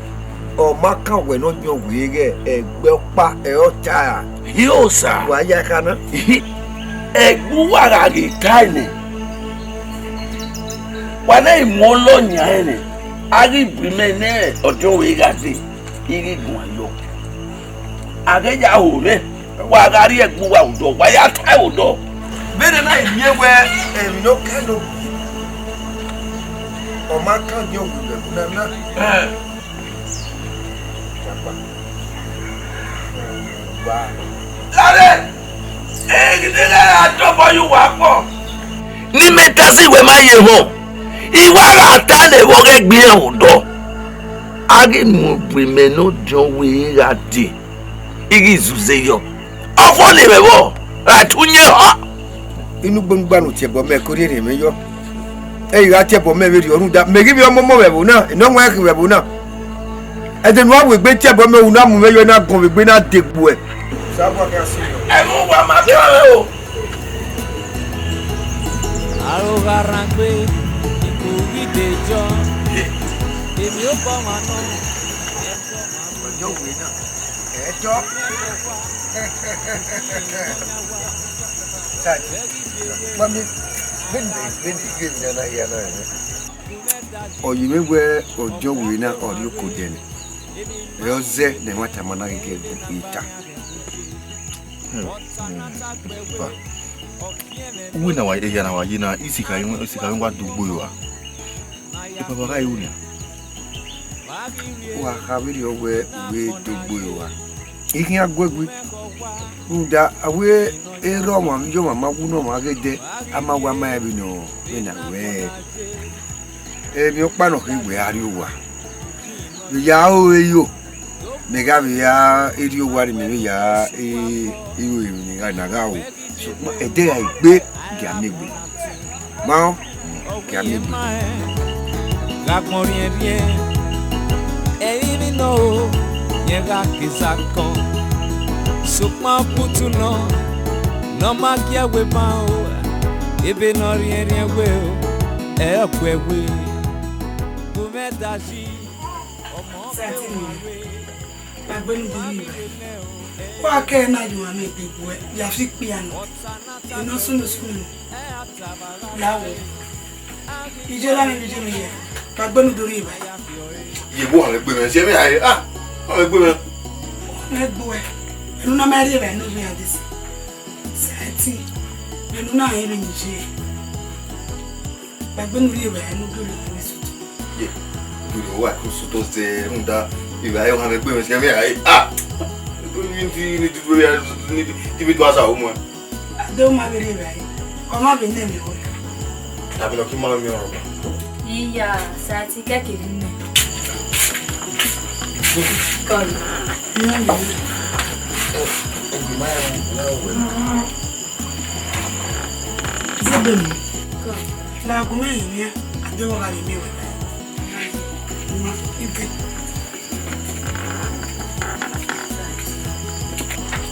ọ ma kan wẹ ne ọ yọn wẹ ighẹ ẹgbẹ ọkpa ẹre ọ ta ra? Hiosa! Wa ya ẹkha na. Ẹgbẹ uwa gha ghi tae nẹ, wa na i mu ọlọ yan rẹn nẹ, a ghi bu imẹ ne ọdiọn wẹ gha dee, I ghi guan yọ. A ghẹ ya ho mwẹ, wa gha rrie ẹgbẹ uwa vbe odọ, wa ya tae vbe odọ. Vbene na i miẹn wẹ emwi ne ọ kan nọ, ọ ma kan ọdiọn wẹ vbe ẹvbo na na. Ẹn. Lare, eghini gha ra tobọ ye uwa kpọ. Ne imẹ ta si wẹ ma ye họn, I wa gha ta ne vbe ọghe egbe iran vbe odọ, a ghi mu bu imẹ ne ọdiọn wẹ gha dee, I ghi zuze yọ. Ọfọ ne mwẹ vbọ, ra tu yẹn họn. Inu gbangba ne u tie ẹbọ mẹ ke orhiẹnrhiẹn mwẹ yọ. Ẹ i gha tie ẹbọ mẹ vberriọ rhunmwuda, mẹ ghi vbe ọmọmọ vbe ẹvbo na, enọwanrẹn khin vbe ẹvbo na. Ẹdẹ ne uwa wegbe tie ẹbọ mẹ, u na mu mwẹ yọ, na gọn vbe egbe na degbuẹ. Ẹmwẹ uwa ma kan o. Aro gha rhan gbe, ikun ghi de jọ, emwi obọ ọmwa nọ. Ọjọ wẹ na, ẹjọ. Mami, vbene, vbene, vbene na hia na rẹ? Ọ ye mwẹ wẹ ọjọ wẹ na ọ rhie oko dẹ nẹ. Ẹ ọ zẹ ne ẹmwata ma na ghi gie ita. Hmm, hmm, papa. Uwẹ na wa, ehia na wa ye na, isikha, isikha wa do gbe ua. Papa, wa gha ru nian. Wa kha vberriọ wẹ u vbe do gbe ua. I khian gu egbe. Rhunmwuda, a wẹ erha ọmwa vbe iye ọmwa ma wu ne ọmwa ghe dẹ, a ma wa ma rẹn vbene ọ, vbene a wẹ. Emwi ọkpa ne ọ khin wẹ a rrie owa. Vbe ya ore yo, mẹ gha vbe ya rrie owa ne mẹ vbe ya ru emwi ne I gha na gha ru. Sokpan ẹdẹ gha gbe, gie a miẹn egbe. Ma ọ, gie a miẹn egbe. Gha gbọn rhiẹnrhiẹn, ẹ i re emwi nọ o, rẹn gha ke za kọn. Sokpan ọkutu nọ, ne ọ ma gie ẹwe ban o, ebe ne ọ rhiẹnrhiẹn we o, ẹ ọ gu ẹwe. Gu mwẹ da yi, ọmọ Sẹtin, kpagbenu do yi. Wa kẹ na ye uwa mwẹ egbe guẹ, ya fi ikpia nọ. Enọ sunu sunu. La wo. Iye la mwẹ, iye mwẹ ye. Kpagbenu do rri evbare. Ye wo họn egbe mwẹ, si ẹmwẹ rae. Ah, họn egbe mwẹ. Họn egbe uẹ. Enu na ma rri evbare ne u vbe ya desi. Sẹtin. Enu na rẹn vbe ni ye. Kpagbenu rri evbare ne u do rri evbare ne sotọ. Ye, u do rri evbare ne sotọ zẹ, rhunmwuda evbare họn egbe mwẹ, si ẹmwẹ rae. Ah! Ni, ni, ni, ni, ni, ni, ni, do asa homework. Ade u ma vbe rri evbare, ọ ma vbe nẹ emwi họe. Tàbí nọ kí n má ru emwi ọrọre. Iya, Sẹtin kẹkẹ vbe nẹ. Kọlu. Ẹgbẹ ma ya wẹ. Zẹdẹ mi. Kọlu. La gu mwẹ hin nian, a deghẹ ọ gha vbe miẹn wẹ. Ma, ibe.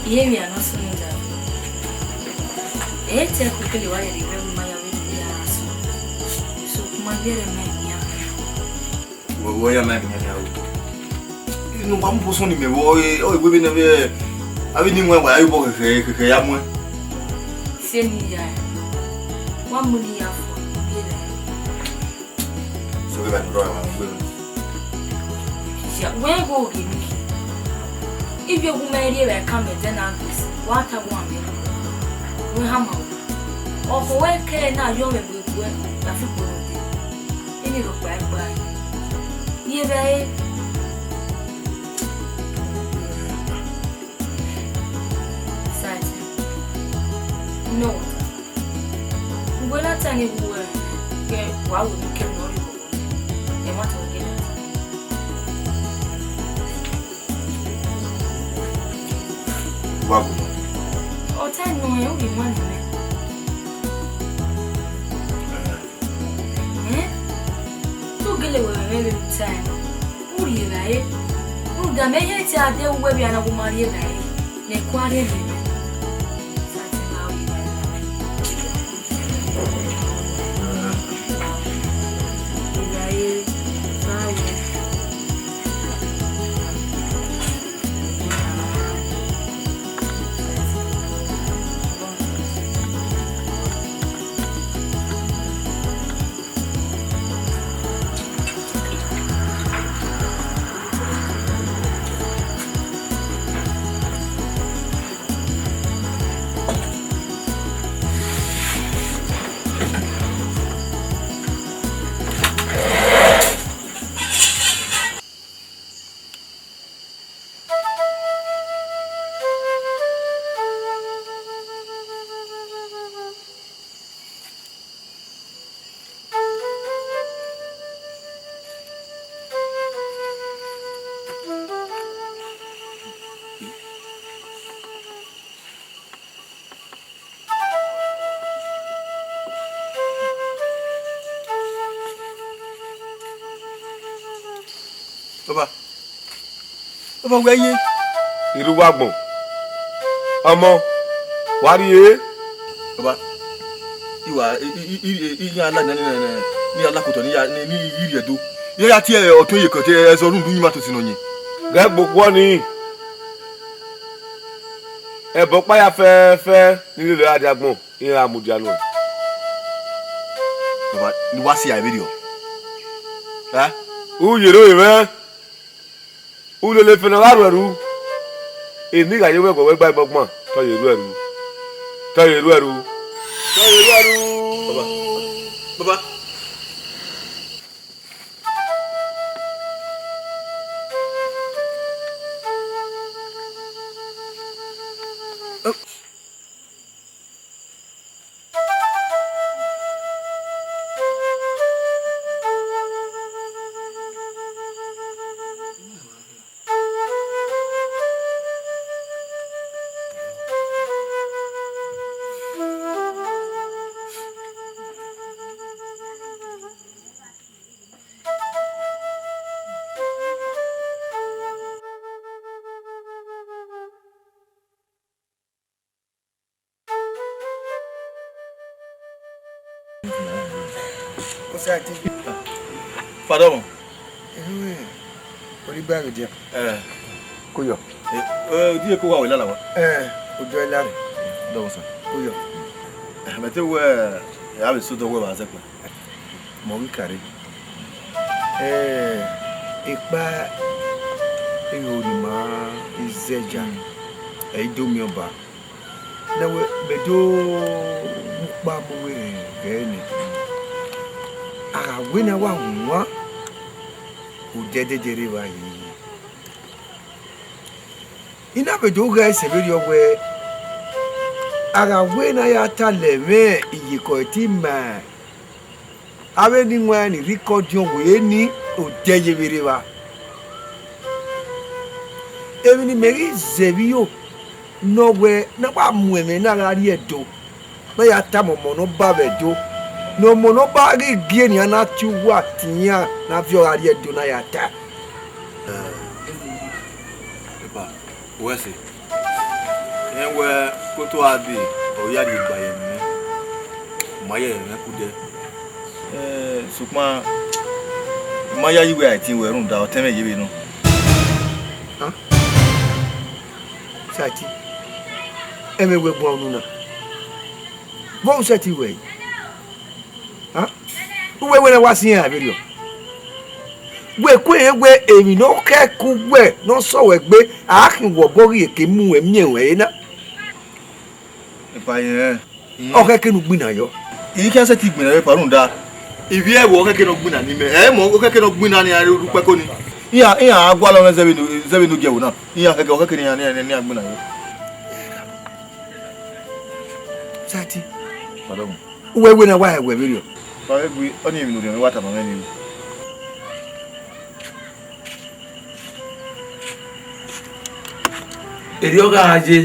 Iye emwi a nọ sunu da. Ẹ i te ẹko kele wa rherhe wẹ ma ya vbe rhie a sunu. Sokpan ma ghi rre ma nian. Wẹ, wẹ ya ma nian nian o. Inu wa mu bosọn ni mẹ vbe, ọ, ọ, wẹ vbe ne vbe, avbe ni wọn wa ya obọ khẹkhẹ, khẹkhẹ ya muẹn. Sẹ ne I ya. Wa mu ne I ya fo, iye na. Sẹ vbe evba ne u rrọọ emwa ne u gbe mwẹ? Ya, wẹ ghe oghẹ ni. Ivbi ogun mẹ rri evbare kan mẹ dẹ na gbesi, wa ta guan mẹ. Wẹ hama wẹ. Ọkhọ wẹ kẹ na yọ mwẹ gbe guẹ, ya fi gbe odẹ. Eni rhọkpa ẹgba. Rri evbare. Side. You know what? Ugbẹn na ta ni wu, eh, kẹ wa wu ne kẹ nọ rri obo. Ẹ ma tọ gẹ na. Wa wu nọ. Ọ ta nọ, ẹ, u ghi wan nẹ. Eh? Te u gele wẹ mwẹ vbe ru tae nọ? U rri evbare. Rhunmwuda mẹ hia te a de uwu ẹvbo na, gu ma rri evbare. Ne ẹko a rre rri mwẹ. Baba. Baba, wẹ ye? Erha uwa agbọn. Ọmọ, wa rrie. Baba, iwa, i, i, i, i, i, iran la nian, ne iran la kotọ, ne iran, ne, ne I rhie do. Iran ya tie ọtẹn iyeke ọtẹn, ẹzọ rhunmwuda uyinmwẹ Atosi ne ọ yin. Ghẹ gbe okhuo nii, ẹbọ ọkpa hia fẹẹrẹ fẹẹrẹ ni lele ra dia agbọn, iran gha mudia nuẹn. Baba, ne uwa si a vberriọ. Ẹ? U yerre ore mwẹ. U lele fẹn ne ọ gha rhuẹrhu, eni gha ye wẹ wẹ wẹ gba ẹgbẹgbọn, te ọ ye rhuẹrhu, te ọ ye rhuẹrhu, te ọ ye rhuẹrhu. Baba, baba. Osaiti. Fada ọmọ. Ẹhẹn, Odigba vbe dia. Eh. Koyọ. Eh, eh, odi eko wa wẹ lala wa? Eh, odọ lare. Dọmọ sa. Koyọ. Eh, mẹ te wẹ, eh, avbe sodọ wẹ vbe azẹkpa. Mẹ ọ ghi kare. Eh, ekpa igho ne ima zẹ ya, ẹ i do miẹn ọba. Na wẹ, mẹ do mu ukpa mu vbe ghẹ nẹ, a gha wẹ ne a wa huan, odẹ dede rre evba yi. I na vbe do ghe ẹse vberriọ wẹ, a gha wẹ ne a ya ta lẹ mwẹ iyeke ọre te ima, avbe eni wan ni rhie ikọdiọn wẹ ni, odẹ ye vbe rre evba. Emwi ne imẹ ghi zẹ vbe iro, ne ọ wẹ ne a wa mu ẹmwẹ na gha rrie Ẹdo, ne a ya tama ọmọ ne ọ ba vbe Ẹdo, ne ọmọ ne ọ ba ghi gie nian na tie uwa tie iran ne a viọ gha rrie Ẹdo ne a ya ta. Epa, uwẹ ẹse. Rẹn wẹ koto a dee, ọ ya rhie gba ye ẹmwẹ, ọ ma ye ẹmwẹ kudẹ. Eh, sokpan, I ma yayi wẹ a i tin wẹ rhunmwuda ọtẹn mwẹ ye vbe nọ. Hàn? Sati, ẹmwẹ wẹ guan unu na. Vbọ u sẹtin wẹ? Hàn? Uwẹ wẹ ne wa si iran vberriọ. Wẹ ku ẹre wẹ emwi ne ọ khẹ ku wẹ ne ọ sẹ wẹ gbe, a khin wẹ obọ ghi ke mu wẹ miẹn ruẹ ehe na. Epa yẹn. Ọ khẹke ne u gbinna yọ. I khian sẹtin gbinna yọ epa rhunmwuda ivbi ẹvbo ọ khẹke ne ọ gbinna ni mẹ, ẹ mọ ọ khẹke ne ọ gbinna ni a ru kpẹko ni. Iran, iran a gualọ mwẹ zẹ vbene, zẹ vbene u gie ẹvbo na. Iran khẹke, ọ khẹke ne iran, ne iran, ne iran gbinna yọ. Sati. Pardon. Uwẹ wẹ ne a wa hẹ wẹ vberriọ. Wa vbe gui, ọnii emwi ne u rhiọn mwẹ wa tama mwẹ nii. Erriọ gha ye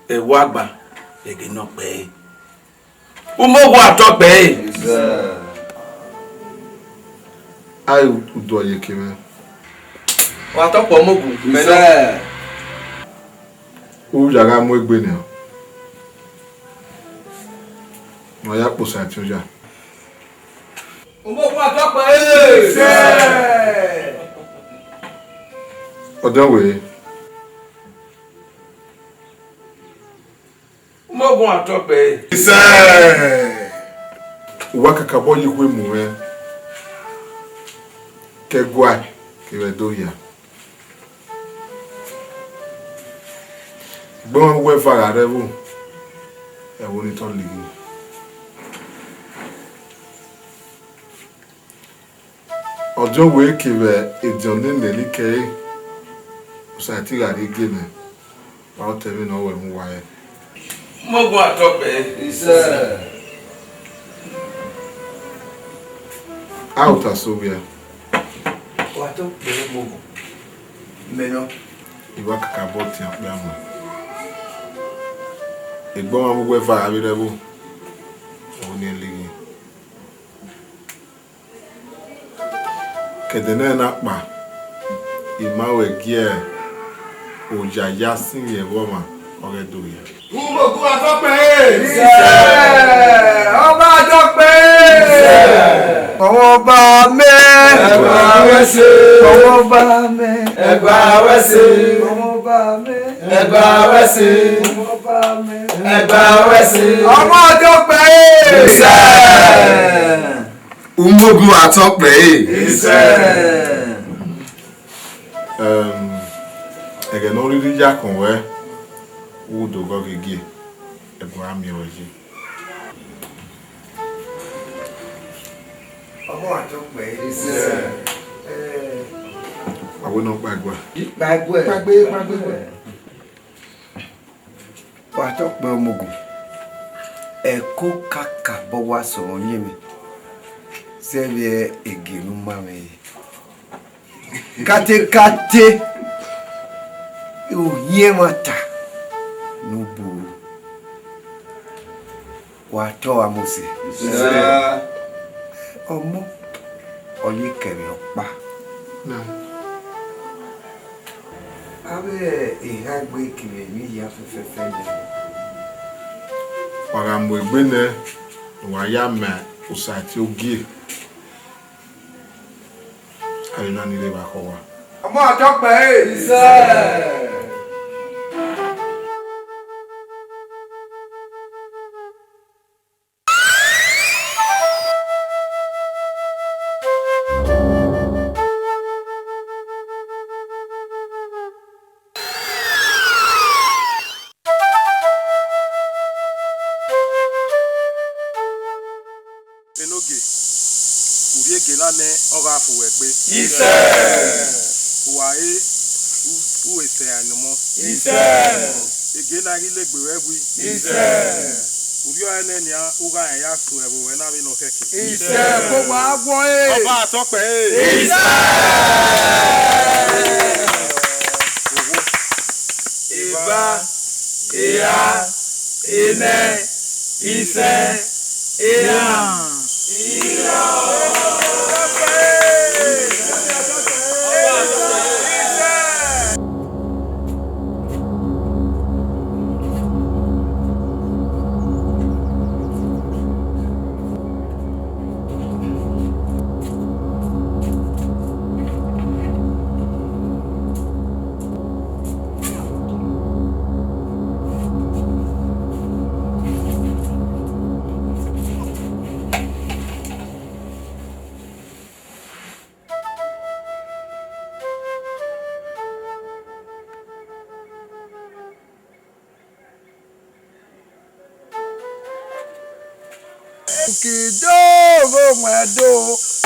ẹvbo agba, ẹghẹ ne ọ kpẹre. Umogun atọ kpẹre. Ae udu ọyeke mwẹ. Wa tọ kpọ Umogun, mẹ nọ. U ya gha mu egbe nian, ne ọ ya kposa ẹtin oya. Umogun atọ kpẹre. Ọdẹn wẹẹ. Umogun atọ kpẹre. Isẹ! Uwa kakabọ ye ikhue mu mwẹ, ke ẹguae kevbe Ẹdo hia. Egbe ọmwa vbe uwu eva gha rre ẹvbo, ẹvbo ni tọ lighi. Ọdiọn wẹẹ kevbe ediọn ne nene kẹre, Osaiti gha rrie gie nẹ, ọ te ẹmwẹ ne ọ wẹ mu uwa rẹn. Umogun atọ kpẹre. Isẹ. A ota so vbia. Wa tọ kpẹre Umogun. Mẹ nọ. I wa kakabọ tian okpia mu. Egbe ọmwa vbe uwu eva gha vbe rre ẹvbo, ọ ni lighi. Ke ẹdẹ nẹ na kpa, I ma wẹ gie oya ya sin vbe ẹvbo ọmwa, ọ ghẹ do hia. Umogun Atọkpẹre! Isẹ! Ọba Atọkpẹre! Isẹ! Ọmọ ọba mẹ! Ẹgba wẹ ẹse! Ọmọ ọba mẹ! Ẹgba wẹ ẹse! Ọmọ ọba mẹ! Ẹgba wẹ ẹse! Ọmọ ọba mẹ! Ẹgba wẹ ẹse! Ọmọ Atọkpẹre! Isẹ! Umogun Atọkpẹre! Isẹ! Ẹm, ẹghẹ ne ọ rhirhi ya khọn wẹ, u do ghe ọghe gie, ẹguae miẹn ruẹ ye. Ọmọ Atọkpẹre. Isẹ. Ẹ, wa wẹ ne ọ kpaegua. Kpaegbe. Kpaegbe, kpaegbe. Wa Atọkpẹre Umogun, ẹko kakabọ wa sẹ ọyẹnmwẹ, zẹ vbe ege ne u ma mwẹ re. Katekate, ohiẹn ẹmwata ne u bu ru, wa tọ ọmwa Mosis. Sir. Ọmọ, ọ ye kẹ vbe ọkpa. Avbe ehaegbe kevbe emwi hia fẹfẹfẹ nẹ. Wa gha mu egbe nẹ, wa ya ma osa ẹtin ogie. Avbe na ni rre evba khọ owa. Ọmọ Atọkpẹre. Isẹ. Enogie, u rhie ege na nẹ, ọ gha fu wẹ gbe. Isẹ. Uwa re, u, u e sẹ ẹre nọ mọ. Isẹ. Ege na ghi legbe ruẹ gui. Isẹ. Urriọ ẹnẹ nian, u gha rẹn ya so ẹvbo ruẹ na vbene ọ khẹke. Isẹ, ko wa guọ ẹre. Ọba Atọkpẹre. Isẹ. Owo. Eva, eha, enẹ, isẹ, ehan. Ukido gho wọn do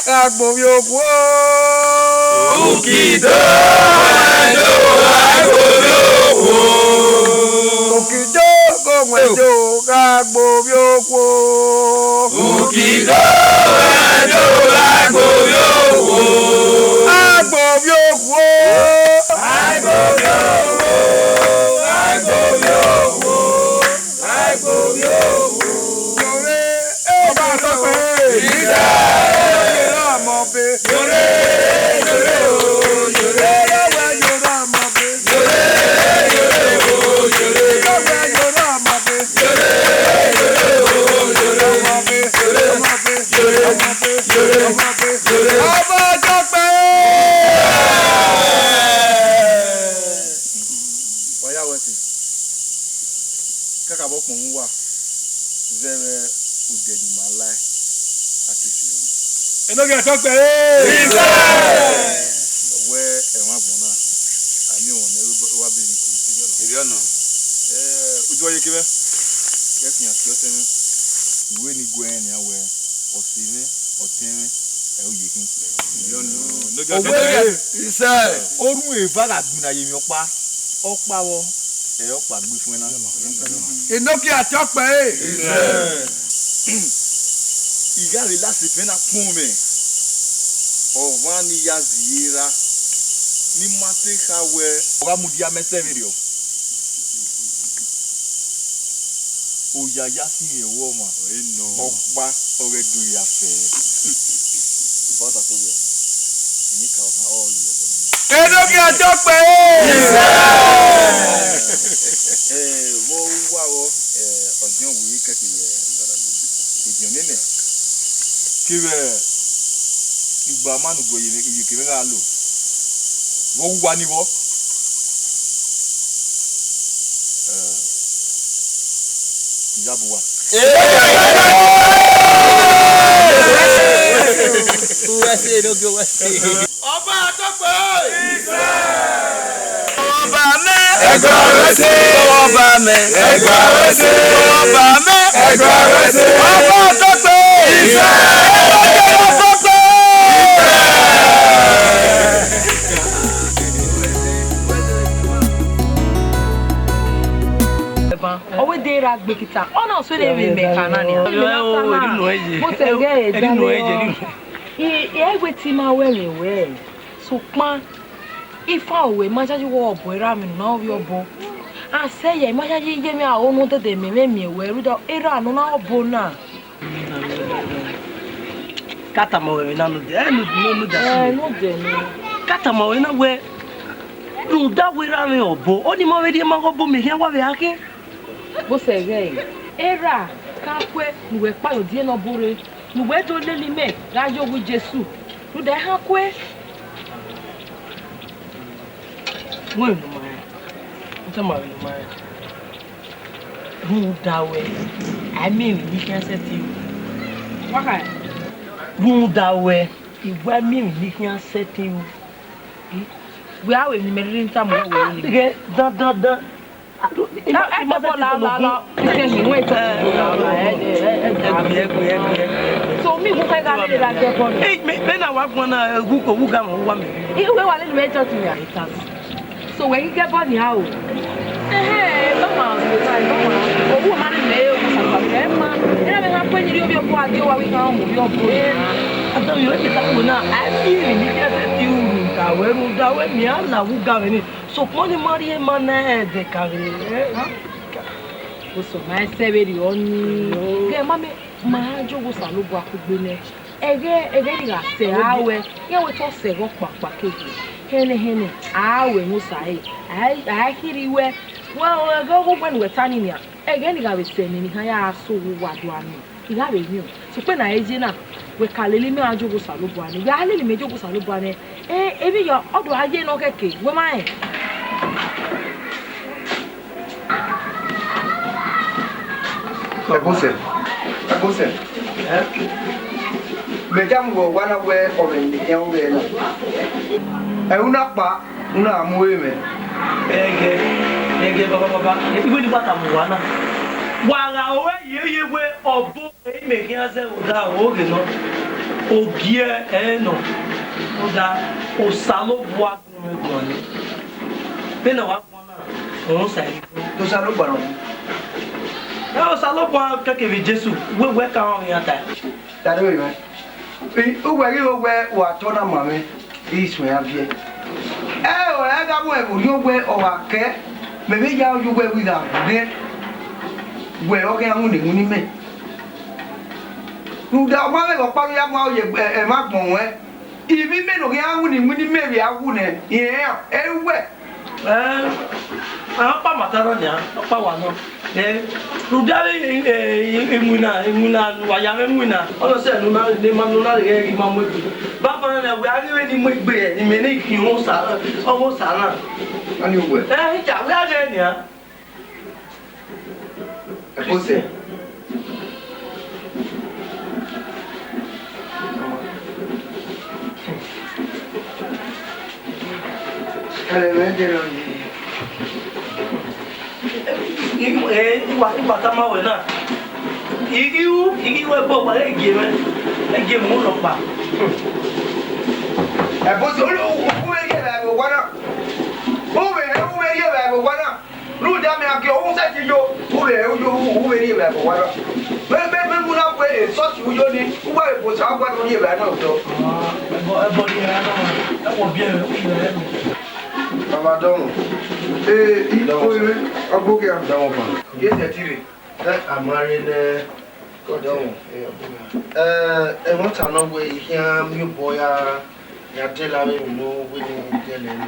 gha gbe ovbi okhuo. Ukido gho wọn do gha gbe ovbi okhuo. Ukido gho wọn do gha gbe ovbi okhuo. Ukido gho wọn do gha gbe ovbi okhuo. Gha gbe ovbi okhuo. Gha gbe ovbi okhuo. Gha gbe ovbi okhuo. Agbovbi okhuo. Yore, eh, Ọba Atọkpẹre. Isẹ. Yore ọmọ be. Yore, yore o, yore. Yore, yore ọmọ be. Yore, yore o, yore. Yore, yore ọmọ be. Yore, yore o, yore. Ọmọ be, yore ọmọ be. Yore, ọmọ be, yore ọmọ be. Yore. Ọba Atọkpẹre. Wa ya wẹ ẹse. Kakabọ kpọnmwẹ uwa, zẹ vbe odẹ ne ima lae, a ke fi ẹre. Enogie Atọkpẹre. Ọ wẹ ẹmwẹ agbọn na, a miẹn ọmọ ne wa be emwi ku. Erriọ nọ. Eh, udu ọyeke mwẹ, ke fian ke ọtẹn mwẹ. Uwẹ ni gu ẹre nian wẹ, ọse mwẹ, ọtẹn mwẹ, ẹ i ye khin. Enogie Atọkpẹre. Isẹ, orhunmwu eva gha gbinna ye emwi ọkpa, ọkpa vbọ, ẹ ọkpa gbe fun ẹna. Enogie Atọkpẹre. Isẹ. I gha vbe la sefẹn na kpọnmwẹ, ọmwa ni ya zẹ ire ra, ne ima te kha wẹ, ọ gha mudia mẹ sẹ vberriọ. Oya ya sinmwi ẹvbo ọmwa, ọkpa ọghe do ya fẹ. Bọta to wẹ, ini ka ọkhan ọ yi ọbọ nana. Enogie Atọkpẹre. Eh, vbe uwa vbọ, eh, ọdiọn wiri kẹkẹ ye Idiọn nene, kevbe igba ma ne ugbẹn ye, ye kevbe gha lo, vbe uwa ni vbọ, eh, iyaba uwa. Uwẹ se, no gi uwẹ se. Ọba Tọkpẹ! Ọba mẹ! Ẹgbẹrẹ ọvbọ ẹse! Ọba mẹ! Ẹgbẹrẹ ọvbọ ẹse! Ọba mẹ! Ẹgbẹrẹ ọvbọ ẹse! Ọba Tọkpẹ! Ọba Tọkpẹ! Ọ wẹ de ra gbe kita, ọ na sẹ ne vbe mẹ ka na nia. Ẹ o, eri nuẹn ye. Mo tẹ ghe eri nuẹn ye, eri nuẹn. I, I, I wẹ te ima wẹ mwẹ wẹ. Sokpan, ifa owẹ, ma yayi wẹ ọbọ erha mwẹ ne u na ovbi ọbọ. A sẹ ya, I ma yayi ye mwẹ aro ne odede mẹ mwẹ miẹn wẹ, rhunmwuda erha ne ọ na re ọbọ na. Ka tama wẹ vbe na nodẹ, ẹ, nodẹ, nodẹ, ẹ, nodẹ nẹ. Ka tama wẹ na wẹ, rhunmwuda wẹ erha mwẹ ọbọ, ọnii ma vbe rhie ma ghe ọbọ mẹ khian wa vbe a khin. Vbọsẹ ẹghẹ ẹre, erha ka kue ne uwẹ kpa ye odie ne ọ bore, ne uwẹ do lele imẹ gha ye owa Jesu, rhunmwuda ehan kue. Wẹ ne u ma rẹn, u tama wẹ ne u ma rẹn. Rhunmwuda wẹ, a i miẹn emwi ne I khian sẹtin ru. Wa kha? Rhunmwuda wẹ, I wa miẹn emwi ne I khian sẹtin ru. Wẹ a ru emwi ne imẹ rhirhi tama wẹ ru ni. Ghẹ dandandan. Ẹ, ẹ, ẹ, bọ la, la, la. Ẹ, ẹ, ẹ, ẹ, ẹ, ẹ, ẹ. So, mi wu kha gha lele ra gẹ bọ ni. Ẹ, mẹ, mẹ na wa guan na, ẹ, wu ko, wu ga mọ, wa mẹ. I wẹ wa lele mẹ church ya. So, wẹ ghi gẹ bọ ni a o. Ẹhẹn, nọmba, nọmba. Owu ma ni mẹ, owu ma mẹ ma. Ẹ na mẹ ha kue ni ri ovbi ọkọ a di owa wi khan mu ovbi ọkọ. Ẹ, a da yo, ẹ ta ko na, a fi ni ni kẹ ti uru ta wẹ ru da wẹ mi a na wu ga vbe ni. Sokpan ne ima rhie ma na ẹdẹ ka ghe. Osọ ma i sẹ vberriọ ni. Ghẹ ma mẹ, ma ya ye owa Osanobua kugbe nẹ. Ẹghẹ, ẹghẹ ni gha sẹ a ruẹ, iran wẹ te ọ sẹ ẹghẹ ọkpakpa kegbe. Hẹnẹhẹnẹ, a ruẹ ne Osa ẹre, a, a i khirhi ruẹ. Wẹ, ẹghẹ ọghe uwẹ ne uwẹ ta ni nian, ẹghẹ ni gha vbe sẹ nẹ, ne I khian ya sẹ owa do a miẹn. I gha vbe miẹn o. Sokpan ne a ye na, wẹ ka lele imẹ ra ye owa Osanobua nẹ. Wẹ a lele imẹ ye owa Osanobua nẹ, eh, emwi ya, ọ do a ye ne ọ khẹke, wẹ ma rẹn. Ẹbosẹ, Ẹbosẹ. Mẹ ya mu wẹ owa na wẹ ọ mwẹ emwi ne I khian ru vbe ẹna. Ẹ, u na kpa, u na mu ẹre mwẹ. Ẹghẹ, ẹghẹ, baba, baba, iwẹ ni wa tama owa na. Wa gha ru ẹre ye wẹ ọbo. Imẹ khian zẹ vbe odaro ghe nọ, ogie ẹre nọ, rhunmwuda Osanobua gu mwẹ guan nẹ. Vbene ọ wa guan na, ọ sa ẹre. Osanobua nọ. Ẹ, Osanobua kẹkẹ vbe Jesu, wẹ, wẹ ka rọnmwẹ iran ta. Tare vbe mwẹ. I, uwẹ ghi ro wẹ wa tọ na ma mwẹ, I suẹn iran viẹ. Ẹ, ọ ra gha mu ẹvbo rhiọn wẹ ọ gha kẹ, mẹ vbe ya ye uwẹ wẹ I gha rre, wẹ ọ khian winna iwinna imẹ. Rhunmwuda ọ ma vbe vbe ọkpa ya mu aro ye ẹmwẹ agbọn ruẹn. Ivbi imẹ ne ọ khian winna iwinna imẹ vbe a wu nẹ, irẹn iran, ẹ i ru uwẹ. Ẹ, ọkpa ma ta nọ nia, ọkpa wa nọ. Ẹ, rhunmwuda vbe, ẹ, iwinna, iwinna ne uwa ya mwẹ iwinna, ọ nọ sẹ ne u na, ne ima, ne u na rhie ghi ma mu egbe. Banbanna nẹ, wẹ a ghi vbe ne I mu egbe, ne imẹ ne I khian osa, ọghe osa na. Ani uwẹ. Ẹ, I ta, wẹ a ghe nia. Ẹbosẹ. Ẹmwẹ dẹrọ ye. I, i, eh, I wa, I wa tama wẹ na. I, I ru, I ghi wẹ ẹbọ wa, ẹ gie mwẹ, ẹ gie mwẹ rhọkpa. Ẹbosẹ, u, u, u vbe rhie vbe owa na. U vbe, u vbe rhie vbe owa na. Rhunmwuda mẹ a gie ọhunmwu sẹtin yo, u vbe, u yo, u vbe rhie vbe ẹvbo wa na. Mẹ, mẹ, mẹ mu na wẹ esọsi u yo ni, u wa vbe bu Osanobua ne u rhie vbe a na otọ. Ẹbọ, ẹbọ ni ra na, ẹbọ biẹ mwẹ, u rhie vbe a na. Baba dọmọ. Ee, i dọmọ, ọgbogia. Dọmọ fa. Ye sẹtin rre. Ẹ, a ma rre nẹ. Dọmọ. Ẹ, ẹmwata nọ wẹ I khian miẹn obọ ya, ya dẹlẹ avbe emwi ne u wẹ ne I dẹlẹ nẹ.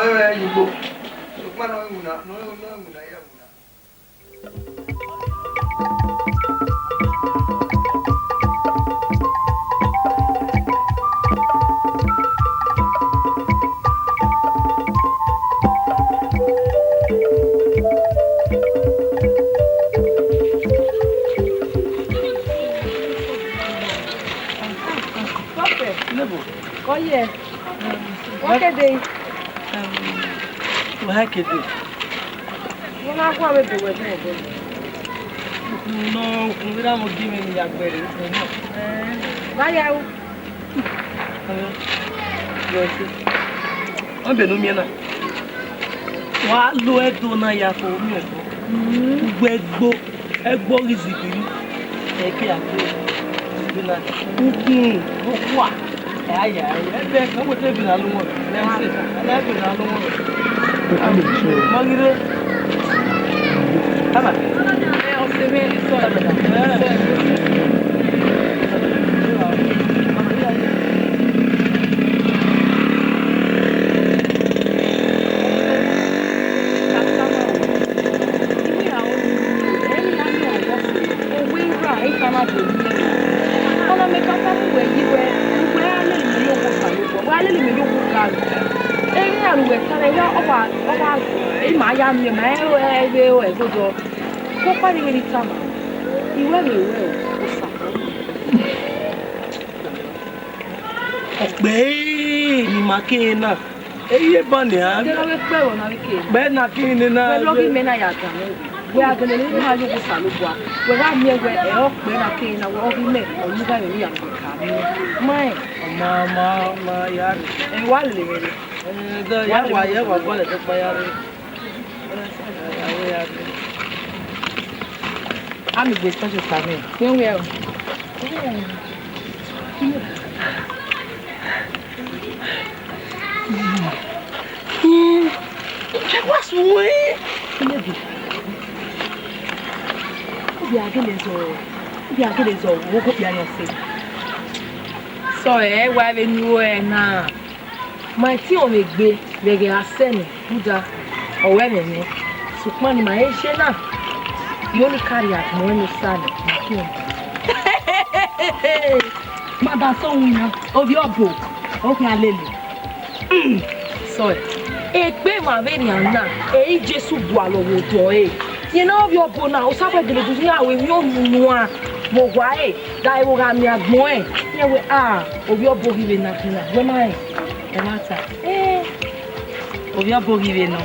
ọre ya ugbo. Sokpan ne ọ winna, ne ọ winna, ya winna. Prophet. Nebo. Oye. Wa kede. Wa kede. Wọ́n máa kó àwọn èdè wẹ̀ fún ọ̀gbọ́n. Ukhun nọ, ukhun vbe ra mọ gi mwẹ ne I ya gbe ẹre, ukhun nọ. Vaya o. Ọ bẹ ne u miẹn na. Wa lo ẹdẹ na ya fo miẹn ẹbọ. Ugbo ẹgbo, ẹgbo ghi zigiri. Ẹ ke ya gbe. Ukhun, okua. Aya, aya, ẹbẹ kan wẹ te bina lu wọn. Lẹ se, ẹbẹ bina lu wọn. Mọ ghi re. Baba. Ẹ, ọ sẹ vbe ẹre sọ. Baba. Ẹ. Owa erha, I tama do miẹn. Ọ na mẹ ka tama uwẹ yi wẹ, uwẹ a lele imẹ ye owa Osanobua, uwẹ a lele imẹ ye owa Osaga. Erha erha ne uwẹ ta rẹ, wa, ọ wa, ọ wa, ima ya miẹn ma ẹre ẹghe ẹgodọ. Kọkpa ni vbe ne I tama, I wẹ vbe ruẹ o, Osa. Ọkpẹ ne ima kere na, eye ban nian. Kere ọ vbe kpẹ vbe ọna vbe kere. Kpẹ na kere nena. Wẹ lọghe imẹ na ya dan mwẹ. Wẹ a gele ne ima ye owa Osanobua. Wẹ gha miẹn wẹ ẹ ọkpẹ na kere na wẹ ọ ghi mẹ, ọ ye ugha emwi ya gbe ka miẹn. Ma rẹn. Ọ ma, ọ ma, ọ ma ya rre. Ẹ wa lele mwẹ rre. Ẹ, dọ, ya wa, ya wa gualọ ẹdẹ ọkpa ya rre. Ami gbe special sir mẹ. Wẹ wẹ o. Ẹ wa sunu ẹn. Ubi a gele zọ, ubi a gele zọ, wo ko kpia yọ se. Sọ ẹ wa vbe nu ẹ na. Ma i tie ọmwẹ egbe vbe ẹghẹ a sẹ nẹ, rhunmwuda ọ wẹ ẹmwẹ mwẹ. Sokpan ne ima he je na, I ho ne I ka rhie agbọn ẹn ne Osa nẹ, ma khian. Ma da sẹ winna, ovbi ọbo, ọ khian lele. Sọe, egbe emwa vberriọ na, ẹre Jesu gualọ vbe odọ ẹre. Rẹn ne ovbi ọbo na, Osa wẹ gele do iran ru emwi onunuan vbe owa ẹre, da ẹvbo gha miẹn agbọn ẹn, rẹn wẹ, a, ovbi ọbo ghi vbe na khian, wẹ ma rẹn? Ẹmwata. Eh, ovbi ọbo ghi vbe nọ.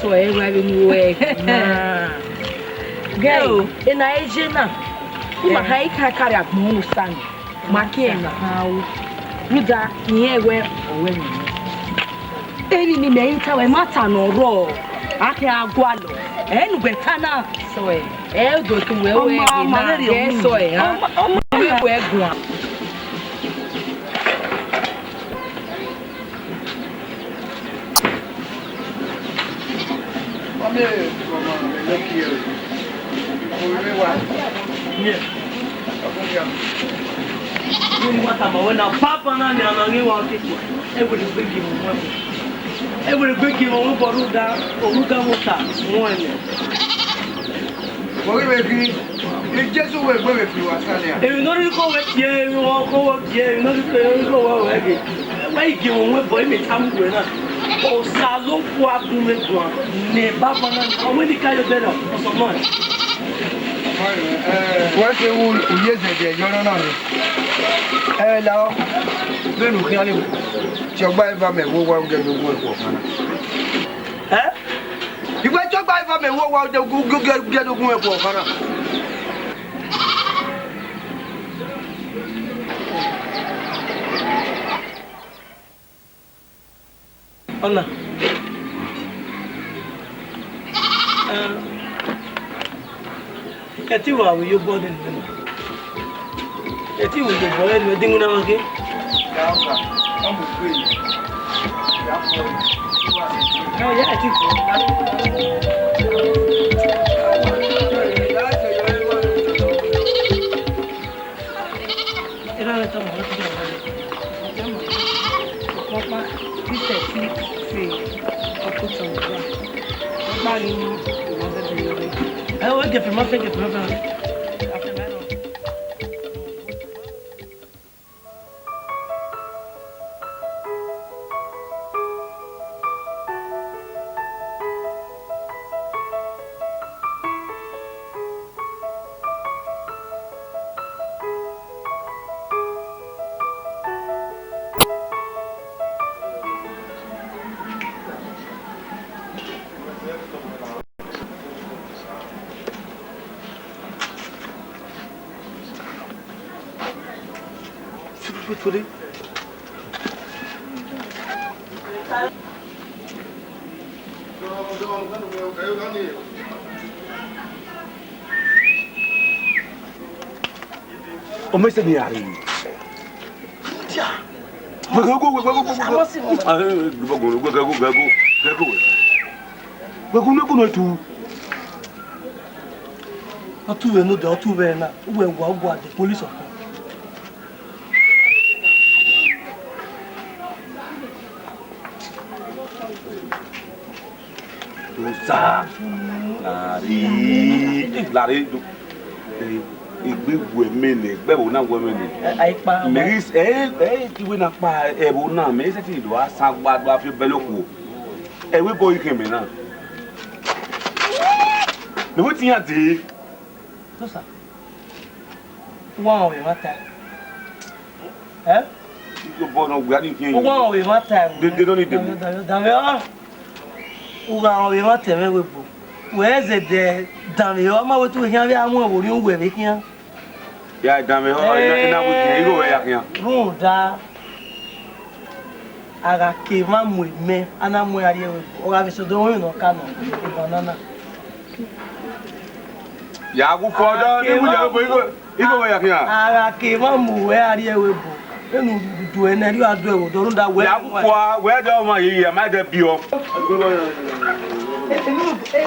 Sọe, wẹ vbe nu ẹre na. Gẹe, ena e je na, ima kha i ka ka rhie agbọn ne Osa nẹ. Ma kiẹn na. Rhunmwuda, irẹn wẹ ọ wẹ ẹmwẹ mwẹ. Emwi ne imẹ i ta ruẹ, ẹmwata ne ọ rrọọ, a khian gualọ. Ẹ ne ugbẹn ta na. Sọe, ẹ do tu wẹ wẹ ọmọ, ọmọ na, rere gẹ ọmọ. Sọe, ha? Ọmọ, ọmọ. Wẹ wẹ guan. Wẹ ne wa tama wẹ na, papa na nian na ghi wa ke kpo. Ẹvbo ne egbe gie mwẹ obọ. Ẹvbo ne egbe gie mwẹ obọ rhunmwuda, oruga vbe ota, wẹ nẹ. Wẹ ghi vbe khin, Jesu wẹ egbe vbe khin wa sẹ nian. Emwi ne ọ rhirhi kọ wẹ tie, emwi ne ọ kọ wẹ tie, emwi ne ọ rhirhi kọ wẹ wẹ ghe. Wẹ i gie mwẹ obọ, imẹ tama uwẹ na. Osa lo kua gun mwẹ guan, ne baba na, ọ wẹ ne I ka ye obọ na, ọsọmọ. Wẹ te wu, u ye zẹdẹ yọ nọ na nẹ. Ẹ la, vbene u khian ni, tie ọgba eva mẹ vbe owa ugie ne ogun ẹkhuẹ ọkhan na. Ẹ? I wẹ tie ọgba eva mẹ vbe owa ugie, ugie, ugie, ugie ne ogun ẹkhuẹ ọkhan na. Ọna. Ẹ, ẹtin wa vbe ye obọ nene. Ẹtin wa ye obọ nene, dinmwi na ma ke. Ya ọga, ọ mu egbe yi. Ya fọ yi. Ọ ya ẹtin fọ. Erha mwẹ tama mwẹ tama mwẹ. Ọkpa, this thirty say, ọkọ tama mwẹ. Ọkpa ni mo, mo ma bẹbẹ yọ. Ẹ wo, get him off, get him off. Ọ ma sẹ ne a rre. Wẹ ghe ogo, wẹ ghe ogo, wẹ ghe ogo. Wẹ ghe ogo, wẹ ghe ogo, wẹ ghe ogo, wẹ. Wẹ ghe unu ego nọ tu. Ọ tu vbe nodẹ, ọ tu vbe na. Uwẹ wa, uwa de police ọkọ. Osa, lare, lare, egbe gu ẹmwẹ nẹ, egbe ẹvbo na gu ẹmwẹ nẹ. Mẹ ghi, ẹ, ẹ, iwe na kpa ẹvbo na, mẹ i sẹtin do a san gba do a fi obẹlẹ okhuo. Ẹvbo ebo i khẹ mẹ na. Mẹ wẹ te iran dee. Tosa. Uwa rẹn ọvbe emwa tae. Ẹ? Obọ ne ọ wia ni khian. Uwa rẹn ọvbe emwa tae. Dede nọ ni dede. Danmwehọ, danmwehọ. U gha rẹn ọvbe emwa tae mwẹ vbe ebo. Wẹ zẹdẹ danmwehọ, ọ ma wẹ te uwẹ khian vbe a mu ẹvbo orhiọn uwẹ vbe khian. Ya danmwehọ, ina, ina wẹ khian, igho wẹ ya khian. Rhunmwuda. A gha ke emwa mu emẹ, a na mu ẹre rrie ẹvbo ebo. Ọ gha vbe sẹ odẹ ọmọ emwi ne ọ ka nọ, banana. Ya gu fo dọ, ne mu ya ebo, igho, igho wẹ ya khian. A gha ke emwa mu ẹre rrie ẹvbo ebo. Enu du ẹnẹ rhie a du ẹvbo, dọ rhunmwuda wẹ. Ya gu fo, wẹ dọ ọmọ yi, a ma dẹ biọ. Ẹ, ẹ.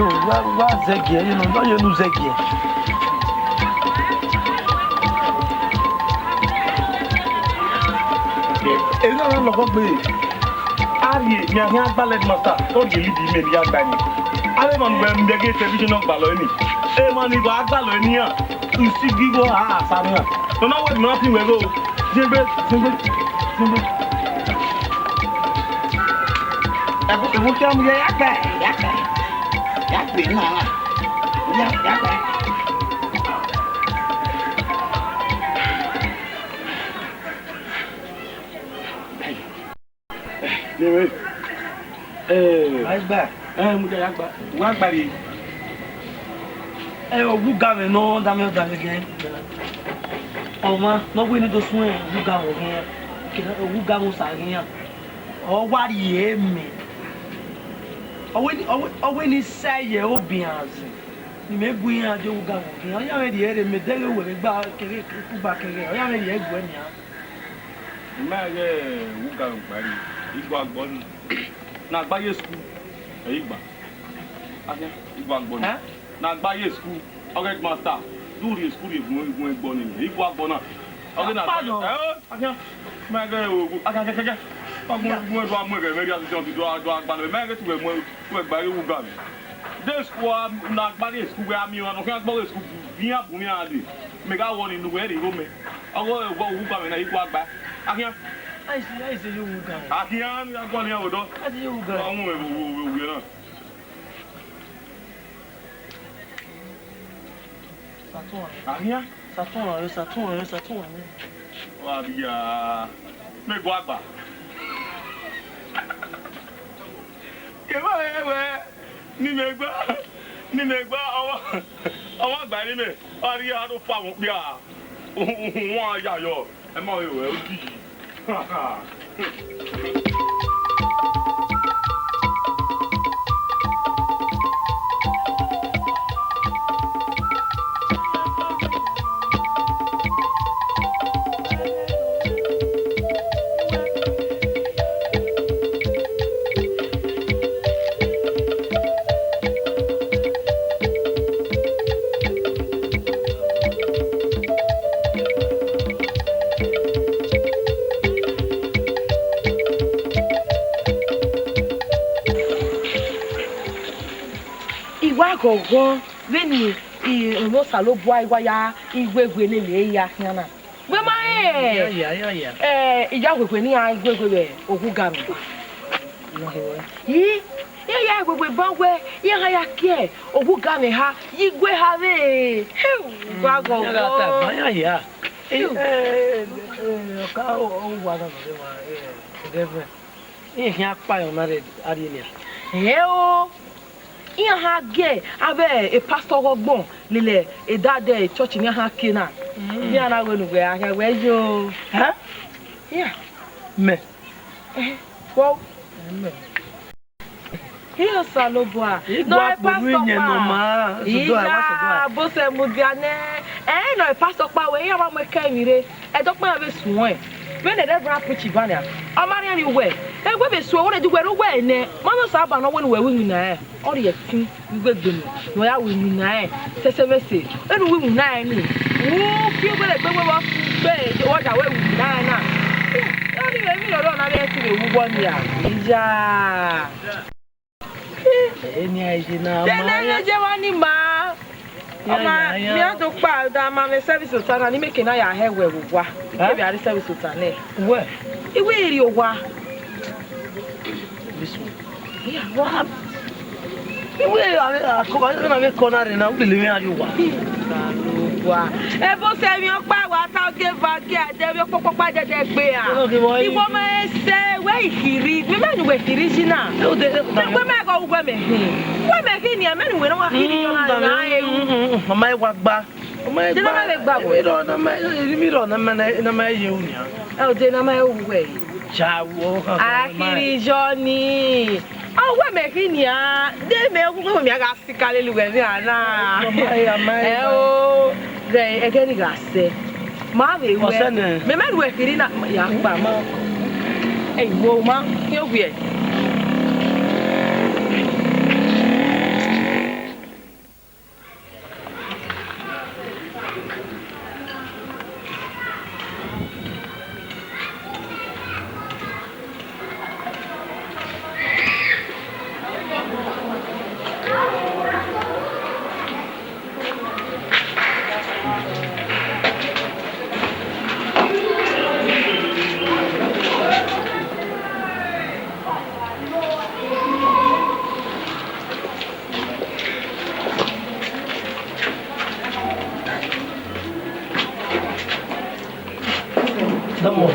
Wa, wa zẹgiẹ, you know, nọ ye ne u zẹgiẹ. Erha na lọghọ gbe. A rhie, mẹ a khian gbalọ headmaster, ọ rhie lead imẹ ne I ya gba ni. Avbe emwa ne uwẹ miẹn ghe television nọ gbalọ ni. Emwa ni wa gbalọ ni iran. Isi ghi gho a sa nian. Nọ na wẹ ne ọ na fi wẹ gho. Ziengbe, ziengbe, ziengbe. Ẹvbo, ẹvbo khian mu ya, ya gba, ya gba. Ya gbe na na. Ya, ya gba. Nene, eh, a gba. Eh, mu ya gba. Wa gba rre. Eh, Oghugame nọ, dame, dame gẹ. Ọmwa ne ọ wẹ ne do suẹn Oghugame ọghe iran. Kene Oghugame Osa ọghe iran. Ọ wa rhie mẹ. Ọ wẹ ni, ọ wẹ, ọ wẹ ne I sẹ ye obian azin. Ne imẹ gu iran die Oghugame ọghe iran. Ọ ya mwẹ rhie rre, mẹ dẹghe wẹ vbe gba keghe, kugba keghe. Ọ ya mwẹ rhie guẹ nian. Ima ghẹ Oghugame gba rre, I gua agbọn ni. Ne a gba ye school, ẹ i gba. Akhian, I gua agbọn ni. Ẹ? Ne a gba ye school, ọ ghe headmaster, do rhie school rhie gun, gun ẹgbọn ni, I gua agbọn na. Ọ ghe na, Pardon? Ẹ, akhian, ima ghẹ ogu, akhian, akhian, akhian. Ọ gun, gun ẹdua mu ẹghẹ mwẹ rhie assistant, do a, do a gba nẹ, ima ghẹ tu wẹ mu, tu wẹ gba ye Oghugame. De school a, ne a gba rrie school wẹ a miẹn ọmwa ne ọ khian gbe ọghe school bu, bu iran bu iran dee. Mẹ gha wọ ni ne uwẹ rhie igho mẹ. Ọghe Oghugame na I gua gba. Akhian. Aise, aise ye Oghugame. Akhian, a gua nian vbe odọ. Aise ye Oghugame. Wa wọn vbe, vbe, vbe, vbe na. Satan. Akhian. Satan, Satan, Satan. Wa bia. Mẹ gua gba. Kevbe ẹwẹ, ne imẹ gba, ne imẹ gba, ọmwa, ọmwa gba ne imẹ, ọ ghi ya do fa vbe okpia, uhunmwu a ya yọ, ẹ ma rẹn ruẹ, u di yi. I wa ghọghọ vbene I, I mwẹ Osanobua, I wa ya iwegbe lele ya khian na. Wẹ ma rẹn, ya, ya, ya, ya. Eh, I ya wegbe ne iran wegbe vbe Oghugame. Ii, iran ya wegbe ban wẹ iran gha ya kie Oghugame ha ye igue ha vbe. Hei, wa ghọghọ. Iran gha ta ban iran hia. Eh, eh, eh, ọka, ọ, ọ wa na nọ de wa, eh, girlfriend. Iran khian kpa emwa na rre, a rrie nian. Hẹ o. Iran ha gie avbe e pastor ọghe ọgbọn lele edada church ne iran ha kie na. Mm. Iran na wẹ ne uwẹ a khian wẹ yo. Hẹ? Iran. Mẹ. Eh, wọ. Mẹ. Iye Osanobua, I nọ gua e kponu pastor iyẹn kpa. Nọ ma, sọdọ ẹ, wa sọdọ ẹ. Ina, bosẹ mudia nẹ. Ẹ, nọ e pastor kpa wẹ, iran wa mu ẹkẹ emwi rre. Ẹdẹ ọkpa iran vbe suẹn. Vbene Reverend preach ban nia, ọ ma rẹn ni wẹ, e wẹ vbe suẹn, wẹ rẹn di wẹ rre uwẹ nẹ, ma nọ Osanobua ne ọ wẹ ne uwẹ ru iwinna rẹn. Ọ rhie ẹtin, iwegbe nọ, ne ọ ya ru iwinna rẹn, sẹsẹ vbe sẹ, vbene u ru iwinna rẹn ni, u fi uwẹ rre egbe wẹ vbe ọ sẹ ugbe, ọ da wẹ ru iwinna rẹn na. Ọnii vbe emwi ne ọ rrọọ na vbe ẹtin vbe ru uwẹ nia. Iya. Eni a ye na. Dene ma ya ye wa ni ma. Ya, ọma, ya, ya. Mi a do kpa da ma vbe service ota na, ni meke na ya hẹ wẹ vbe owa. Huh? Ikebe a rre service ota nẹ. Wẹ? Iwe iri owa. This one. Yeah, what happened? Iwe a, a, a, a, na vbe kọ na rre na, u lele mwẹ a rrie owa. Osanobua. Ebo sẹ mi ọkpa wa ta oge va. Gie ẹdẹ vbe ọkpọkpọkpa dẹdẹ gbe a. Ọlọ́run kì í wọ yín. Ìwọ mẹ sẹ wẹ ìkiri, mi mẹ nu wẹ ìkiri sí na. Ẹ o de, ẹ o de. Wẹ mẹ gọ wẹ mẹ hin. Wẹ mẹ khin nian, mẹ nu wẹ na wa khin nian, mm, na, na, mm, eru. Mm, mm, mm, mama ẹ wa gba. Mama ẹ gba. Jẹ na ma vbe gba wẹ. Èmi rọ na ma, èmi rọ na ma, na ma ye u nian. Ẹ o de na ma ẹ wẹ. Cha wo. Akiri jọ ni. Ọ wẹ mẹ khin nian. De mẹ wẹ mẹ gha Sika lele uwẹ vbe a na. Ọ ma ya, ma ya. Ẹ o, ghẹ ẹgẹ ni gha sẹ. Ma vbe wẹ. Ọsẹ nẹ. Mẹ mẹ ru ẹkiri na, ya gba ma. Ẹ i wo ma, kí o wiẹ. Dọmọ.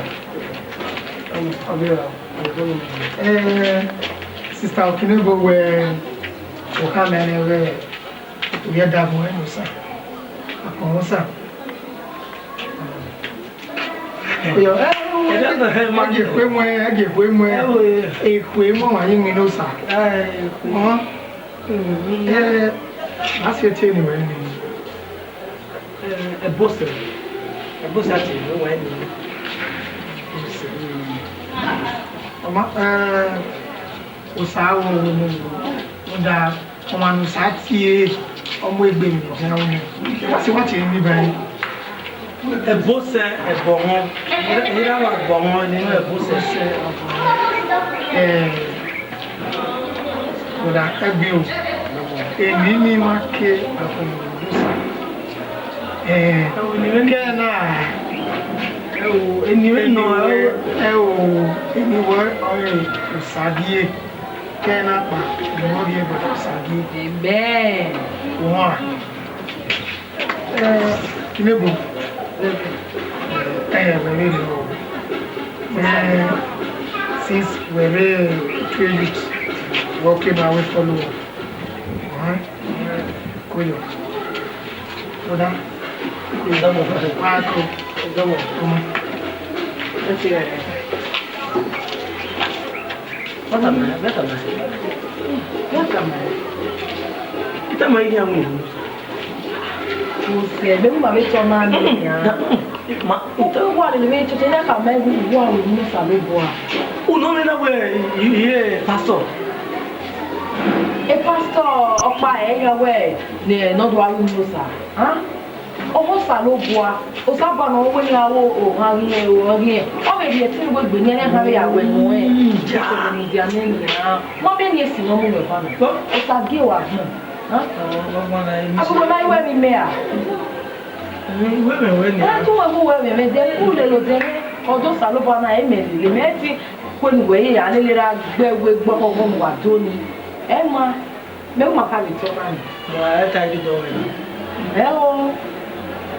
Ọghe ra, ọghe ra. Eh, Sister Okinebo wẹ, okha mẹ rẹ wẹ, u ye da mu ẹn Osa. Akọn Osa. Yo, eh, eh, eh, ma ẹgie khue muẹn, ẹgie khue muẹn. Eh, eh. Ekhue mu ọmwa ye mwẹ ne Osa. Eh, ekhue. Ọmwa. Mm. Eh, a si ẹtin ne wẹ ni. Eh, Ẹbosẹ. Ẹbosẹ a tie ne wẹ ni. Ẹbosẹ. Mm. Ọmwa, eh, Osa wo wo wo wo. Ọ da ọmwa ne Osa tie, ọ mu egbe emwi ne ọ khian ru nẹ. Wa si wa tie ni ba ẹn. Ẹbosẹ, ẹbọmọ. Ira wa ẹbọmọ ni Ẹbosẹ. Eh, brother, ẹgbẹn o. Eni ni ma ke akọmọ Ẹbosẹ. Eh, kẹ na. Ẹo, eni wẹ nọ, ẹo. Ẹo, eni wẹ ọre Osagie. Kẹ na kpa, eni wẹ ọre brother Osagie. Amen. Wan. Eh, Okinebo. Eh, wẹ rre nọ. Eh, since wẹ rre Twe Youth, wẹ ke ma wẹ follow. Ọhẹn. Koyo. Brother. Koyo. Wa ko. Koyo. Come on. Let's see. Welcome, man. Welcome, man. Welcome, man. Ita ma iye awin. Mo sẹ, mẹ ma vbe tọ na ni ya. Ma, o wa lele vbe tọ na ka mẹ wa ru ni Osanobua. Unu vbe na wẹ, iye pastor. E pastor ọkpa ẹ ya wẹ ne ọ do ru ni Osa. Hẹn? Ọmọ Osanobua, Osanobua ne ọ wẹ ne a ru ohan ghiẹn, ohan ghiẹn. Ọ vbe rhie ẹtin wegbe ne ẹnẹ han vbe ya wẹ nuẹn. Social media nẹ nian. Ma vbe ni esi ne ọ mu mwẹ eva na. Osagie wa gbọn. Hẹn? Agbogbo na i wẹ vbe imẹ ra? Iwẹ mwẹ wẹ nian. Ẹ tun wẹ mu wẹ mwẹ, mwẹ dẹ, u lele odẹ mwẹ, ọdọ Osanobua na, ẹ mẹ lele, mẹ ti kue ne uwẹ ye ya lele ra gbe wẹ gbọkọgbọ ne uwa do ni. Ẹ ma, mẹ ma ka vbe tọ na ni. Wa ẹ ta ido dọ mwẹ. Ẹ o,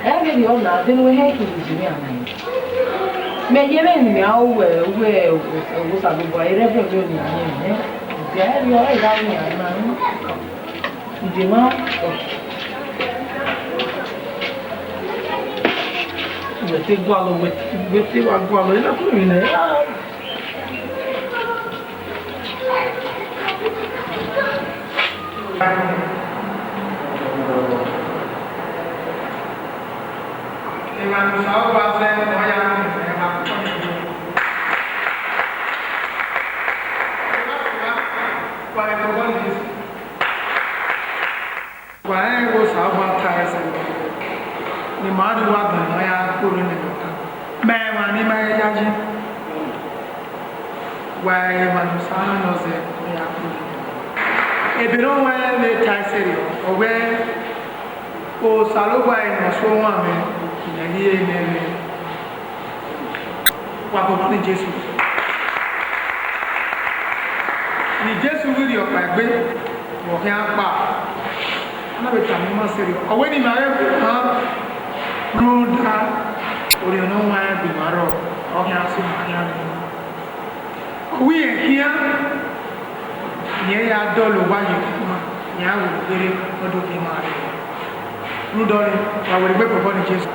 ẹ vbe rhie ọna, vbene uwẹ hẹ kiri ji mwẹ ana. Mẹ ye vbene mẹ a ru wẹ, wẹ Osanobua, erha ẹvbo mwẹ ọni mẹ, ẹ, ẹ rhie ọre gha mwẹ ana. Ide ma, wẹ te gualọ, wẹ, wẹ te wa gualọ, ena kunu vbe nẹ. Emwa ne Osanobua zẹ, ọ ya rẹn emwa. Wa rẹn vbe obọ ni Jesu. Wa rẹn vbe Osanobua ta ẹse ne ima rhie uwa gbẹn ne ọ ya kpolo ne ẹmwata. Mẹ emwa ne ima yayi. Wa emwa ne Osa nọ zẹ ne ọ ya kpolo ne ẹmwata. Ebe ne ọ wẹ vbe ta ẹse rriọ, ọ wẹ Osanobua ne ọ so wan mwẹ, imẹ ghi re nẹ mwẹ. Wa gọmọ ne Jesu. Ne Jesu ghi rhiọkpaegbe, vbe ọ khian kpa. A na vbe tama ima sẹrriọ. Ọ wẹ ne ima ghẹ bu ohan rhunmwuda Orhiọn Ne Ọ Huanrẹn Egbe Emwa rrọọ, ọ khian sẹ ima khian nẹ. Ọ wẹ irẹn khian, irẹn ya dọlọ owa ye ima, irẹn gha wẹ vberriọ, ọ do gie ima rre. Rhunmwuda ọnii, wa werriegbe vbe obọ ne Jesu.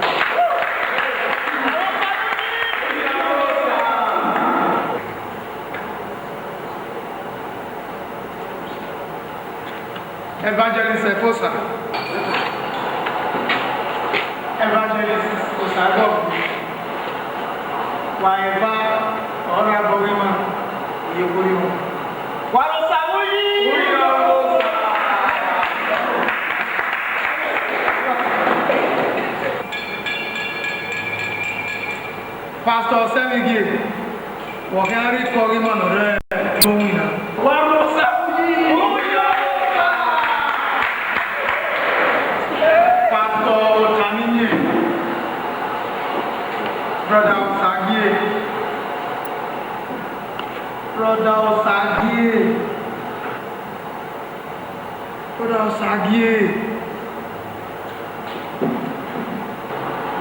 Evangelist Efosa. Evangelist Osadọgbu. Wa eva ọre a bọ ghe ima, iye oghorriọ. Wa rre Osa vbe uyi. Pastor Sẹmwigie, wẹ ọ khian rre ikọ ghe ima ne ọ rre Owinna. Wa rre Osa vbe uyi. Pastor Otaniyẹn, brother Osagie, brother Osagie. Brother Osagie.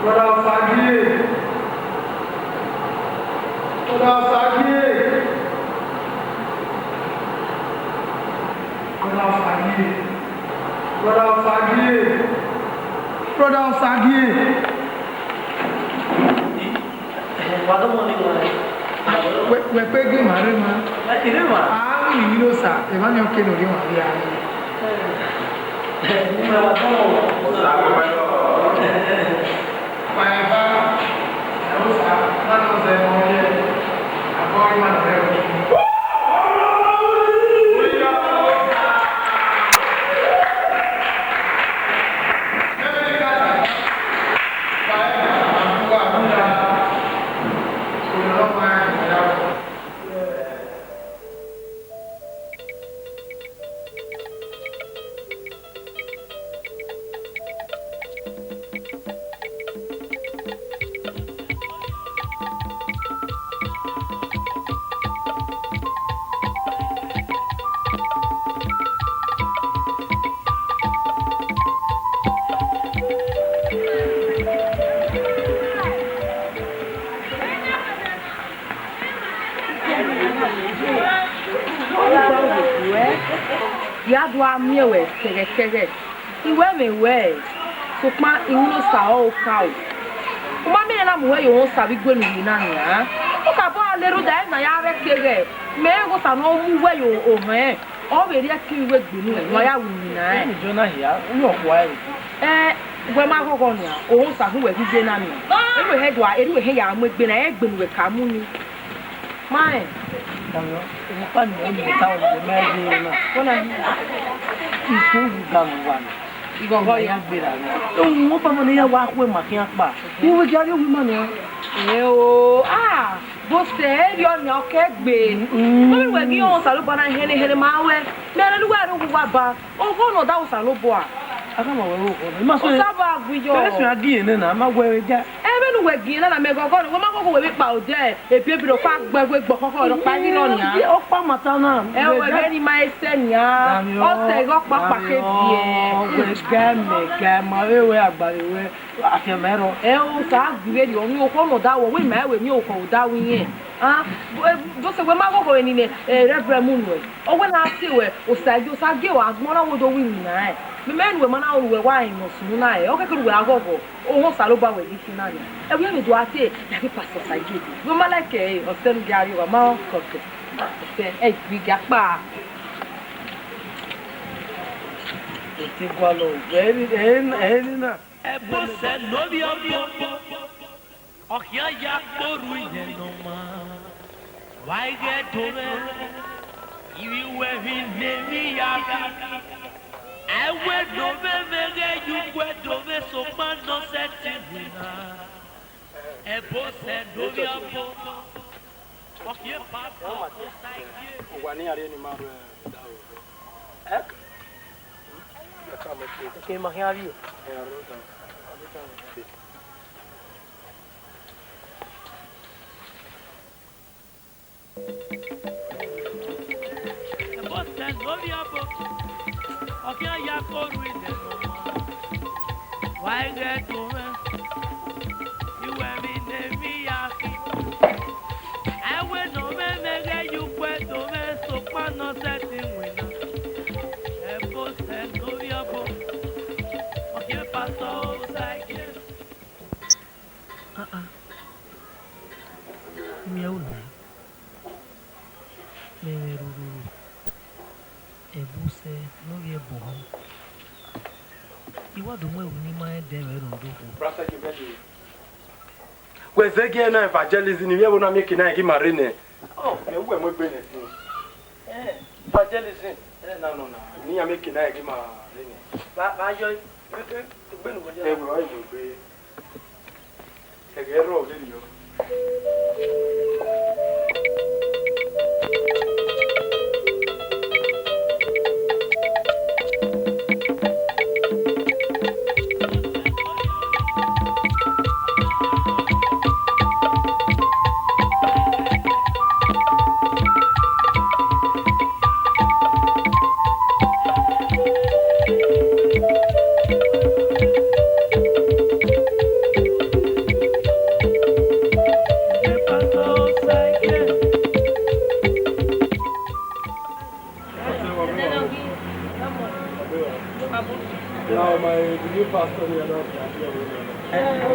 Brother Osagie. Brother Osagie. Brother Osagie. Brother Osagie. Wa do mọ ni wa. Wẹ, wẹ kpe ghi ma rre ma. Ẹ, i rre ma. A ghi ni Osa, emwa ni ọ ke ne orhiọn vbe a. Ẹ, wa do mọ. Osa, wẹ, wẹ, wẹ. Ya do a miẹn wẹ kẹghẹkẹghẹ. I wẹ mwẹ wẹ, sokpan iwinna Osa ọre okaro. U ma miẹn na mu wẹ ye ohan Osa vbe igue ne u rre na nian. U ka bọ a le rhunmwuda ẹre ne a ya rre keghe. Mẹ rẹn ghe Osa ne ọ mu wẹ ye ohan ẹn, ọ vbe rhie ẹtin vbe egbe nuẹn, ne a ya ru iwinna ẹn. Ẹmwẹ Jona hia, u yọ khua ẹre. Ẹ, wẹ ma ghọghọ nian, ohan Osa hu wẹ ghi ye na nian. Erriọ ehẹn do a, erriọ ehẹn ya mu egbe na, egbe ne uwẹ ka mu ni. Ma rẹn. Ọkpa ni mẹ ta ọmọ mẹ gbe na. Kona. Isu wu ga mu wa na. Ighọghọ ya gbera na. Ohun ọba mọ ne ya wa khue ma khian kpa. Ni wẹ gia rhie owi ma nian. Ẹ o, ah, bó sẹ, ẹ rhie ọniẹn ọkẹ gbe. Mm. Mọ mi wẹ ghi họn Osanobua na hẹnrẹn hẹnrẹn ma wẹ. Mẹ rẹ ne uwa rre owa ba. Oghọ ne ọ da Osanobua. A ka ma wẹ oghọ nọ. I ma sẹ. Osanobua gui yọ. Ẹ sẹ a gi ẹre na, a ma wẹ ẹre ja. Ẹ vbene uwẹ gi ẹre na, mẹ ghọghọ nọ, wẹ ma ghọghọ wẹ vbe kpa odẹ. Ebiebire ọkpa gbe egbe gbọkhọkhọ, ọkpa ghi rọ nian. Ọkpa mata na. Ẹ o, ẹghẹ ne ima i sẹ nian. Ọ sẹ ighe ọkpa kpa ke viẹ. Wẹ ga mẹ ga ma vbe wẹ agbare wẹ afianma ẹrọ. Ẹ o, sa gbe vberriọ, ọni okhọ ne ọ da wẹ, wẹ ima ẹvbo emwi okhọ ọ da wẹ irẹn. Ah, do sẹ wẹ ma ghọghọ vbene ine, ẹ, Reverend mu nuẹ. Ọ wẹ na sẹ wẹ, Osagie, Osagie, wa gbọn na wo do wẹ iwinna rẹn. Mẹ mẹ nuẹ ma na ru wẹ wa rẹn ne ọ sunu na rẹn. Ọ kẹkẹ ru wẹ a ghọghọ. Ohan Osanobua wẹ ghi khin na nian. Ẹ wẹ vbe do a te, ya ghi pastor Osagie. Wẹ ma like ẹ, ọsẹ ne u gia rrie, wa ma kọkẹ. Ọsẹ, ẹ gbe gia kpa. Ete gualọ, ẹ ni, ẹ ni, ẹ ni na. Ẹbosẹ ne ovbi ọmọ, ọ khian ya kpe orhu iyẹn ne ọ maa. Wa i ghẹ do mwẹ, ivbi uwẹ vbe ne emwi ya khin. Ẹwe ne ọ mwẹ mwẹ ghẹ ye uwẹ do mwẹ sokpan ne ọ sẹtin winna. Ẹbosẹ ne ovbi ọmọ, ọ khian pastor Osagie. Uwa ne iran rhie ne ima rre odaro. Ẹ? Ke ma khian rrie. Ẹbosẹ ne ovbi ọmọ, ọ khian ya kpe orhu iyẹn ne ọ maa. Wa i ghẹ do mwẹ, ivbi uwẹ vbe ne emwi ya khin. Ẹwe ne ọ mwẹ mwẹ ghẹ ye uwẹ do mwẹ sokpan ne ọ sẹtin winna. Ẹbosẹ ne ovbi ọmọ, ọ khian pastor Osagie. Ah, ah. Miẹn unu. Mẹ mwẹ rururu. Ẹbosẹ ne ovbi ẹbọ họn. I wa do mu ẹvbo ne ima rẹn dẹ vbe ẹre ne ọ do khuo. Wẹ zẹ gie na evangelism, ivbi ẹvbo na miẹn eke na rẹn ghi ma rre nẹ. Ọ, mẹ wẹ mu egbe nẹ sin. Eh, evangelism. Ẹ na nọ na, ne iran miẹn eke na rẹn ghi ma rre nẹ. Vba, vba yọ, e, e, egbe ne uwẹ ya. Ẹ wẹ, ọ i mu egbe. Ẹghẹ rrọọ vberriọ.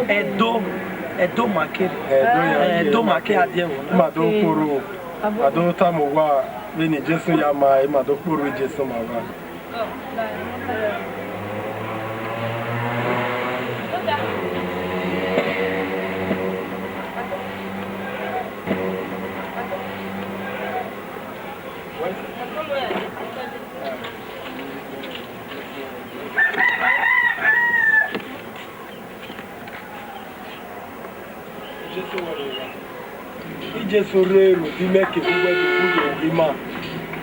Ẹdo, Ẹdo ma ke, Ẹdo ya Ẹdo ma ke a die ẹvbo na. Ma do kporo, ma do tama owa vbene Jesu ya ma, ma do kporo Jesu ma owa. Jesu rre ru di mẹ ke vbe uwẹ do gu ye ima.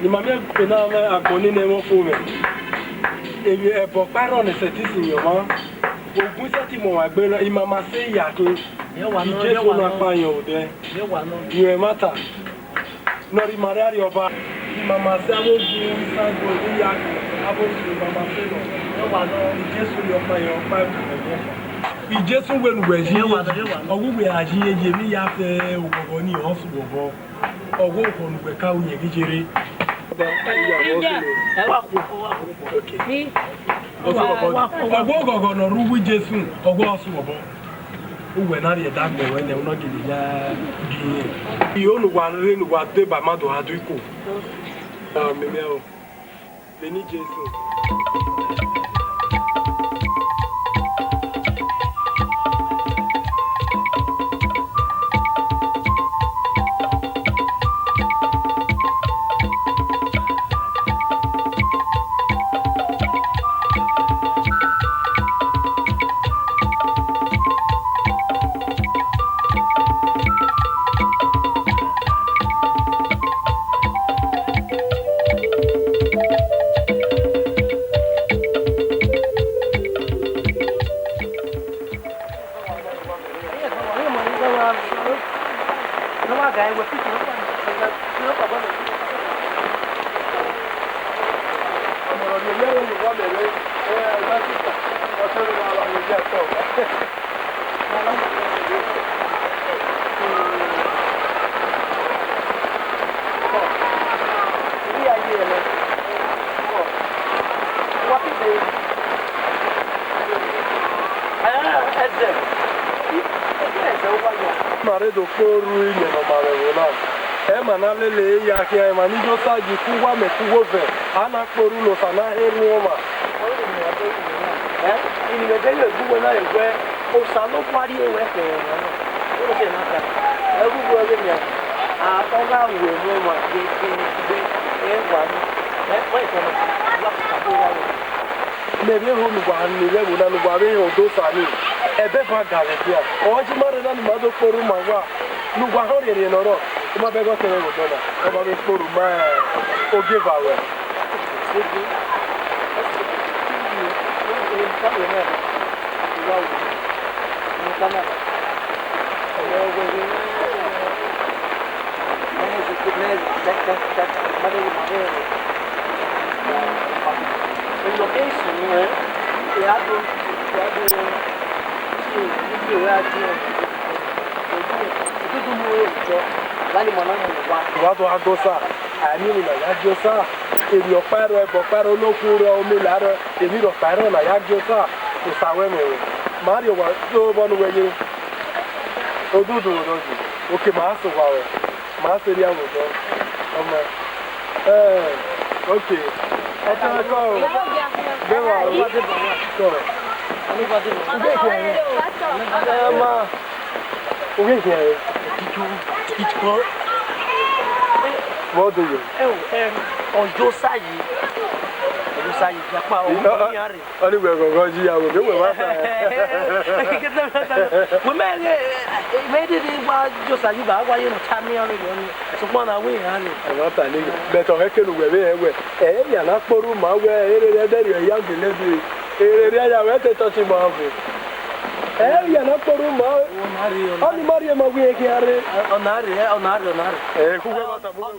Ne ima miẹn ebe na mwẹ agbọn nene ẹmwẹ ọfo mwẹ. Emwi ẹbọ ọkpa rrọọ ne sẹtin sin yọ mwa. Ogun sẹtin mu ọmwa egbe na, ima ma sẹ ya khin. Jesu na kpa yọn odẹ. Yẹn ẹmwata. Ne ọ rhie ima rre Arriọba, ima ma sẹ avbe ogun Isango ne I ya gu avbe ogun ima ma sẹ nọ. Jesu rhie ọkpa yọ ọkpa ẹvbo ẹvbo ọkpa. Jesu wẹ ne uwẹ yi ye, ọ wẹ uwẹ gha yi ye ye emwi ya fẹ oghọghọ ni, ọ sẹ oghọghọ. Ọ wẹ oghọ ne uwẹ ka ru yẹn ghi ye rre. Okay. Ọ sẹ oghọghọ, ọ wẹ oghọghọ ne ọ rre uwu Jesu, ọ wẹ ọ sẹ oghọghọ. Uwẹ na rhie ẹdẹ agbọn ruẹ nẹ, u nọ gele ya gie irẹn. Iro ne uwa rre ne uwa deba ma do gha do iko. A, mẹ miẹn o. Vbene Jesu. Ma rre do kpo rhu iyẹn ne ọ ma vbe ẹvbo na. Ẹ ma na lele ya khian, emwa ni ye Osa yi ku uwa mẹ ku uwu ovẹn, a na kpo rhu ne Osa na he rhu ọmwa. Ẹ, I ni vbe dẹ ye egbe uwẹ na, wẹ Osanobua rhie ruẹ kẹ emwa na. Ọ na ẹ ru uwẹ vbenian, a, ọ gha ru emwa dede, dede, ẹ wa ni, ẹ, wẹ tọ na, wa ka bo gha ru. Mẹ vbe ho ne uwa ni rre ẹvbo na, ne uwa vbe họn odẹ Osa ni, ẹbẹba ga vbe dia. Ọ ji ma rre na ne ima do kpo rhu ma uwa, ne uwa họn rhiẹnrhiẹn ne ọ rrọọ, ima bẹghe ọtẹn mwẹ vbe odẹ na, ọ ma vbe kpo rhu ma ogieva ruẹ. Wa do gha gbe Osa, a miẹn emwi ne a ya gie Osa, emwi ọkpa rrọọ, ẹbọ ọkpa rrọọ, olokhu rrọọ, omila rrọọ, emwi rhọkpa rrọọ ne a ya gie Osa, Osa wẹ mwẹ ruẹ. Ma rhie owa do vbọ ne uwẹ ye. Odudu odọdi, oke ma sẹ owa ruẹ, ma sẹ erriọ vbe odọ. Ọmọ, ẹ, oke. Ọtẹn mwẹ kọ o. Gbe wa o. Kọ. Ughe khian ẹre. Ẹ ma. Ughe khian ẹre. Vbọ do yo? Ẹ o, ẹ, ọ ye Osa yi. Ọ ye Osa yi, ya kpa, ọ, ọ, ọ, ọ ni wẹ ghọghọ yi ya, wẹ, wẹ wa ta. Wẹ mẹ ghe, mẹ dede wa ye Osa yi ba, wa ye ne ọ ta miẹn ọnii. Sokpan na wẹ iran ni. Ẹmwata ni, but ọ khẹke ne uwẹ vbe rẹn wẹ, ẹ, emwi a na kpe orhu ma wẹ, erere ẹdẹrriọ ya gele dee, erere ya wẹ te touch ma ọvbe. Ẹ, emwi a na kpe orhu ma, ọ na rre, ọ na, ọ ni ma rhie ma wẹ iran khian rre. Ọ na rre, ọ na rre, ọ na rre. Ẹ, khu wẹ ma ta bu wẹ.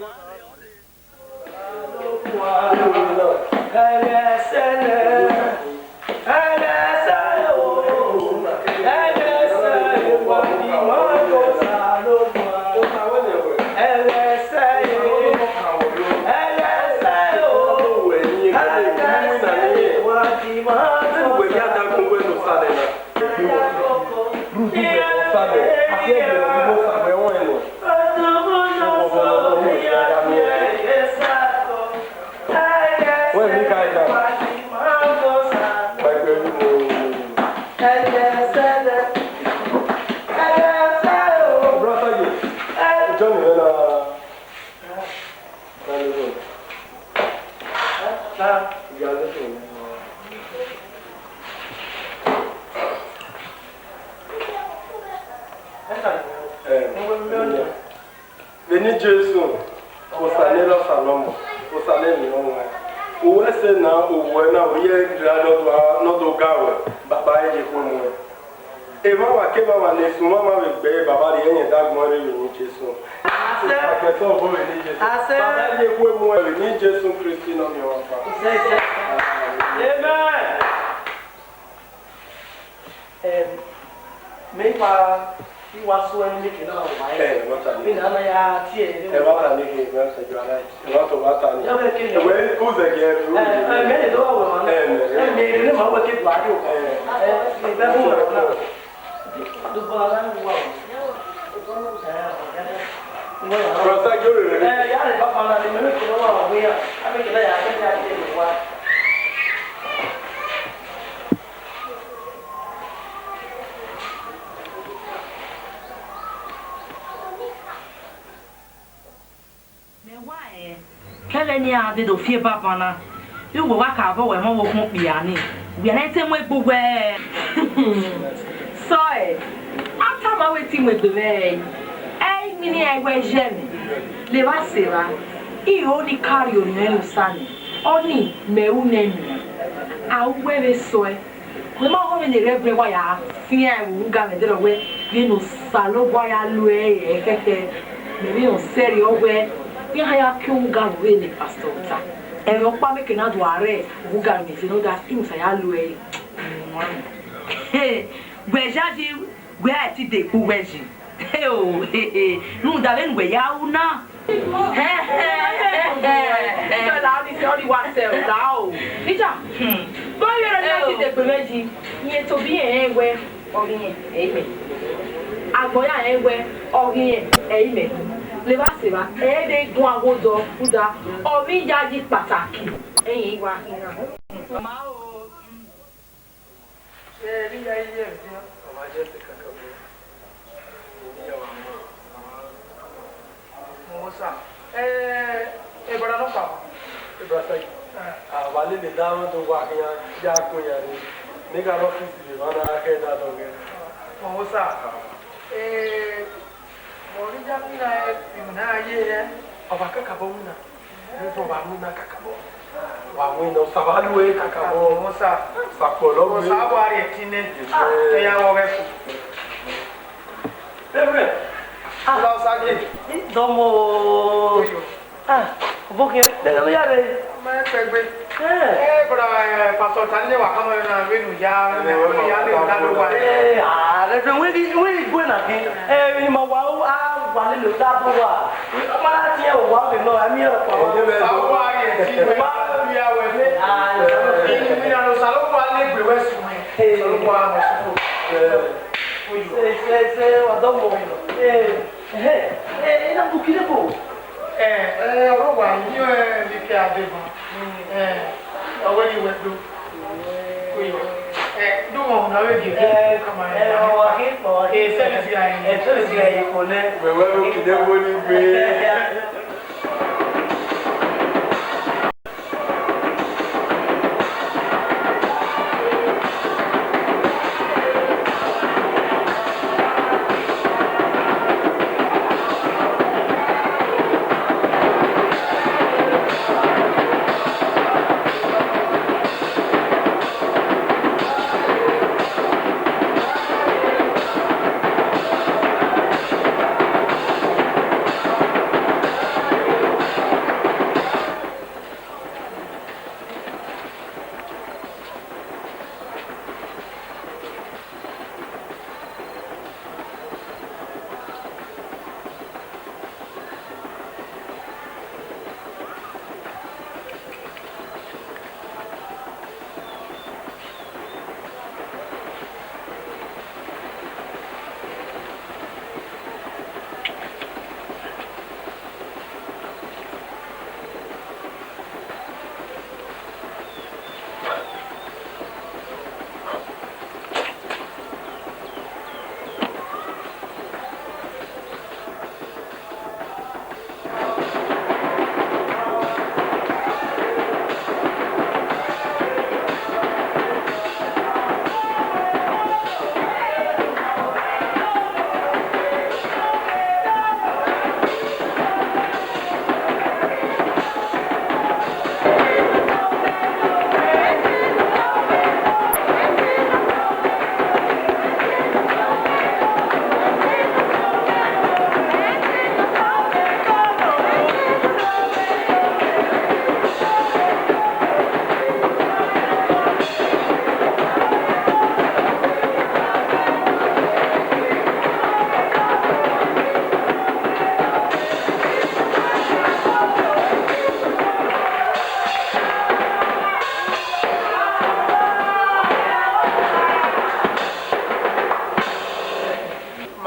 Wẹ ni ka na. Brother, you. John, you know. Vbene Jesu, Osa ne erha Osanobua, Osa ne emwi ne ọ huẹn. Uwẹ ẹse na, uwẹ na, u ye ra ne ọ do ga ruẹ, Baba, e ye khuemu ruẹ. Emwamwa kemwamwa ne esu mwamwa vbe egbe Baba rhie ẹyẹn da agbọn rre vbene Jesu. Agbẹsẹ ọvọ vbene Jesu. Baba, e ye khuemu ruẹ vbene Jesu Kristi ne ọ miẹn ọmwa ọkpa. Amen. Em, mẹ i wa, I wa suẹn ne imeke na wa ẹre. Ẹ, ẹmwata ni. Vbene a na ya tie ẹre. Ẹmwata ni, ẹ, ẹmwata ni. Ya vbe ke ni. Ẹwẹ, uzẹ gẹ. Ẹ, ẹ, mẹ lè do wa wẹ ma na. Ẹ, mẹ. Ẹ, mẹ, ẹ, mẹ ma wẹ ke gua yo. Ẹ. Ẹ, ẹ, bẹ fun wẹ na. Do bọ la ni wa. Ẹ, ẹ. Brother, yo re re. Ẹ, ya re baba na ni, mẹ ke wa wẹ ya. A mẹ ke na ya ke ya ke wa. Mẹ wa ẹn, kẹvbe ne iran dede fi eba ban na, iwẹ wa ka vbe wẹ họn vbe okhuo okpia ni, wẹ ne te mu egbe uwẹ. Sọe, a tama wẹ te mu egbe mwẹ ẹre, ẹ i ghi ne iran wẹ yẹ mwẹ, levba sẹ evba, I ho ni ka rrie orhiọn ne Osa ni, ọnii mẹ ru nẹ nẹ, a ru wẹ vbe sọe. Wẹ ma họn vbene rẹn wa ya fian ẹvbo uga mwẹ dẹrọ wẹ vbene Osanobua ya lu ẹre ẹkhẹkhẹ, mẹ vbe rẹn sẹrriọ wẹ iran ya ke uga vbe vbene pastor ta. Ẹmwẹ ọkpa mẹ ke na do a rre uga mwẹ zẹ ne ọ da, I musa ya lu ẹre. Wẹ yayi, wẹ a ti dekpe uwẹ yi. Rhunmwuda vbene uwẹ ya ru na. Ija, do yọrọ ne a ti degbe mwẹ yi, rẹn tobọ irẹn rẹn wẹ, ọ ghi rẹn, ẹ i mẹ. Agbọn ya rẹn wẹ, ọ ghi rẹn, ẹ i mẹ. Levba sẹ evba, ẹ i de guan gho dọ, rhunmwuda, ọ vbe yayi kpataki, ẹyin wa khin na. Ma o. Ẹ, vbe iyayi ye ẹre dian, ọ ma ye ẹse kakabọ. Ovbi iyayi wa ma, a ma. Osa. Ẹ, e brother nọkpa. E brother. Ẹ. A wa lele da aro do wa khian, ya ko ya re. Ne gha rre ọfisi vbe emwa na khẹ da dọghe. Osa. Ẹ, vbe ọ rre iyayi na, ẹ, emwi na ye hẹ? Ọ wa kakabọ winna. Ẹzọ wa winna kakabọ. Wa winna, Osa wa lu ẹre kakabọ. Osa. Osa kpọlọ gbe. Osa wa rhie ẹtin nẹ. Yes, sir. Ẹ ya wọ ghẹ fo. Reverend. Osa, Osa gbe. Dọmọ. Oyo. Ah, ọbọ khian. Dẹ ya re. Ọmọ ẹ pẹgbe. Eh. Eh, brother, eh, Pastor Tani wa kama na vbene u ya, vbene u ya, vbene u ya do wa. Eh, ah, Reverend, we, we go na ke. Eh, ni ma wa, ah, wa lele da do wa. Ọ ma na tie ẹre wa vbe nọ, a miẹn ọkpa. Sa wa ye ti wẹ, ya wẹ. Ina no sa lo wa le gbe wẹ su mi. Sa lo wa mo su ko. Se, se, se, wa do mo. Eh, eh, eh, ina bu kile ko. Eh, eh, ọrọ wa yi, eh, mi ke adeba. Eh, ọwẹ ni wẹ do. Oyo. Eh, do wọn na we gege. Eh, kama eh, ya. Wa ke, wa ke. Eh, service guy. Eh, service guy ko ne. Wẹ wẹ ro kide wo ni gbe.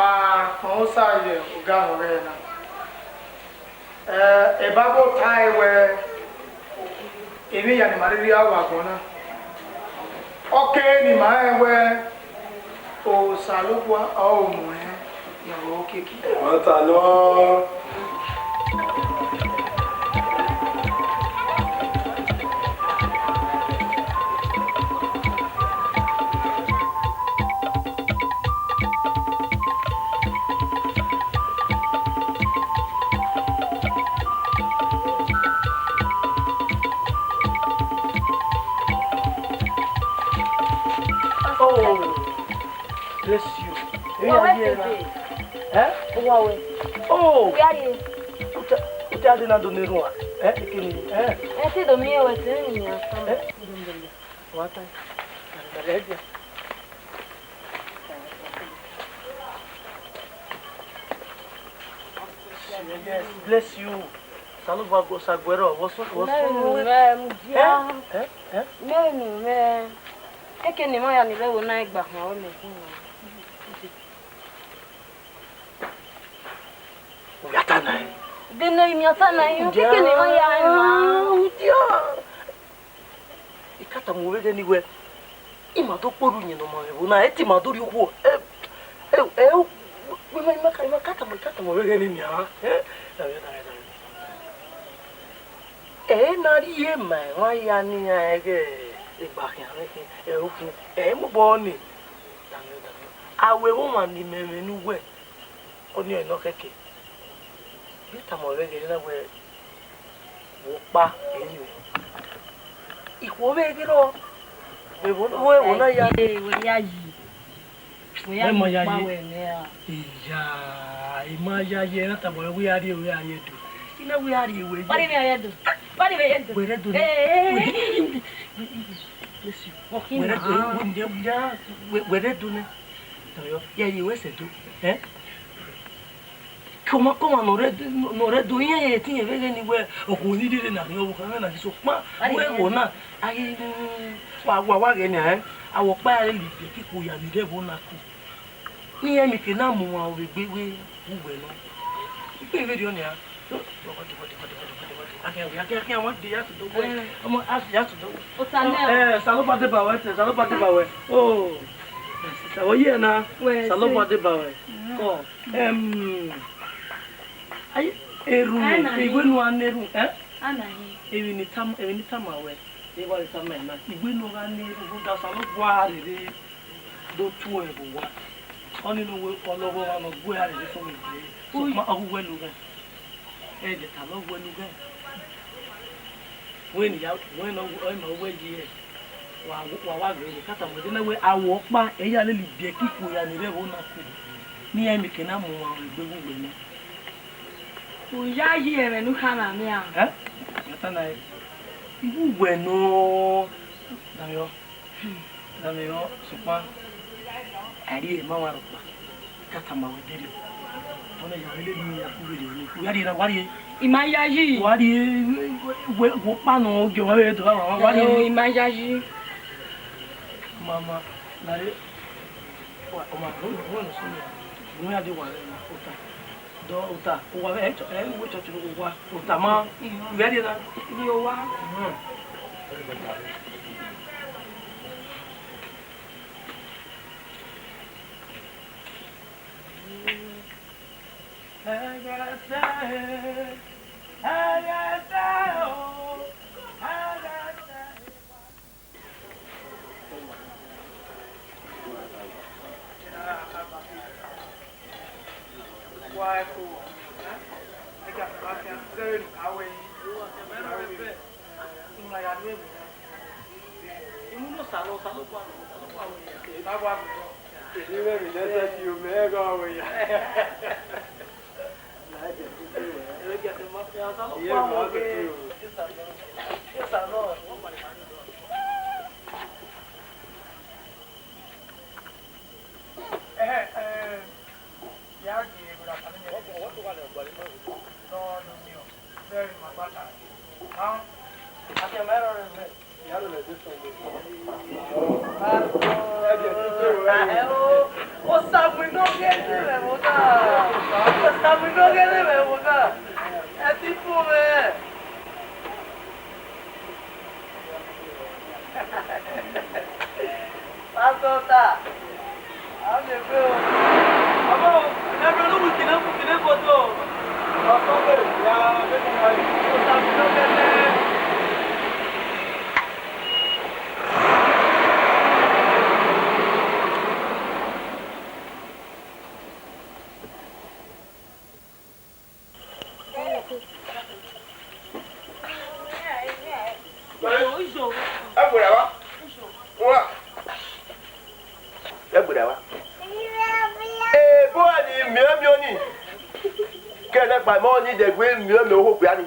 A kọn osa ye oga ọghẹe na. Ẹ, Baibol tae wẹẹ, emwi hia ne ima rhirhi a ru agbọn na, ọ kere ne ima rẹn wẹẹ Osanobua ọre ọ muẹn ne ọ ru keke. Ẹmwata nọ. Oh, bless you. Uwa wẹ tede. Eh? Uwa wẹ. Oh. Wẹ a rrie? Uta, uta de na do ne rua. Eh, ekene. Eh. Ẹ te do miẹn wẹ te ne a sa. Eh? Wa ta. Dale, dale, dale. Yes, bless you. Osanobua gua Osa guẹ rrọọ, vbọ sunu, vbọ sunu. Mẹ, mẹ, mudia. Eh? Eh? Eh? Mẹ, mẹ. Keke ne ima ya ni vbe ẹvbo na gba khan ọnẹ. U ya ta na ẹn. De ne I miẹn ta na ẹn, keke ne ima ya ẹn na. Mudia. I ka tama ruẹ vbe ẹghẹ ne wẹ, ima do kpe orhu iyẹn ne ọ ma mwẹ ẹvbo na, ẹ te ima do rhie okhuo. Ẹ, ẹ, ẹ, ima, ima ka, ima ka tama, I ka tama ruẹ vbe ẹghẹ ne nian. Ẹ, ẹ na rhie ma emwa hia ne iran ẹghẹ egba khian mwẹ khin, ẹ, okhuo, ẹ, mobọ ni. Danmwẹ, danmwẹ. A wẹ vbe ọmwa ne imẹ mwẹ ne uwẹ, ọnii ọre nọ kẹkẹ. I tama ruẹ vbe ẹghẹ na wẹ, vbe ọkpa, ẹ i ru. Ikhuo vbe ghe rrọọ, vbe ẹvbo, vbe ẹvbo na ya. Ee, wẹ ya yi. Wẹ ya yi ọkpa wẹ mwẹ a. Iya, I ma ya yi, na tama ruẹ wẹ a rrie, wẹ a rrie do. I na wẹ a rrie wẹ. Wẹ a rrie wẹ a rrie do. Wẹ a rrie wẹ a rrie do. Wẹ rrie do. Ee. Wẹ rrie do, wẹ rrie do nẹ. Tọyọ, ya ye wẹ sẹ do. Eh? Kọma, kọma ne ọ rre do, ne ọ rre do, iran ye ẹtin vbe ẹghẹ ne wẹ okhuo ni rhirhi na rhie ọvbokhan na ghi sokpan, wẹ ẹvbo na, a ghi, wa, wa, wa ghẹ nian, eh? A wẹ ọkpa ya lele ibiẹka ikhuo ya ni rre ẹvbo na ku. Ne iran miẹn eke na mu uwa vbe egbe vbe uwẹ nọ. Ikpe vberriọ nian. Agia, agia, agia, agia, wa de ya tudo wẹ. Ọmọ, a ya tudo wẹ. Ota nẹ. Eh, Osanobua deba wẹ, Osanobua deba wẹ. Oh. Sisa, ọ ye na. Osanobua deba wẹ. Kọ. Em, ayi, erhunmwu, iwẹ ne uwa na erhunmwu, eh? Emwi ne I tama, emwi ne I tama wẹ, ẹ wa tama na, iwẹ ne ọ gha na erhunmwu, rhunmwuda Osanobua rere do tuẹ vbe owa. Ọnii ne uwẹ ọlọghọ ọmwa ne ọ gu ẹre rere sẹ vbe egbe, sokpan ọ ghi uwẹ lughe. Ẹdẹ ta ne ọ gu uwẹ lughe. Wẹ ne ya, wẹ ne ọ, ọ ma uwẹ yi ẹre. Wa, wa, wa ghe ẹre, ka tama ẹdẹ na wẹ, a wẹ ọkpa, ẹ ya lele ibiẹka ikhuo ya ni rre ẹvbo na ku. Ne iran miẹn eke na mu uwa vbe egbe vbe uwẹ nọ. U ya yi ẹmwẹ ne u khama mẹ a? Eh? Mẹ ta na ẹre. Iwẹ uwẹ nọ. Danmwehọ. Danmwehọ, sokpan, a rhie ma wa rhọkpa. Ka tama wẹ deghẹ. Ọnẹ ya vbe lele iran ya ku vberriọ ni. U ya rhie na, wa rhie. I ma ya yi. Wa rhie, wẹ, wẹ, wẹ ọkpa nọ, ogie ọmwa vbe do, wa, wa rhie. I ma ya yi. Mama, lare, wa, ọmwa, wẹ, wẹ, wẹ, wẹ, wẹ, ya de wa rẹ na, ota. Dọ, ota, uwa vbe, ẹ, ẹ, wẹ church, uwa, ota ma, wẹ rhie na. Rhie owa. Mhm. Osamu ne ọ ghe ne mwẹ vbe na. Osamu ne ọ ghe ne mwẹ vbe na. Ẹ ti fo mwẹ. Pastor ta. A miẹn egbe o. Ọmọ, ẹ miẹn ọnu wiki ne, wiki ne foto. Pastor ta. Ya, vbe ni ma. Osamu ne ọ ghe ne. Ẹgbẹdẹ wa. Ẹgbẹdẹ wa. Ebo ni miẹn miẹn ni. Kẹlẹ kpa mọ ni dẹgbe miẹn miẹn oho gbia ni.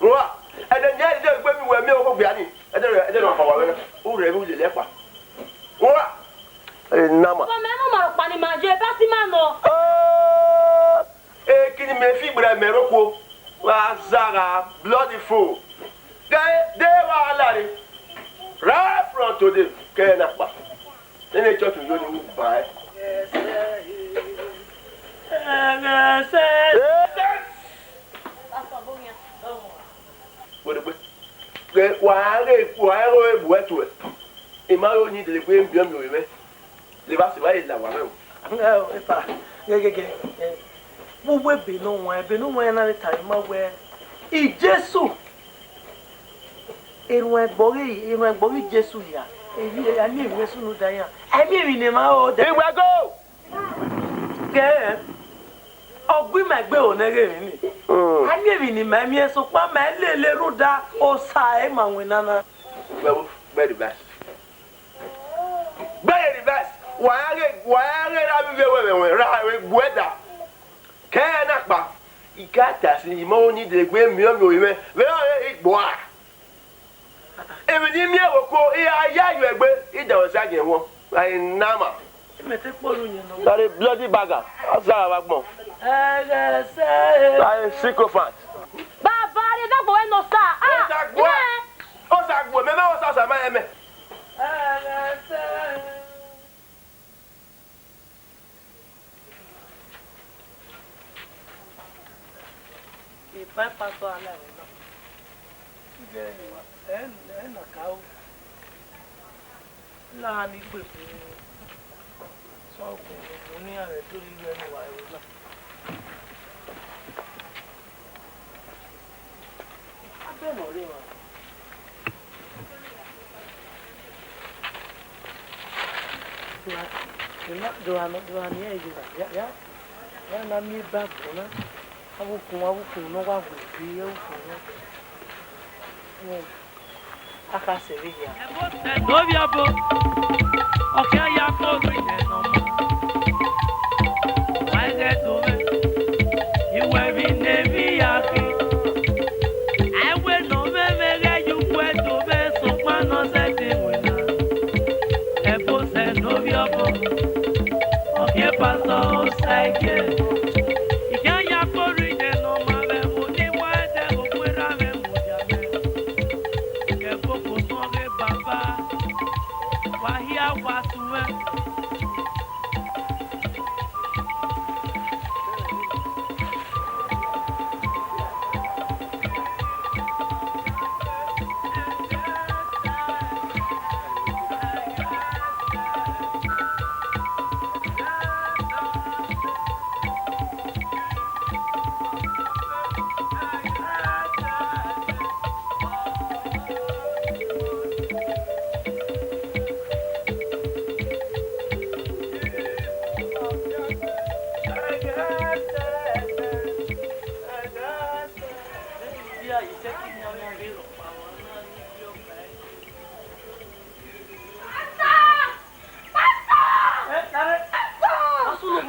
Wa. Ẹdẹ ni dẹgbe mi wẹ miẹn oho gbia ni. Ẹdẹ ẹdẹ nọ kpa wa wẹ. U rẹ mi lele kpa. Wa. Ẹ na ma. Ọmọ mẹ, ma ma rhọkpa ne ima ye, ebe a si ma nọ. Oh, ekini mẹ fi gberra mẹ rokhuo. Wa zagha bloody fool. Ghẹ de wa lare. Right from today, kẹ na kpa. Nene church yo ni u ba ẹ. Ẹghẹsẹ. Wẹdẹgbe. Ghẹ wa ghe wa ghe ebu ẹtuẹ. I ma ro ni dele gbe miẹn miẹn ovbi mwẹ. Levba sẹ evba ye la wa mwẹ o. Ẹ, epa, gẹgẹgẹ, ẹ, vbe uwu ebe ne ọ wan, ebe ne ọ wan na vbe tare ima wẹẹ, Jesu, erhuan ẹgbọ ghe, erhuan ẹgbọ ghe Jesu hia, emwi, a miẹn emwi ne sunu da iran, a miẹn emwi ne emwa ro da. Iwẹ go! Kẹ, ọ gu ima egbe ro nẹ ghe emwi ni. Mm. A miẹn emwi ne ima miẹn, sokpan ma lele rhunmwuda Osa ẹre ma winna na. Wẹ wo, gbe reverse. Gbe ye reverse, wa ya ghe, wa ya ghe ra vbe ivbi ẹwẹmwẹ ra vbe gbuẹ da. Kẹ na kpa, I ka ta sin, I ma ho ni dele gbe miẹn miẹn ovbi mwẹ, vbe ọ re I gbua. Emwi ne I miẹn vbe oko, I ra ya yọ egbe, I da ẹre sa gie ẹmwẹ, a i na ma. Imẹ te kpolu yẹn nọ. That a bloody bagger, a sa vbe agbọn. Ẹghẹ sẹ. That a sycophant. Baba, rhie ẹdẹ gbe wẹ ne Osa. Ah, Osa gbuẹ. Imẹ. Osa gbuẹ, mẹ mẹ Osa sa ma ẹmẹ. Ẹghẹ sẹ. Epa pastor ala ẹre na. Ighẹ ẹ, ẹ na ka o. La ni kpekpe. Sọ ọkun, mo ne iran rẹ do rhie ighẹ ne uwa ẹvbo na. Abẹ ne ọ rre emwa. Do a, do a, do a nọ, do a ni ẹre ye evba, ya, ya, ya na miẹn eba agbọn na. Avbe ukun, avbe ukun ne ọ wa gu egbe, avbe ukun na. A kha sẹ vbe hia. Ẹvbo sẹ ne ovbi ọbo, ọ khian ya kpe orhu iyẹn ne ọ maa. Wa i ghẹ do mwẹ, I wẹ emwi ne emwi ya khin. A i wẹ ne ọ mwẹ mwẹ ghẹ ye uwu Ẹdo mwẹ, sokpan ne ọ zẹdẹ winna. Ẹvbo sẹ ne ovbi ọbo, ọ khian pastor Osagie. I khian ya kpe orhu iyẹn ne ọ maa vbe ẹvbo ne I wa ẹdẹ okhuo erha mwẹ mudia mwẹ. Ẹvbo ko sọn ghe baba, wa hia wa suẹn.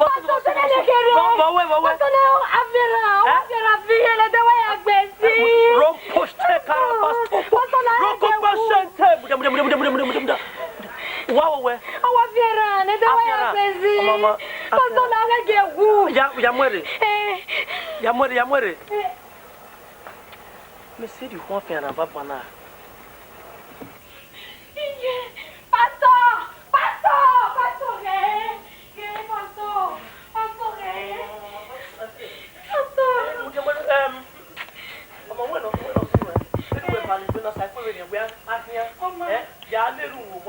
Pastor, sẹ ne leke rre. Vọ, vọ wẹ, vọ wẹ. Pastor, ne aviẹn ra, aviẹn ra viẹ ne ẹdẹ wẹ ya gbe si. Ro poste kara pastor. Pastor, na roko pastor. Wa wẹ wẹ. Awa aviẹn ra ne ẹdẹ wẹ ya gbe si. Pastor, na ghẹ gie wu. Ya, ya muẹre. Eh. Ya muẹre, ya muẹre. Eh. Mẹ sẹ rhie ukhu afian na banbanna. Iye, pastor, pastor, pastor, ghẹ, ghẹ,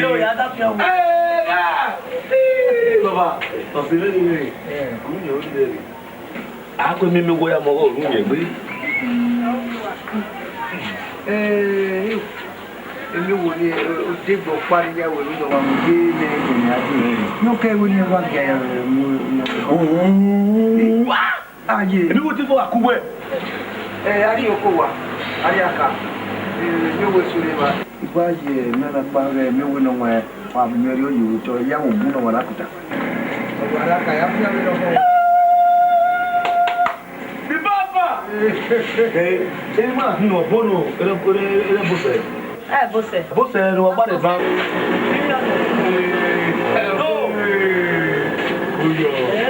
Ẹ, ya da fian wẹ. Ẹ, ya. Ẹ, baba, ọ sẹ vbene I rre. Ẹ. Unu yẹn, unu yẹn rre. A kue miẹn mẹ wẹ ya mọ ọghe unu yẹn gbe. Ẹ, Emiọvbuẹ ne odegbe ọkpa ni ya wẹ emwi ne ọ wa mu ye ne ẹghẹ ne a dee. Ne ọ kẹ wẹ ne ọ wa gie ya mu mu. Aye. Emiọvbuẹ te fo a ku wẹ. Ẹ, a rhie oko owa, a rhie aka. Emiọvbuẹ sunu evba. I wa ye nana kpa ghẹ emiọvbuẹ ne ọ wan, wa miẹn rhie oye vbe otọ, ya wẹ ogun ne ọ wan na kuta. Ọ wa rhie aka ya fian vbe nọ. Bibaba! Ẹ, ẹ ma hin ọbo nọ, ere, ere, ere bosẹ. Ẹ, bosẹ. Bosẹ ne wa gbare van. Hello. Oyo. Ẹ.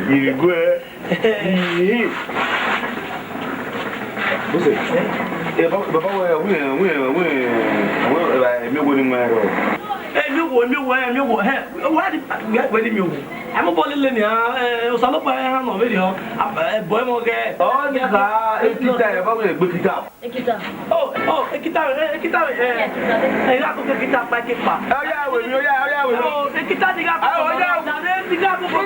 Iguẹ. Bosẹ. Ẹ, ba-, baba wẹ, wẹ, wẹ, wẹ, wẹ, ẹ, emiọvbuẹ ni ma rọ. Emiọvbuẹ, emiọvbuẹ, emiọvbuẹ, hẹ, wa di, wẹ, wẹ di miọvbuẹ. Ẹ mobọ lele nian, ẹ, Osanobua rẹn hannọ vberriọ, a, ẹ, bọ ẹmwẹ ọghẹ. Ọ, ne kha, ekita, ẹ, ba wẹ egbe ekita. Ekita. Oh, oh, ekita, ẹ, ekita, ẹ, ẹ, gha koko ekita kpa ekekpa. Ọ ya wẹ mi, ọ ya, ọ ya wẹ mi. Oh, ekita ni gha koko, ọ ya wẹ mi. Ni gha koko.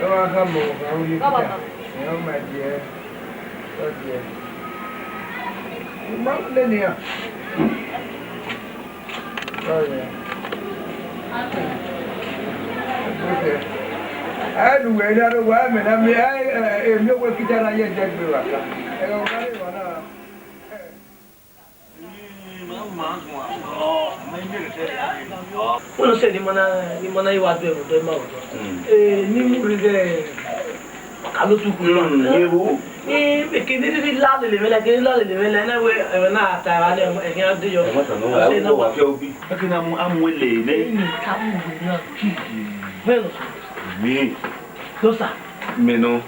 Ẹ wa kha mọ, ọ gha ru ye ekita. Ẹ, ọ ma diẹ, ọ diẹ. I ma lele nian. Aye. Okay. Ẹ, ne uwẹ na rre owa, mẹ na miẹn, ẹ, ẹ, emiọvbuẹ ekita na ye ẹdẹgbe vbe aka. Ẹ, ọ gha rre emwa na. Wẹ nọ sẹ ne ima na, ne ima na wa do ẹmwẹ odọ, ima odọ. Mm. Eh, ne I mu rhirhi, ọ ka lotu kunu. Mm, ye vbo? Eh, eke ne I rhirhi la lele mwẹ la, eke ne I la lele mwẹ la, na wẹ, ẹmwẹ na ta evba nẹ, ẹmwẹ khian de yọ. Ẹ ma ta nọ, ẹ wẹ wa fi obi. Eke ne a mu, a mu ele nẹ. Ẹni ka mu wẹ na. Vẹ nọ. Mi. Dosa. Mẹ nọ.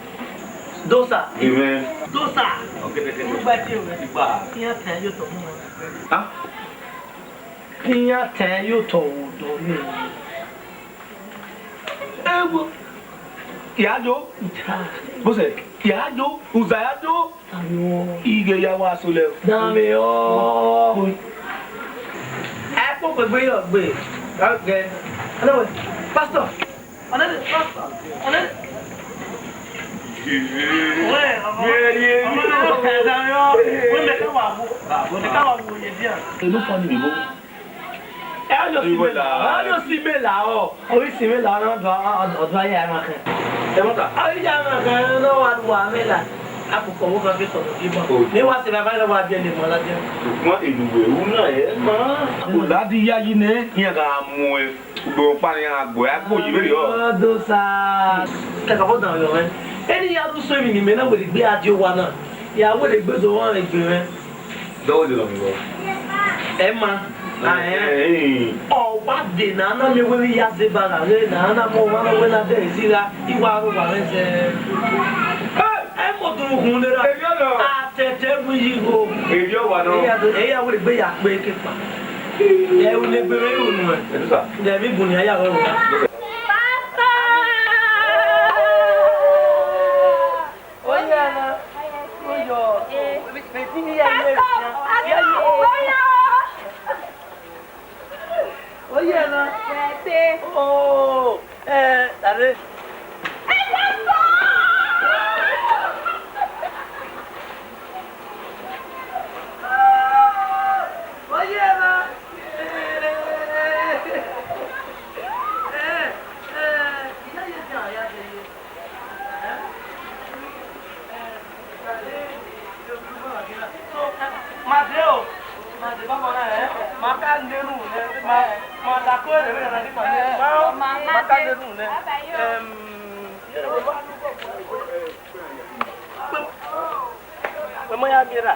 Dosa. Gẹmwẹ. Dosa. Ọkẹkẹkẹ. Ugba tie wẹ. Igba. Iran tẹ ye otọ mu. Ah? Iran tẹ ye otọ odọ ni. Ewo. Ya yo. Bosẹ, ya yo, uza ya yo. Ighe ya wa so lẹ. Dame o. Ẹ kpokpo egbe yọ gbe. Gẹ. Anyway, pastor. Ọnẹ, pastor. Ọnẹ. Wẹ, ọmọ. Wẹ, ye, ọmọ ye. Náà tẹ dame o. Wẹ mẹ ka wa wo. Mẹ ka wa wo ye dia. Ẹ lọ fọ ni mi bo. Ẹ yọ si mẹ la. Ẹ yọ si mẹ la o. Ọ ghi si mwẹ la, ọ na dọ, ọ, ọ, ọ dọ ya ẹmwẹ khin. Ẹmwata? Ọ ghi ya ẹmwẹ khin, ne ọ wa ru uwa mwẹ la. Akoko ọvbokhan ke tọnọ gie ma. Oh. Ne wa sẹ vbe avbe wa biẹ ne ma ladian. Sokpan enu wẹ ru na ẹ ma. Oladi yayi nẹ, iran gha mu ugbo ọkpa ne iran gbe a gbe oyi vberriọ. Ọdosa. Kakabọ dan yọ mwẹ. Eni ya ru so emwi ne imẹ na wẹ rhie egbe a die owa na. Ya wẹ rhie egbe do ọmwa egbe mwẹ. Dọghe de nọ vbe igho. Ẹ ma. Ah, ẹ. Ẹ, ẹ. Ọ wa de ne a na miẹn wẹ vbe ya zẹ ba gha ghe ne a na mu ọmwa ne ọ wẹ na dẹ ezi gha, I wa ro wa mwẹ zẹ. Ẹ, ẹ mọ dunu khun ne ra. Eviọ nọ. Atẹtẹ wi yi gho. Eviọ wa nọ. Ẹ ya do, ẹ ya wẹ egbe ya kpe ke kpa. Ẹ u ne egbe mwẹ ru nuẹn. Ẹ, sir. Dẹ vbe bun ni a ya wẹ wẹ. Oya na, oyo, eh, me ti ni ya ye. Pastor, ya ye. Oya na. Oh, eh, dale. Oya na. Eh, eh, ya ye, ya ye. Ma dee o, ma dee baba na, eh, ma ka nenu nẹ, ma, ma da ko ere vbe na ni ma nenu, ma, ma ka nenu nẹ. Em, wẹ ma ya miẹn ra?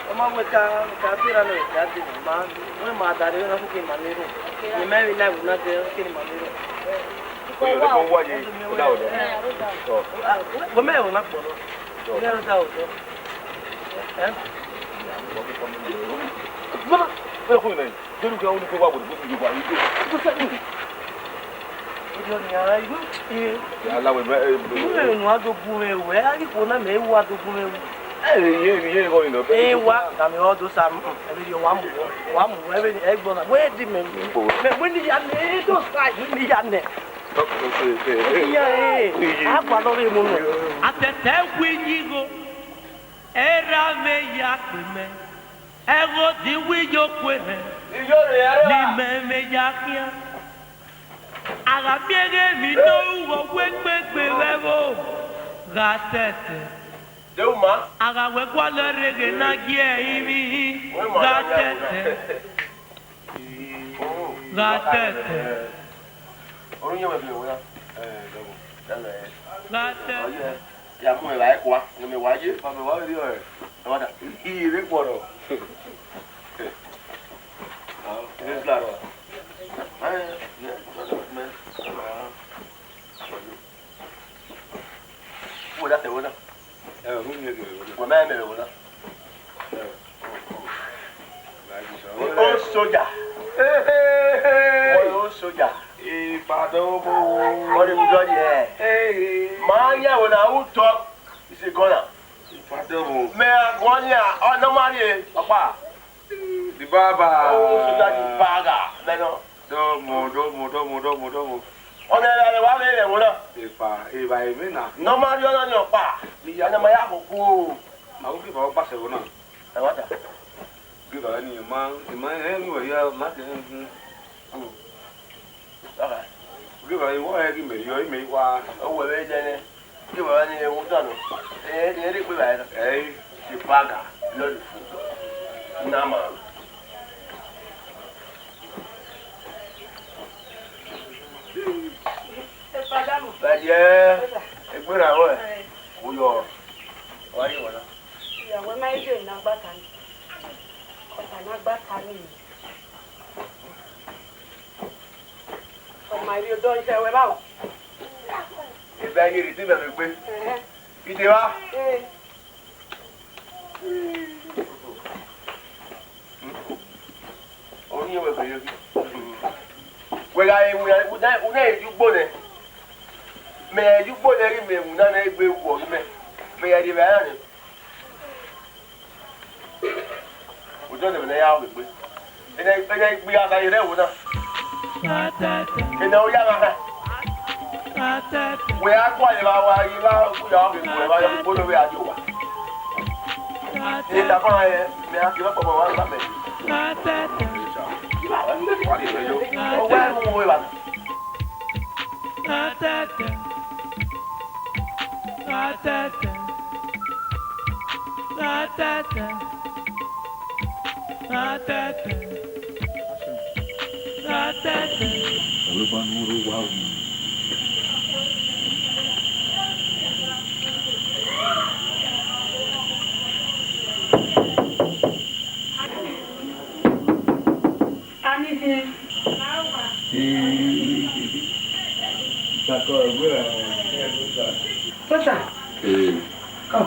Ọ ma wẹ ka, ka te ra nẹ, ka te ma, wẹ ma da rre na ke ma nenu. Ye mẹ vbe na wu na te ke ma nenu. Oyo, lẹbọ wa ye, ọ da odọ. Wẹ mẹ vbe na kpọ nọ. Wẹ mẹ da odọ. Eh? Baba, wẹ ko na. Denu ke unu ke wa wẹ ko wa. Ko sa ni. Idio ni ara igu. Ya la wẹ, eh, eh, nu a do gun mwẹ wẹ, a ghi khuo na mẹ wa do gun mwẹ wẹ. Eh, ye, ye, ye, ko ni do. Eh, wa, ka mi o do sa, mm, mm, ẹ vbe rhie wa mu, wa mu, ẹ vbe, ẹ gbọ na, wẹ di mẹ. Mẹ, mẹ ni ya nẹ, do sa, mẹ ni ya nẹ. Iya, eh, a gba lọ vbe mu nọ. Atẹtẹ wi yi gho. Erha mwẹ ya kpe mẹ, ẹghẹ odi wẹ iye okhuo erhẹn, Iyore ẹre ne ra. Imẹ mwẹ ya khian. A gha miẹn ẹghẹ emwi ne ọ ru wẹ, wẹ gbegbe vbe ẹvbo gha tẹtẹ. De u ma? A gha wẹ gualọ rre ghe ne a gie ẹre ivbi gha tẹtẹ. Gha tẹtẹ. Oru yẹn wẹ fi wẹ na. Gha tẹtẹ. Ya mu ẹvba ẹkua ne mẹ wa ye. Ba mẹ wa vberriọ ẹre. Ẹ wa da. Ire kpọrọ. Ẹ, ẹ, ẹ, ẹ, Wẹ da tẹ ẹvbo na. Ẹ, unu miẹn gẹ ẹvbo na. Wẹ ma mẹ ẹvbo na. Ẹ. Old soldier. Hey, hey, hey. Old soldier. Ipadọbo. Ọni mi dọni ẹ. Hey, hey. Ma ya ẹvbo na, who talk is a gunner. Ipadọbo. Mẹ a guan nia, ọ nọ ma rrie, ọkpa. The barber. Oh, so that the barber. Mẹ nọ. Dọmọ, dọmọ, dọmọ, dọmọ, dọmọ. Ọna ẹre wa vbe rẹ ẹvbo na. Epa, eva emwi na. Ne ọ ma rhie ọna ni ọkpa. Mẹ ya na ma ya koko. Ma wo give up ọkpa sẹ ẹvbo na. Ẹ wa da. Give up ni ma, ma ẹ ni wẹ ya ma ke. All right. Give up, wọ ẹ ghi mẹ yọ, mẹ wa. Ọ wẹ vbe dẹ nẹ. Ke wa ni wu dan nọ. Ẹ, ẹ, ẹ, ẹ, ẹ, ẹ, the bagger, not the food. Nama. Badiẹ, egbe ra wẹ. Uyọ. Wa ye wala. Ìyàwó ẹ máa ń jẹ́ ìnagbáta ni. Ọ̀tà ìnagbáta ni. Ọmọ ìrì odò ń jẹ wẹ báwo? Ìgbà yẹn rì tí bẹ̀rẹ̀ pé. Ẹ̀hẹ́. Ìdè wa. Ee. Oyin wẹ gbẹrẹ. Wẹ gha re wẹ, wẹ na, wẹ na ye ugbo nẹ. Mẹ ye ugbo nẹ ghi mẹ wẹ na nẹ egbe wọ ghi mẹ. Mẹ ya rhie vbe ara nẹ. Odọ ne mẹ ne ya gbe. Ene, ene igbi asa ye rẹ wo na. Ene o ya gha kha. Wẹ a gua ye vba, wa ye vba, u ya ghe gbe vba, ya gbe no vbe a di owa. Ene da kọ ye, mẹ a ke vba kpọmọ wa gba mẹ. O wa mu wo evba. Atẹtẹ, atẹtẹ, atẹtẹ. Atẹtẹ. Ọlọ́ba nu ro wa wu. Ani hin. Pasa. Ee. Kọ.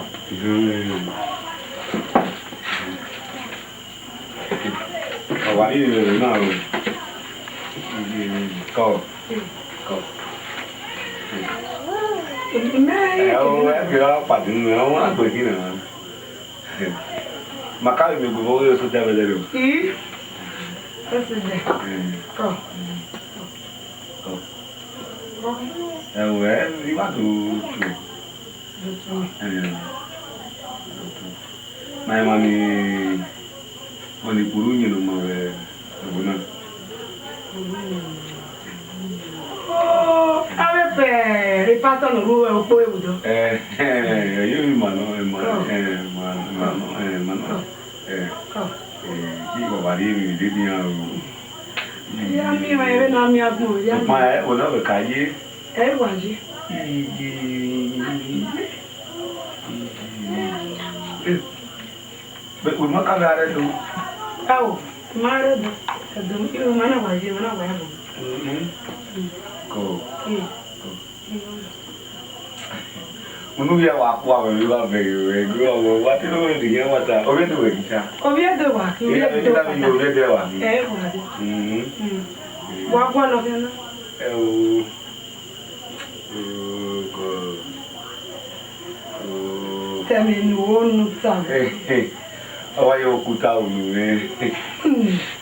Ọwa ni rere na o. Kọ. Kọ. Ẹ o, ẹ kẹrẹ pàdé nínú ẹ, wọn àgbẹ̀ kí nìyẹn. Makari mi gbogbo orí oṣù jábẹ lẹ́nu. Ii. Oṣù jẹ. Kọ. Kọ. Ẹwẹ, ẹ ní wà tó tù. Ẹ, ma ẹ ma ni, ma ni kuru yẹn ló ma wẹ ẹwọ náà. Oh, avbe pẹ, ipatọ ne ọ ru okpo evbudo. Ẹ, ẹ, ẹ, yẹ mi ma nọ, ẹ ma, ẹ, ma, ma nọ, ẹ, ma nọ. Ẹ, ẹ, ẹ, ki baba rhie emwi dede iran ru. Ya miẹn ọẹn vbene a miẹn agbọn, ya miẹn. Ma ẹ, wẹ na wẹ ka ye. Ẹ wa ye. Iye. Iye. Ẹ, wẹ ma ka gha rre do. Ao, ma rre do. Ẹ do, ma na wa ye, ma na wa ye. Mhm. Ko. Ko. Unu via wa kua vbe vbe vbe vbe vbe vbe wa te vbe de ya wa ta. Ovie de we gita. Ovie de wa, ovie de wa. Ovie de wa. Eh, wa de. Mhm. Mm. Wa gua lo na. Eh, o. Oh God. Oh. Tell me no no time. Ọ wa ye okuta unu mwẹ.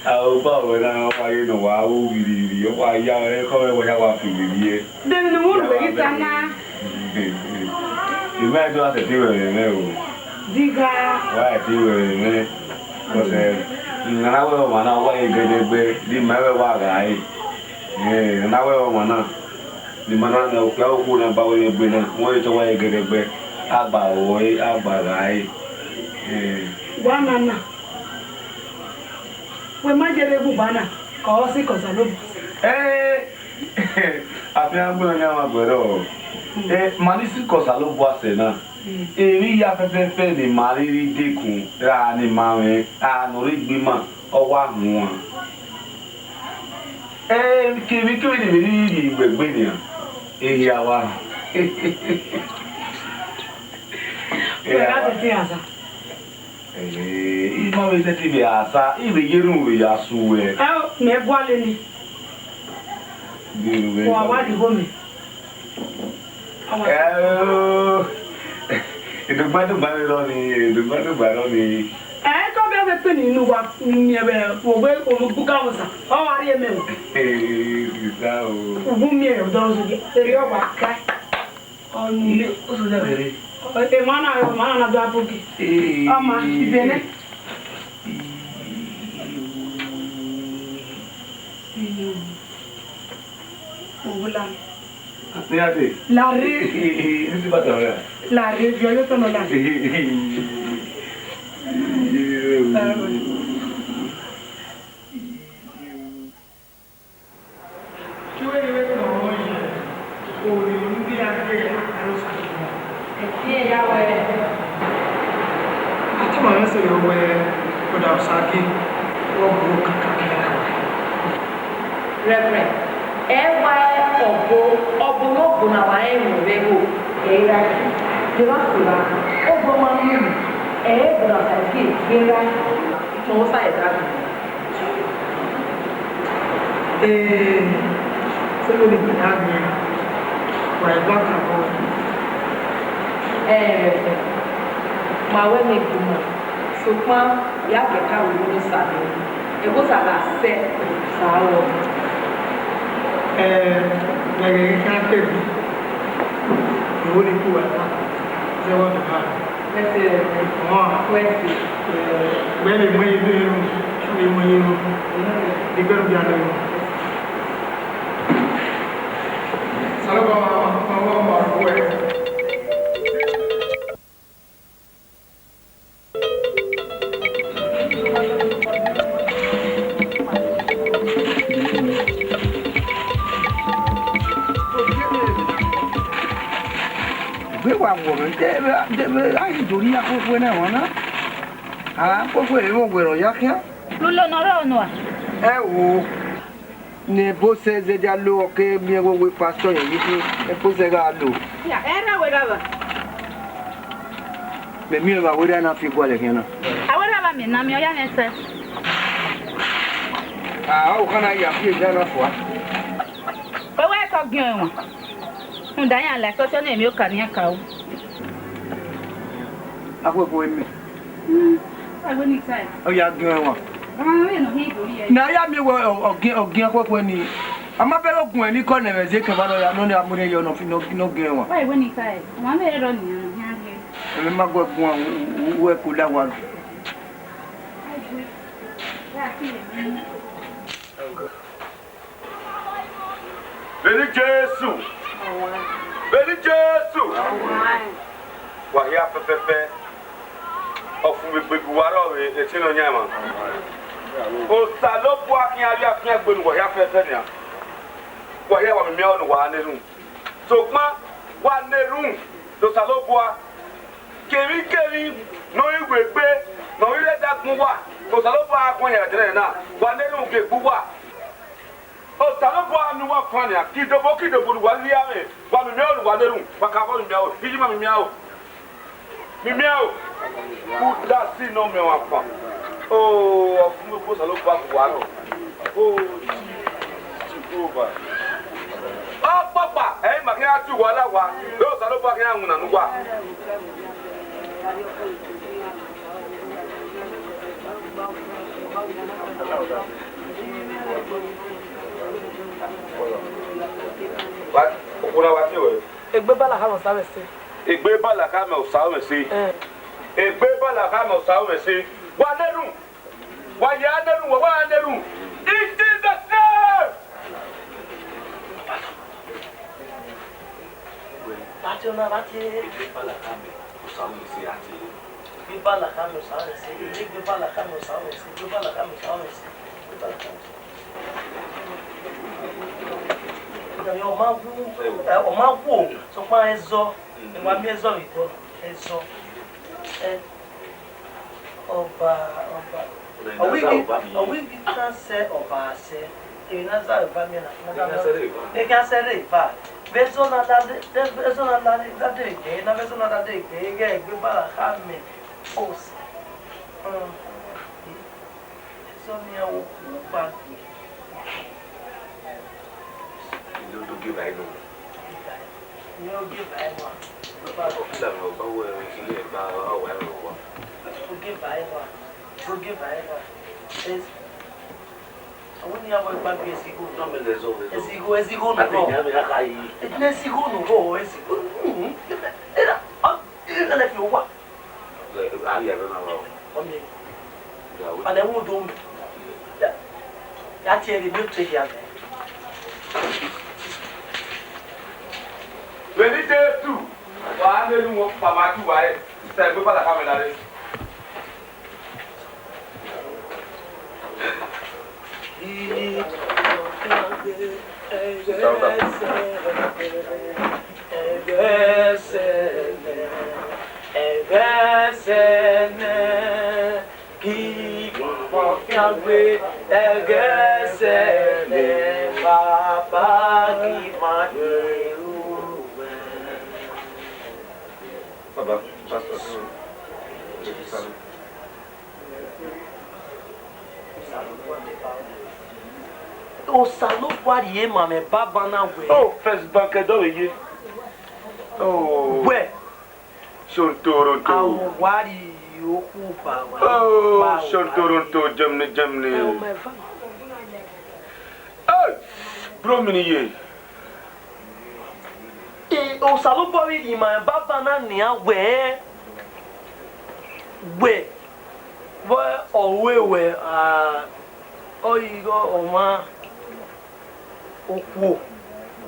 A o gba wẹ na, ọ wa ye nọ wa ru ghirghiri, ọ wa ya wẹ, kọ wẹ wa ya wa fi ghirghiri. Demi ne u ru vbe ghi ta na. Imẹ do a sẹtin wẹ mwẹ o. Digha. Wa ti wẹ mwẹ, because, eh, I na wẹ ọmwa na wa ye gẹdẹgbẹ, di ma wẹ wa gha re. Eh, I na wẹ ọmwa na, di ma na nẹ okpia okhuo na ba wẹ ye egbe na, wẹ te wa ye gẹdẹgbẹ, a gba ruẹ, a gba gha re. Eh. Wa nana. Wẹ ma je rre vbe uba na, ọ sikẹ Osanobua. Eh, afiangbe ọyan wa guẹrẹ ọ. Eh, ma ni sikẹ Osanobua sẹ na. Emwi hia fẹfẹfẹ ne ima rhirhi dekun ra ne ima mwẹ, a nọ rre egbe ima, ọ wa huan. Ẹ, kevbe kevbe ne emwi rhirhi rhie iwẹ egbe nian, ehia wa. Wẹ gha tete aza. Ẹ, ima vbe tete vbe aza, I vbe ye erhunmwu vbe ya sẹ uwẹ. Ẹ, mẹ gualọ ni. Wa wa di igho mẹ. Ẹo, edogba dogba rọ ni, edogba dogba rọ ni. Ẹ, te ọ bẹghe wẹ ekpini ne uwa miẹn vbe ogbe, ogbe uga osa, ọ wa rhie mẹ o. Sisa o. Uwu miẹn ọdọ zogbe, erriọ wa ka. Ọni. Ile, o so ya rere. Emwa na, emwa na na do abogi. Ee. Ọma, ibene. Oghula. Ni ade. Lare. Ni ti bata ora. Lare, viọ yo tọnọ lare. Lare. Te uwẹ rhie vbe tọn ọmọ yi, orhiọn ne u ghi ra gie Arosa khin. Ẹtin ya wẹẹ, a tama mwẹ sẹ yọ wẹẹ, brother Osage, ọ bu kakaka. Reverend, ẹ wa ọbo, ọbo ne ọ bu na wa rẹn emwi vbe ẹvbo, ẹ i ra yi. Devba sẹ evba, ọbo ma miẹn emwi, ẹ i brother Osage, ẹ i ra yi. Mo sa ẹdẹ agbọn. Ee, sẹ vbene I ya miẹn, wa i gba kakabọ. Ee, ma wẹ ne I gu ma, sokpan ya gbe ka ru ne Osa nẹ, ẹghẹ Osa gha sẹ, sa rọ. Ee, mẹ ghẹ ghi khian kpegbe, I wo ne I ku uwa ta, zẹ vbọ ne I gha. Mẹsẹ, ọmọ, wẹ si. Wẹ vbe mu ẹre ru, vbe mu ẹre ru. Di gbẹrun bia nẹ ru. Osanobua ma, ma, ma, ma wẹ. Egbe wa wọ mwẹ, de vbe, de vbe a ghi do rhie akhokhuẹ na emwa na? A, akhokhuẹ vbe wẹ ne ọ ya khian. Lulo ne ọ rrọọ nua. Ẹ wo, ne Bose zẹdia lo, ọ ke miẹn wẹ, wẹ pastor yẹ yi khin, Bose gha lo. Ya, ẹ ra wẹ gha vba. Mẹ miẹn vbe a werriẹ na fi gualọ khian na. A werriẹ vba mẹ na miẹn ọ ya mwẹ sẹ. A, ọ kha na ya fi egbe na fua. Wẹ wẹ tọ giẹn ọmwa. Rhunmwuda iran like ọtọ ne emwi oka ne iran ka ru. Akhokhuẹ mẹ. Ọ ya giẹn ọmwa. Ọmwa mwẹ ne ọ hin do rhie. Ne a ya miẹn wẹ ọ, ọ giẹn, ọ giẹn akhokhuẹ ni. A ma bẹghe ogun ẹre ni kọ ne ẹmwẹ zẹ kevba ne ọ ya nọ ne a mu rhie yọ ne ọ fi, ne ọ, ne ọ giẹn ọmwa. Wa wẹ ne I ta ẹre, ọmwa mwẹ rọ nian ne ọ khian rhie. Ẹmwẹ ma gu ẹguan, u, u, u ẹko la wa. Vbene Jesu, vbene Jesu, wa hia fẹfẹfẹ, ọfumwegbe gu uwa rrọọ vbe etẹn Nọyaẹnmwa. Osanobua khian rhie afiangbe ne uwa hia fẹfẹfẹ nian. Wa hia wa miẹn aro ne uwa na erhunmwu. Sokpan wa na erhunmwu ne Osanobua. Kevbikevbi ne ọ i ru egbe, ne ọ i rre ẹdagbọn uwa, ne Osanobua gha guan yan ẹdẹnẹrẹ na, wa na erhunmwu gie egbe uwa. Osanobua ne uwa fan nian, ke idobo ke idobo ne uwa rhie amwẹ, wa miẹn aro ne uwa na erhunmwu, wa ka vbọ miẹn aro, iye ima miẹn aro. Mimian o, udasi ne ọ miẹn ọmwa fan. O, ọfumwegbe Osanobua gu uwa rrọọ. O, Jihova. Ọkpọkpa, ẹ i ma khian tie uwa la owa, vbe Osanobua khian winna ne uwa. Wa, okhuo na wa tie ruẹ. Egbe balaka mẹ Osa mwẹ ẹse. Egbe balaka mẹ Osa mwẹ ẹse. Ẹn. Egbe balakha mẹ Osaọmwẹse, wa nẹrhun, wa ya nẹrhun, wa wa nẹrhun. In Jesus' name! Vbe a tie ọna, vbe a tie? Egbe balakha mẹ Osaọmwẹse, a tie. Egbe balakha mẹ Osaọmwẹse, egbe balakha mẹ Osaọmwẹse, egbe balakha mẹ Osaọmwẹse, egbe balakha mẹ Osaọmwẹse. Ọ ma wu, ọ ma wu, sokpan ẹzọ, ẹ wa miẹn ẹzọ vbe obọ, ẹzọ. Ẹ, Ọba, Ọba. Ọ wẹ ghi, ọ wẹ ghi kan sẹ Ọba sẹ. Emwi ne a zẹ vbe eva miẹn na, ne a khian sẹ rre eva. Vbe ẹzọ na da de, vbe ẹzọ na da de, da de egbe, na vbe ẹzọ na da de egbe, ighẹ egbe balakha mẹ Osa. Hmm. Ẹzọ nian wo ku ba gbe. Ilé odogbe ba inọ. Ilé odogbe ba inọ. Ọkisa mẹ ọba wẹ ilé ẹgba ọwa ẹmwẹ ọwa. Odogbe ba inọ. Odogbe ba inọ. Ẹzọ. Àwọn ni àwọn ẹgbàá bíi ẹzigho. Nọ mẹ lẹ zọ vbe zọ. Ẹzigho, ẹzigho nọ. Àti ìyá mi, a kha yi. Ẹdin ẹzigho nọ, ẹzigho. Mhm. Ẹdin, ẹdin, ẹdin, ẹdin, ẹdin, ẹdin, Ọmie. Ana ẹvbo do mu. Ya, ya tie ẹre, mi te hia mẹ. Vbene Jesu wa ne enu wọn kpama ju wa re, sẹ egbe balakha mwẹ dare. Ẹghẹ sẹ nẹ, ẹghẹ sẹ nẹ, kí ọmọ khian gbe, ẹghẹ sẹ nẹ, baba ghi ma ye ru wẹ. Baba, pastor, Jerusalem. Osanobua rhie ma mwẹ baba na wẹẹ. Oh, First Bank ẹdọ vbe ye. Oh. Wẹ. Shontoronto. Awọ wa rhie okhuo ba wa. Oh, Shontoronto, Germany, Germany. Ẹ, ọ ma eva. Hey, bro, mi ni ye. E, Osanobua vbe rhie ma mwẹ baba na nian wẹẹ, wẹ, vbe ọ ru wẹ, a, ọ ghi ghe ọmwa okhuo,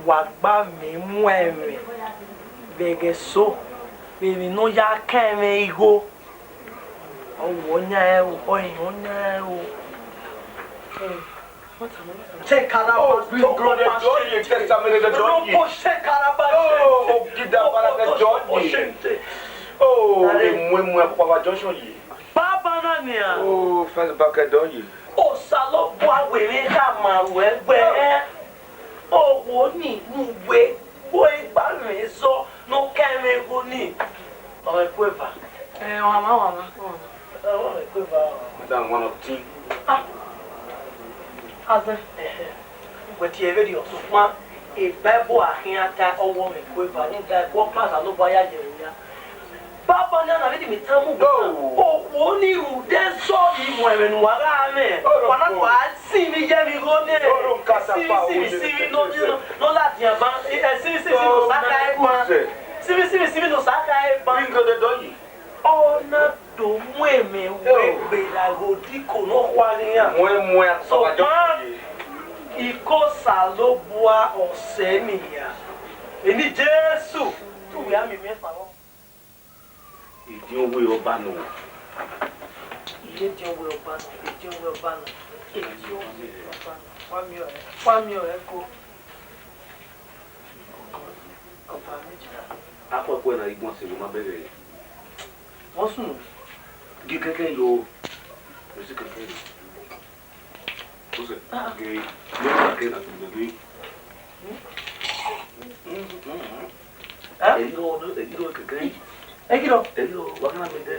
wa gba mwẹ mu ẹmwẹ vbe ẹghẹ eso, vbe emwi ne ọ ya kan ẹmwẹ igho, ọ wẹ ọ yan ẹre o, ọ yan ẹre o. Take Karaba, oh, please, brother George, take some of the George. Oh, Ogida Baraka George. Oh, emu emu ẹkhuawa Johnson ye. Baba na nian. Oh, First Bank ẹdọ ye. Osanobua wẹ mwẹ khama ruẹ wẹẹ, owo ni ne uwẹ gbe egbe mwẹ zọ ne ọ kan ẹmwẹ igho ni. Ọ mwẹ ikueva. Eh, ọ ma, ọ ma, ọ ma. Ọ mwẹ ikueva. Madam, one of ten. Ah. Azẹ. Wẹ tie vberriọ, sokpan e Bible a khian ta ọwọ mwẹ ikueva, rhunmwuda ẹko ọkpa Osanobua ya ye ẹre hia. Baba na na vbe mi tama ugbẹn na, okhuo ni rhunmwuda ẹzọ ghi mu ẹmwẹ ne uwa gha mwẹ, wa na wa sinmwi ye emwi igho nẹ. Sinmwi, sinmwi, sinmwi ne ọ ladian ban, ẹ, sinmwi, sinmwi, sinmwi ne Osa kha ẹre ban. Sinmwi, sinmwi, sinmwi ne Osa kha ẹre ban. Ọ na do mu ẹmwẹ wẹ gberra ghe odiko ne ọ khua ghe iran. Mu ẹmwẹ akpawajọ. Sokpan, iko Osanobua ọsẹ nian. Eni Jesu, te uwẹ a miẹn mwẹ fannọ. Ediọn wẹ ọba nọ. Ediọn wẹ ọba nọ, ediọn wẹ ọba nọ, ediọn wẹ ọba nọ. Wa miẹn ọre, wa miẹn ọre ko. Ọba mẹ jira. Akhuẹkhuẹ na i guan sẹ vbe ma bẹghe. Vbọ sunu? Gie kẹkẹ yo. Esi kẹkẹ yo. Ose, ah, gie, gie kẹkẹ na tugbe gbe. Hmm? Eh? Eyi ro, eyi ro kẹkẹ. Eyi ro? Eyi ro, wa kana mi dẹ.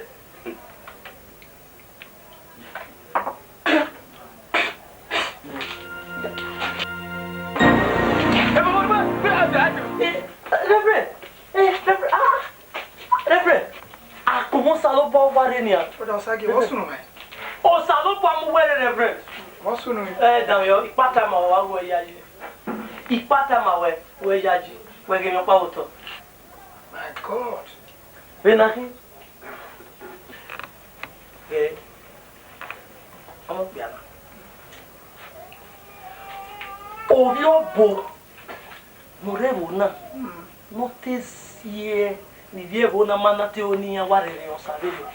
Eh, Reverend, eh, Reverend, ah, Reverend, akpọnmwẹ Osanobua wa rre nian. Brother Osage, vbọ sunu mwẹ? Osanobua mu uwẹ rre, Reverend. Vbọ sunu? Eh, danmwehọ, ikpata ma wa wẹ yayi. Ikpata ma wẹ, wẹ yayi, wẹ ghe emwi ọkpa vbe otọ. My God. Vbene a khin? Ẹ, ọmọ okpia na. Ovbi obo ne ọ rre ẹvbo na, ne ọ te si ẹe ne ivbi ẹvbo na ma na te ro ne iran wa rherhe Osa vberriọ.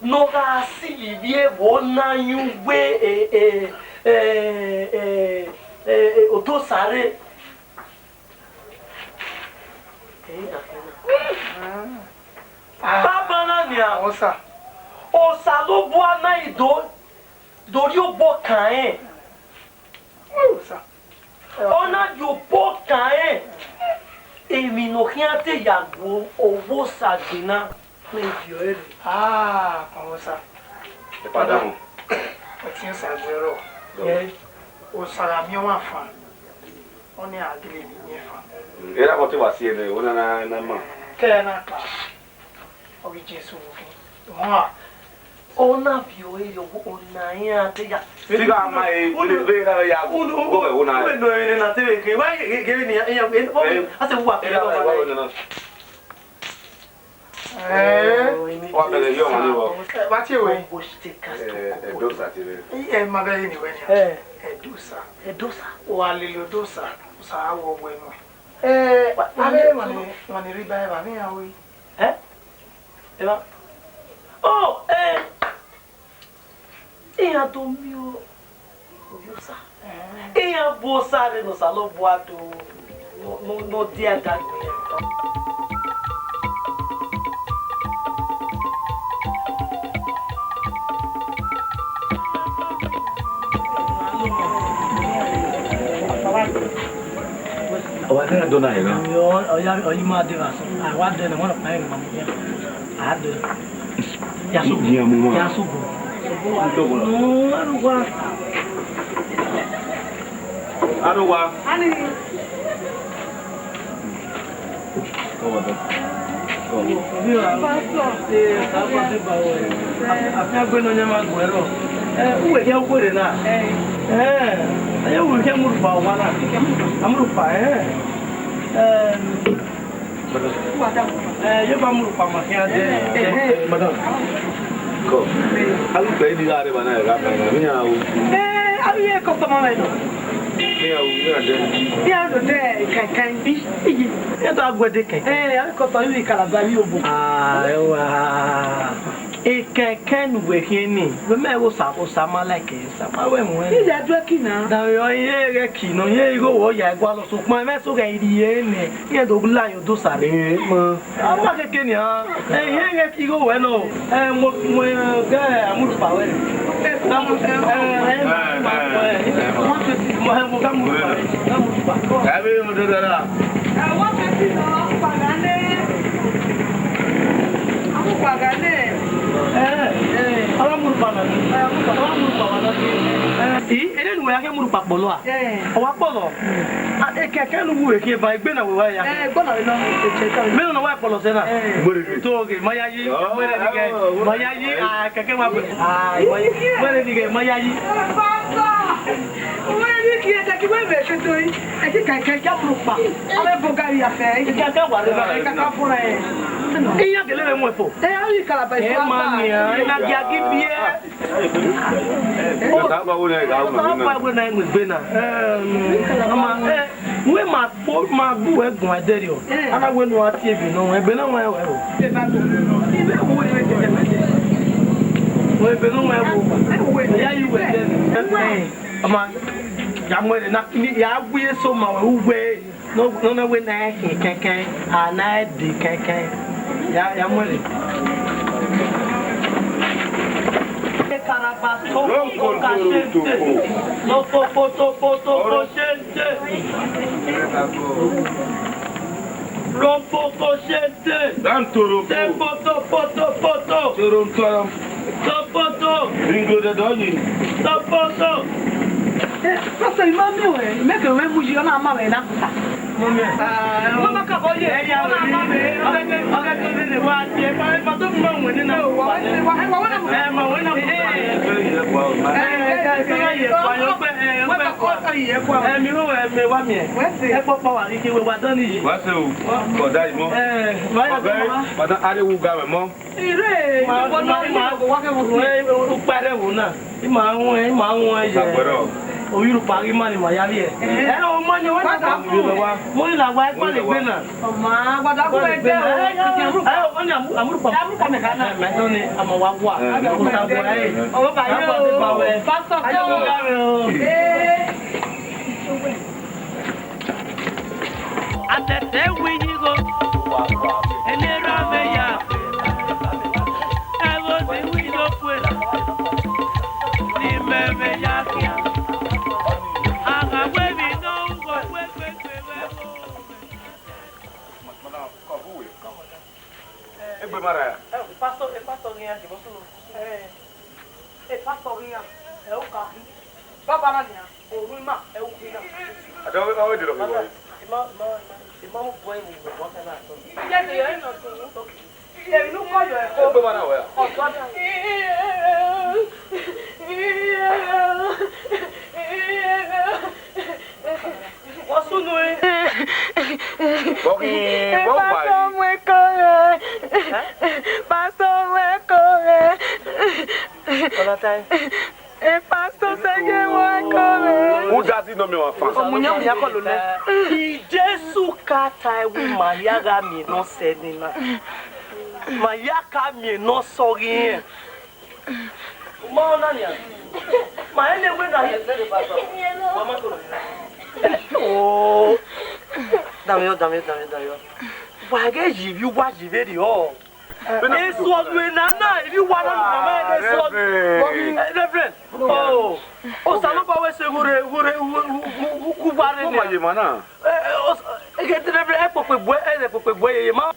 Ne ọ gha si ivbi ẹvbo na yin uwu e, e, e, e, e, Odosa rre. Ẹi na khin na. Banbanna nian, Osa. Osanobua na i do, do rhie obọ kan rẹn. Osa. Ọ na rhie obọ kan rẹn. Emwi ne ọ khian te ya gu ọghe Osa gbinna, ne viọ ẹre. Ah, Osa. Epa da mu. Ọtiẹn Osa zẹrọ. Ẹ. Osa gha miẹn ọmwa fan. Ọnii a gele miẹn fan. Erha ọmọ te wa si ẹre, ọna na, na ma. Kẹ na kpa. Ọ ghi Jesu vbe okhin. Họn. Ọ na viọ ẹre, ọ na iran te ya. Tigha ma e, unu, unu, vbe na ya, unu, unu, unu, unu, unu, unu, na te vbe khin. Wa ghe, ghe, ghe ni, ya, ya, ya, a se wa khin. Eh. Wa bẹghe yọ ọmọ ni wọ. Eh, wa tie wẹ. Eh, Edosa tie wẹ. Eh, ma bẹghe ni wẹ nia. Eh. Edosa. Edosa. Wa lele Odosa, Osa a wọ wẹ nuẹ. Eh, wa, wa, a vbe wa ni, wa ni rhie ba evba vbe iran ru. Eh? Evba? Oh, eh. Iran do miẹn ovbi Osa. Iran bu Osa rre ne Osanobua do, ne, ne, ne ọ dia ẹdẹ gbe iran. Ọ wa kẹrẹ do na rẹ na. Ọ, ọ ya, ọ ya ima dee vbe asọn. A wa dee ne ọmọ nọkpa rẹn ne ima mu khian. A dee. Ya so. Iya mu ma. Ya so go. Ndo go. No, arowa. Arowa. Ani. Come on, come on. Pastor. Eh, Pastor, ba wo. Afiangbe ne ọ yan ma gu ẹre. Eh, uwẹ khian uwẹ rre na. Eh. Eh, aye uwẹ khian mu rhukpa owa na. A mu rhukpa, eh. Eh, Madam. Eh, ye ba mu rhukpa ma khian dee. Eh, eh. Madam. Come. A ghi kpẹ ni gha rre evba na, ẹ gha kha na. Mi ya o. Eh, a ye customer mẹ nọ. Mi ya o, mi ya dee. Mi ya dee, kẹkẹ bi. Ẹ ta guẹ dee kẹkẹ. Eh, a customer yu Calabar yu obo. Ah, ẹ wa. Ekẹkẹ ne uwẹ khian ni, wẹ mẹ ghe Osa, Osa ma like, Osa ma wẹ mu ẹn. Ida due ki na. Da yọ, iye ghẹ ki nọ, iye igho wẹ ọ ya gualọ, sokpan ẹmwẹ so ghẹ rhie nẹ, iran do la ye Odosa rre. Eh, ma. A ma keke nian, eh, iye ghẹ ki igho wẹ nọ, eh, mo, mo, eh, gẹ, eh, amurukpa wẹ. Eh, eh, eh, mo, eh, mo ga amurukpa, ga amurukpa. Ẹ vbe rhunmwuda ra? Ẹ, one twenty nọ, amurukpa gha nẹ. Amurukpa gha nẹ. Ẹ, ẹ, ọ wa mu rhukpa na. Ẹ, amurukpa, ọ wa mu rhukpa wa na. Ẹ. I, ene ne uwẹ ya khian mu rhukpa kpọlọ a? Ẹ. Ọ wa kpọlọ? A, ekẹkẹ ne uwu vbe khian ba egbe na wẹ wa ya. Ẹ, egbe na wẹ nọ, ekẹkẹ. Mẹ nọ na wa kpọlọ sẹ na? Ẹ. To ghe, ma ya yi, wẹ rẹ ni ghe, ma ya yi, a, kẹkẹ wa bẹ. A, wẹ rẹ ni ghe, ma ya yi. Uwẹ ni ki ẹdẹ ki wẹ vbe ẹse to yi, ẹ ti ka ẹkẹ ya mu rhukpa, ọ vbe bo gari ya fẹ. Ẹkẹ ka wa rre, ẹkẹ ka fọnrẹn. Iran gele vbe mu ẹfo. Ẹ, a ri Calabar. Ẹ ma nian, na gia gi biẹ. Ọ ta gba wo na, ẹ gha wo na. Ọ ta gba wo na, ẹ mu egbe na. Ẹ, ọma, ẹ, wẹ ma kpo, ma gbu wẹ guan ẹdẹrriọ. Ẹ. A na wẹ ne uwa tie ebe nọ, ebe nọ wẹ wẹ o. Ebe nọ wẹ wẹ. Ebe nọ wẹ o. Ẹ, wẹ. Ya yi wẹ dẹ. Ẹ. Ọma, ya mu ẹre na, ya gu eso ma wẹ uwẹ, nọ, nọ, nọ wẹ na khin kẹkẹ, a na de kẹkẹ. Ya, ya mu ẹre. Karagba toko ka sente. Tokpo, tokpo, tokpo, tokpo sente. Rompo ko sente. Dan toro po. Te poto, poto, poto. Torom, torom. Topoto. Ringo de doyi. Topoto. Eh, Pastor, ima mi o, eh, mẹ kẹ wẹ mu yi, ọ na ma wẹ na kuta. Mama ka bọ ye. Ọ na ma wẹ. Ọ na ma wẹ. Ọ na ma wẹ. Ọ na ma wẹ. Ọ na ma wẹ. Ọ na ma wẹ. Ọ na ma wẹ. Ọ na ma wẹ. Ẹmwẹ irẹn, ẹmwẹ wa miẹn. Wẹ sẹ. Ẹkpọkpa wa rhie ikhi wẹ wa dọn ni yi. Wa sẹ o. Ọda yi mọ. Ẹ, ma ya dọn ma. Madam, a rhie wu ga mwẹ mọ. Ire, ma, ma, ma, ukpa rẹ wo na. I ma wọn, i ma wọn ye. Agbẹrẹ o. Oyi ru pa ghi ma ni ma ya vbiẹ. Ẹ, o ma ni wa ta. Mo ni la wa ẹkpa le gbe na. Ọ ma, gbada ku ẹgbẹ o. Ẹ, ọ ni amu, amu pa. Amu pa mẹ ka na. Ẹ, mẹ tọ ni, a ma wa wa. Ẹ, a ma wa wa. Ọmọ ba yo. Pastor. Ayo, ga mwẹ o. Atẹtẹ wi yi igho, ene erha mwẹ ya, ẹvbo ni wi yo kue, ne imẹ mwẹ ya khian. A gha wẹ emwi ne ọ ru ugho kpekpekpe vbe ẹvbo. Madam, come, who will? Egbe ma ra ya? Ẹ, pastor, ẹ, pastor ghi iran, ke vbọ sunu? Ẹ, ẹ, pastor ghi iran, ẹ, u ka khin. Baba na nian, orhu ima, ẹ, u khin na. Ada, ọ, ọ, ọ, dero ke bọ. Ima, ima, ima, ima mu bọ emu, ima bọ kana so. Yes, you are not. Okay. Ẹ, inu kọ yọ ẹ ko. Egbe ma na wẹ ya? Ọdọ na. Vbọ sunu ẹn? Vbọ ghi, vbọ wa? Pastor mu ẹko rẹ. Pastor mu ẹko rẹ. Ọna tae. Pastor sẹ ye mu ẹko rẹ. Who does it know me, my fan? Ọmọ yan, ọmọ yan kọ lo nẹ. Jesu ka tae wẹẹ ma ya gha miẹn ne ọ sẹ nena. Ma ya ka miẹn ne ọ sẹ ọghe irẹn. Ma ọna nian. Ma ẹn ne wẹ na ye. Wa ma ko. Oh. Danmwehọ, danmwehọ, danmwehọ, danmwehọ. Wa ghẹ yi vbe uwa yi vberriọ. Esu ọvbe na na, ivbi uwa na nọ ma ma ẹn esu ọvbe. Eh, Reverend. Oh. Osanobua wẹ sẹ ghure, ghure, ghu, ghu, ghu, ghu, ghu, uwa rre. Ọ ma ye ma na. Eh, eh, os-, eh, Reverend, ẹ kpokpe gbuẹ, ẹ kpokpe gbuẹ ye ma.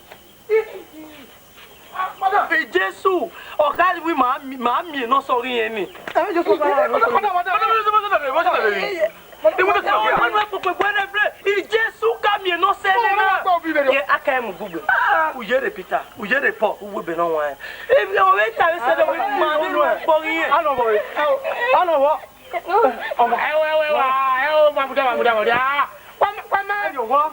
Jesu, ọ kha wẹẹ ma, ma miẹn ne ọ sẹ ọghe irẹn ni. Ẹ, Jesu ka ra. Madam, madam, madam, madam, madam, madam. Jesu ka miẹn ne ọ sẹ nena. Ye, a ka mu gugbe. U yerre Peter, u yerre Paul, u wẹ ebe ne ọ wan. Ẹ, ọ vbe ta vbe sẹ nẹ wẹẹ ma ne ọ kpọ ọghe irẹn. Anọ vbọ, anọ vbọ. Ẹwẹ, ẹwẹ, wa, ẹwẹ, mamudia, mamudia, mamudia. Wa ma, wa ma,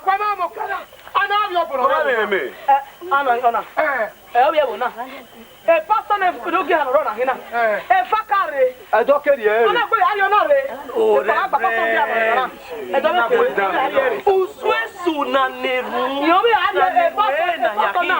wa ma mọ kala. A na vbe ọbọrọ. Ọ ma vbe mẹ. Ẹ, a na, ọ na. Ẹ. Ẹ, ọ vbe ẹvbo na. Ẹ, pastor ne, ne ogie a nọ rọ na hin na. Ẹ. Eva ka rre. Ẹdọ keri ẹ rre. Ọ na gbe, a rrie ọ na rre. O, eva gba pastor ogie a nọ rọ na. Ẹdọ vbe kere, a rrie rre. Usu esu na ne erhunmwu. Yọ vbe a rrie, ẹ, pastor, ẹ, pastor na.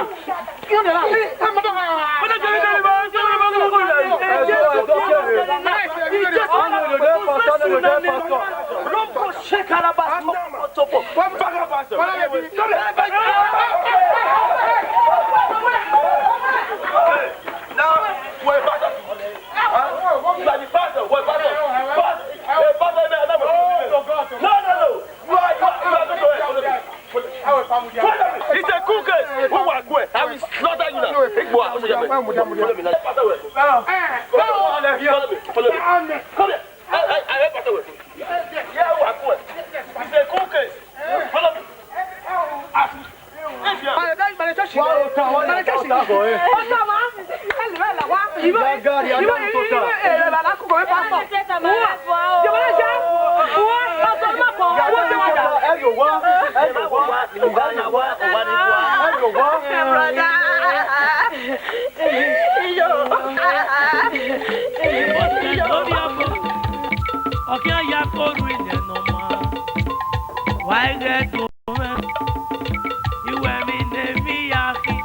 No, no, no. You are, you are, you are going to hell. Follow me. Follow me. It's a cool case. Who will quit? I will slaughter you now. Follow me. Follow me. Follow me. Come here. I, I, I, yeah, who will quit? It's a cool case. Follow me. Ask me. Ọkhian ya kpe orhu iyẹn ne ọ maa, wa i ghẹ do mwẹ, I wẹ emwi ne emwi ya khin.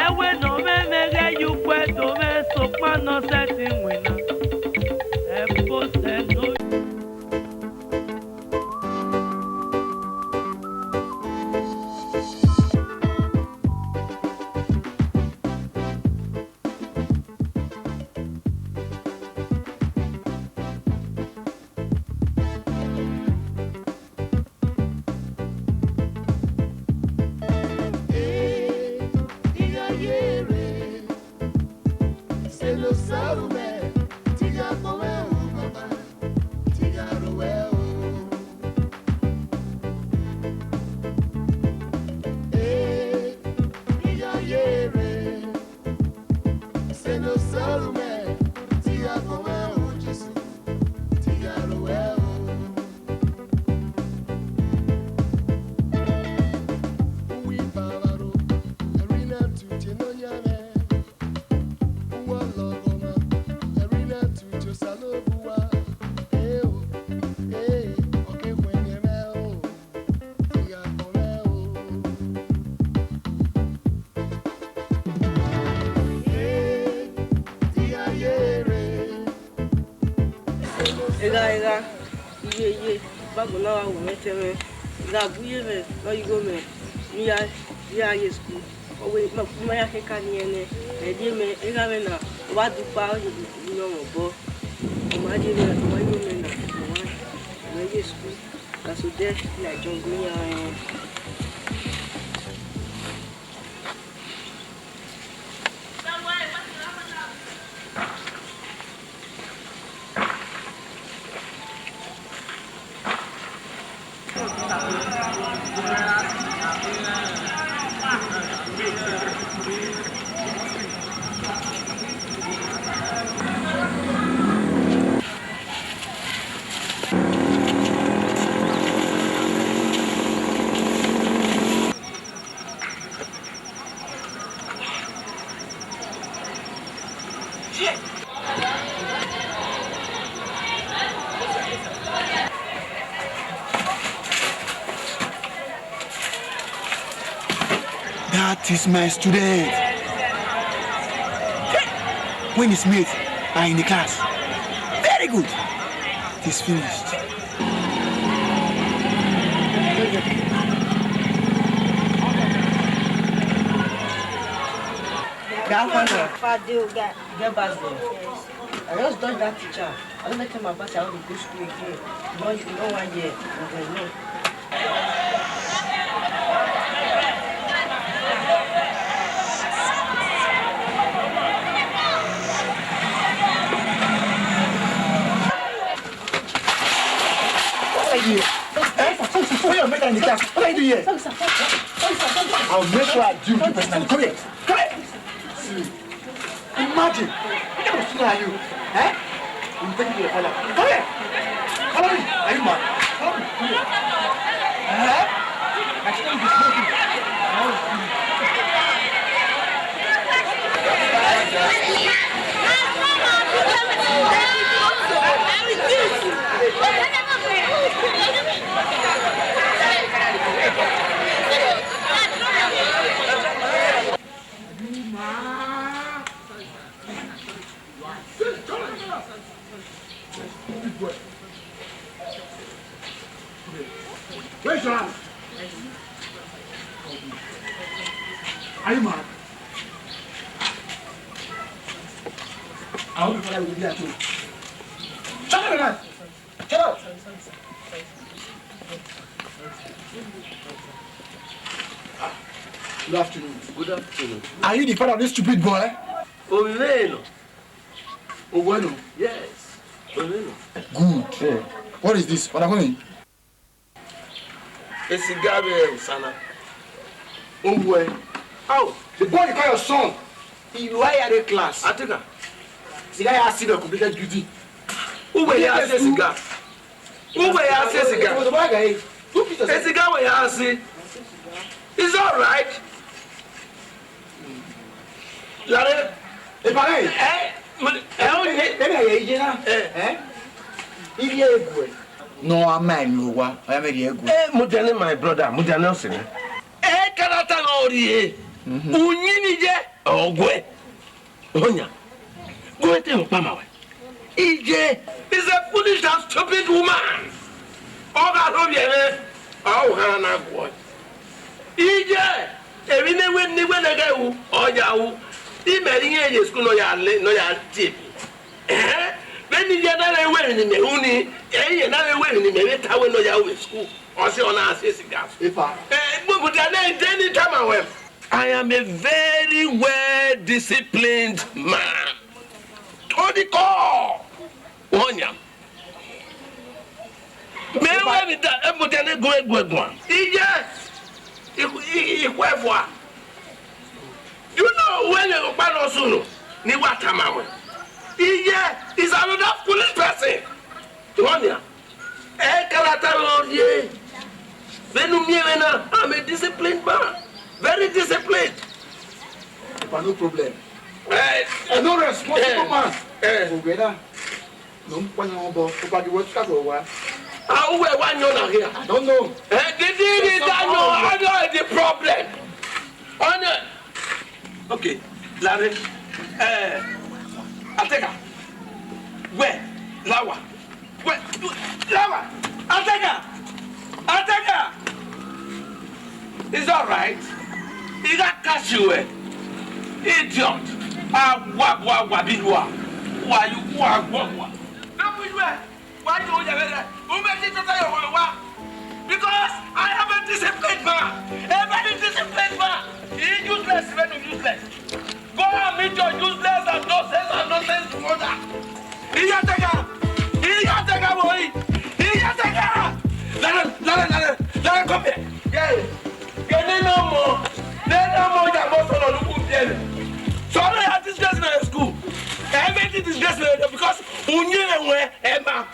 Ẹwe ne ọ mwẹ mwẹ ghẹ ye ukpẹ do mwẹ, sokpan ne ọ sẹtin winna. Ẹfo sẹ ne ọ Egha, egha, iye, iye, Bible na wa wu mwẹ tẹmwẹ. Gha bu iye mwẹ ne ọ ye igho mwẹ, ne I ya, ne I ya ye school. Ọ wẹ ma, ma ya khin eka ne I rẹn nẹ, ẹdie mwẹ, egha mwẹ na, ọ wa dukpa, ọ ye iyọnmwẹ obọ. Ọ ma rhie mwẹ, ọ ma rhie mwẹ na, ọ ma, ọ ma ye school. That's so there, like, jungle, yeah. That is my student. When his mates are in the class. Very good. It is finished. That one, uh, Fadil guy. Get back there. I just dodge that teacher. I don't make him about I will go school again. No, you don't want here. Okay, no. What are you? Eh? What are you making in the class? What are you doing here? I'll make sure I deal with you personally. Come here. Come here. See. Imagine. What kind of student are you? Eh? I'm taking you to your father. Come here. Follow me. Are you mad? Follow me. Come here. Eh? My student is smoking. Raise your hand. Are you mad? I hope your father will be there too. Shut up, man! Shut up! Ah, good afternoon. Good afternoon. Are you the father of this stupid boy? Ovbi mwẹ nọ. Ovbi uwẹ nọ? Yes, ovbi mwẹ nọ. Good. Yeah. What is this? What happened? A cigar vbe usana. Ovbi uwẹ. How? The boy you call your son, he lie at the class. Ateka. Cigar ya see the completed building. Uwẹ ya see cigar. Uwẹ ya see cigar. What about guy? Two pieces. A cigar wẹ ya see. It's all right. Lare. Eba re. Eh, mo, eh, o ni. Ebe ye iye na. Eh. Eh? Iye egbe. No, ama emi owa, ọ ya mẹ rhie gu. Eh, Mudiani, my brother, Mudiani ọse nẹ. Eh, karata ghe ọ rhie. Mhm. Uyinmwẹ iye, ọ guẹ. Ọyan. Gu ẹtin ọkpa ma wẹ. Iye is a foolish and stupid woman. Ọ gha rhie ovbi ẹmwẹ, ọ gha na guẹ. Iye, emwi ne wẹ, ne wẹ nẹ ghẹ ru, ọ ya ru. Imẹ rhie irẹn ye school ne ọ ya le, ne ọ ya tie. Ẹhẹn, vbene iye na rre wẹ emwi ne imẹ ru ni, ẹ i rẹn na rre wẹ emwi ne imẹ vbe ta wẹ ne ọ ya ru vbe school, ọ sẹ ọ na se cigar. Epa. Eh, but, but I dey tell you, tama wẹ, I am a very well disciplined man. To the core. Ọyan. Mẹ wẹ vbe da, ẹ, but I dey go, go, go. Iye, ikhu, ikhu ẹvua. You know, when you kpa no sunu, ni wa tama wẹ. Iye is another foolish person. Ọyan. Ẹ karata rhie. Vbene u miẹn mwẹ na, I'm a disciplined man. Very disciplined. But no problem. Eh, I no responsible man. Eh. Ovbi ẹre na. No, one more, but if I do what you go, why? Ah, who will want you now here? I don't know. Eh, did he, did I know? I know the problem. On, okay, Larry. Eh, Ateka. Where? Lawa. Wẹ, Lawa, Atẹga, Atẹga. It's all right. I gha catch you, eh? Idiot. Awa, wa, wa, bi wa. Wa, you, wa, wa, wa. Don't be you, eh? Why you hold your head? Who made you to say you want to walk? Because I am a disciplined man. A very disciplined man. He useless, even useless. Go and meet your useless and nonsense and nonsense mother. Iyatega! Iyatega, boy! Iyatega! Lale, lale, lale, lale, come here. Yeah. Kene ne ọmọ, ne ne ọmọ ya mọ sọnọ ne uwu biẹ nẹ. So no ya disgrace me in school. Everything disgrace me because unyi mwẹ wẹ ẹma.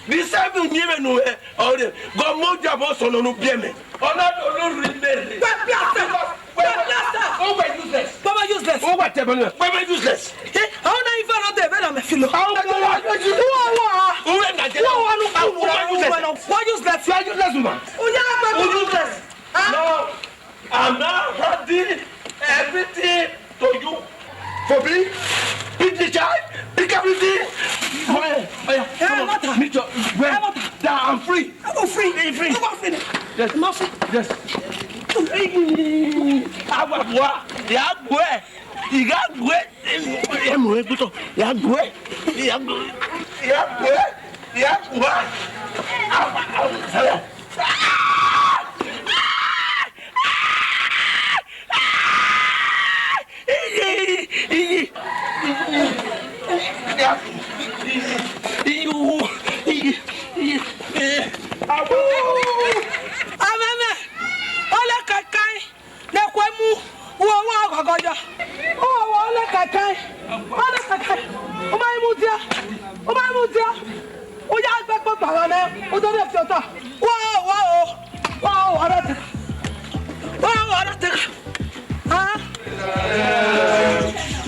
The same thing unyi mwẹ nu wẹ ọre. Gọ mọ ya mọ sọnọ ne u biẹ mẹ. Ọna do no ri mere. Wẹ plaster. Wẹ plaster. O wẹ useless. Baba useless. O wẹ tẹbẹ nẹ. Wẹ useless. Eh, how na even not there? Where am I feel? How can I? Who are, who are? Who are? Who are? Who are useless? Why useless? You are useless woman. Oh yeah, why useless? Huh? No. I'm now handing everything to you. For me, pick the child, pick everything. Oya, oya, come on. Meet your, well, that I'm free. I'm free. Free, free. I'm free. Yes. I'm free. Yes. Awa, wa, ya gbe. Ya gbe. Emu egbuto. Ya gbe. Ya gbe. Ya gbe. Ya gbe. Awa, awa, awa. Amẹmẹ, ọlẹ kakai ne ẹkhuẹ mu, uwẹ wa ghọghọ yọ. Uwẹ wa ọlẹ kakai, ọlẹ kakai, u ma i mudia, u ma i mudia. U ya gbe kpokpo gha nẹ, u do rhie fiotọ. Wa o, wa o, wa o, wa ra tẹgha. Wa o, wa ra tẹgha. Ah.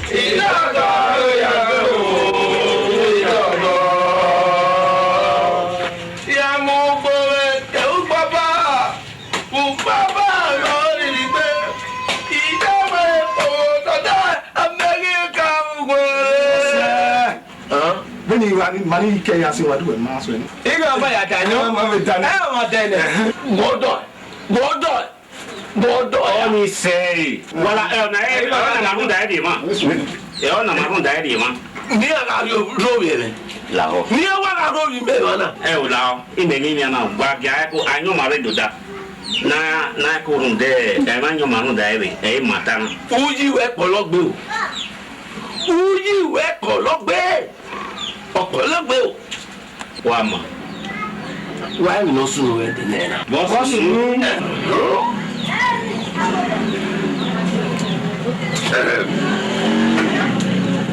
Idọgọ, ya mu ugbo vbe te ugbaba, ugbaba rọ rhirhi gbe. Idọgọ, o, dọda, America, ugbo. Vbene I gha ni, ma ni kẹ ya sẹ wa, du wẹ ma sẹ ni. I gha ba ya da nọ. Ma vbe da nọ. Ẹ, ọ ma da nẹ. Ẹhẹn. Wọ dọ, wọ dọ, wọ dọ. Ọ ni sẹ. Wala, ẹ, ọ na, ẹ, ọ na rhunmwuda ẹre ma. Ẹ, ọ na ma rhunmwuda ẹre ma. Ni a gha rhie ro vbe ẹmwẹ. Lahọ. Ni a wa gha ro vbe imẹ emwa na. Ẹ o lahọ. Imẹ ni nian na, wa gia ẹko, ayọn ma vbe do da. Na, na ẹko rhunmwuda, ẹ, ma ayọn ma rhunmwuda ẹre, ẹ, ma ta na. Uyi wẹ kpọlọ gbe o. Uyi wẹ kpọlọ gbe. Ọkpọlọ gbe o. Wa ma. Wa emwi ne ọ sunu vbe ẹdẹ nẹ na. Vbe ọ sunu?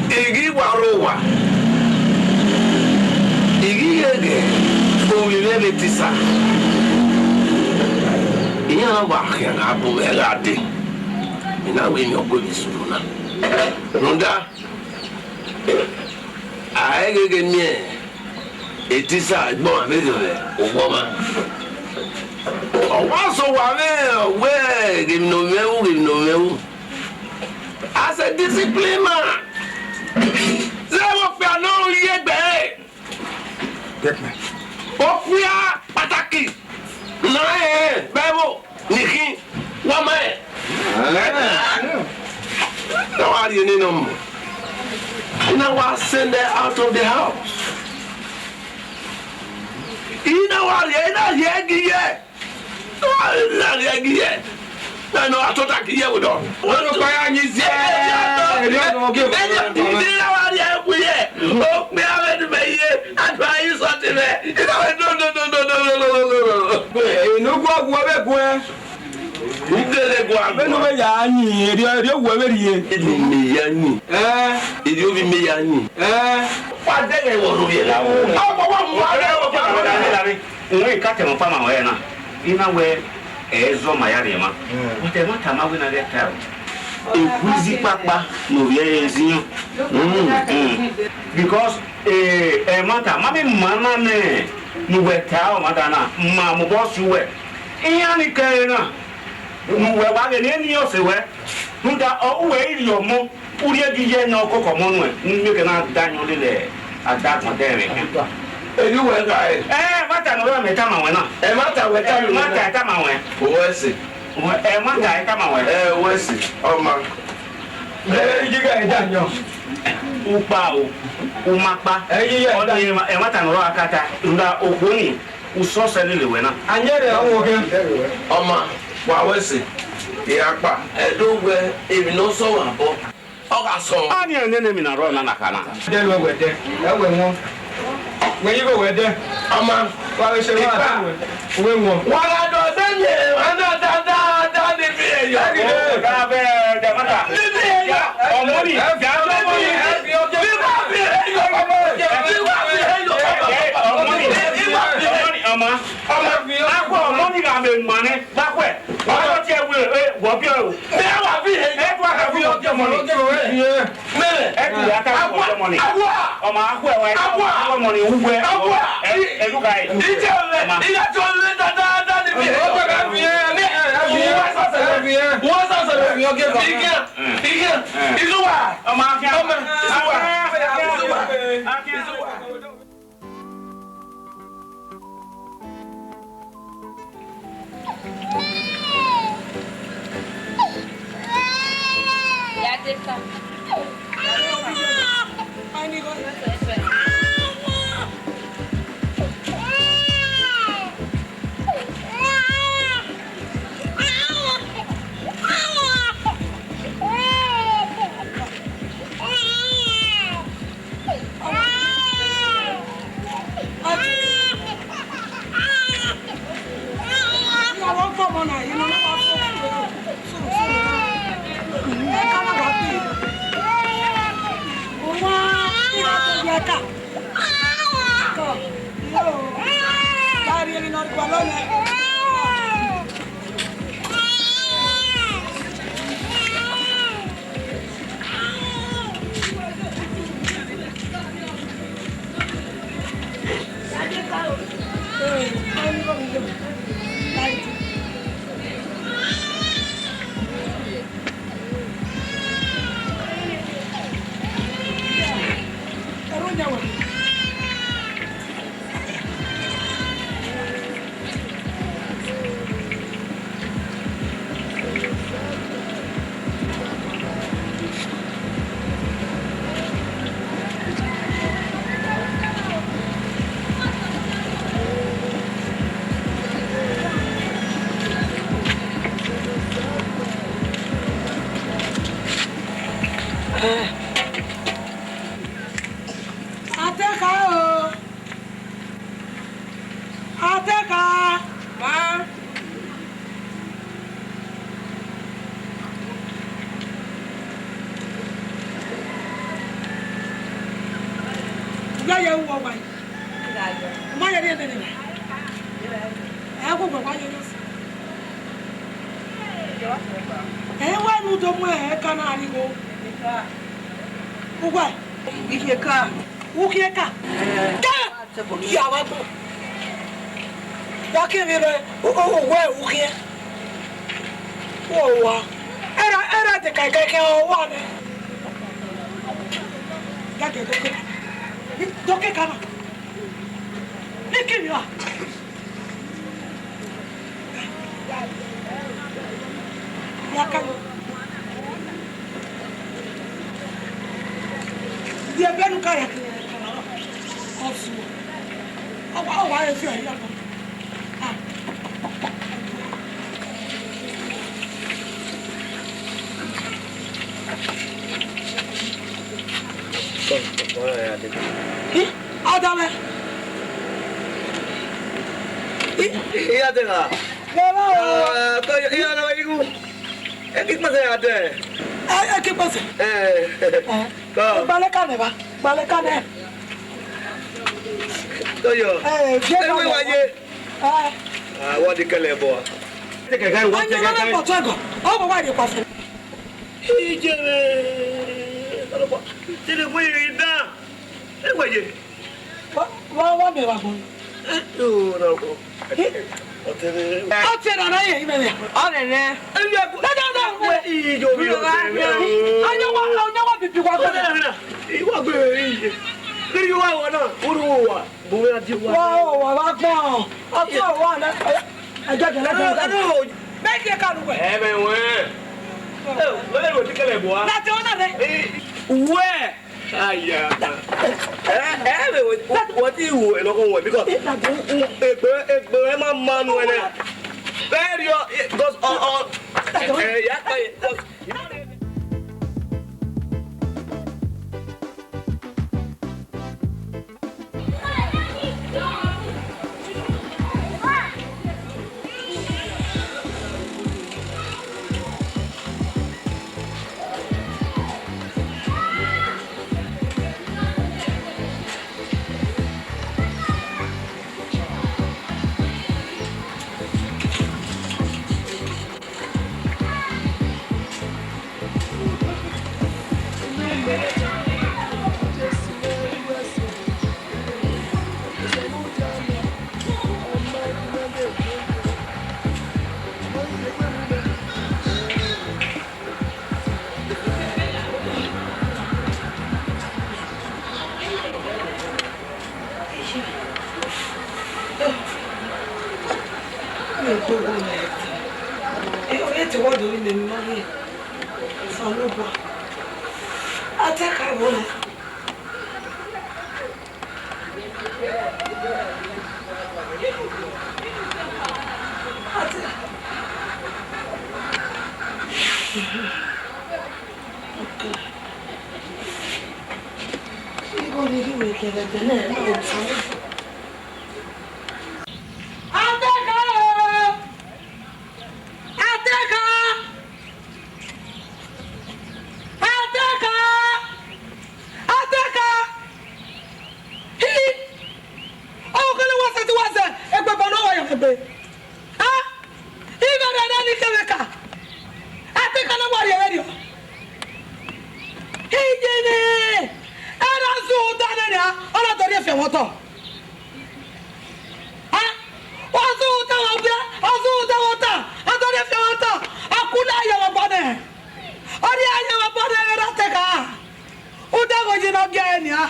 I ghi wa rre owa. I ghi ghee ghe ovbi mwẹ vbe te isa. Iran na wa khian gha bu mwẹ gha dee. I na wẹ emwi ọ gu emwi sunu na. Rhunmwuda, a i ghee ghe miẹn Etisa, ẹgbọn mwẹ vbe rriọ vbe owa ọmwa. Ọ wa sẹ owa mwẹ, ọ wẹ, ghe emwi ne ovbi mwẹ ru, ghe emwi ne ovbi mwẹ ru. As a discipline man, zẹ vbe okpia ne ọ ye egbe ẹre. Okpia kpataki ne a rẹn Baibol. Ni khin, wa ma rẹn. Na wa rhie nene ọmọ. I na wa send her out of the house. I na wa rhie, I na rhie gi ye. I na rhie gi ye. Na nọ a tota gi ye vbe odọ. Wẹ no kpa ya yin ziẹ. Erriọ nọ, ogie. I na wa rhie gu ye. Okpia vbe ne mẹ ye. Adua yi sọtin mẹ. I na wẹ no, no, no. Enoguọguọ vbe guẹ. U kele guan. Vbene u vbe ya yin, erriọ, erriọ owẹ vbe rhie. Eni mẹ ya yin. Ẹn. Erriọ ovbi mẹ ya yin. Ẹn. Wa dẹghẹ vbe ọrhie la. Ọ wa, wa mu aro. Wẹ ka tẹmwẹ ọkpa ma ọre na. I na wẹ ẹ zọ ma ya rhie ma. But ẹmwata ma wẹ na ghẹ ta o. Eguizi kpakpa ne ovbi ẹre ziọn. Mm, mm. Because, eh, ẹmwata ma vbe ma na nẹ ne uwẹ ta ọmwata na, ma mobọ si uwẹ. Iran ni kẹre na, ne uwẹ wa ghẹ ne eni ọse wẹ, rhunmwuda ọ, uwẹ i rhie ọmọ, u rhie gi ye ne ọ koko ọmọ nuẹn, ne u miẹn ke na da ayọn lele adagbọn dẹ ẹmwẹ khian. Eni uwẹ gha re? Ẹ, ẹmwata ne ọ rrọọ mẹ tama ruẹ na. Ẹmwata wẹ tama ruẹ na? Ẹmwata tama ruẹ. Uwẹ sẹ. Ẹmwata tama ruẹ. Ẹ, uwẹ sẹ, ọ ma. Ẹ, iye gha ẹre da yan. U kpa o, u ma kpa. Ẹ, iye gha ẹre da. Ọni ẹmwata ne ọ rrọọ akata, rhunmwuda okhuo ni, usọsẹ lele wẹ na. Ayẹrẹ ọmọ kẹ. Ọ ma, wa wẹ sẹ, I ra kpa. Ẹ do wẹ, emwi ne ọ sẹ ọmwa obọ. Ọ gha sẹ ọmwa. A nian nene emwi ne a rrọọ na na kha na. Dẹ lu ẹwẹ dẹ, ẹwẹ wọn. Wẹ yi gho wẹ dẹ. Ọ ma. Wa vbe sẹ wa dẹ wẹ. Uwẹ wọn. Wa gha dọ sẹ ye, wa na da da da ni bi ye yọ. Ẹgide. Ka vbe dẹ mata. Ni bi ye yọ. Ọmọ ni. Ni wa bi ye yọ. Ni wa bi ye yọ. Ọmọ ni. Ọmọ ni, ọmọ. Ọmọ. Akọ ọmọ ni gha mẹ ma nẹ. Gba khuẹ. Ọjọ tie wẹ, ẹ, wọ biẹ o. Mẹ wa fi he. Ẹ tu aka fi ọjọ mọ ni. Mẹ. Ẹ tu aka fi ọjọ mọ ni. Awa. Ọmọ akhuẹ wa. Awa. Ọmọ ni uwẹ. Awa. Ẹ, ẹ lu ka ẹ. Ije rẹ. Ije tó lé dáadáa ni bi. Ọjọ ka fi he. Wọ́n sọ̀sẹ̀ lọ. Wọ́n sọ̀sẹ̀ lọ. Ike. Ike. Izuwa. Ọmọ akẹ. Ọmọ. Izuwa. Izuwa. Izuwa. Ateka o. Ateka. Ma. Uya ye uwa wa. Ma ye ri ene na. Ẹ kú gbọ̀ngbọ̀n yẹn yọ sí. Ẹ wá nu do mu ẹ ka na ri wo. Uwa. Ikhieka. Ukhieka. Ẹ. Ke. Ya wa gbọ. Wa ke vbe rẹ, o, o, o, wẹ ukhiẹn. Wo wa. Ẹra, ẹra de ka ka ka wa nẹ. Ya ke do ke. Do ke ka na. Ni ke mi wa. Ya ka. Dia benu ka ya ke. Ọfu. Ọ wa, ọ wa esi ẹre ya. Ah. Ih, ọdọ mwẹ. Ih. Iya te gha. Baba o. Ah, ko iya na igu. Ẹ ki kpẹsẹ ya dẹ. Ẹ, ẹ ki kpẹsẹ. Eh. Eh. Ko. Gbalẹ ka nẹ ba. Gbalẹ ka nẹ. Ko yo. Eh, je. Ẹ, ka wẹ nẹ wa ba. Ye. Eh. Ah, wa di kẹlẹ bọ. Te kẹkẹ, wa te kẹkẹ. Anya na pọtọ ẹgọ. Ọ bọ wa de kpasẹ. Ije. Tele ko yi da. Ẹ wẹ ye. Wa, wa, wa mẹ wa gbọn. Ẹ, o, na ko. Ọ te rre. Ọ te rre na ye, imẹ ya. Ọ rre nẹ. Ẹ yẹ ko. Na, na, na. Wẹ iye omi o. Anya wa, anya wa bibi wa gbọn. Iwa gbe iye. Kiri wa wa na, uru wa. Wa o, wa vbe agbọn. Ọ tọ wa nẹ. Ẹ jẹ gẹlẹ gẹlẹ. Mẹ gie ka lu wẹ. Ẹ mẹ wẹ. Ẹ, wẹ lẹ lu ti kẹlẹ bua. Na tẹ ọ na nẹ. Wẹ. Aya. Ẹ, ẹ, wẹ, wẹ, wẹ ti wo ẹ lọkọ wẹ, because egbe, egbe ẹ ma ma nu ẹnẹ. Very, because ọ, ọ, ẹ, ya kpa ye, because Ateka o! Ateka! Ateka! Ateka! Hi! Ọ kele wa sẹ ti wa sẹ, egbẹbọ ne ọ wa ya egbe. A, igho rẹ rẹ ni kevbe ka. Ateka na wa rhie vberriọ. Iye mwẹ, ẹre a zẹ uda nẹ nia, ọ na dọrriẹ fi ẹmwẹ otọ. A, ọ zẹ uda vbe ọgua, ọ zẹ uda vbe ọta, a dọrriẹ fi ẹmwẹ otọ, a ku na ya vbe obọ nẹ. Ọ rhie ya vbe obọ nẹ vbe rre Ateka. Uda ghe oyi ne ọ gie ẹre nia.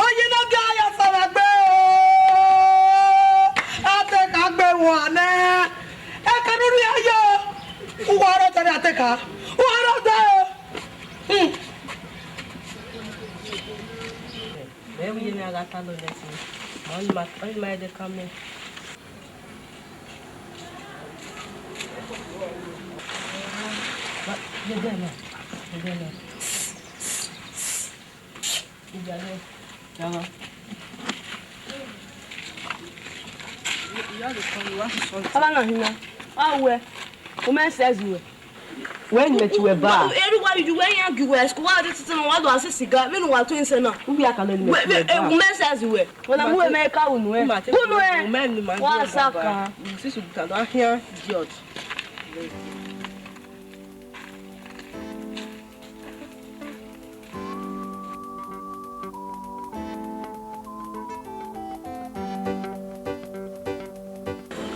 Oyi ne ọ gie ẹre ya sẹ mwẹ egbe o. Ateka gbe wan nẹ. Ẹka ne u rhie yo. Uwa rre odẹ ne Ateka. Uwa rre odẹ o. Hmm. Mẹ vbe iye mwẹ a gha ta lọ nẹ ẹtin. Ma ọnii ma, ọnii ma ẹdẹ kan mẹ. Dede na, dede na. Ijalẹ, jama. Baba na hin na. A wẹ, u mẹ sẹ ẹzi wẹ. Wẹ ne mẹ tie uwẹ ba. Erha uwa, yu wẹ yan gie uwẹ school, wa de titi na, wa do a sẹ siga, vbene uwa tue sẹ na. U ya ka nọ ne mẹ tie uwẹ ba. U mẹ sẹ ẹzi wẹ. Wẹ na mu wẹ mẹ ka unu ẹ. Unu ẹ. Wa sa kan. Sisi ubuta do a khian idiot.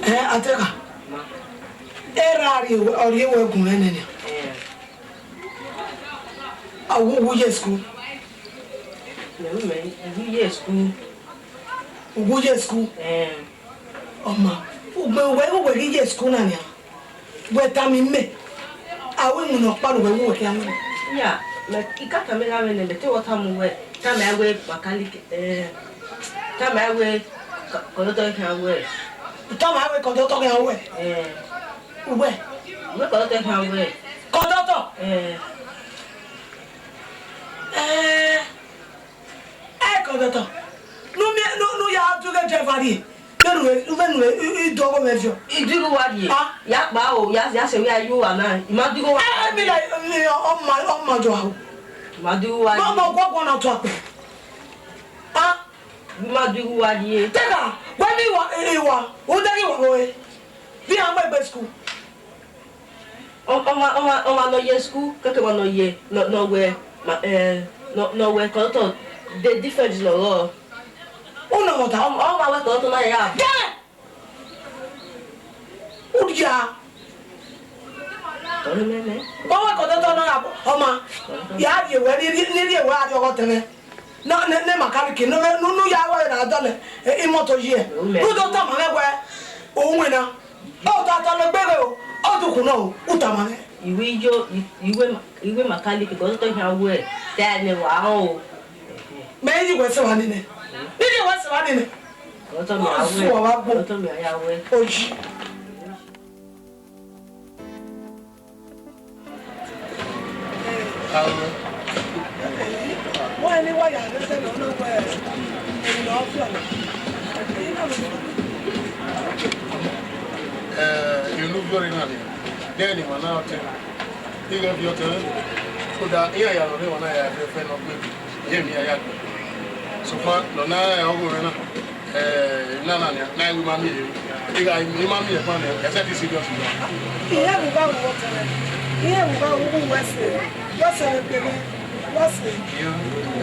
Ẹ, Ateka, erha rrie wẹ, ọ rhie wẹ gun mwẹ nẹ nia. A, u, u ye school? Mẹ, mẹ, u ye school? U ye school? Ẹ. Ọ ma, ugbẹn wẹ, wẹ ghi ye school na nia. Wẹ tama imẹ, a wẹ iwinna ọkpa ne uwẹ wu wẹ khian wẹ. Ya, mẹ, I ka tama gha mwẹ nẹ, mẹ te wẹ tama uwẹ, tama ẹre wẹ mechanic, eh, tama ẹre wẹ co-, conductor khian wẹ. Tama ẹre wẹ conductor khian wẹ. Eh. Uwẹ. Uwẹ conductor khian wẹ. Conductor? Eh. Eh. Ẹ, conductor, ne u miẹn, ne u, ne u ya du ghe driver rrie, vbene u, vbene u, i, i do ọghe mwẹ viọ. I dighi uwa rrie. Ah. Ya kpa o, ya, ya sẹ vbe a ye uwa na, I ma dighi uwa. Ẹ, ẹ, mi na, mi, ọ ma, ọ ma jọ aro. I ma dighi uwa rrie. Ma, ma, guọguọ na tu akpẹ. Ah. I ma dighi uwa rrie. Tega, wẹ miẹn uwa, i, i uwa, u deghẹ uwa vbe ore. Vbe iran mu egbe school. Ọ-, ọmwa, ọmwa, ọmwa ne ọ ye school, keke ọmwa ne ọ ye, ne ọ, ne ọ wẹ, ma, eh, ne ọ, ne ọ wẹ conductor, the difference ne ọ rrọọ. Unu ọmọta. Ọ-, ọmwa wẹ conductor na ya. Gẹ! Udia. Ọmwa wẹ conductor na ya, ọmwa. Ya rhie wẹ, ne, ne, ne rhie wẹ a rhie ọghọ tẹmwẹ. Na ne, ne Makaliki, ne, ne, ne u ya wẹ na dọlẹ, e, imoto yi ẹ. Ume. U do tama mwẹ wẹ, u winna. Ọ ta tama egbe ghe o, ọ dukhu nọ o, u tama mwẹ. Iwe yo, i-, iwe ma-, iwe Makaliki, kọ tọ khian wẹ, ta ne wa o. Mẹ yi wẹ sẹ wa nene. Ni yi wẹ sẹ wa nene. Ọtọ mi a wẹ. Ọsùn ọwa gbọ. Ọtọ mi a ya wẹ. Oyi. Eh, inu viọ rre na ni, then emwa na ọtẹn, ighẹ viọ ọtẹn, so that iran ya nọ rre emwa na ya fẹfẹ nọ gbe. Iye emwi hia ya gbe. Sokpan ne ọ na rẹn ọghe mwẹ na, eh, nana nia, na i ru ima miẹn. I gha ima miẹn fan nia, ẹsẹ te serious nia. Iye vbe gha ru ọtẹn, iye vbe gha ru wẹ sẹ, wẹ sẹ vbe kpeghe, wẹ sẹ. Iyo,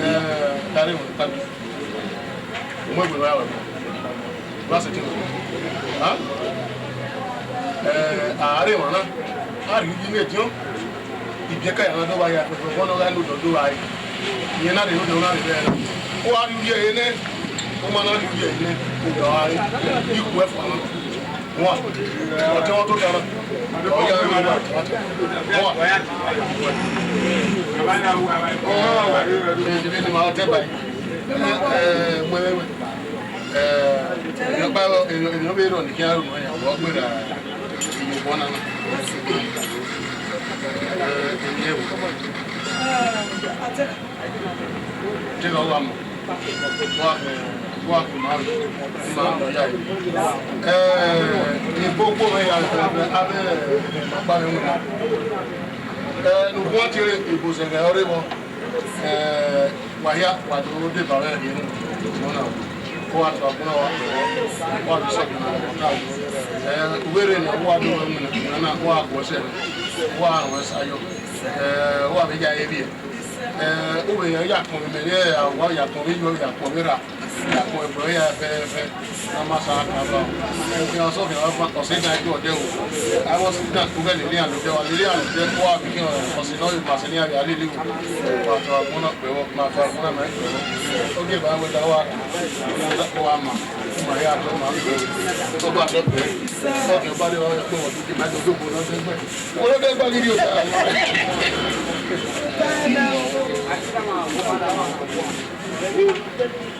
eh, dare mu kpami. Mu egbe vbe aro. Wa sẹ te wẹ. Ha? Eh, a rre emwa na, a rhie uyi ne ediọn. Ibiẹka ya na do vba ya, ọgbọ ne ọ gha nodọ do vba re. Iyẹn na rre nodọ na rre vbe ẹre. Ọ gha rhie uyi ẹre nẹ, ọ ma na rhie uyi ẹre nẹ, odọ gha re. Ikhuẹ fua na. Wọn, ọtẹn wọn tota na. Ọ ya rre wa. Wọn. Ẹ, ẹdẹ vbene ima ọtẹn ba yi. Ẹ, ẹ, mu ẹmwẹ wẹ. Ẹ, emwi ọkpa, emwi, emwi ọ vbe rrọọ ne I khian ru nọ yan, ọ gberra iyobọ na na. Ẹ, emwi ẹvbo. Te ọ gha mọ. Wa, wa, ma, ma nọ ya. Ẹ, ibo kpo mwẹ ya, ẹ, avbe ọkpa mwẹ winna. Ẹ, ne ugbua tie re, ibo zẹghẹ ọre vbọ. Ẹ, wa hia, wa do deba vbe ẹre na, ọ na, ọ wa tọ agbọn na, wa kpẹvbọ, wa do sọkun na, ọ ta. Ẹ, uwẹ rre ne wa do wẹ winna, winna na, wa guẹ sẹ, wa rẹn sa yọ. Ẹ, wa vbe ya ẹre vbiẹ. Ẹ, u vbe ya kpọnmwẹ mẹ rre, wa ya kpọnmwẹ iyuẹ, ya kpọnmwẹ erha, ya kpọnmwẹ ẹbọ, ya fẹfẹ. Amasa akaba. Ẹgbẹn ọsọ khian vbe ọse dan ẹgbẹn ọdẹ o. Avbe ọse dan kugbe lele iran lodẹ, wa lele iran lodẹ, wa vbe khian ọse ne ọ vbe ma sẹ ne iran vbe a lele o. Wa tọ agbọn na kpẹvbọ, ma tọ agbọn na ma kpẹvbọ. Ogie ba wẹ da wa, wa ma, ma ya dọ ma kpẹvbọ. Ọ gba dọ kpẹvbọ. Ọ gba dọ kpẹvbọ. Ọ gba dọ kpẹvbọ. Ọ gba dọ kpẹvbọ.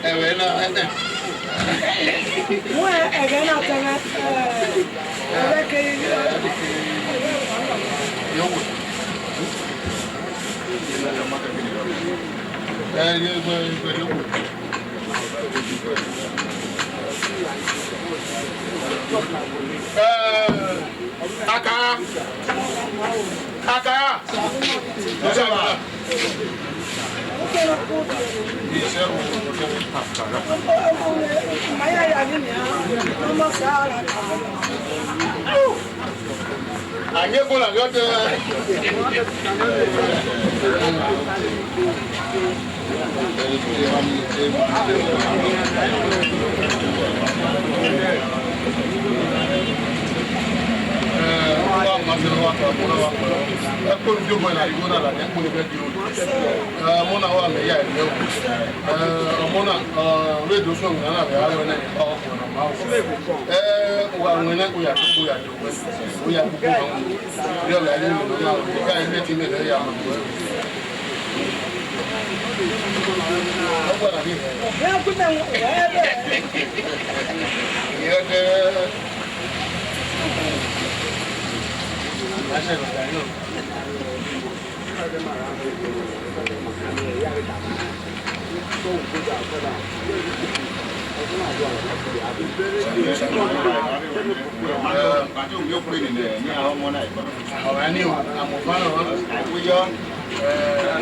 Ẹvbo na, ẹ, ẹ. Wẹ ẹvbo na tẹmwẹ, ẹ, ẹvbo ke. Yo wo. Ẹ, ye gbe, gbe, yo wo. Ẹ, Akara. Akara. Aye kona gọte. Ọmọ na wa mẹ ya ẹgbẹ o. Ọmọ na, ọ, vbe do sẹ ọmọ na vbe aro nẹ, ọ, ọ, ọ, ma o. Ẹ, wa wẹ nẹ, u ya, u ya do wẹ, u ya gbogbo ma. Yọ, ya ye nọ na, ka ẹgbẹ ti mẹ lẹ ya ma. Ọ gba na ni. Ẹ, ẹ. Ọ̀rẹ́ ni o, àmọ̀fá náà. Ẹ,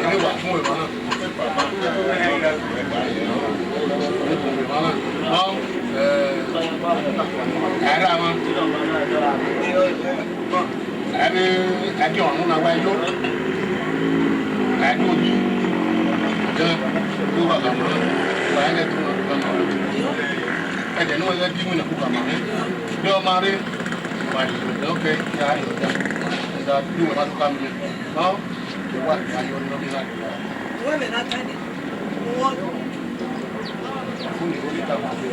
ilé wà fún ìwọ náà. Ìwọ náà. Ẹ, ara wọn. Ẹni ẹjọ́ ọ̀run náà wáyé yó. Ẹjọ́ yìí. Jẹ́ ló wà lọ́wọ́. Wà á yẹ kí wọ́n fi lọ́mọ. Ẹ̀jẹ̀ ní wọ́n yẹ bí wọ́n kú kà máa. Bí ọmọ rẹ̀ wà ní ìlú ọ̀kẹ́, ìyá rẹ̀ ọ̀gá. Ìgbà tí wọ́n bá tó ká mi. Náà, ìwà ayọ̀ ni wọ́n fi rà. Ìwé mi náà tẹ́lẹ̀. Wọ́n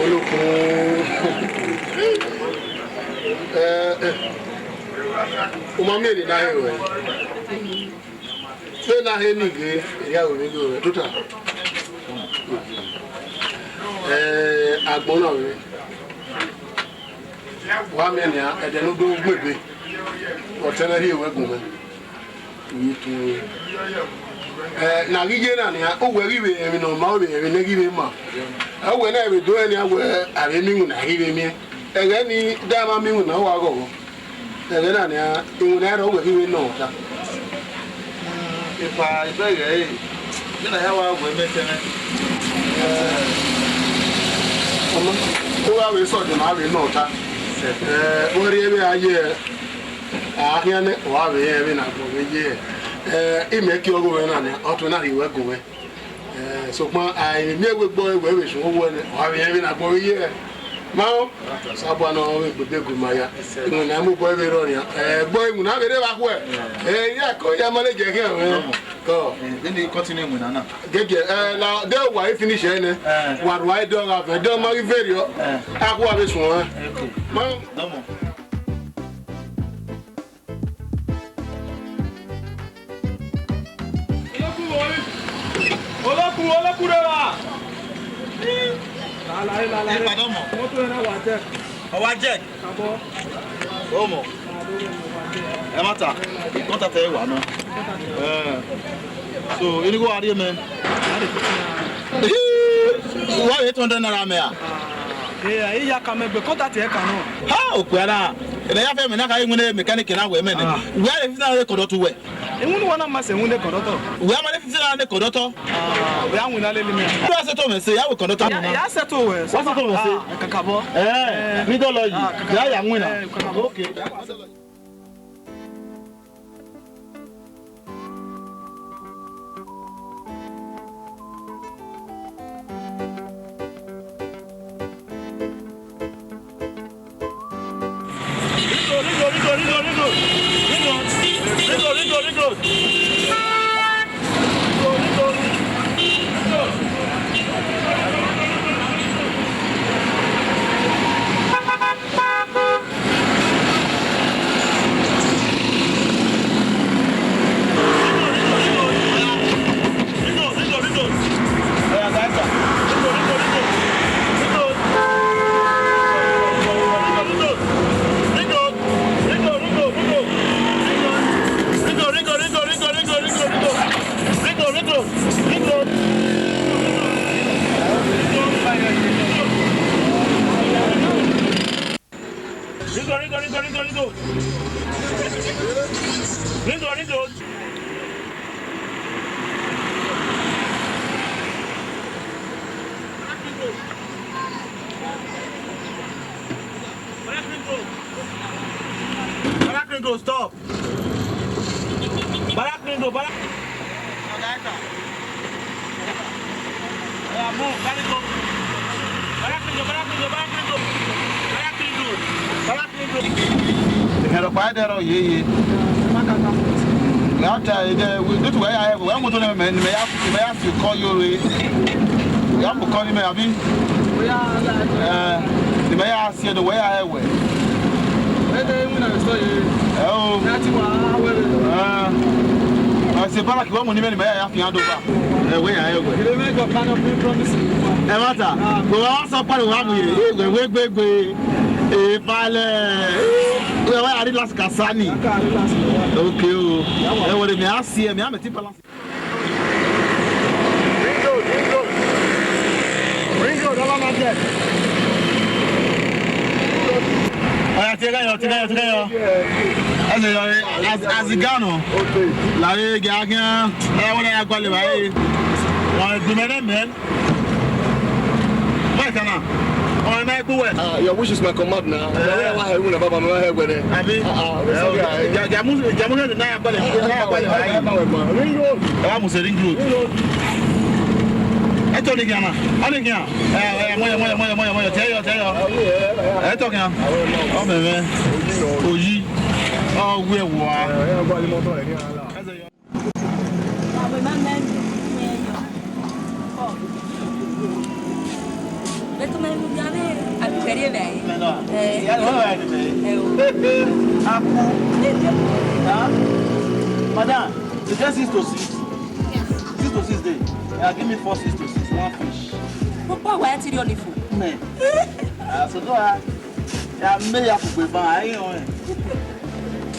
Olokun. Eh, eh. U ma miẹn eni ne a he ruẹ. Vbene a he ni ghe, erriọ aro vbe ghe ruẹ tota. Eh, agbọn na vbe. Wa miẹn nian, ẹdẹ ne u do gbe ebe, ọtẹn mwẹ rhie ruẹ gu mwẹ. Ẹ, ne a ghi ye na nian, uwẹ ghi vbe rẹn emwi ne ọ ma, ọ vbe rẹn emwi ne ẹ ghi vbe ma. Ẹ, uwẹ na vbe do rẹn nian wẹ a vbe miẹn iwinna, a ghi vbe miẹn. Ẹghẹ nii, da ma miẹn iwinna, ọ wa ghọghọ. Ẹghẹ na nian, iwinna rrọọ uwẹ ghi vbe nọ ta. Epa, ibẹghe ẹre, vbene a ya wa gu ẹmwẹ tẹmwẹ. Ẹ, ọ ma, u gha vbe sẹ ọdiọn na vbe nọ ta. Ẹ, u rhie vbe a ye, a khian nẹ, ọ gha vbe rẹn vbene agbọn vbe ye. Ẹ, imẹ ke ọghe mwẹ na nian, ọ tuẹ na rhie ruẹ gu mwẹ. Ẹ, sokpan a i miẹn wẹ egbe ọre wẹ vbe sun owẹ nẹ, ọ gha vbe rẹn vbene agbọn vbe ye. Ma o, Osanobua ne ọ vbe gbe ebe gu ima ya. Iwinna mu obọ vbe rrọọ nian. Ẹ, egbe ọre iwinna vbe rre vbe akhuẹ. Ẹ, iran ko ya ma lele khian mwẹ. Kọ. Ẹ, vbene continue iwinna na. Gẹgẹ, ẹ, na, de wa i finish ẹre nẹ. Ẹ. Wa rua ẹdẹ ọgha vẹ, ẹdẹ ọ ma ghi vberriọ. Ẹ. Akhuẹ vbe suẹn. Okay. Ma o. Dọmọ. Olokun, olokun, olokun rẹ wa. Lala, lala. Ẹ padà mọ. Mọto ẹre na wa jẹ. Ọ wa jẹ. Kabọ. Ọmọ. Ẹ ma ta. Kọntatẹ wa nọ. Ẹ. So, ini go ari mẹ. Wa ye two hundred naira mẹ a? Ee, iya ka mẹ gbe kọntatẹ ka nọ. Ha, okpia na. Ẹ ya fẹ mẹ na ka iwinna mechanic na wẹ mẹ nẹ. Ah. Wẹ a le fifty naira kọdọtọ wẹ. Iwinna wa na ma sẹ iwinna kọdọtọ. Wẹ a ma le fifty naira kọdọtọ. Ah, wẹ a winna lele mẹ. Wẹ a sẹ to mẹ sẹ, ya wẹ kọdọtọ. Ya, ya sẹ to wẹ. Wa sẹ to mẹ sẹ. Ah, kakabọ. Eh, mi dọlọ yi. Ah, kakabọ. Ya ya winna. Eh, kakabọ. Okay. Ringo, ringo, ringo, ringo, ringo. Ringo, ringo. Barak ringo. Barak ringo, stop. Barak ringo, barak. Oya, move, barak ringo. Barak ringo, barak ringo, barak ringo. Barak ringo. Barak ringo. Ẹrọ kpa ẹdẹ rọ yeye. Wẹ a ta ẹdẹ, wẹ, dutu wẹ ya hẹ, wẹ moto nẹ mẹ, mẹ ya, mẹ ya fi kọ yo re. Wẹ ya mu kọ ni mẹ, abi? Ẹ, mẹ ya si ẹdẹ, wẹ ya hẹ wẹ. Ẹ o. Ẹ, ẹ, se Barak, wẹ mu ni mẹ ni mẹ ya, ya fi han do ba. Ẹ, wẹ ya hẹ wẹ. Ẹ ma ta. Wẹ wa sọ pa wẹ wa mu ye. Wẹ, wẹ, wẹ, wẹ. Ẹ, palẹ. Wẹ wa ya relax ka sa ni. Okay o. Ẹ wẹ mẹ a si ẹ, mẹ a mẹ ti balance. Ring road, ring road. Ring road, all my jet. Ọya, tie ẹghẹ yọ, tie ẹghẹ yọ, tie ẹghẹ yọ. Ẹsẹ yọ, as, as it gone, no? Okay. Lare gẹ akhian, ẹ wọlé ya gualẹ báyìí. Wọn gbẹmẹ nẹ mẹ. Báyìí kan náà, ọmọ ẹ máa kú wẹ̀. Ah, your wish is my command now. Eh. Ẹ wá hẹ wúna bàbá mi wá hẹ wẹrẹ. Àbí? Ah, ah, ẹ sorry, ok, ah, eh. Jamu, jamu náà ti náà yà pẹ̀lẹ́, náà yà pẹ̀lẹ́ báyìí. Ẹ wá mú sẹ ring road. Ẹ tọ́ ni kìá ma, ọ ni kìá. Ẹ, ẹ, mọyọ, mọyọ, mọyọ, mọyọ, mọyọ, tẹ yọ, tẹ yọ. Ẹ tọ́ kìá. Ọ mẹ mẹ. Oyi. Ọ wẹ wá. Eh. Yeah, no, I remember. Eh, oh. Aku. Huh? Madam, you get six to six? Yes. Six to six dey. Yeah, give me four six to six, one fish. Papa, why tell you only four? Man. Ah, so do I. Yeah, me ya kugbe ban, I ain't on it.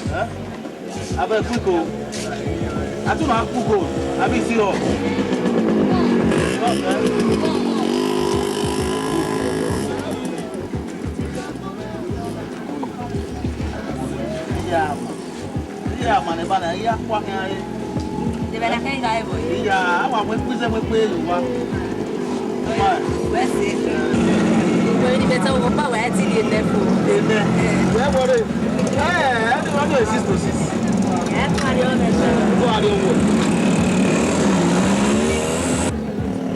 Huh? Abeg, quick o. I too na cook o. I be serious. Yeah, man. Yeah, man, eba na, iya kua khian re. Eba na kẹ gha ẹvbo. Iya, a wa wẹ kpizẹ wẹ kpe yo wa. Wẹ se. Wẹ ni bẹtẹ wo pa wẹ ti ri ene fo. Ene. Wẹ wọre. Eh, eh, ni wa ni six to six. Eh, ko ari o me. Ko ari o.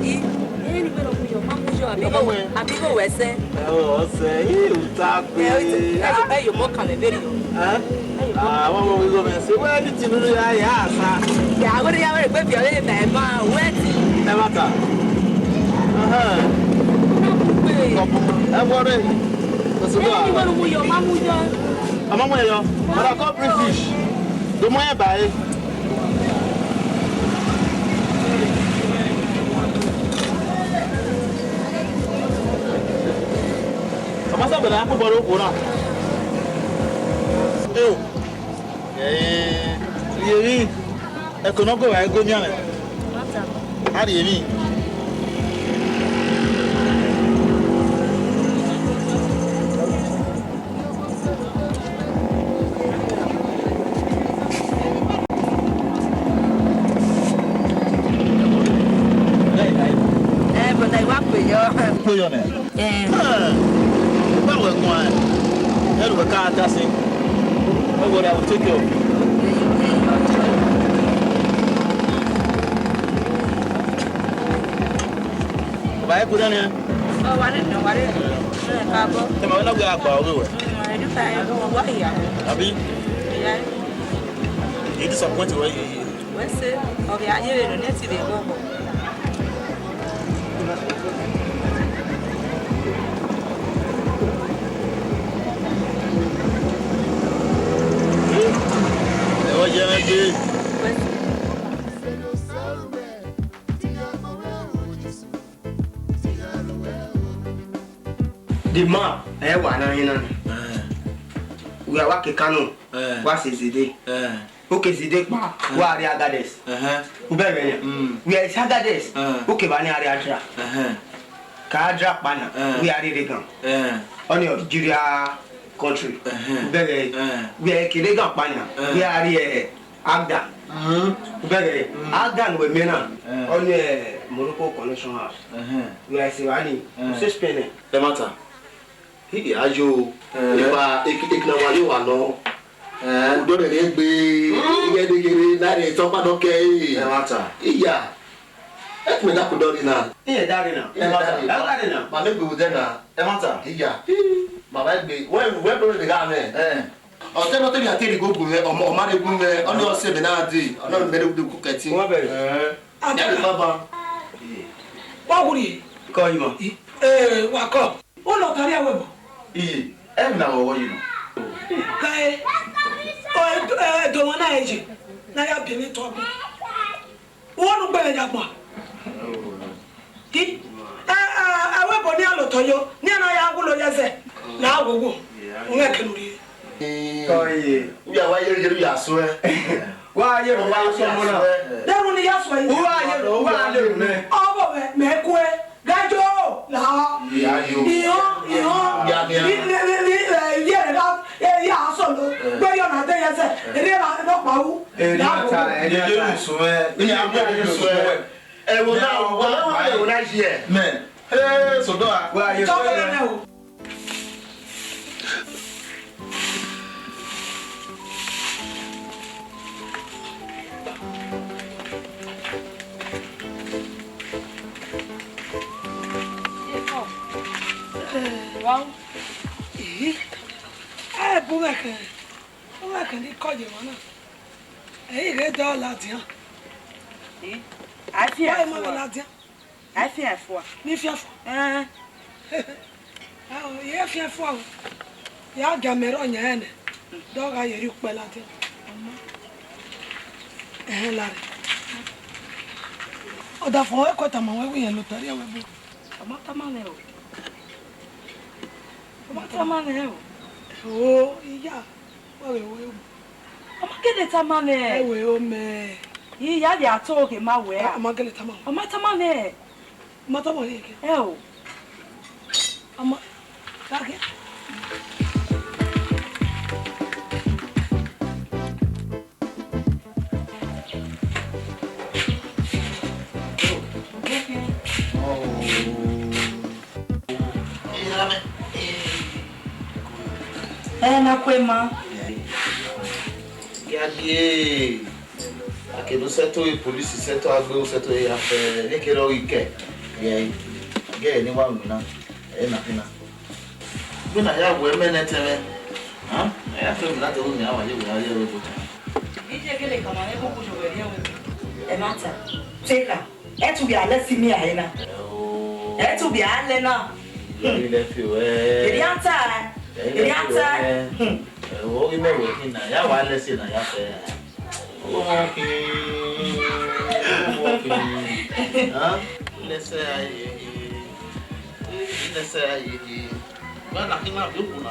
I, eh, ni wẹ lo mu yo, ma mu yo, abi ko, abi ko wẹ sẹ. Ẹ, ọ sẹ, i u ta gbe. Ẹ, ẹ, ẹ, yo mo kan me veri yo. Ẹ? Ah, wa mo wi go me. Se wẹ ni tinu ya ya sa. Ya, wẹ ya wẹ gbe bi ọre me ma wẹ ti. Ẹ ma ta. Aha. Ẹ wọre. Ko so do. Ẹ, ni wẹ lu mu yo, ma mu yo. A ma mu yo. Ara ko bring fish. Do mo ya ba e. Ọmọ sábà náà kó bọ́ọ̀lù òkú náà. Ẹ o. Ẹ, rìe emwi. Ẹko ne ọ gbe wa ẹgomianmwẹ. A rhie emwi. Eh, brother, I wa kpe yọ. Kpe yọ nẹ? Eh. Eh, báwo ẹ kún ẹ? Ẹ rù ẹ ká dá sí. Don't worry, I will take care of you. Ọba ẹ kú dání ẹ? Ọ, wa nene, wa nene. Ẹ káàbọ̀. Ẹ máa wá náà gbé àgbà ọ̀rẹ́ rẹ̀. Mm, ẹ dúpẹ́, ẹ dúpẹ́, wá ìyá. Àbí? Ìyá. You disappoint where you. Wẹ se, ọ ghi a ye vbe nọ, ne ti vbe ghọghọ. Ẹ wá jẹ ẹmẹ gbe. Wẹ se. The man, ẹ wà náà yín náà ni. Eh. Wẹ a wa ke Kano, eh, wa sẹ Ezede. Eh. Oke Ezede kpa, eh, wa rrie Agadez. Ẹhẹn. U bẹghe nẹ? Mm. Wẹ a sẹ Agadez, eh, oke evba ni a rrie Adra. Ẹhẹn. Ke Adra kpa na, eh, wẹ a rrie Regan. Eh. Ọni Algeria country. Ẹhẹn. U bẹghe, eh, wẹ a ke Regan kpa na, eh, wẹ a rrie Agda. Mhm. U bẹghe, mm, Agda ne uwẹ miẹn na, eh, ọni Morocco Connection House. Ẹhẹn. Wẹ a sẹ evba ni, eh, u sẹ Spain nẹ. Ẹ ma ta. Hii, ayo. Eh. Epa, ek-, ekina wa yo wa nọ. Eh. Udọ rẹ rẹ gbe, mm, ighẹ de ghere, na rẹ tọ pa dọ kẹ e. Ẹ ma ta. Iya. Ẹ tun mẹ da ku dọ rre na. Iye da rre na. Ẹ ma ta. Ẹ da rre na. Ma me gbe vbe odẹ na. Ẹ ma ta. Iya. Ma ba gbe. Wẹ, wẹ bro de ga mẹ. Eh. Ọtẹn nọ te via te rhie igogo mwẹ, ọ ma, ọ ma rre gu mwẹ, ọ ni ọ sẹ mẹ na dee, ọ na mẹ rre gu kẹtin. Wẹ bẹ. Eh. Ẹ rẹ baba. Wa wurri. Kọ ima. Ee, wa kọ. Ụlọ karịa webo. Iye, ẹ na ghọghọ yi nọ. Kae, ọ, ẹ, ẹ, dọmọ na eje, na ya biẹ ne tọ ọgbọ. Uwọ nu gbẹrẹ ya gbọn. Ki, ẹ, ẹ, ẹ, webo ne a lotọ yo, ne a na ya wulo ya zẹ, na wowo, u mwẹ kenu rrie. Kọ ye. Uya wa ye, ye ya suẹ. Wa ye, wa ye, ọmọ na. Dẹrun ni ya suẹ yi. Wa ye, wa ye mẹ. Ọvọ mẹ, mẹ kue. Gajo la. Ya yo. Iyan, iyan. Ya, ya. Ni, ni, ni, ni, eh, ye rẹ la, eh, ya solo. Eh. Gbe yo na de ye se. Eh. Ere ba no pa u. Eh, na ta, eh, ye ye musu, eh. Ye ye musu, eh. Eh, wo na, wo na, wo na ye. Mẹ. Eh, so do a. Wa ye. Tọ ko na o. Wow. Ih, ẹ bu mwẹ kẹ, u mwẹ kẹ ne I kọ ye emwa na. Ẹ i ghe dọ ladian. Ih, a fian fua. Wa emwa ladian. A fian fua. Ne I fian fua. Ẹn. Ẹ o, I fian fua o. Ya gia mẹ rre ọyan ẹnrẹn nẹ, dọ gha ye rhie ukpẹ ladian. Ẹhẹn, lare. Ọdafẹn, ọ i ku tama wẹ wẹ irẹn ne otọ rhie ẹvbo ebo. Ọ ma tama mwẹ o. Ọ ma tama mwẹ o. O, iya, wẹ vbe ru. Ọ ma gele tama mwẹ. Ẹ wẹ o mẹ. Iya, ya to ghe ma wẹ. Ọ ma gele tama. Ọ ma tama mwẹ. Ọ ma tama mwẹ. Ẹ o. Ọ ma. Gha khian. Ẹ na kue ma. Gia gie, a ke do sẹtin police, sẹtin agbe, sẹtin ya fẹ, ne kere ọ ghi kẹ. Ye, gẹ ne wa winna, ẹ na finna. Winna ya wẹ mẹ nẹ tẹmwẹ. Hẹn? Ẹ ya fẹ winna tẹmwẹ, a wa ye wẹ a ye wẹ botẹn. Iye gele kama ne koko yo wẹ riẹn wẹ. Ẹ ma ta. Take her. Ẹ tu bia lẹ si mi a ena. Ẹ tu bia lẹ na. Ẹ i lẹ fi ruẹ. Eri ata. Ẹ i lẹ fi ruẹ. Hmm. Ẹ, ọ ghi mẹ wẹ khin na, ya wa lẹ si na ya fẹ. Ọ khin, ọ khin. Hẹn? Lẹsẹ a ye ye. Lẹsẹ a ye ye.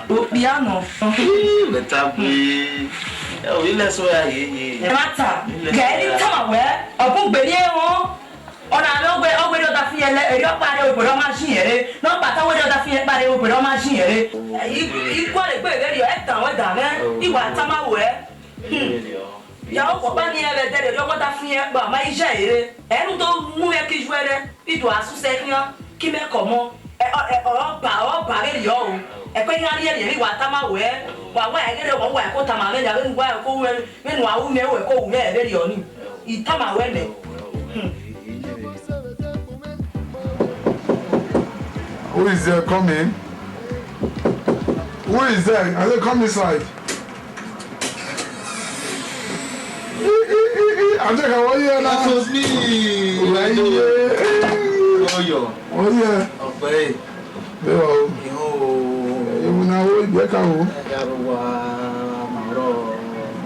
Okpia nọ. Ii, mẹ ta gbe. Ẹ o, ilẹ so ya ye ye. Ẹ ma ta. Ilẹ so ya. Gẹ ẹre tama wẹ, ọ bun gbe rhie họn. Ọna mwẹ ọghe, ọghe rhie ọdafẹn lẹ, erriọ ọkpa rre obọ rẹ ọ ma zin ẹre. Ne ọ kpata ọghe rhie ọdafẹn kpa rre obọ rẹ ọ ma zin ẹre. I, I gualọ egbe vberriọ, ẹ tan wẹ da mwẹ, I wa tama wẹ. Hmm. Ya okhuo ọkpa ni ẹmwẹ ẹdẹrriọ, erriọ ọghe ọdafẹn kpa ma i zẹ ẹre. Ẹ ne u do mu mwẹ ke ijuẹ rẹ. I do a susẹ khian, ke imẹ kọ ọmọ, ẹ, ọ, ẹ, ọ ba, ọ ba vberriọ o. Ẹkue iran rhie rhie, wa tama wẹ, wa wa ẹghe rẹ, wa wa ẹko tama mwẹ, ya vbene uwa ẹko ru, vbene uwa ru mwẹ, ru ẹko ru mwẹ vberriọ ni. I tama wẹ nẹ. Hmm. Who is there coming? Who is there? I say, come inside. I, I, I, I, I think I want you now. That was me. Oyo. Oh, yeah. Ọpẹ. Bẹ́ẹ̀ wá o. Ìhun o. Ìhun náà ó ìgbẹ́ ká o. Ẹ yà rọ wá, màá rọ.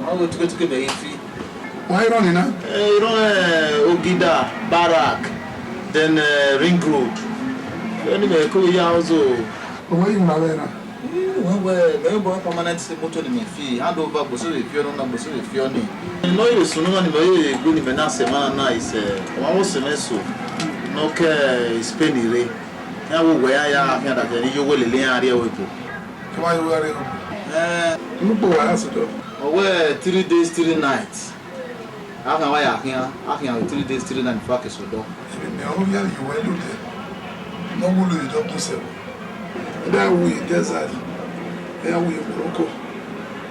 Màá wo tíkẹ́tíkẹ́ bẹ̀ yìí fi. Wọ́n á rọ̀ nínú. Ẹ, irọ́, ẹ, Ogida, Barrack, then, ẹ, Ring Road. Ẹni mẹ kó ya ọzọ. Owó yìí múra bẹ́ẹ̀ náà. Wẹ, wẹ, mẹ bọ permanent motor ni mẹ fi, hand over gbèsè vbe fi ọnọ na, gbèsè vbe fi ọnọ. Nọ ire sunu na ni mẹ ye gbe ni mẹ na sẹ ma na is, ẹ, ọmwa wo sẹ mẹ so. Nọ kẹ Spain re. Ya wo wẹ ya ya khian da kẹ ni yo wẹ lele iran rrie ẹvbo ebo. Kẹ ma yo wẹ rrie ẹvbo ebo. Ẹ, unu kpo wa ya sẹ dọ. Ọ wẹ three days, three nights. A khian wa ya khian, a khian three days, three nights before a ke sẹ odọ. Emwi ne ọ rhie ye uwẹ lele, ne ọ wu lele dọ bun sẹ vbe. Ọ ya wu ye desert, ọ ya wu ye Morocco,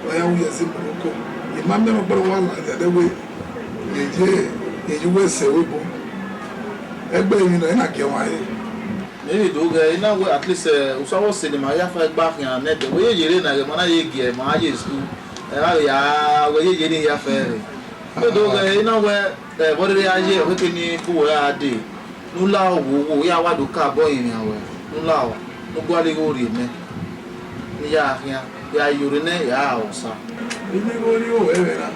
ọ ya wu ye ẹzẹ Morocco. I ma miẹn ọkpẹn wa ladian ẹdẹ wẹ, ye ye, ye ye uwẹ sẹ vbe ebo. Ẹgbẹe emwi nọ, ena gie ọmwa re. Mẹ vbe do ghẹ, I na wẹ at least, eh, usa vbe ọse ne ima ya fa ẹgba khian nẹdẹ, wẹ ye ye rre na, ghẹ ma na ye gie, ma ye school. Ẹ gha ghi ya, wẹ ye ye ni ya fẹ rre. Mẹ do ghẹ, I na wẹ, eh, vbe ọ rre a ye, ọ khẹke ni bu wẹ a dee. Ne u la wo wo, ya wa do ka obọ rinmwian wẹ. Ne u la o, ne u gualọ igho rhie mẹ. Ne I ya khian, ya ye orre nẹ, ya ha osa. Ivbi igho rhie owẹ vbe na.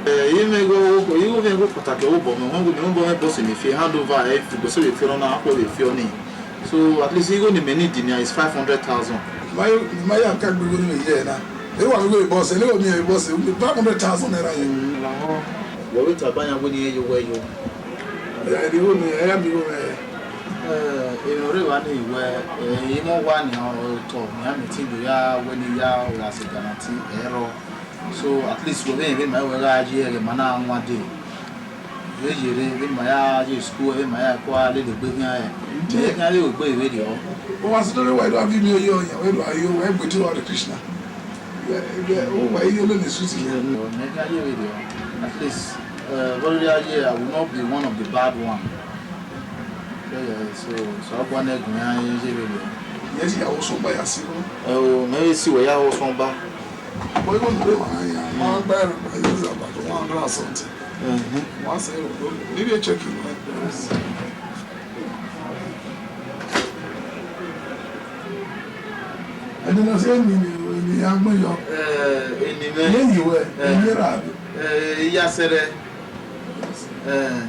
Eh, I mwẹ igho, igho mwẹ igho kpataki ọvbokhan, mẹ wan gu mẹ obọ mwẹ boss ni fi hand over, eh, boss vbe fi ọnọ na, akhuẹ vbe fi ọnii. So at least igho ni mẹ need nian is five hundred thousand. Ma yo, ma ya ka gbe igho ni mẹ ye na. E wa igho boss, e igho ni boss, five hundred thousand naira ye. Wẹ vbe taba yan wẹ ne irẹn ye owẹ yo. Ya, ẹ, igho ni, ẹ, ya miẹn igho mwẹ. Eh, emwi ne ọ rre evba nii wẹ, eh, emọ owa ni otọ, ne iran meeting do ya wẹ ne I ya gha sẹ guarantee, ẹ i rrọọ. So at least wẹ vbe rẹn vbe ma wẹ gha ye ẹghẹ ma na wan dee. Vbe ye rre, vbe ma ya ye school, vbe ma ya kua lele egbe khian rẹ. Mẹ khian lele egbe vberriọ. Ọ wa sẹ ne wa do a viọ imi oyo, ya wẹ do a yo, wẹ gbe to Hare Krishna. Wẹ, wẹ, o wa ye lele suit ye. Mẹ khian ye vberriọ. At least, uh, vbe ọ rhirhi a ye, I will not be one of the bad one. Yeah, yeah, so, so a gua nẹ gun ya ye vberriọ. Yes, ya wo sọmba ya si. Ẹ o, mẹ vbe si wẹ ya wo sọmba. But even the way I am, I buy, I use about one hundred and something. Mm-hmm. Once a year, maybe a check in. Ẹdẹ na sẹ eni ni, eni agbọn yọ. Eh, eni mwẹ. Eni wẹ, eh, eni ra bi. Eh, iya sẹrẹ. Eh.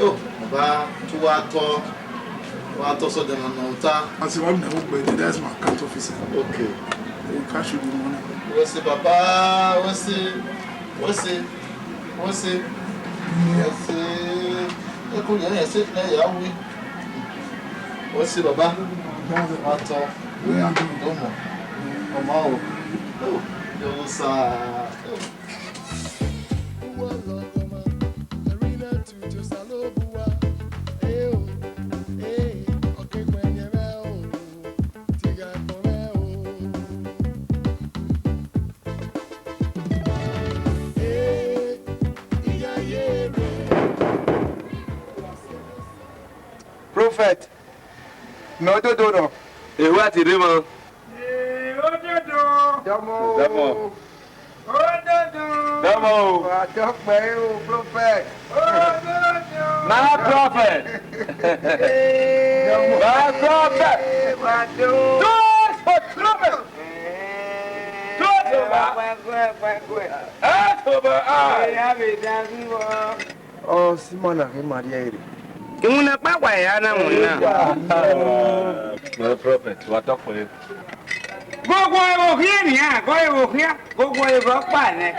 Oh, baba, tu wa tọ. Wa tọ sọdẹ na nọ ta. Asi wa mi na wo gbe, that's my account officer. Okay. We cash you the money. Wẹ sẹ baba, wẹ sẹ, wẹ sẹ, wẹ sẹ, wẹ sẹ. Eko yẹn, wẹ sẹ, ẹ ya wi. Wẹ sẹ baba. Wa tọ. Wẹ ya do. Ọmọ. Ọmọ o. Oh, yo sa. Prophet, mẹ ododo nọ. Ehu a ti rre mwa. Ee, ododo. Dọmọ. Dọmọ. Ododo. Dọmọ o. Wa dọkpẹ o, prophet. Ododo. My prophet. Ee, My prophet. Wa do. Do it for prophet. Ee, Do it for wa, wa, wa, wa, wa. Ask for my eye. Ee, a vbe da ghi wọ. Ọ si ima na ghe ima rhie ẹre. Iwinna ọkpa wa ya na mu na. My prophet, wa tọ kpẹre. Gogo ẹvbo khian nian, gogo ẹvbo khian, gogo ẹvbo ọkpa nẹ.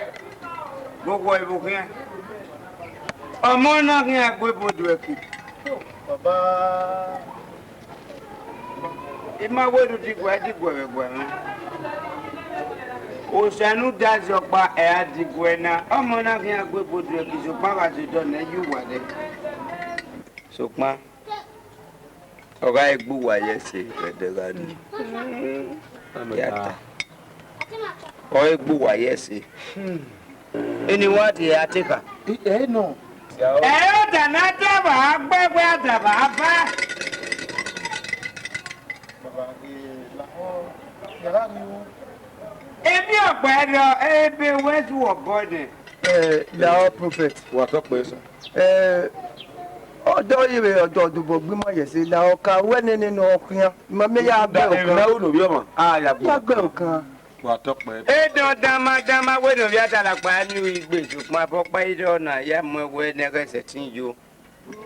Gogo ẹvbo khian. Ọmọ na khian gbe bodo ẹki. Baba. I ma wẹ ne u diguẹ, diguẹ vbe ẹguae mwẹ. Osa ne u da zẹ ọkpa, ẹ a diguẹ na. Ọmọ na khian gbe bodo ẹki, sokpan gha zẹ odọ nẹ, ye uwa dẹ. Sokpan, ọ gha gbe uwa ye ẹse, ẹdẹ gha ni. Ya ta. Ọ gha gbe uwa ye ẹse. Eni wa tie a te kha. Ẹ nọ. Ẹ i re ọdana daba gbe wẹ adaba ba. Baba, eh, lahọ, yara ni o. Emwi ọgba ẹrọ ebe wẹ zu ọbọ nẹ. Eh, lahọ prophet. Wa tọ kpẹre sir. Eh, ọdọ ivbe ọdọ ọdobọ gbe ima ye ẹse lahọ ka wẹ nene ne ọ khian. Ima miẹn ya gbe ọkan. Emwi na ru ne ovbi ọmwa, a ya gbe. Ya gbe ọkan. Wa tọ kpẹre. Edọn dama dama wẹ ne ovbi atalakpa ni ru igbe, sokpan abọ ọkpa i rrọọ na ya mu ẹwẹ ne ẹghẹ sẹtin yo.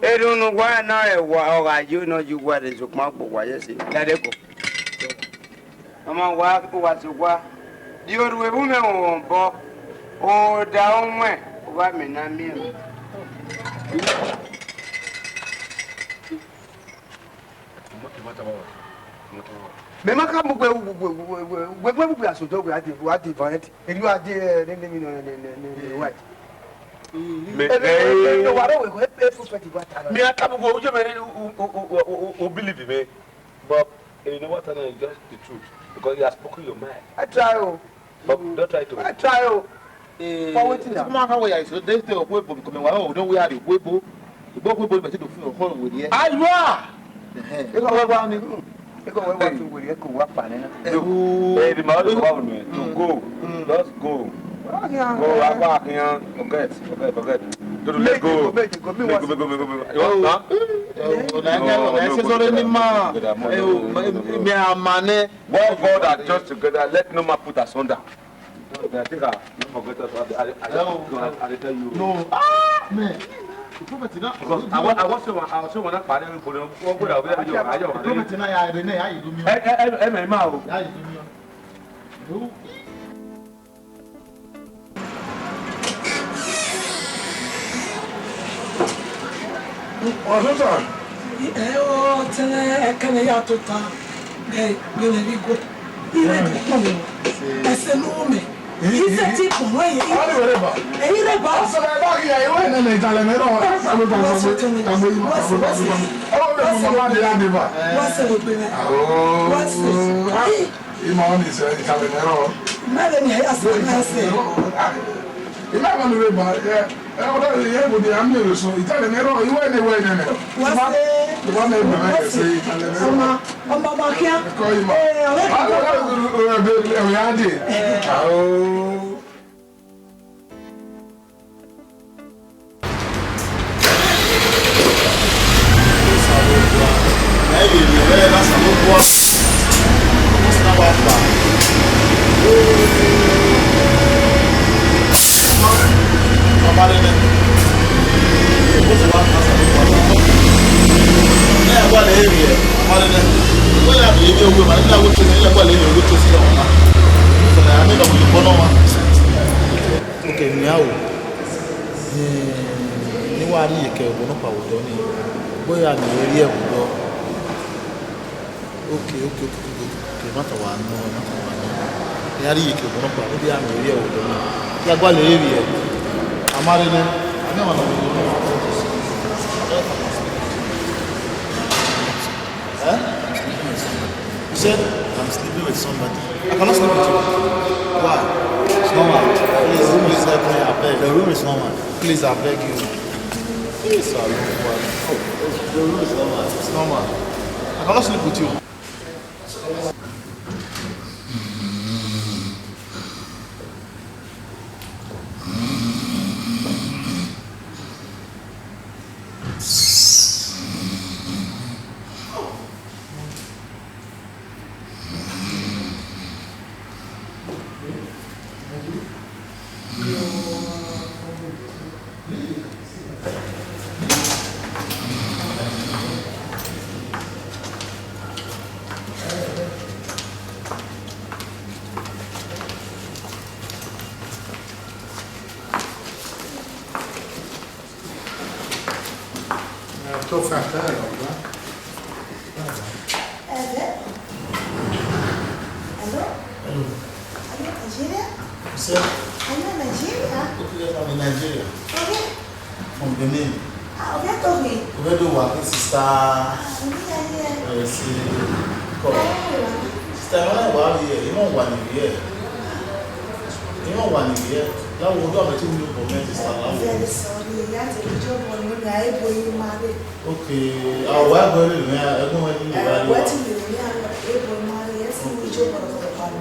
Erhunmwu uwa na ẹwa ọ gha yo ne ọ ye uwa rre, sokpan ọ gbe uwa ye ẹse. Ya dẹ ko. Ọmọ wa, uwa sẹ owa. Rhie orhu vbe umwẹ vbe obọ. Oda ọnwẹn, u gha mẹ ne a miẹn mwẹ. Mẹ ma ka mu wẹ, wẹ, wẹ, wẹ, wẹ, wẹ, wẹ, wẹ, a sẹ odọ wẹ, a de, a de event. Erriọ a de, eh, ne, ne, ne, ne, ne, ne, ne, white. Mẹ, eh, eh, eh, wa rọ wẹ, wẹ, eh, prophet wa ta na. Me, I tell you, you, you, you, you, you, you believe me. But, eh, you know what, I know is just the truth. Because you have spoken your mind. I try o. But don't try to. I try o. Eh, for wetin na? Come on, how are you? So they stay up with Bobby, come on, oh, don't we have the Weibo? The Bobby, Weibo, but you don't feel home with you. Aywa! Ẹhẹn. Eko wẹ wa ni, eko wẹ wa tu wẹ, eko wa pa nẹ na. Eh, the man wey wa unu to go, just go. Go, akpa akhian, forget, forget, forget. Don't let go. Go, go, go, go, go. You want, huh? Eh, o, na, na, na, ese sọrọ ni ma. Eh, o, me, me, me, amane. What God has joined together, let no man put asunder. I think I, I forget that. I, I, I, I, I tell you. No. Ah, man. The prophet now. Because I wa, I was saying, I was saying, when I party, everybody, what, what, what, what, what, what, the prophet now, yeah, I don't know how you do me. Eh, eh, eh, eh, man, ma o. How you do me? No. Ọtụtụ. Ee, ọ tẹnẹ ẹkẹnẹ ya tota. Ẹ, gbẹlẹ ni go. Ire de kpọ mẹ. Ẹsẹ nu mẹ. Ise ti kpọ wẹ ye. Ọ ni wẹrẹ ba. Ẹ, ire ba. Ọsọ ẹ ba ghi ya, iwẹ nene italẹ mẹ rọ. Tagbe, tagbe, tagbe, tagbe. Ọ wẹ mama de ya de ba. Wá sẹ wẹ gbẹlẹ. Wá sẹ. Ima ọnii sẹ, italẹ mẹ rọ. Mẹ vbe miẹn ya sẹ, mẹ sẹ. Ima ọnii vbe ba, ẹ, ẹ, ọ da ye, ye, body, a miẹn vbe sọ, italẹ mẹ rọ, iwẹ ne, iwẹ ne, ne. Wa sẹ. Wa ne, wa ne, sẹ, italẹ mẹ rọ. Ọma, ọma, ọma khian. Kọ ima. Ẹ, ọmọ, a, ọmọ, a, ọmọ, a, ọmọ, a, de. Ao. Ye owe ma, ila wo tse ne, ila gba le ye owe tse si ọmwa. So, na me nọ obo nọ wa. Okay, mi a wo. Eh, ne wa rhie iyeke obo nọkpa vbe odọ nii. Wẹ ya miẹn erriẹ vbe odọ. Okay, okay, okay, okay, okay. Okay, ma ta wa nọ, ma ta wa nọ. Ne a rhie iyeke obo nọkpa, ne a miẹn erriẹ vbe odọ nii. Ya gba le erriẹ. A ma rre nẹ. A miẹn ọmwa nọ vbe odọ nii. Eh? You said? I'm sleeping with somebody. I cannot sleep with you. Why? It's normal. Please, please help me, I beg. The room is normal. Please, I beg you. Please, I beg you. Oh, the room is normal. It's normal. I cannot sleep with you. Hello? Hello? Hello? Are you Nigeria? Sir? Are you Nigeria? Okay, yes, I'm in Nigeria. Okay. From Benin. Ah, okay, told me. Where do you work, sister? Ah, me, I hear. Eh, see. Come. Oh. Sister, I don't know why you here. You don't want to be here. You don't want to be here. That would do a better new government, sister. Very sorry. You have to be your one. You are able to marry. Okay, ah, wẹ gu ẹre mwẹ, ẹgun mwẹ ni wẹ gu ẹre. Wẹ ti lele mwẹ aro, ebo ma re, ẹ ti mu ijo bọrọ bọrọ pa nu.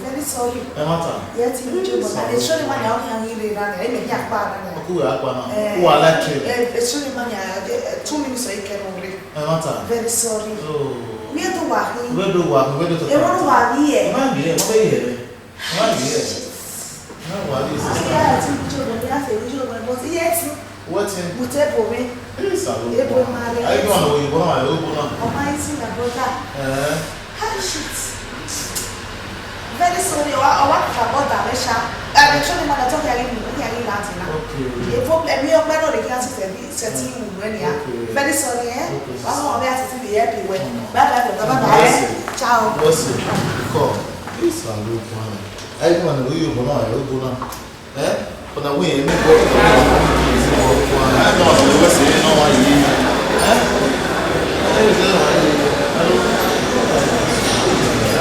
Very sorry. Ẹ ma ta. Ẹ ti mu ijo bọrọ. Ẹ sorry ma ya, ọ kan ghi re na, ẹ mẹ ya kpa na. Ọkọ wẹ akpa na. Who I like him. Ẹ sorry ma ya, two minutes ọ kẹ no re. Ẹ ma ta. Very sorry. Oh. Mi do wa hi. Wẹ do wa, wẹ do ta. Ẹ wa wa hi ẹ. Ma bi ẹ, ma bi ẹ. Why you here? No worry, sister. Yeah, I think you know, I say you know, but yet, what thing? But ebo me. Please, I will. Ebo ma re. I don't know you gonna, I will go now. Oh, my, see my brother. Eh? How shit. Very sorry. Wa, wa ka bother me sha. I dey try to talk here in, here in Latin now. Okay. Ebo, let me open all the classes and be setting you when you are. Okay. Very sorry, eh? Okay. Wa mo be at the happy way. Bye bye, bye bye. Ciao. Bless you. Come. This one look fine. Ayi ma na oyi obo na, ayi obo na. Eh? Ọna wẹ ẹ mẹ bọ. Ayi ma na oyi wẹ sẹ nọ wa yi. Eh? Ayi wẹ sẹ nọ wa yi. Hello.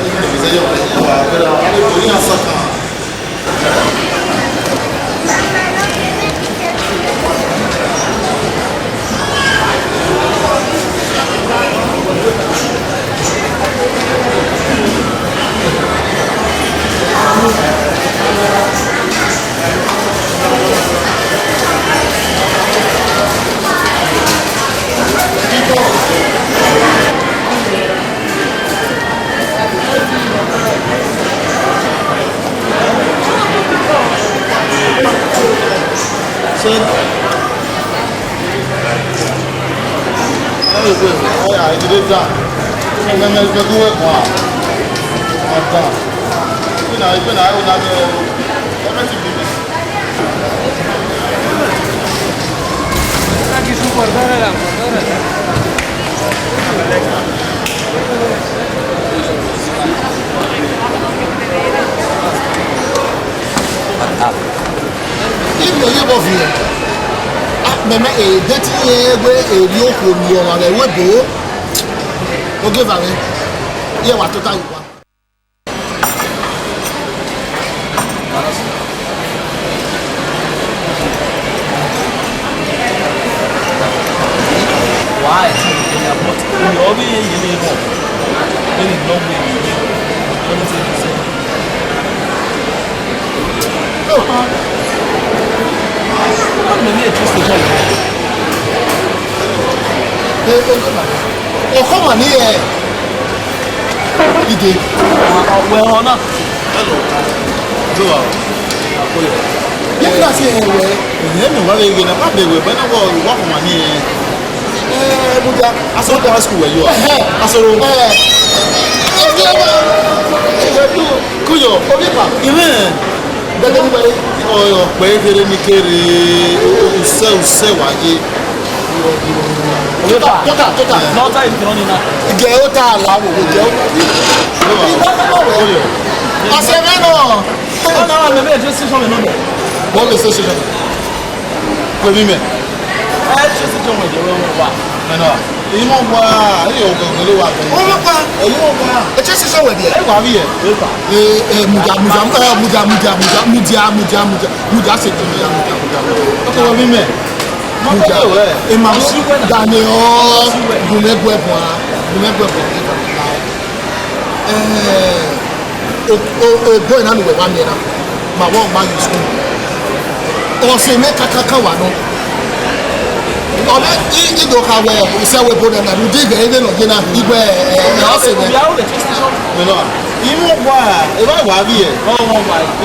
Ayi wẹ sẹ nọ wa yi. Wa bẹrẹ wa. Ayi wẹ sẹ nọ wa yi. Ivbi oye vbọ viẹ? Ah, mẹmẹ, eh, de te irẹn wẹ erriọ okhuo miẹn ọmwa vbe ẹvbo ebo. Ogieva mwẹ, iran wa tota ye owa. Why? But you always, you know, when you know me, you know, when you say, you say, no. What do you mean, just the time? Ọkọ ma ni ẹ. Ide. Wẹ họn na. Hello. Joa. Ye class ẹ wẹ. Ẹ mi wa ghe na, ba de wẹ, ba na wa wa ma ni ẹ. Eh, Mudia, asoro primary school wẹ yo. Eh. Asoro. Eh. Kuyo, Obipa. Ime. Gẹgẹ ni wẹẹ, ọ, ọkpẹ kere ni kere, usẹ, usẹ wa ye. Tota, tota, tota. Nọ ta isi nọ ni na. Gẹ ota la wo, gẹ ota. Ọsẹ mẹ nọ. Ọ na wa mẹ, mẹ, registration mẹ nọ. What registration? Wẹ mi mẹ. Ẹ, registration mẹ, wẹ wa. Mẹ nọ. Imọ wa, ẹ yọ gẹgẹ ló wa bẹ. Ọmọ pa. Ẹ yọ wa. Ẹ registration wẹ bi ẹ. Ẹ wa bi ẹ. Ẹ, ẹ, mudia, mudia, ẹ, mudia, mudia, mudia, mudia, mudia, mudia, mudia, se mudia, mudia, mudia, mudia. Ọkọ wẹ mi mẹ. Mudia. Ẹ ma si wẹ na. Daniel, gumẹ gbẹ bua, gumẹ gbẹ bua. Ẹ, o, o, o boy na ne uwẹ wa miẹn na, ma wẹ ọ ma ye school. Ọse mwẹ kakaka wa nọ. Ọ vbe i, i do kha wẹ, isẹ wẹ bo nẹ na, rhunmwuda ighẹ vbene ọ ye na, ighẹ, ẹ, ẹ, ọse mwẹ. Mẹ nọ, imọ wa, evba wa vbiẹ.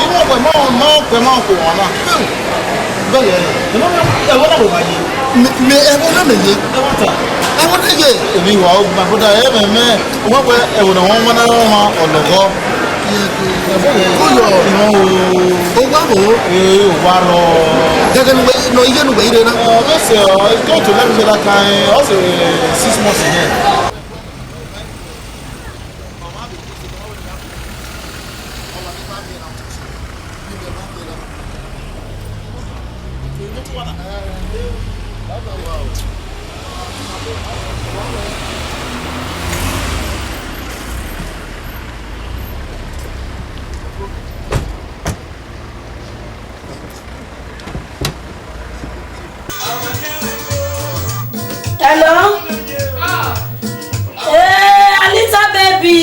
Imọ wa, ma, ma, ma, ma, ma, ma, ma, ma, Bẹgẹ, ẹvbo na wẹ wa ye? Mẹ, mẹ, ẹvbo na mẹ ye. Ẹvbo ta? Ẹvbo na ye. Emwi wa, my brother, ẹ mẹ mẹ, wẹ wẹ ẹvbo na wọn wọn na wọn ọlọghọ. Kuyọ. Irọn o. Owa bo. Ee, owa rọ. Gẹgẹ ne uwẹ, nọ iye ne uwẹ ire na. Ọ, bẹsẹ, ọ, it's going to let me say that kind, ọ sẹ six months again. Hello? Hey, Alita baby!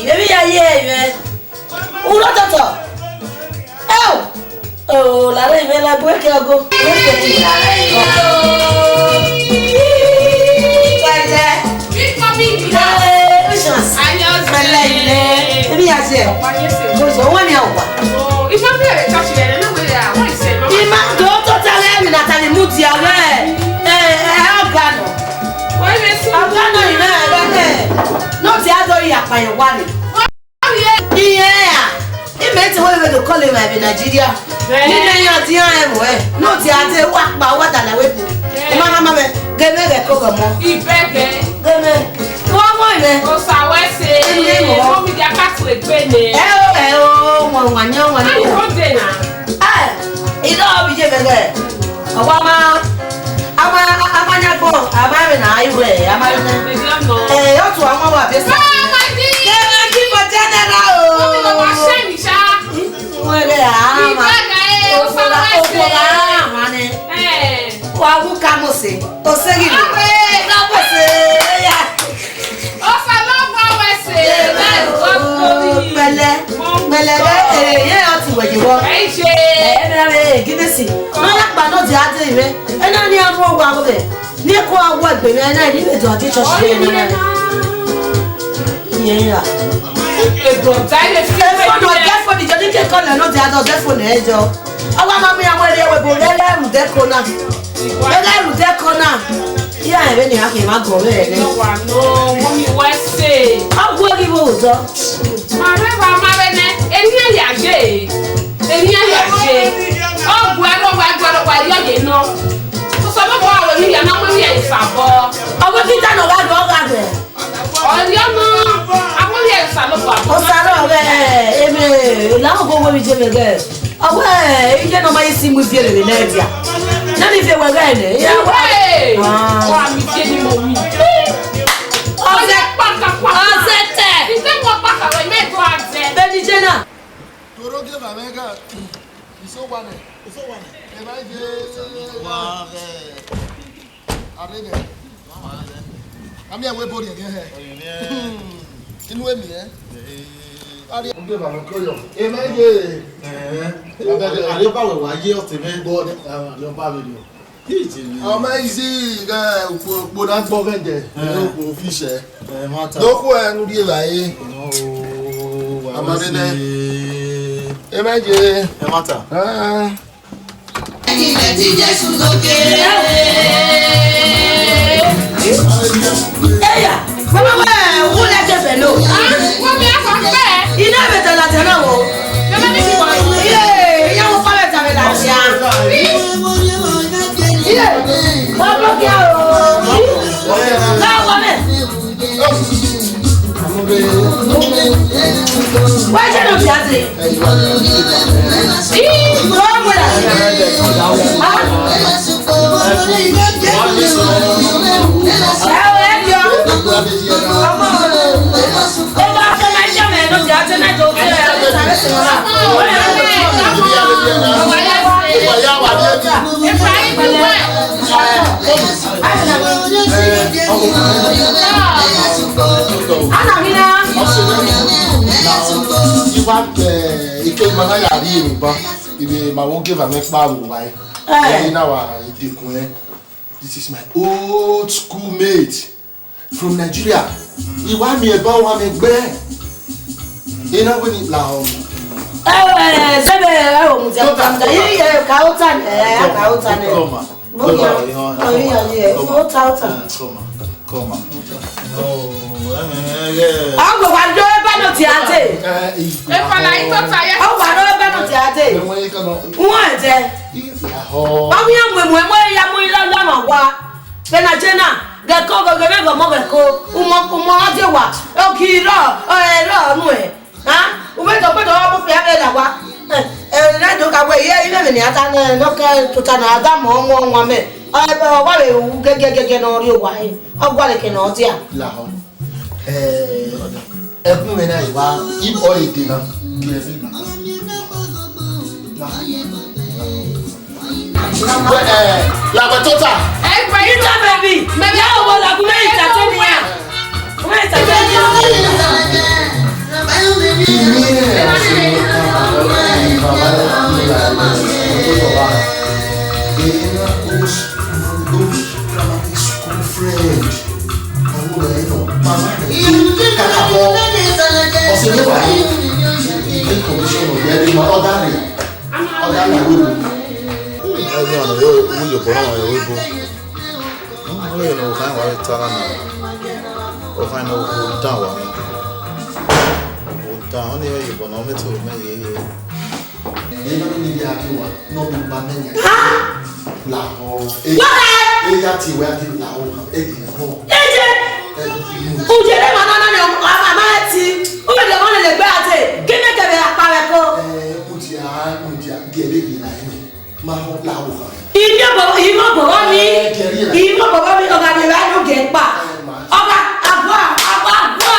Baby, ya ye ẹre. Uro toto. Oh! Oh, la re ime la gbe ke ogo. Pẹlẹ. Big mommy, big house. Hey, Patience. Pẹlẹ ilẹ. Èmi ya jẹ. Mo sọ wọn ni a wà. Oh, if I'm here, touch me, I don't know where they are. What is it? Ima do to tell me that I need to. Eh, eh, ọga nọ. Why you say? Ọga nọ ina ebe. No ti a do ya pa yo wani. Iye a. Ime ti we we do call him ebe Nigeria. Ni me yo ti an e mo e. No ti a de wa pa wa da la we. Ima ha ma me. Gẹmẹ ghe ko gọmọ. Ibẹgẹ. Gẹmẹ. Wọ́n mọ̀ ibẹ̀. Osa wẹ se. Ẹnu yẹn mọ̀. Wọ́n mi di akátì lè gbé ni. Ẹ o, ẹ o, wọn wà ní ọwọ́ ní. Ayé kò dé nà. Ẹ, iná ọbì yé bẹ̀rẹ̀. Ọwọ́ a máa, a máa, a máa nyá gbọ́n, a máa rìn náà ayé wẹ̀, a máa rìn náà. Ẹ, yóò tún àwọn ọmọ àbí ẹsẹ̀. Ẹ, ẹ, kí mo jẹ́ nẹ́ra o. Wọ́n mi lọ wá ṣẹ́ mi ṣá. Wọ́n rẹ̀ á máa. Ìgbà náà ẹ, osa wẹ se. Òfòlà, òfòlà á máa ní. Ẹ. Wa wu ka Mose. Oseghi. Awe. Ka Mose. Ya. Osa lọ gba wẹ se. Pẹlẹ. Pẹlẹ bẹ, eh, ye ọ ti wẹ ye wọ. Ẹ ṣe. Eh, ẹ na re, eh, Guinness. No ya kpa no di ade re. Ẹ na ni a ru owa wẹ. Ni ko a wọ egbe re, ẹ na ni be do di church re na. Iye ya. Egbon ta ile fi. Egbon no de fo ni jọ ni ke kọlẹ no de adọ de fo nẹ jọ. Ọwa ma mi àwọn ere ẹwẹ bo rẹ lẹrù dẹko na. Rẹ lẹrù dẹko na. Iya ẹvẹ ni a ke ma gọ rẹ rẹ. No wa no, mo mi wẹ se. Ọgwẹ ghi vbo zọ. Ma rẹ va ma vẹ nẹ, eni ya ya ye. Eni ya ya ye. Ọgwẹ ro wa gbe ro wa yọ ye nọ. Sọsọ mo wa wẹ ni ya na mo mi e sabọ. Ọgwẹ ti ta no gha do gha rẹ. Ọyọmọ, amọye Osanobua. Osanobua, eme, la ogo wo mi je me ge. Ọwẹ, iye nọ ma yi si mu ivie rere ne dia. Na ni vie wẹ ghe ne. Ya wa. Wa mi je ni mo mi. Ọzẹ paka paka. Ọzẹ tẹ. Ise mo paka wẹ me do azẹ. Beni Jena. Toro ge va mẹ ga. Iso wa nẹ. Iso wa nẹ. Ẹ ma je. Wa nẹ. Arre nẹ. Ami ẹwe bo rhiẹnrhiẹn hẹ. Inu emi ẹ. Arre. Oge ba ko yo. Eme ye. Eh. Arre ba we wa ye ọtẹn mẹ. But, ah, arre ba we yo. Ọmọ izi ga ukpo na gbọ gẹdẹ. Ukpo fi sẹ. Ẹ ma ta. Loko ẹ nu die ba ye. Ama de nẹ. Ẹ ma je. Ẹ ma ta. Ah. Ilẹ̀ tí Jésù lókè. Eya, mama wẹ, wo lẹ ke bẹ lo? Iwa ke ike ma na ya ri eba, ibe ma wo give am ekpa ru wa. Eh, na wa idekun. This is my old schoolmate from Nigeria. Iwa mi eba wa mi gbe. Ina we ni la ho. Eh, sebe, eh, o mu dia. Tota, tota. Iye ka ota ne, eh, ka ota ne. Come on. Come on. Oyi, oyi, oyi, ota, ota. Come on. Come on. Oh, eh, eh, yeah. Agbo wa do eba no ti ade. Efa na itota ye. Agbo wa do eba no ti ade. Wọ́n jẹ. Ọmọ ya mu emu emu ya mu ila la ma wa. Vbe na je na, ghe ko ghe ghe vbe ọmọ ghe ko. Umọ umọ wa je wa. Oki rọ, ẹ rọ nu ẹ. Ha? Uwẹ dọ gbẹdọ wa bu fia vbe la wa. Ẹ, ẹ, na do ka wẹ, iye, iye vbe ne a ta nẹ, nọ kẹ tota na, a da mọ, mọ, mọ mẹ. Ọ, ẹ, ọ, wa vbe ru gẹgẹgẹgẹ ne ọ rrie owa hẹ. Ọ gualọ ke ne ọ dia. Lahọ. Ẹ, ẹkun mwẹ na, I wa, I, ọ, ede na. Wẹ, ẹ, la wẹ tota. Ita baby. Mẹ ya wo la gu mẹ ita te ni ya. Gu mẹ ita te ni ya. School friend. Kaka bọ, ọsẹ ne wa yi, I take commission of the other man, other man wey go. Everyone, we, we, you go on, we go. Hmm, we know kind of talent now. We find out who down, wa. Who down? Only you go on, me too, me, yeah, yeah. Ena ne I ya ke wa, ne ọ do gba mẹ yan. Lahọ. E, e ya tie wẹ a te lahọ, e ghi lahọ. Eje. Uje ne ma nọ na ne a ma ti. U vbe de ọmọ ne lele egbe a te. Ke mẹ kẹvbe akpa vbe ẹko. Eh, mudia, mudia, gie vbe ghi na ene. Ma họn lahọ kha. Ivbi ọbọ, ivbi ọbọ ni. Eh, gie vbe na. Ivbi ọbọ ni, ọ gha rhie evba ne ogie kpa. Eh, ma. Ọ gha, agua, agua, agua,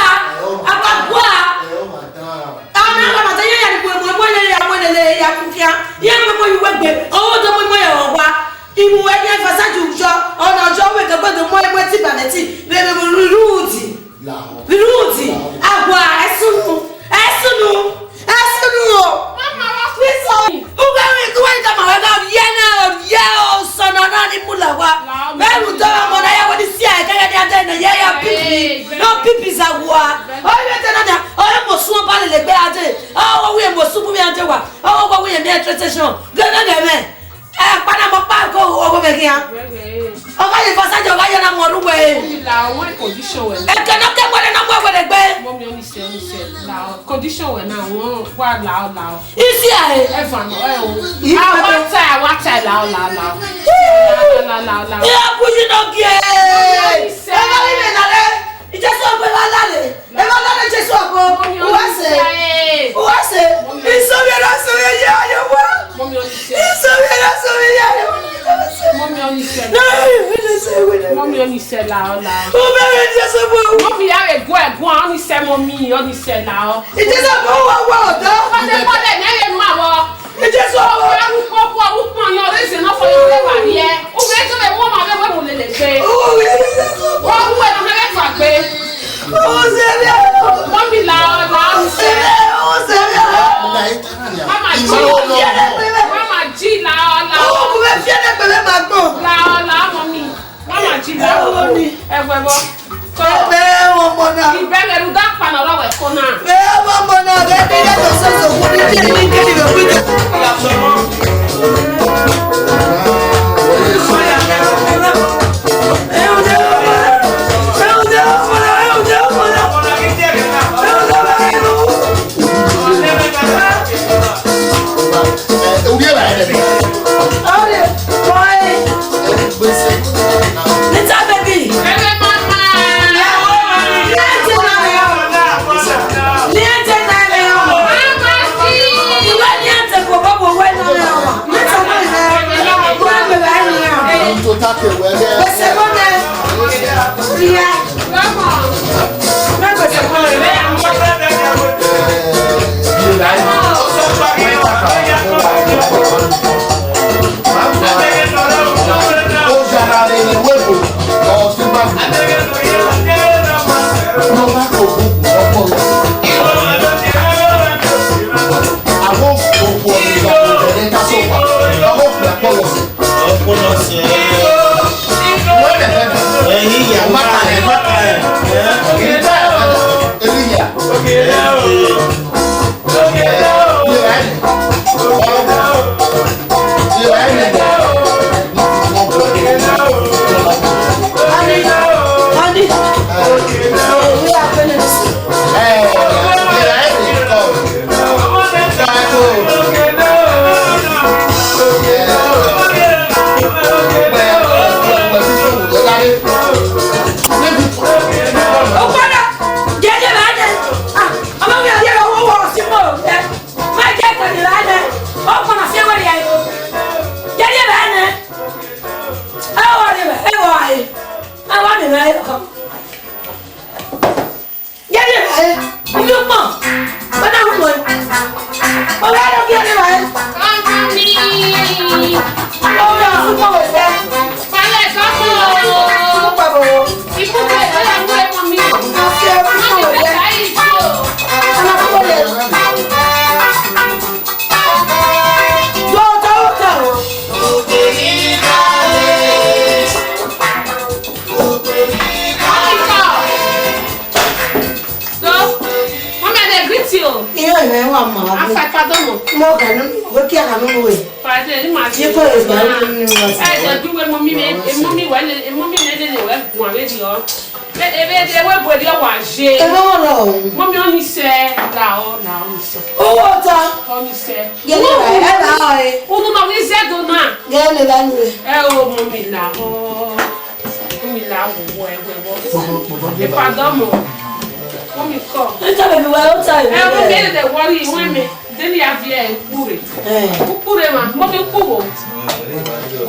agua. Eh, ọ ma dan. Ana na ma ta ye ya ni mu mu mu ye ya mu lele ya ku kia. Ye mu mu yu wegbe. O do mu mu ye owa. Imu we ye fasa ju jo. Ona jo we ke gbe do mu mu ti ba meti. Be be mu rude. Lahọ. Rude. Lahọ. Agua esunu. Esunu. Esunu. Mama, what is so? Uga we ku we ka ma we ga ye na ye o so na na ni mu la wa. Lahọ. Be mu do mo na ya we ni si a ke ni ade na ye ya pipi. Hey, no pipi za wa. O ye te na na. O ye mo suo ba lele egbe a te. Ọ wẹ wẹ mo subu mi ante wa. Ọ wẹ wẹ mi translation. Gẹmẹ gẹmẹ. Ẹ padà mọ pa ko ọwọ mẹ khian. Ọ gha ye fasa jọ, ọ gha ye na mu ọrhu wẹ. Mummy, la wẹ condition wẹ. Ẹ kẹ nọ kẹ wẹrẹ na mu ẹwẹrẹ gbe. Mummy, ọnise, ọnise, la condition wẹ na wọn wa la ọ la ọ. Isi a e. Ẹ fa nọ ẹ o. Awa ta, awa ta la ọ la ọ la ọ. La la la la. Ẹ ku yi nọ gie. Ẹ ma ri mẹ na rẹ. Jesu ọgbe wa la rẹ. Eva lare Jesu ọkọ, uwa se, uwa se, isọvie na sọvie ye aye wa. Isọvie na sọvie ye aye wa. Mummy, ọnise. Na, wele se, wele. Mummy, ọnise la ọ la. Obere Jesu bo. Mummy, ya vbe guẹ guan, ọnise, mummy, ọnise la ọ. Jesu ọkọ wa wa ọdọ. Pate pate ne ye ma vbọ. Jesu ọkọ. Ọkọ ọkọ ọkọ ọkọ yan ọdọ ise na fọ ye wa ye. Ube to be mo ma be we mo lele gbe. Obere Jesu ọkọ. Wa wu ẹ na me fa gbe. Mummy la ọ la ọ. Mama ji la ọ la ọ. La ọ la mummy. Mama ji la ọ. Ẹgbẹ bọ. Ìbẹ̀rẹ̀ ló dá pa lọ́rọ̀ wẹ̀ kó náà. Little baby. Ẹgbẹ́ mama. Little baby. Little baby. Ọkpọna, gẹdẹ vbe nẹ. Ah, ọmọ mi, a ye vbe wo wo si mo, eh. Ma je ko ni vbe nẹ. Ọkpọna fi ẹwẹ rhie. Gẹdẹ vbe nẹ. Ẹ wa rhie vbe, ẹ wa rhie. Ẹ wa rhie vbe. Gẹdẹ vbe, iye ukpọn, ọ na hu wẹ. Ọ gha rọ gẹdẹ vbe. Ọmọ mi. Ọ gha hu wẹ sẹ. Pale kọkọ. Ukpọn bọ. Ikú kẹkẹ ya wẹ mọ mi. Ọ fi ukpọn wẹ sẹ. Ọ na hu wẹ. Yo, yo, yo. So, mommy, I dey greet you. Iyo, ẹ wa ma. Afa, pardon mo. Mo kanu, we kia kanu we. Pardon, ni ma. Ye ko e ba ni wa. Ẹ jẹ du we mommy me, e mommy wa le, e mommy me le le we gun ave di o. Ebe de we bo di o wa je. Ebe ọrọ. Mommy, ọ ni sẹ, la ọ, la ọ ni sẹ. Owó ta. Ọ ni sẹ. Gẹlẹ ra, ẹ ra ọ e. Unu nọ ni zẹ do na. Gẹlẹ ra ni. Ẹ o, mommy, la ọ. Mommy, la ọ, wọ, ẹ wẹ wọ. Ẹ pardon mo. Mommy, come. Ẹ ta bẹbẹ wa, ọ ta. Ẹ, mommy, ẹ de worry, wẹ mẹ. Deni ya viẹ ukpurre. Eh. Ukpurre ma, mo fi ukpurre.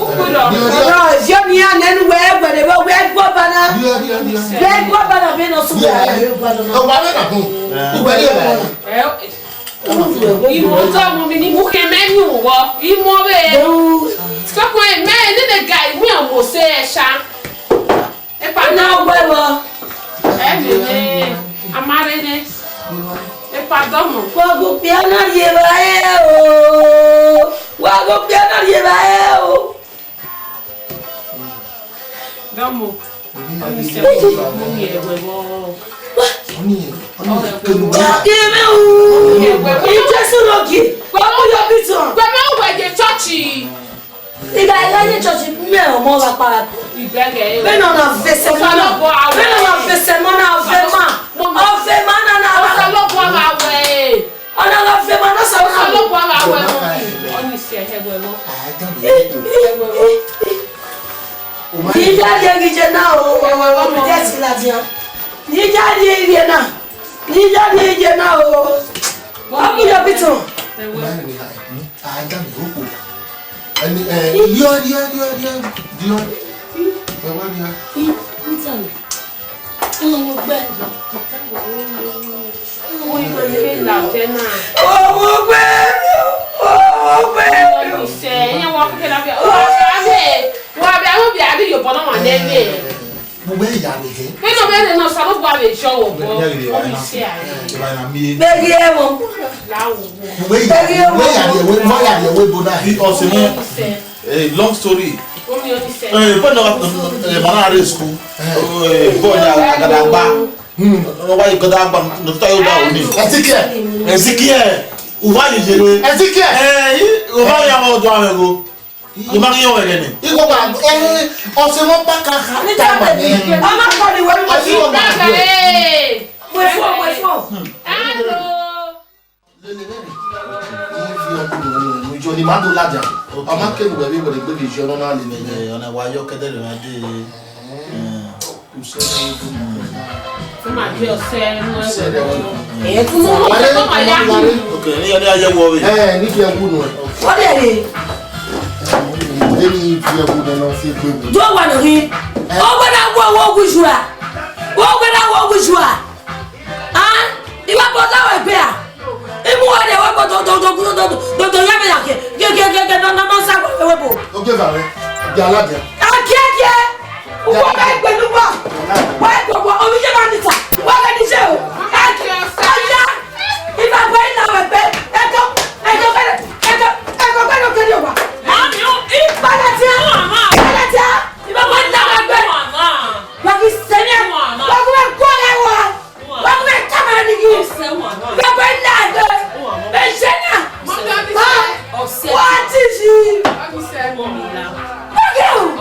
Ukpurre. Ọ̀rọ̀ ìfẹ́ mi á nẹnu wẹ ẹgbẹ̀rẹ̀ wẹ wẹ gbọ́ bana. Wẹ gbọ́ bana bí ẹnà sùn wẹ ẹgbẹ̀rẹ̀ gbọ́ bana. Ọwọ́ rẹ̀ nà kún. Ìgbà yẹn nà. Ẹ, ìmọ̀ tó ọmọ mi ni mo kẹ mẹ́nu wọ. Ìmọ̀ rẹ̀. Tọkọ ẹ̀ mẹ́ ẹ̀ nínú ẹ̀gá ìwé ọ̀mọ̀ ṣe ẹ̀ ṣá. Epa na wẹ vbọ. Ẹ nene, a ma rere. Epa dọmọ. Wa gu okpia na rhie evbare o. Wa gu okpia na rhie evbare o. Dọmọ. Ọni sẹ ọni ẹwẹ vbọ. Ọni ẹwẹ vbọ. Jesu lọ gie. Wa mu yọ bitan. Wẹ ma wẹ ye church. Iba ẹgha ye church mẹ ọmọ gha kpara. Iba ẹgha ye. Bẹ́ẹ̀ ni ọ̀nà fẹsẹ̀ mọ́ náà. Ọ̀sán ló bọ́ àwẹ̀. Bẹ́ẹ̀ ni ọ̀nà fẹsẹ̀ mọ́ náà, ọ̀fẹ́ ma. Ọ̀fẹ́ ma náà náà. Ọ̀sán ló bọ́ àwẹ̀. Ọ̀nà ọ̀fẹ́ ma náà sọ̀rọ̀. Ọ̀sán ló bọ́ àwẹ̀. Ọ̀nì sẹ̀ ẹ̀wẹ̀ lọ. Ní ìjà di ẹni jẹ náà o, ọmọ mi jẹ́ sí ladian. Ní ìjà di ẹni jẹ náà. Ní ìjà di ẹni jẹ náà o. Ọkùnrin ọbí tán. Ẹ̀wẹ̀. Àádọ́rin ó kò. Ẹni, ẹ, yọ, yọ, yọ, yọ, yọ. Ẹ wá ní a. Owó gbẹ. Owó gbẹ. Owó gbẹ. Ìṣe, ẹ̀yẹ́ wọn kúkẹ́ lábẹ́. Wọ́n á bẹ̀, wọ́n á bẹ̀, àwọn òbí àbí yòbọ̀ náà wà lẹ́lẹ̀. Mo bẹ ìyá mi jẹ. Bẹ́ẹ̀ náà bẹ́ẹ̀ náà sọ ló gba àwẹ̀ ìṣọ́ wọ̀ bọ́. Ọmọ ìṣe ààrẹ. Bẹ́ẹ̀ yẹ wọn. Láwùjọ. Mo bẹ ìyá mi, mo bẹ ìyá mi, mo bẹ ìyá mi, mo bẹ ìbọn náà. Ọ̀sẹ̀ mọ́. Eh, long story. Omi oníṣẹ́. Eh, bọ́ọ̀lù náà, eh, màá náà rè school. Eh, bọ́ọ̀lù náà, àgàdàgbà. Hmm. Wọ́n wáyé gọ́dá àgbà, lọ́tọ́ yóò dá òní. Ezekiel. Ezekiel. Uva yeye. Ezekiel. Eh, uva ya wọ́n ọdún àwọn ẹ̀rọ. Uva yẹ wọ́n ẹ̀rẹ́ ni. Ikọ̀ bá, eh, ọ̀sẹ̀ wọn bá ka ha. Ọmọ kọ́ ni wọ́n mọ̀ sí. Ọ̀sẹ̀ wọn bá ka ha. Wait for, wait for. Hello. Lele vbene, I viọ ẹwu ne ọ nọ, Jọni ma do ladian. Ok. Ọ ma kevbe uwẹ vbe wẹ ne egbe vbe iye ọnọ na lele vbe. Ẹ, ọna wa yọ kẹdẹrẹ na dee. Ẹ. Usẹ ne u do. Ọ ma je ọsẹ ne u do. Ẹ, tu mo. Wale, wale. Ok, ne, ne a ye wọ vbe. Ẹ, ne I viọ ẹwu nuẹn. Ọ dẹ re. Vbene I viọ ẹwu nuẹn ne ọ si egbe vbe. Jọ wa nọ ghi. Ẹ. Ọ wẹ na wọ, wọ gu jua. Ọ wẹ na wọ gu jua. Ah, I wa bọ la wẹ egbe a? I mu wẹ rhie wẹ do, do, do, ya mẹ ya ke, ke, ke, ke, ke, nọ, nọ, nọ, sa wẹ, wẹ bo. Ogieva rẹ, dia ladian. A gie, gie. Uwọ bẹ gbe nu wọ. Wẹ gbogbo, omi je ma ni ta. Wẹ ghe ni je o. A gie, a ya. I ma wẹ la wẹ egbe. Ẹko, ẹko, ẹko, ẹko, ẹko, ẹko, wa. Ami o, i. Palatia. Palatia. I ma wẹ la wẹ egbe. Wa ki sẹ mi. Wa ki wẹ gua la wa. Wa gu mẹ kamera ni ghi. Ọsẹ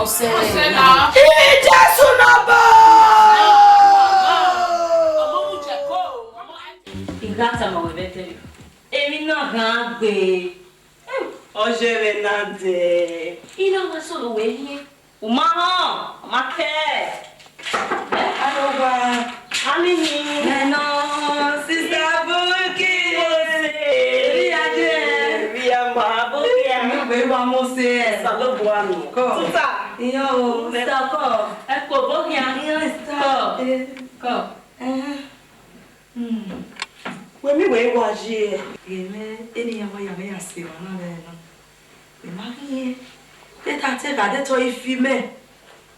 Ọsẹ. Ọsẹ na. Iye Jesu nọbọ. I gha tama wẹ vbe ẹdẹrriọ. Emwi na ghan gbe. Ọyẹ mwẹ na dẹ. I na wa solo wẹ hiẹn. U ma họn, ọ ma kẹ. Ẹ, aro wa. Ani ni. Ẹ nọ, sista Bukky. Mose. Eri a dẹ. Eri a ma Bukky a. Mi ò gbé wa Mose ẹ. Osanobua nọ. Kọ. Tuta. Iyọ o, sista kọ. Ẹ kọ bọ hian. Iyọ sista. Kọ. Kọ. Ẹhẹn. Hmm. Wẹ mi wẹ wa ye. Ghẹ mẹ, eni ya wa ya vbe ya se emwa na vbe na. Mẹ ma ghi rẹn. Te ta te gha de tọ ifi mẹ.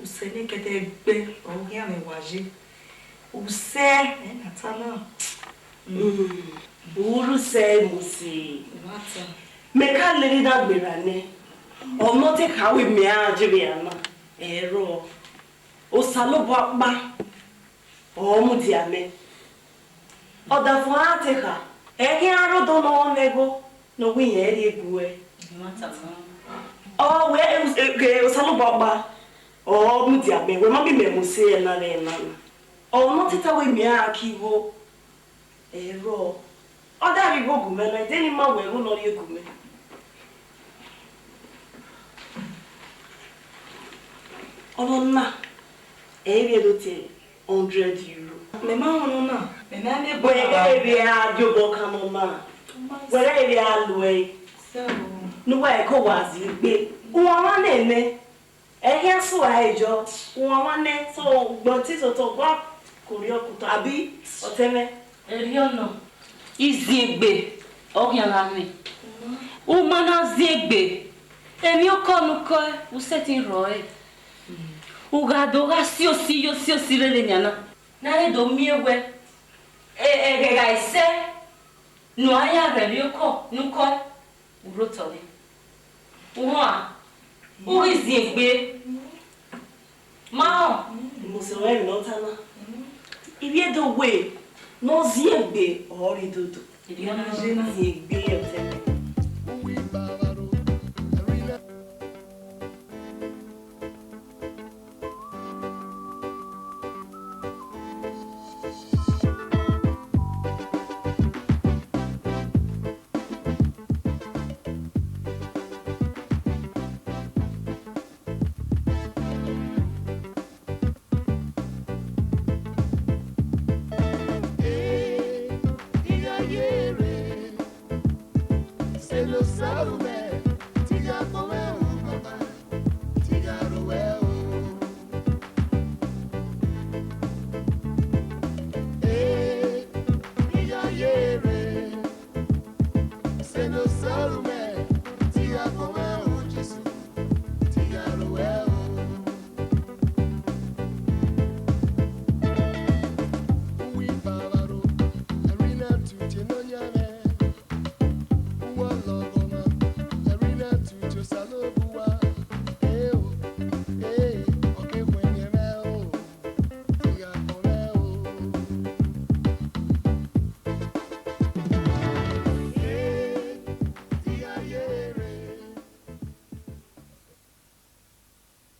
Usẹ ne kẹdẹ gbe, ọ ghian mẹ wa ye. Usẹ, ẹ na ta na. Mm. Uru sẹ Mose. Mẹ ka lele na gberra nẹ. Ọ nọ te kha wẹ mẹ a je vbe a na. Ẹrọ. Osanobua ọkpa. Ọ mudia mẹ. Ọdafẹn a te kha, ẹ ghi a rre odọ ne ọ mwẹ igho ne ọ wẹ irẹn rhie gu ẹe. Ọ wẹ, e, e, Osanobua ọkpa, ọ mudia mẹ, wẹ ma miẹn mẹ Mose ẹna rẹ ẹna na. Ọ nọ te ta wẹ mẹ a ki igho, ẹrọ. Ọ da rhie igho gu mẹ na, de ne ima wẹ igho ne ọ rhie gu mẹ. Ọmọ na, ẹ i vbiẹ do te hundred euro. Mẹ ma rọnrọn na, mẹ ma miẹn egbe. Wẹ na ba ghẹ vbe a gie obọ kan ne ọ ma. Wẹ ghẹ vbe a lu ẹre. So. Ne uwa ẹko wa zi egbe. Uwanmwa nene. Ẹ khian sua ẹjọ. Uwanmwa nẹ, so gbọn te so to gua ko rriọ kuta, abi ọtẹn mwẹ. Erriọ nọ, iziengbe, ọ khian gha mwẹ. U ma na ziengbe, emwi okọ ne u kọe, u sẹtin rrọọ ẹre. U gha do gha si osi, yo si osi rere nian na. Ne a rhe do miẹn wẹ, e, ẹghẹ gha sẹ, ne uan ya rhie emwi okọ ne u kọe, u rre otọ nẹ. Uan, u ghi ziengbe. Ma họn. Mose, wẹ emwi ne ọ ta na. Ivbi Ẹdo wẹ ne ọ ziengbe, ọ rre idodo. Ziengbe,